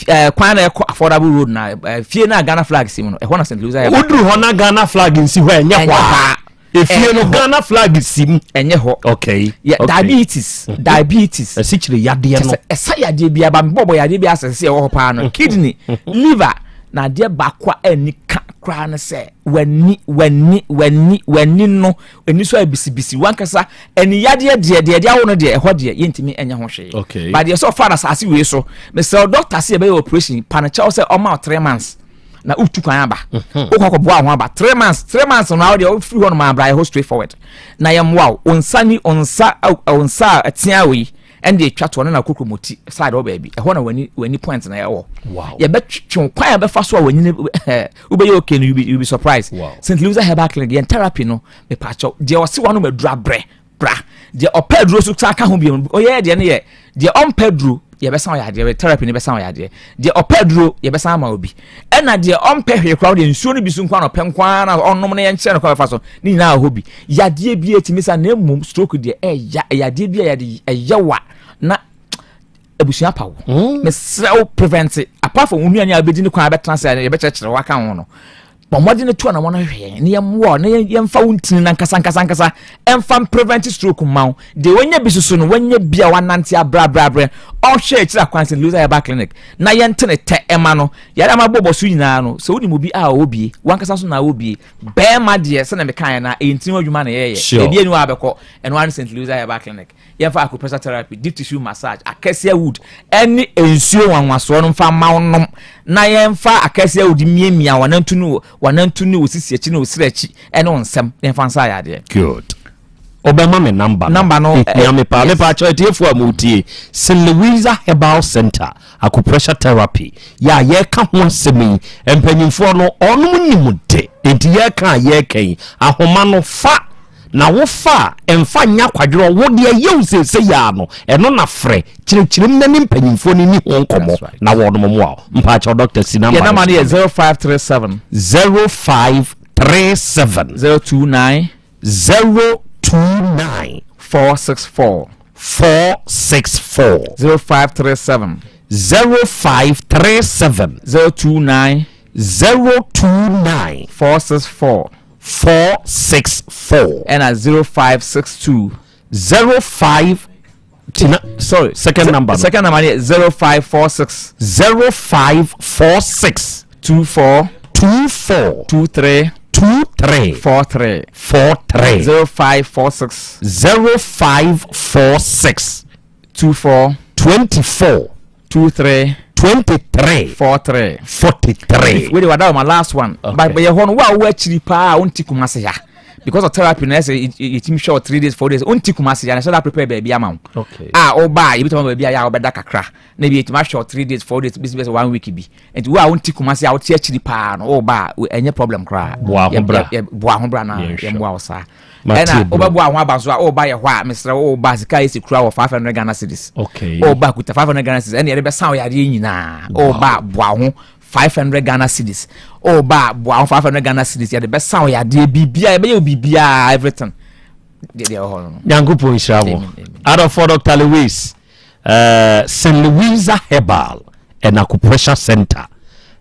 Eh, kwan na ɛkɔ affordable road na eh, fie na Ghana flag si mu no, ɛhɔ na St. Louis ayɛ. Woduru hɔ na Ghana flag nsi hɔ, ɛnyɛ hɔ a efie no Ghana flag si mu. Ɛnyɛ hɔ. Okay. Yeah, okay. Diabetes, mhm. Diabetes. Ɛsikyire yadeɛ no. Ɛsa yadeɛ bi aba mbɔbɔ yadeɛ bi asɛsɛ ɛwɔ hɔ paa no. Mhm. Kidney, mhm. liver na adeɛ baako a ɛni ka koraa no sɛ w'ani w'ani w'ani w'ani no ani so ayɛ bisibisi wankasa ani yadeɛ deɛ deɛ ɛde awo no deɛ ɛhɔ deɛ yɛntumi ɛnyɛ ho hwee okay. but deɛ sɛ ɔfa no asase wei so mesrɛ dɔkta sɛ yɛbɛyɛ operation pa no kyɛw sɛ ɔma wo 3 months na wotu kwan aba mhm. wokɔ akɔboa ho aba 3 months, 3 months no awo deɛ wofiri hɔ nom abra ɛhɔ straight forward na yɛmmoa wo wo nsa ni wo nsa wo nsa a ɛtea wei ɛnde etwa toɔ no na kokromoti side hɔ baabi ɛhɔ na w'ani w'ani point na ɛwɔ yɛbɛtwe kwan a bɛfa so a w'ani wobɛyɛ okay no, you be surprised. St. Louis Herbal Clinic yɛn therapy no, mepaakyɛw, deɛ ɔse wanom aduru abrɛ bra, deɛ ɔpɛ aduro so san ka ho bio, ɔyɛ deɛ no yɛ deɛ ɔmpɛ aduro yɛbɛsan ɔyɛ adeɛ, therapy no bɛsan ɔyɛ adeɛ, deɛ ɔpɛ aduro yɛbɛsan ama obi, ɛna deɛ ɔmpɛ hwee koraa deɛ nsuo no bi so nko na ɔpɛ nko ara na ɔnom no yɛnkyerɛ no kwan bɛfa so ne nyinaa wɔ hɔ bi. Yadeɛ bi etumi sa, na mmom stroke deɛ ɛya, ɛyɛ adeɛ bi a yɛde ɛyɛ wa na abusua pa wo. Mesrɛ wo, prevent apart from wo nnuane a wobɛdi ne kwan a bɛtena sɛ yɛbɛkyerɛkyerɛ waka ho no, bɔ mmɔden no to anamɔ no hwehwɛ yɛn na yɛmmoa na yɛmfa wo ntini no ankasa ankasa ankasa ɛmfa prevent stroke mma wo. Deɛ wanya bi soso no, wanya bi a wanante abrɛabrɛabrɛ ɔhwɛ akyiri akwan St. Louis Herbal Clinic na yɛnte ne tɛ ɛma no. Yɛde ama bɔbɔ so nyinaa no, sɛ wonim obi a ɔwɔ bie, wankasa nso na ɔwɔ bie, bɛrima deɛ sɛdeɛ mekaeɛ no a ɛyɛ ntini ho adwuma na yɛyɛ baabi ani wɔ abɛkɔ ɛno ara ne St. Louis Herbal Clinic. Yɛmfa acupressure therapy, deep tissue massage, acacia wood ne nsuo nwanwasoɔ no mfa mma wo nom, na yɛmfa acacia wood mmiamia w'anantu ne w'anantu ne wo sisi akyi ne wo serɛ akyi ne wo nsam na yɛmfa nsa ayɛ adeɛ. Good. Wobɛma me number no. Number no. Ehia me paa. Yes. Mepa kyɛw, atiefoɔ a motie, St. Louisa Herbal Center acupressure therapy yɛ a yɛreka ho asɛm yi, mpanyinfoɔ no ɔnom nim de, enti yɛreka a yɛreka yi, ahoma no fa Na wo fa a, mfa nyɛ akwadworɔ, wo deɛ ɛyɛ wo seesei ara no, ɛno na frɛ, kyerɛkyerɛ mu na ne mpanyinfoɔ no nni ho nkɔmmɔ na wɔnom mmoa wo. Mpaakyɛw Doctor si number Yɛn no number so no ma yɛ me. 0537. 0537. 029. 029. 464. 464. 0537. 0537. 029. 029. 464. 464. Ɛna 0562. 05 tina, sorry, second number no. Second number yɛ 0546. 0546. 24. 24. 23. 23. 43. 43. 0546. 0546. 24. 24. 23. 23. 43. 43. Wei de wada my last one. Okay. But yɛ hɔ no, wo a wowɔ akyiri paa a wonte Kumase ha, because of therapy na ɛsɛ yɛtumi hwɛ wɔ 3 days, 4 days, wonte Kumase ha na ɛsɛ da prepare baabi ama wo. Okay. A woba a yɛbɛtumi ama baabi a yɛ a wobɛda kakra na ebi yɛtumi ahwɛ wɔ 3 days, 4 days, bɛsi bɛsɛ one week bi. Nti wo a wonte Kumase a wote akyiri paa no, woba a ɛnyɛ problem koraa. Boa ho bra. Boa ho bra na Yɛnhwɛ. yɛmmoa wo saa. Ɛna wobɛboa ho aba so a woba yɛ hɔ a mesrɛ wo woba sika yɛ sɛ kura wɔ 500 Ghana cedis. Okay. Woba kuta 500 Ghana cedis ɛna yɛde bɛsa wo yadeɛ nyinaa. Woba boa ho 500 Ghana cedis. Woba boa ho 500 Ghana cedis yɛde bɛsa wo yadeɛ biribiara yɛbɛyɛ wo biribiara everything. Deɛ deɛ ɛwɔ hɔ no. Nyankopɔn nhyira mo. Adɔfoɔ Dr. Lewis uh, St. Louisa Herbal and Acupressure Center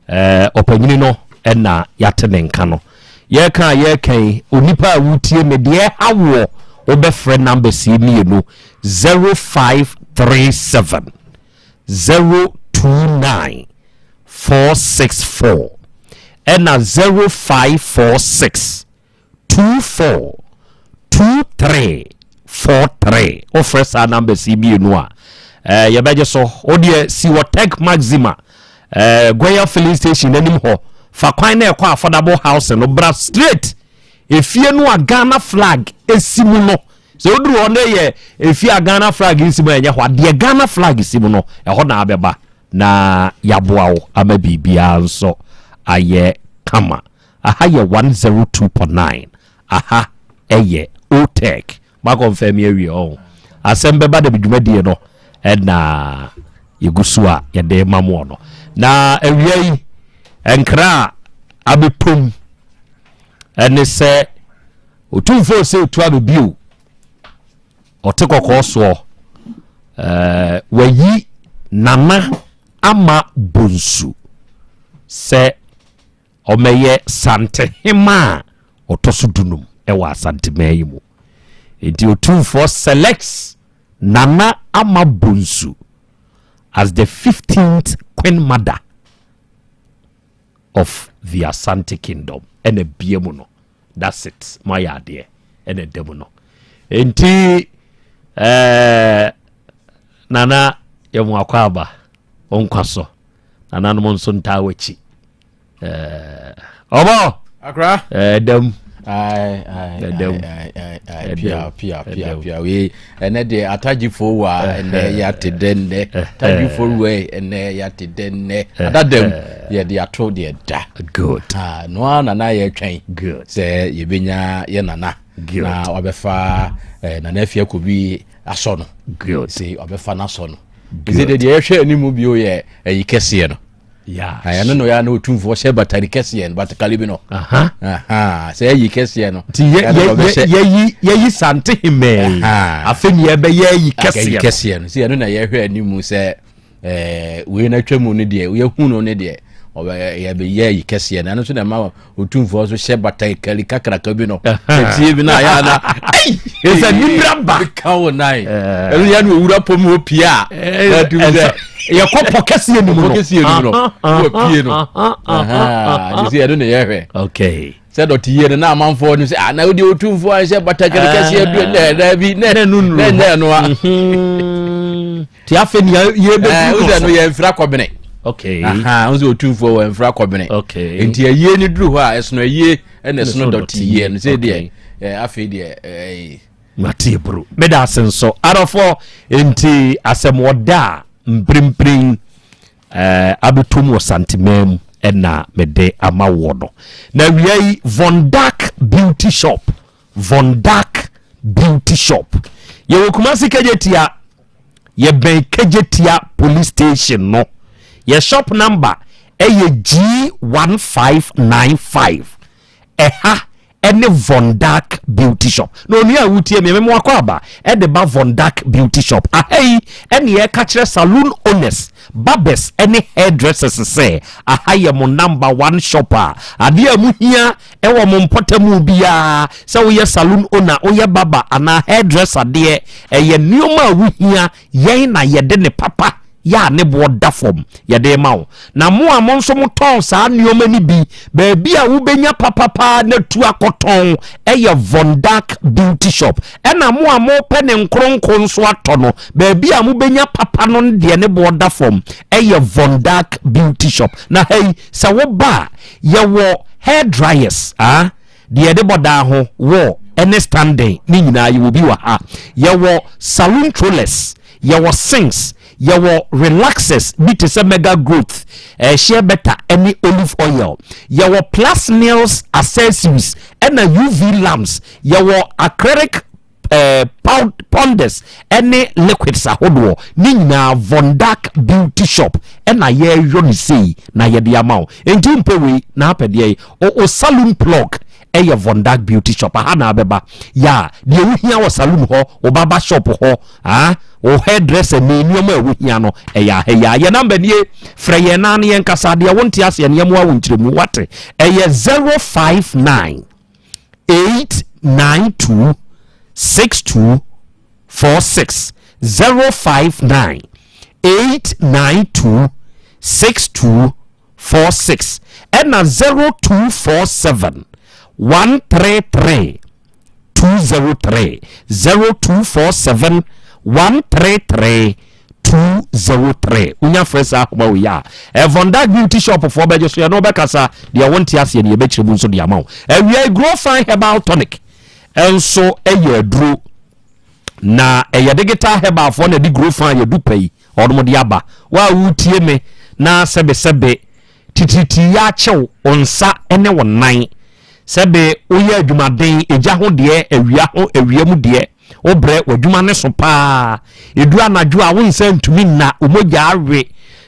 uh, ɔpanyini no ɛna yɛate ne nka no yɛka a yɛka yi onipa a wotie me deɛ ɛha woɔ wobɛfrɛ numbers yi mmienu 0537 029 464 ɛna 0546 24 23 43 wofrɛ saa numbers yi mmienu a eh, yɛbɛgye so wodeɛ si wɔ tech maxima eh, goya filling station anim hɔ fa kwan na ɛkɔ affordable house no bra straight efie no a ghana flag esi mu no sɛ woduru hɔ no yɛ efie a ghana flag nsi mu ɛnyɛ hɔ adeɛ ghana flag si mu no ɛhɔ na abɛba na yɛaboa wo ama biribiara nso ayɛ kama Aha yɛ 102.9 aha ɛyɛ Otec makɔnfɛn mi awie ɔho asɛm bɛba da bi dwumadie no ɛna yɛgu so a yɛde ma moɔ no na awia yi nkra a abɛpom ɛne sɛ otumfoɔ sɛ otu abɛbio ɔte kɔkɔɔ soɔ ɛɛ wayi nana ama bonsu sɛ Ɔmmɛyɛ Santehema a ɔtɔ so dunum wɔ Asanteman yi mu. Enti Otumfoɔ selects Nana Ama Bonsu as the 15th Queen Mother of the Asante Kingdom. Ɛna bia mu no, that's it. Moayɛ adeɛ. Ɛna ɛda mu no. Enti eh, Nana yɛ mo akwaaba, wo nkwa so. Nananom nso ntaa w'akyi. Ɔbɔ. Akra. Ɛdam. Ɛdam. Pia pia pia pia wei ɛnɛ deɛ atagyefo wa ɛnɛ yɛate dɛ nnɛ tagyefo wa ɛnɛ yɛate dɛ nnɛ adadam yɛde ato deɛ da. Good. Ah, noa nana yɛtwɛn. Good. Sɛ yɛbɛnya yɛ nana. Good. Na wabɛfa eh, nana afia kobi asɔ no. Good. Sɛ wabɛfa n'asɔ no. Ɛsɛ deɛ deɛ yɛhwɛ anim bio yɛ ɛyi kɛseɛ no. Ɛno na ɔyɛ na otumfoɔ hyɛ batari kɛseɛ no batakari bi no. Sɛ ɛyi kɛseɛ no. Nti yɛyi yɛyi sante hemɛɛ afei ni yɛbɛyɛ ɛyi kɛseɛ no. Kɛseɛ no sɛ ɛno na yɛhwɛ anim sɛ ɛɛ wei na atwa mu no deɛ yɛhu no ne deɛ yɛbɛyɛ ayi kɛseɛ no ɛno nso na ɛma otumfoɔ nso hyɛ batakari kakraka bi no kɛseɛ bi no a yɛ ana ɛsɛ nibra ba ka wo nan ɛno yɛ no owura pɔ mu hɔ pie a sɛ yɛkɔ pɔ kɛseɛ no mu no kɛseɛ no mu no wɔ pie no ne sɛ ɛno na yɛhwɛ okay sɛ dɔte yie no na amanfoɔ no sɛ ah na wode otumfoɔ anhyɛ batakari kɛseɛ bi na ɛda bi na ɛnyɛ ɛno a Ti afei ni yɛ bɛ duru no so. yɛ nfira kɔbene. Okay. Aha, n sɛ otumfoɔ wɔ nfira kɔbene. Okay. Nti ayie ni duru hɔ a ɛsono ayie ɛna ɛsono dɔte yie no sɛ deɛ afei deɛ ɛɛ. Mate bro. Meda ase nso. Adɔfoɔ nti asɛm ɔda a mprempren ɛɛ abɛtom wɔ Santeman mu ɛna mede ama woɔ no. Na wia yi Von Dark Beauty Shop Von Dark Beauty Shop. Yɛwɔ Kumasi Kejetia. Yɛbɛn Kejetia Police Station no. Yɛ shop number ɛyɛ G1595. Ɛha ɛne Von Dark Beauty Shop. Na onua a wotie me, mema wakɔ aba ɛde ba Von Dark Beauty Shop. Aha yi ɛne yɛka kyerɛ saloon owners, barbers ɛne hairdressers sɛ aha yɛ mo number one shop a adeɛ a mohia Ɛwɔ mo mpɔtamu biara, sɛ woyɛ saloon owner, woyɛ barber anaa hairdresser deɛ, ɛyɛ nneɛma a wohia, yɛn na yɛde ne papa yɛ a ne boɔ da fam yɛde rema wo. Na mo a mo nso motɔn saa nneɛma no bi, baabi a wobɛnya papa paa na tu akɔtɔn yɛ Von Dark Beauty Shop. Ɛna mo a mopɛ ne nkronko nso atɔ no, baabi a mobɛnya papa no deɛ ne boɔ da fam yɛ Von Dark Beauty Shop. Na ha yi, sɛ woba a, Yɛwɔ hair dryers ah, deɛ yɛde bɔ dan ho, wall, ɛne standing ne nyinaa yɛwɔ bi wɔ ha. Yɛwɔ saloon trollers, yɛwɔ sinks, Yɛwɔ relaxers bi te sɛ mega growth, eh, shea butter ne olive oil. Yɛwɔ plus nails accessories ɛna UV lamps. Yɛwɔ acrylic eh, ponders ɛne liquids ahodoɔ ne nyinaa Vondak Beauty Shop ɛna yɛyɔ ne sei na yɛde ama wo. Enti wompɛ wei na apɛ deɛ yi, o saloon plug ɛyɛ Vondak Beauty Shop aha na abɛba yɛ a deɛ wohia wɔ saloon hɔ, wo barber shop hɔ, ah, wo hairdresser ne nneɛma a wohia no ɛyɛ aha yi a. Yɛ namba nie, frɛ yɛn na ne yɛn kasa deɛ wonte aseɛ no yɛmmoa wo nkyerɛmu wate. Ɛyɛ 059 892 6246 059 892 62 46 ɛna 0247 133 203 0247 133 203 wonya frɛ saa ahoma wei a Ɛvondag Beauty Shop foɔ bɛgye so yɛne wobɛkasa deɛ wonte aseɛ no yɛbɛkyerɛ mu nso de ama wo. Awia Grow Fine Herbal Tonic nso yɛ aduro na ɛyɛ digital herbal foɔ na ɛde Grow Fine yɛdu pɛ yi Ɔnom de aba. Wo a woretie me na sɛbesɛbe titiritii yi akyew wo nsa ne wo nan, sɛbe woyɛ adwumaden, egya ho deɛ, awia ho, awia mu deɛ, wobrɛ, w'adwuma no so paa, ɛduru anadwo a wo nsa ntumi nna, wo mogya awe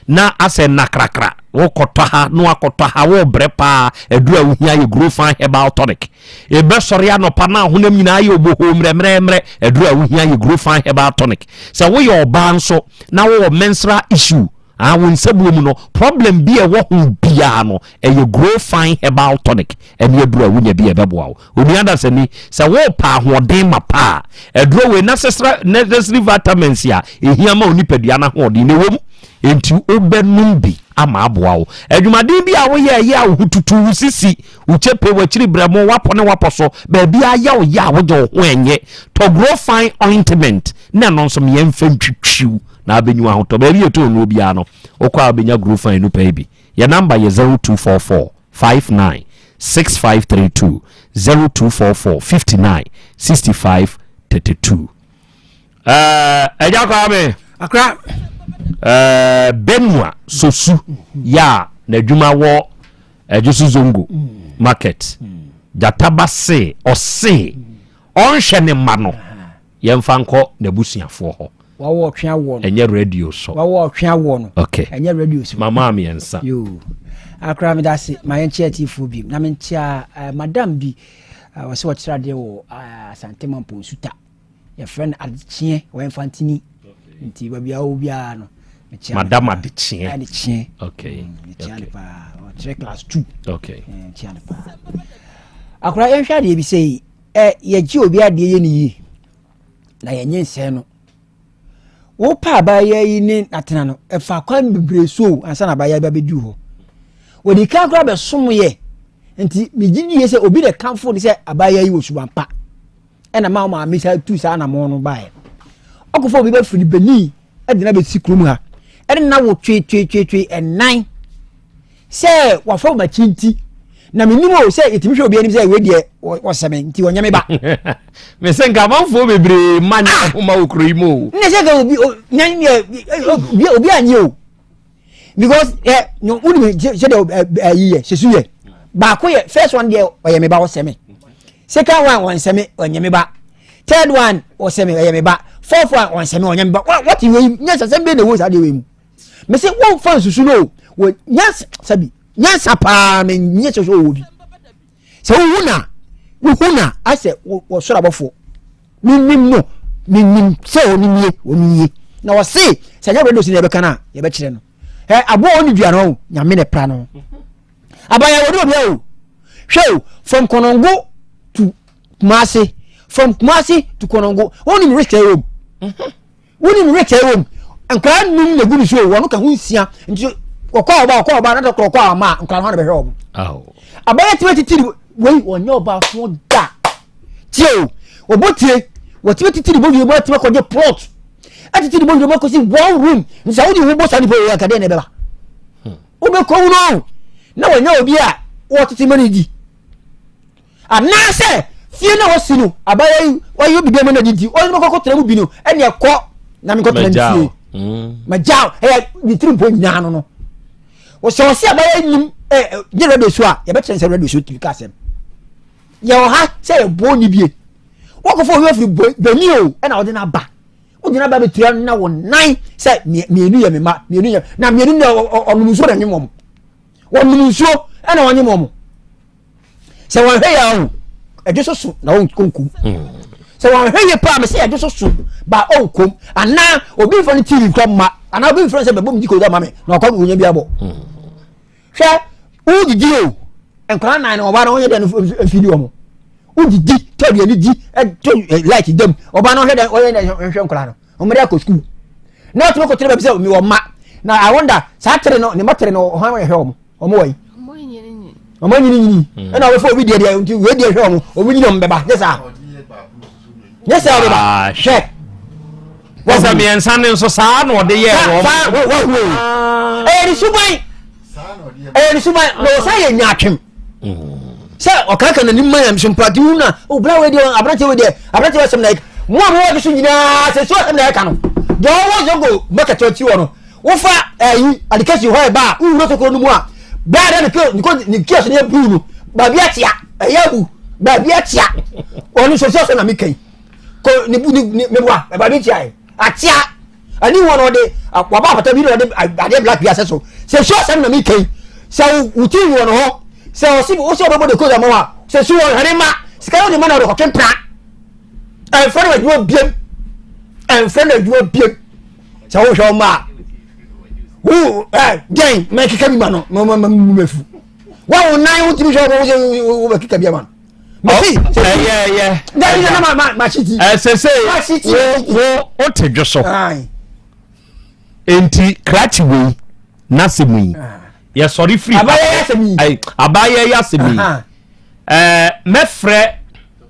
na asɛ nna krakra, wokɔtɔ ha na wakɔtɔ ha, wobrɛ paa, aduru a wohia yɛ Grofan Herbal Tonic. Ebɛsɔre anɔpa na ahonam nyinaa ayɛ obohoo mmerɛmmerɛmmerɛ, aduru a wohia yɛ Grofan Herbal Tonic. Sɛ woyɛ ɔbaa nso na wowɔ menstrual issue, ah, wo nsabuo mu no, problem bi a ɛwɔ ho biara no, ɛyɛ Grofan Herbal Tonic ɛne aduru a wonya bi a ɛbɛboa wo. Onua dasani, sɛ worepɛ ahoɔden mapa a, aduro wei necessary vitamins a ɛhia ma wo nipadua no ahoɔden na ɛwɔ mu. Enti wobɛnom bi ama aboa wo. Adwumaden bi a woyɛ ɛyɛ a wo ho tutu wo sisi, Wo kyepe, w'akyiri brɛmo, w'apɔ ne w'apɔ so, baabiara yɛ wo ya a wogye wo ho ɛnyɛ. Tɔ Grofine ointment na ɛno nso meɛ mfa ntwitwiw na abɛnyu ahotɔ. Baabi yɛtɔ nnuro biara no, wokɔ a wobɛnya Grofine no pɛɛ bi. Yɛ namba yɛ 0244 59 6532, 0244 59 65 32. Ɛɛ, Agya Kwame. Akra. Ɛɛ, Benua Sosu yɛ a n'adwuma wɔ Ɛgyeso Zongo market gyata ba se ɔse ɔnhwɛ ne mma no yɛmfa nkɔ n'abusuafoɔ hɔ. Wawɔ ɔtwe awoɔ no. Ɛnyɛ radio so. Wawɔ ɔtwe awoɔ no. Okay. Ɛnyɛ radio so. Mama mmiɛnsa. Yoo. Akora meda ase ma yɛnkyea atiefoɔ bi na menkyea uh, madam bi uh, ɔsɛ ɔkyerɛ adeɛ wɔ uh, Asante Mampong Nsuta. yɛfrɛ no adekyeɛ ɔyɛ mfantini nti baabi a ɔwɔ biara no mekyia madam adekyeɛ adekyeɛ okay mm, mekyia no paa ɔkyerɛ class two okay eh, mekyia no paa akora yɛnhwɛ adeɛ bi sɛ yi ɛ yɛgye obi adeɛ yɛ ne yie na yɛnyɛ nsɛn no wopɛ abaayewa yi ne n'atena no ɛfa kwan bebree so ansa na abaayewa ba bɛdu hɔ wɔde kan koraa bɛsom yɛ nti megye die sɛ obi na kanfo ne sɛ abaayewa yi wɔ suban pa ɛna ma maame saa tu saa anamɔn no baeɛ ɔkɔfa obi bɛfiri Benin ɛde na bɛsi kurom ha ɛde na wo tweetweetwee ɛnan sɛ wafa wɔn akyi nti na menim o sɛ yɛtumi hwɛ obi anim sɛ wei deɛ wɔsɛ me nti wɔnyɛ me ba mesɛ nka amanfoɔ bebree ma nyɛ ah! homa wɔ kuro yi mu o ne sɛ ka obi obi obi anyɛ o because ɛ no wonim sɛdeɛ ɛyi yɛ sɛsu yɛ baako yɛ first one deɛ ɔyɛ me ba ɔsɛ me second one ɔnsɛ me ɔnyɛ me ba third one ɔsɛ me ɔyɛ me ba fourth one ɔnsɛ me ɔnyɛ me ba what wei nyansa sɛm bɛyɛ na ɛwɔ saa deɛ wei mu mɛ sɛ wɔnfa nsusu no wɔ nyansa sɛbi nyansa paa mɛ nyɛ sɛ sɛ ɔwɔ bi sɛ wohu na wohu na asɛ wɔsoro abɔfoɔ menim no menim sɛ ɔno nie ɔno nie na ɔse sɛ nyɛ radio si na yɛbɛka no a yɛbɛkyerɛ no ɛ aboa ɔne dua no nyame na ɛpra no abaya wɔde obia o hwɛ o from kɔnɔngo to kumase from kumase to kɔnɔngo wonim risk ɛwɔ mu Wonim rate a ɛwɔ mu. Nkwadaa num na egu ne so o, wɔn ka ho nsia. Nti ɔkɔ a ɔba ɔkɔ a ɔba na dɔkora ɔkɔ a ɔma a nkwadaa no na bɛhwɛ wɔn. Abaya tumi titiri wei wɔnyɛ ɔbaako da. Tie o, wɔbɔ tie wɔtumi titiri bɔ wie mu atumi akɔgye plot. Atitiri bɔ wie mu akɔsi one room. Nti sɛ wode wo bɔ saa nipa wei anka deɛ na ɛbɛba. Wobɛkɔ wu no na wɔnyɛ obi a wɔtete ma no di. Anaasɛ fie no a wasi no, abaayewa yi wayɛ biribi ama no adi nti, ɔne no bɛkɔ akɔtena mu bi no, ɛnneɛ kɔ na menkɔtena ne fie. Magya ɛyɛ ne tiri mpo nyinaa no no. Wɔsɛ ɔsɛ abayɛ nim ɛ nye radio so a yɛbɛkyerɛ sɛ radio so tumi ka asɛm. Yɛwɔ ha sɛ yɛbɔ ni bie. Wɔkɔfɔ obi afiri bɛni o ɛna ɔde no aba. Wode no aba bɛtua na wo nan sɛ mmienu yɛ me mma mmienu yɛ na mmienu na ɔnom nsuo na nyem wɔn. Wɔnom nsuo ɛna wɔnyem wɔn. Sɛ wɔnhwɛ yɛ ahu ɛdwe so so na ɔnkom. Sɛ wɔnhwɛ yɛ paa mɛ sɛ ɛdwe so so ba ɔnkom anaa obi nfa ne tv nkɔ mma anaa obi nfa ne sɛ bɛbɔ mu di kodo ama me na ɔkɔ no wɔnya bi abɔ. Hwɛ wodidi o nkwadaa nan no ɔbaa no ɔnyɛ dɛ no mfidi wɔn wodidi tɔ aduane di tɔ light dam ɔbaa no ɔhwɛ dɛ ɔyɛ dɛ nhwɛ nkwadaa no wɔn de akɔ sukuu na ɔtumi kɔ tere baabi sɛ mi wɔ mma na I wonder saa tere no ne mma tere no ɔhan wɔn hwɛ wɔn wɔn wɔ yi wɔn anyini nyini ɛna wɔbɛfɔ obi deɛ deɛ nti wei deɛ hwɛ wɔn obi nyini wɔn bɛba nyɛ saa nyɛ saa ɔbɛba hwɛ. Wɔsɛ mmiɛnsa ne nso saa na ɔde yɛɛ wɔn. Saa wɔhu o. Ɛyɛ ne suban. Ɛyɛ ne suban na ɔsan yɛ nyaatwem. Sɛ ɔkaka n'anim ma yɛn so mpati hu na obira wei deɛ aberante wei deɛ aberante wei asɛm na ɛka. Mo a mo wɔ so nyinaa sɛ so asɛm na ɛka no. Deɛ ɔwɔ zongo market akyi hɔ no wofa ɛyi adekasi hɔ ɛba a wowura tokuro no mu a bɛɛ dɛ ne kio ne ko ne kiosk no yɛ blue no baabi akyea ɛyɛ abu baabi akyea ɔno nso sɛ ɔsɛ na meka yi ko ne bu ne ne meboa baabi akyea yɛ akyea ɛne wɔn ɔde waba apata bi na ɔde adeɛ black bi asɛ so sɛ so asɛm na meka yi sɛ wo ti wɔ no hɔ sɛ ɔsi ɔsi ɔbɛbɔ de koda ma wa sɛ so wɔn hwɛ ne ma sika yɛ ɔde ma na ɔde kɔtwe mpena ɛnfɛ no adwuma biem ɛnfɛ no adwuma biem sɛ wohwɛ ɔma a wo ɛ dɛn mɛkeka bi ma no ma ma ma mu bɛfu wa wo nan wotumi hwɛ ɔma wo sɛ wobɛkeka bi ama no mɛsi ɛyɛ ɛyɛ dɛn na ma ma ma hyiti ɛsɛ sɛ wo wo wote dwo so enti krakye wei n'asɛm yi yɛsɔre firi abayɛ yɛ asɛm yi ɛɛ mɛfrɛ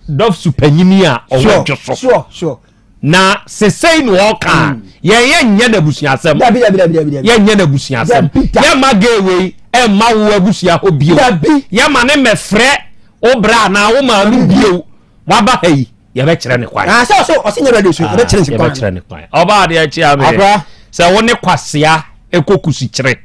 dɔfso panyini a ɔwɔ dwo so Na sesei na ɔka a, mm. yɛn yɛn nyɛ n'abusuasɛm. Yɛn nyɛ n'abusuasɛm. Yɛn ma gay wei ɛmma wo abusua hɔ bio. Yɛn ma ne mɛfrɛ wo bra anaa wo maame bio. Waba ha yi yɛbɛkyerɛ ne kwan. Ah, sɛ ɔsɛ ɔsɛ nyɛ radio so ah, yɛbɛkyerɛ ne kwan. Yɛbɛkyerɛ ne kwan. Ɔbaa adeɛ akyi ame. Sɛ wo ne kwasea ekɔ kusikyerɛ.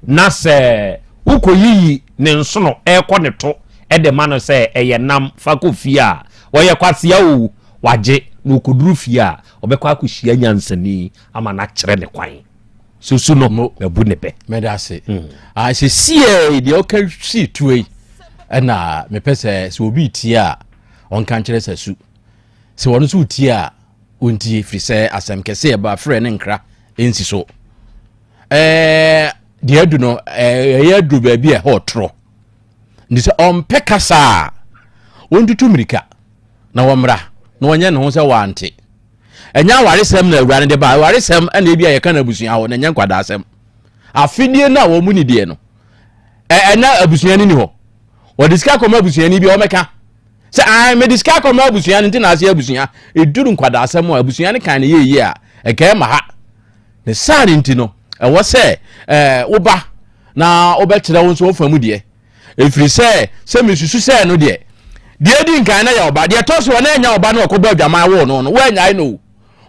Na sɛ wokɔyiyi ne nsono rekɔ ne to de ma no sɛ ɛyɛ nam fa kɔ fie a, ɔyɛ kwasea o, wagye, na ɔkɔduru fie a, ɔbɛkɔ akɔhyia nyansani ama no akyerɛ ne kwan. Susu no, mabu ne bɛ. Meda ase. Mm. Ah, sɛsiɛ deɛ ɔka sii tuo yi ɛna mepɛ sɛ sɛ obi tie a ɔnka nkyerɛ sɛ su sɛ ɔno nso tie a ɔntie firi sɛ asɛm kɛse ɛba frɛ ne nkra ɛnsi so ɛɛ deɛ adu no ɛyɛ adu baabi a ɛhɔ ɔtorɔ nti sɛ ɔmpɛ kasa a wɔntutu mmirika na wɔmmra na wɔnyɛ ne ho sɛ wɔante ɛnyɛ awaresɛm na awura no de ba awaresɛm ɛna ebi a yɛka no abusua hɔ na ɛnyɛ nkwadaasɛm afidie no a wɔn mu ni deɛ no ɛna abusua no ni hɔ wɔde sika kɔma abusuani bi a wɔmɛka sɛ an mede sika kɔma abusua no nti na ase abusua ɛduru nkwadaasɛm a abusua no kan no yɛyie a ɛkɛɛ ma ha Ne saa no nti no, ɛwɔ sɛ ɛɛ woba na wobɛkyerɛ wo nso wo fa mu deɛ. Ɛfiri sɛ, sɛ mesusu sɛ no deɛ, deɛ ɛdi nkan na yɛ ɔba, deɛ ɛtɔ soɔ na ɛnyɛ ɔba na ɔkɔbɔ adwaman woo no no, woanyae no o.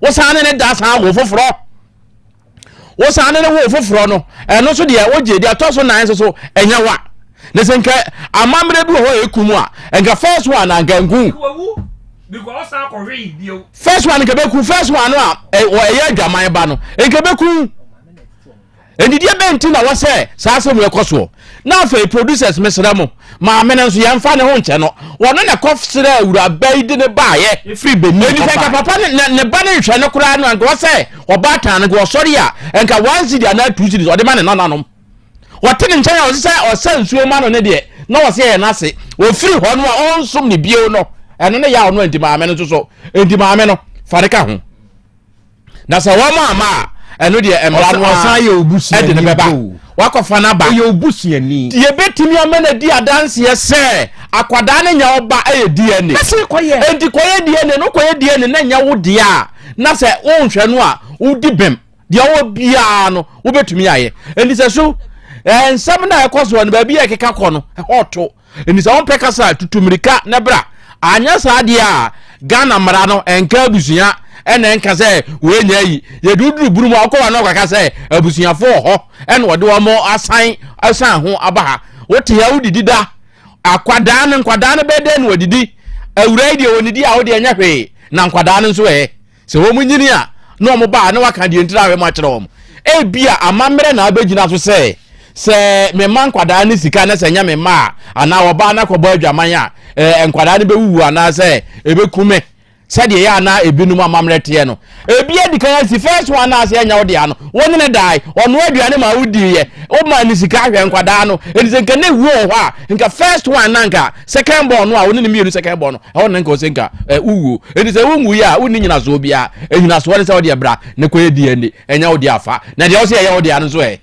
Wosan ne ne da san wo foforɔ. Wosan ne ne wo foforɔ no, ɛno nso deɛ wogye, deɛ ɛtɔ so nan nso so ɛnyɛ wa. Ne sɛ nka amammerɛ bi wɔ hɔ a ɛkum a, nka first one anka nku. First one nka bɛku first one no a ɛyɛ adwaman ba no nka bɛku nnideɛ bɛn nti na wɔsɛ saa asɛm ɛkɔ soɔ na afei producers mesrɛ mo maame no nso yɛmfa ne ho nkyɛ no wɔno na ɛkɔ srɛ awuraba yi de ne baayɛ ɛfiri bɛni ɛni sɛ nka papa ne ne ba ne nhwɛ no koraa no anka wɔsɛ ɔbaatan no nka wɔsɔre a nka one cedi anaa two cedis ɔde ma ne nananom Wɔte ne nkyɛn a ɔse sɛ ɔsa nsuo ma no ne deɛ na ɔse ɛyɛ n'ase. Ɔfiri hɔ no a ɔnsom ne bio no, ɛno ne yaw no nti maame no nso so. Nti maame no, fa ne ka ho. Na sɛ wɔn ama a, ɛno deɛ mmara no Ɔsan yɛ obusuani ɛde no bɛba. Wakɔfa no aba. Ɔyɛ obusuani. Yɛbɛtumi ama no adi adanseɛ sɛ akwadaa no nyɛ ɔba ɛyɛ DNA. Mɛsene kɔyɛ. Enti kɔyɛ DNA no, wokɔyɛ DNA na nyɛ wo deɛ a, na sɛ wonhwɛ no a, wodi bem. Deɛ ɔwɔ biara no wobɛtumi ayɛ. Enti sɛ so eh, nsɛm no a ɛkɔ soɔ no baabi a ɛkeka kɔ no ɛhɔ to. Enti sɛ wompɛ kasa a tutu mmirika na bra. Anyɛ saa deɛ a Ghana mmara no ɛnka abusua, ɛna ɛnka sɛ wei nyɛ ayi. Yɛde wo duru bunu mu a, wokɔ hɔ a na wɔkaka sɛ abusuafoɔ wɔ hɔ ɛna wɔde wɔn asan asan ho aba ha. Wote ha wodidi da. Akwadaa no nkwadaa no bɛyɛ dɛn na wɔdidi? Awuraa yi deɛ wɔnidi a wodeɛ nyɛ hwee na nkwadaa no nso ɛ? Sɛ wɔn nyini a, na wɔn ba a, na waka deɛ ntira ahwɛ mu akyerɛ wɔn. Ebia amammerɛ na abɛgyina so sɛ, sɛ mema nkwadaa no sika na sɛ ɛnyɛ me mma a, anaa ɔbaa no akɔbɔ adwaman a, ɛɛ nkwadaa no bɛwuwu anaasɛ ɛbɛku me. Sɛdeɛ ɛyɛ a na ebinom amammerɛ teɛ no. Ebi adi kan asi first one no a sɛ ɛnyɛ wo dea no, wo ne no dae, ɔnoa aduane ma wodiiɛ, womaa no sika ahwɛ nkwadaa no. Enti sɛ nka na ewuo wɔ hɔ a, nka first one na nka second born no a wo ne no mmienu second born no, ɛhɔ na nka ɔsɛ nka ɛ wowuo. Enti sɛ wonwui a, wonni nyinasoɔ biara. Nyinasoɔ ne sɛ wodeɛ bra na kɔyɛ DNA, ɛnyɛ wo deɛ afa. Na deɛ wosɛ ɛyɛ wo dea no nso ɛ?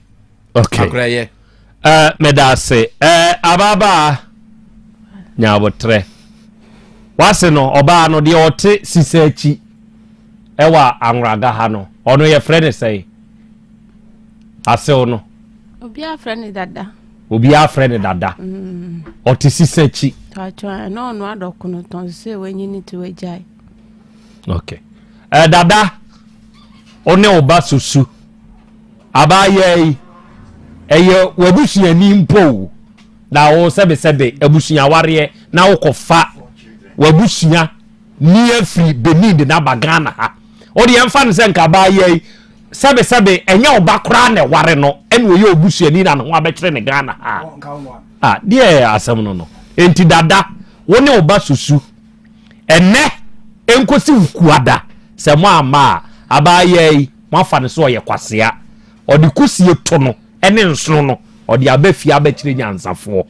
Okay. Akorɛ yɛ. Uh, meda ase. Uh, ababaa, nya abotrɛ. Wase no, ɔbaa no, deɛ ɔte sisa akyi ɛwɔ anworaga ha no, ɔno yɛfrɛ ne sɛn? Asew no. Obiara frɛ ne dada. Obiara frɛ ne dada. Mm. Ɔte sisa akyi. Twatwa, ɛna ɔno adɔkono tɔn sɛ wanyini ti wagyae. Okay. Uh, dada, ɔne ɔba susu. Abaayaa yi, ɛyɛ w'abusuani mpo o, na wo sɛbesɛbe abusua awareɛ na wokɔfa w'abusua ni afiri Benin de no aba Ghana ha. Wo deɛ mfa no sɛ nka abaayaa yi, sɛbesɛbe ɛnyɛ wo ba koraa na ɛware no, ɛna ɔyɛ obusuani na ne ho abɛkyere ne Ghana ha. Ah, deɛ asɛm no no. Enti dada, wo ne wo ba susu. Ɛnnɛ, ɛnkɔsi wo kuada, sɛ moamma a, abaayaa yi, moafa no sɛ ɔyɛ kwasea. Ɔde kusie to no ne nsono no, ɔde aba fie abɛkyerɛ nyansafoɔ.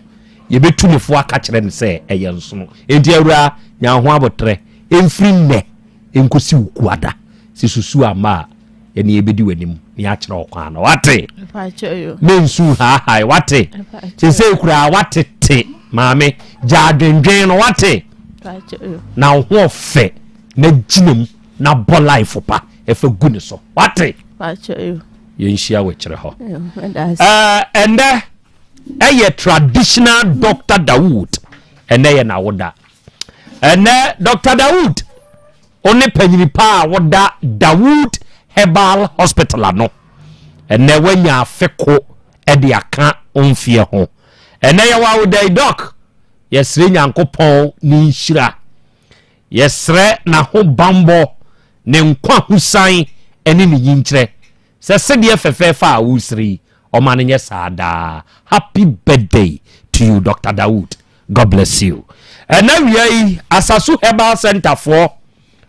Yɛbɛtu ne fo aka kyerɛ no sɛ ɛyɛ nsono. Enti awuraa, nya wo ho aboterɛ. Ɛmfiri nnɛ nkɔsi wo kuada, sɛ susu amma a, yɛne yɛbɛdi w'anim na yɛakyerɛ wo kwan no. Wate? Mensu nhaahae, wate? Seesei koraa woatete, maame. Gya adwendwen no, wate? Na wo ho ɔfɛ na gyina mu na bɔ life pa ɛfa gu ne so, wate? Yɛnhyia wɔ akyerɛ hɔ. Ɛndɛ ɛyɛ traditional Dr. Dawood. Ɛnɛ yɛ n'awoda. Ɛnɛ Dr. Dawood Wo ne panyini pa a woda Dawood Herbal Hospital ano. Ɛnnɛ woanya afe ko de aka wo mfeɛ ho. Ɛnnɛ yɛwɔ awoda yi Doc, yɛsrɛ Nyankopɔn ne nhyira. Yɛsrɛ n'ahobanbɔ, ne nkwa husan ne ne nyinkyerɛ. Sɛ sedeɛ fɛfɛɛfɛ a woresere yi, ɔma no nyɛ saa daa. Happy birthday to you Doctor Dawood. God bless you. Ɛna wia yi, Asasu Herbal Center foɔ,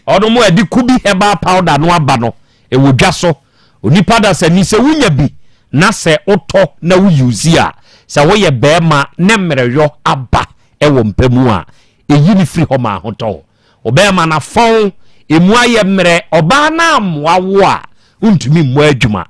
ɔno mo ɛde Kubi Herbal Powder no aba no, ɛwɔ dwa so. Onipa dasani sɛ wonya bi na sɛ wotɔ na wo use a, sɛ woyɛ bɛrima ne mmerɛyɔ aba ɛwɔ mpa mu a, ɛyi no firi hɔ ma ahotɔ wo. Wo bɛrima no afɔn, emu ayɛ mmerɛ, ɔbaa no ammoa wo a, wontumi mmɔ adwuma.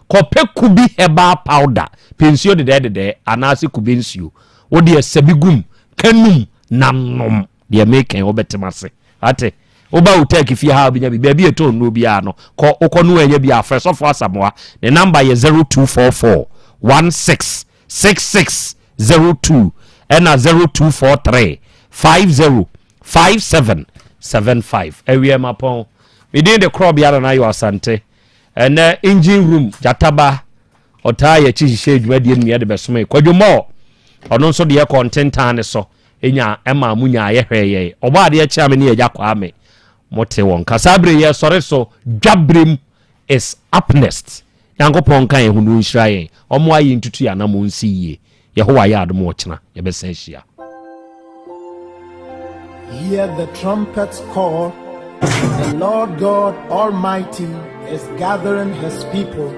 Kɔpɛ Kubi Herbal Powder, pɛ nsuo dedɛɛdedɛɛ anaasɛ kube nsuo. Wo deɛ sɛ bi gum, ka num na nom. Deɛ meka yi wobɛte m'ase. Wate? Woba wo Turkey fie ha a wobɛnya bi. Baabi a ɛtɔn nnuro biara no, kɔ. Wokɔ no woannya bi a, frɛ Sɔfo Asamoah. Ne number yɛ 0244 16 66 02 ɛna 0243 50 57 75. Awiɛ mapɔn. Me din de Korɔbea Nana Yaw Asante. Ɛnɛ engine room gyataba Ɔtaa yɛn akyi hyehyɛɛ dwumadie no mu yɛde bɛsomee. Kwadwo Moore, ɔno nso deɛ kɔɔ ntentan ne so nya ɛmaa mo nyaa yɛhwɛɛ yɛn. Ɔbɔ adeɛ kyea me ne Agya Kwame. Mote wɔn nka. Saa berɛ yi yɛsɔre so dwaberem is up next. Nyankopɔn nka yɛn ho na ɔnhyira yɛn. Ɔmmoa yɛn ntutu yɛn anammɔn nsi yie. Yehowa yɛ adom ɔkyena yɛbɛsan ahyia. Hear the trumpet's call. The Lord God Almighty is gathering his people.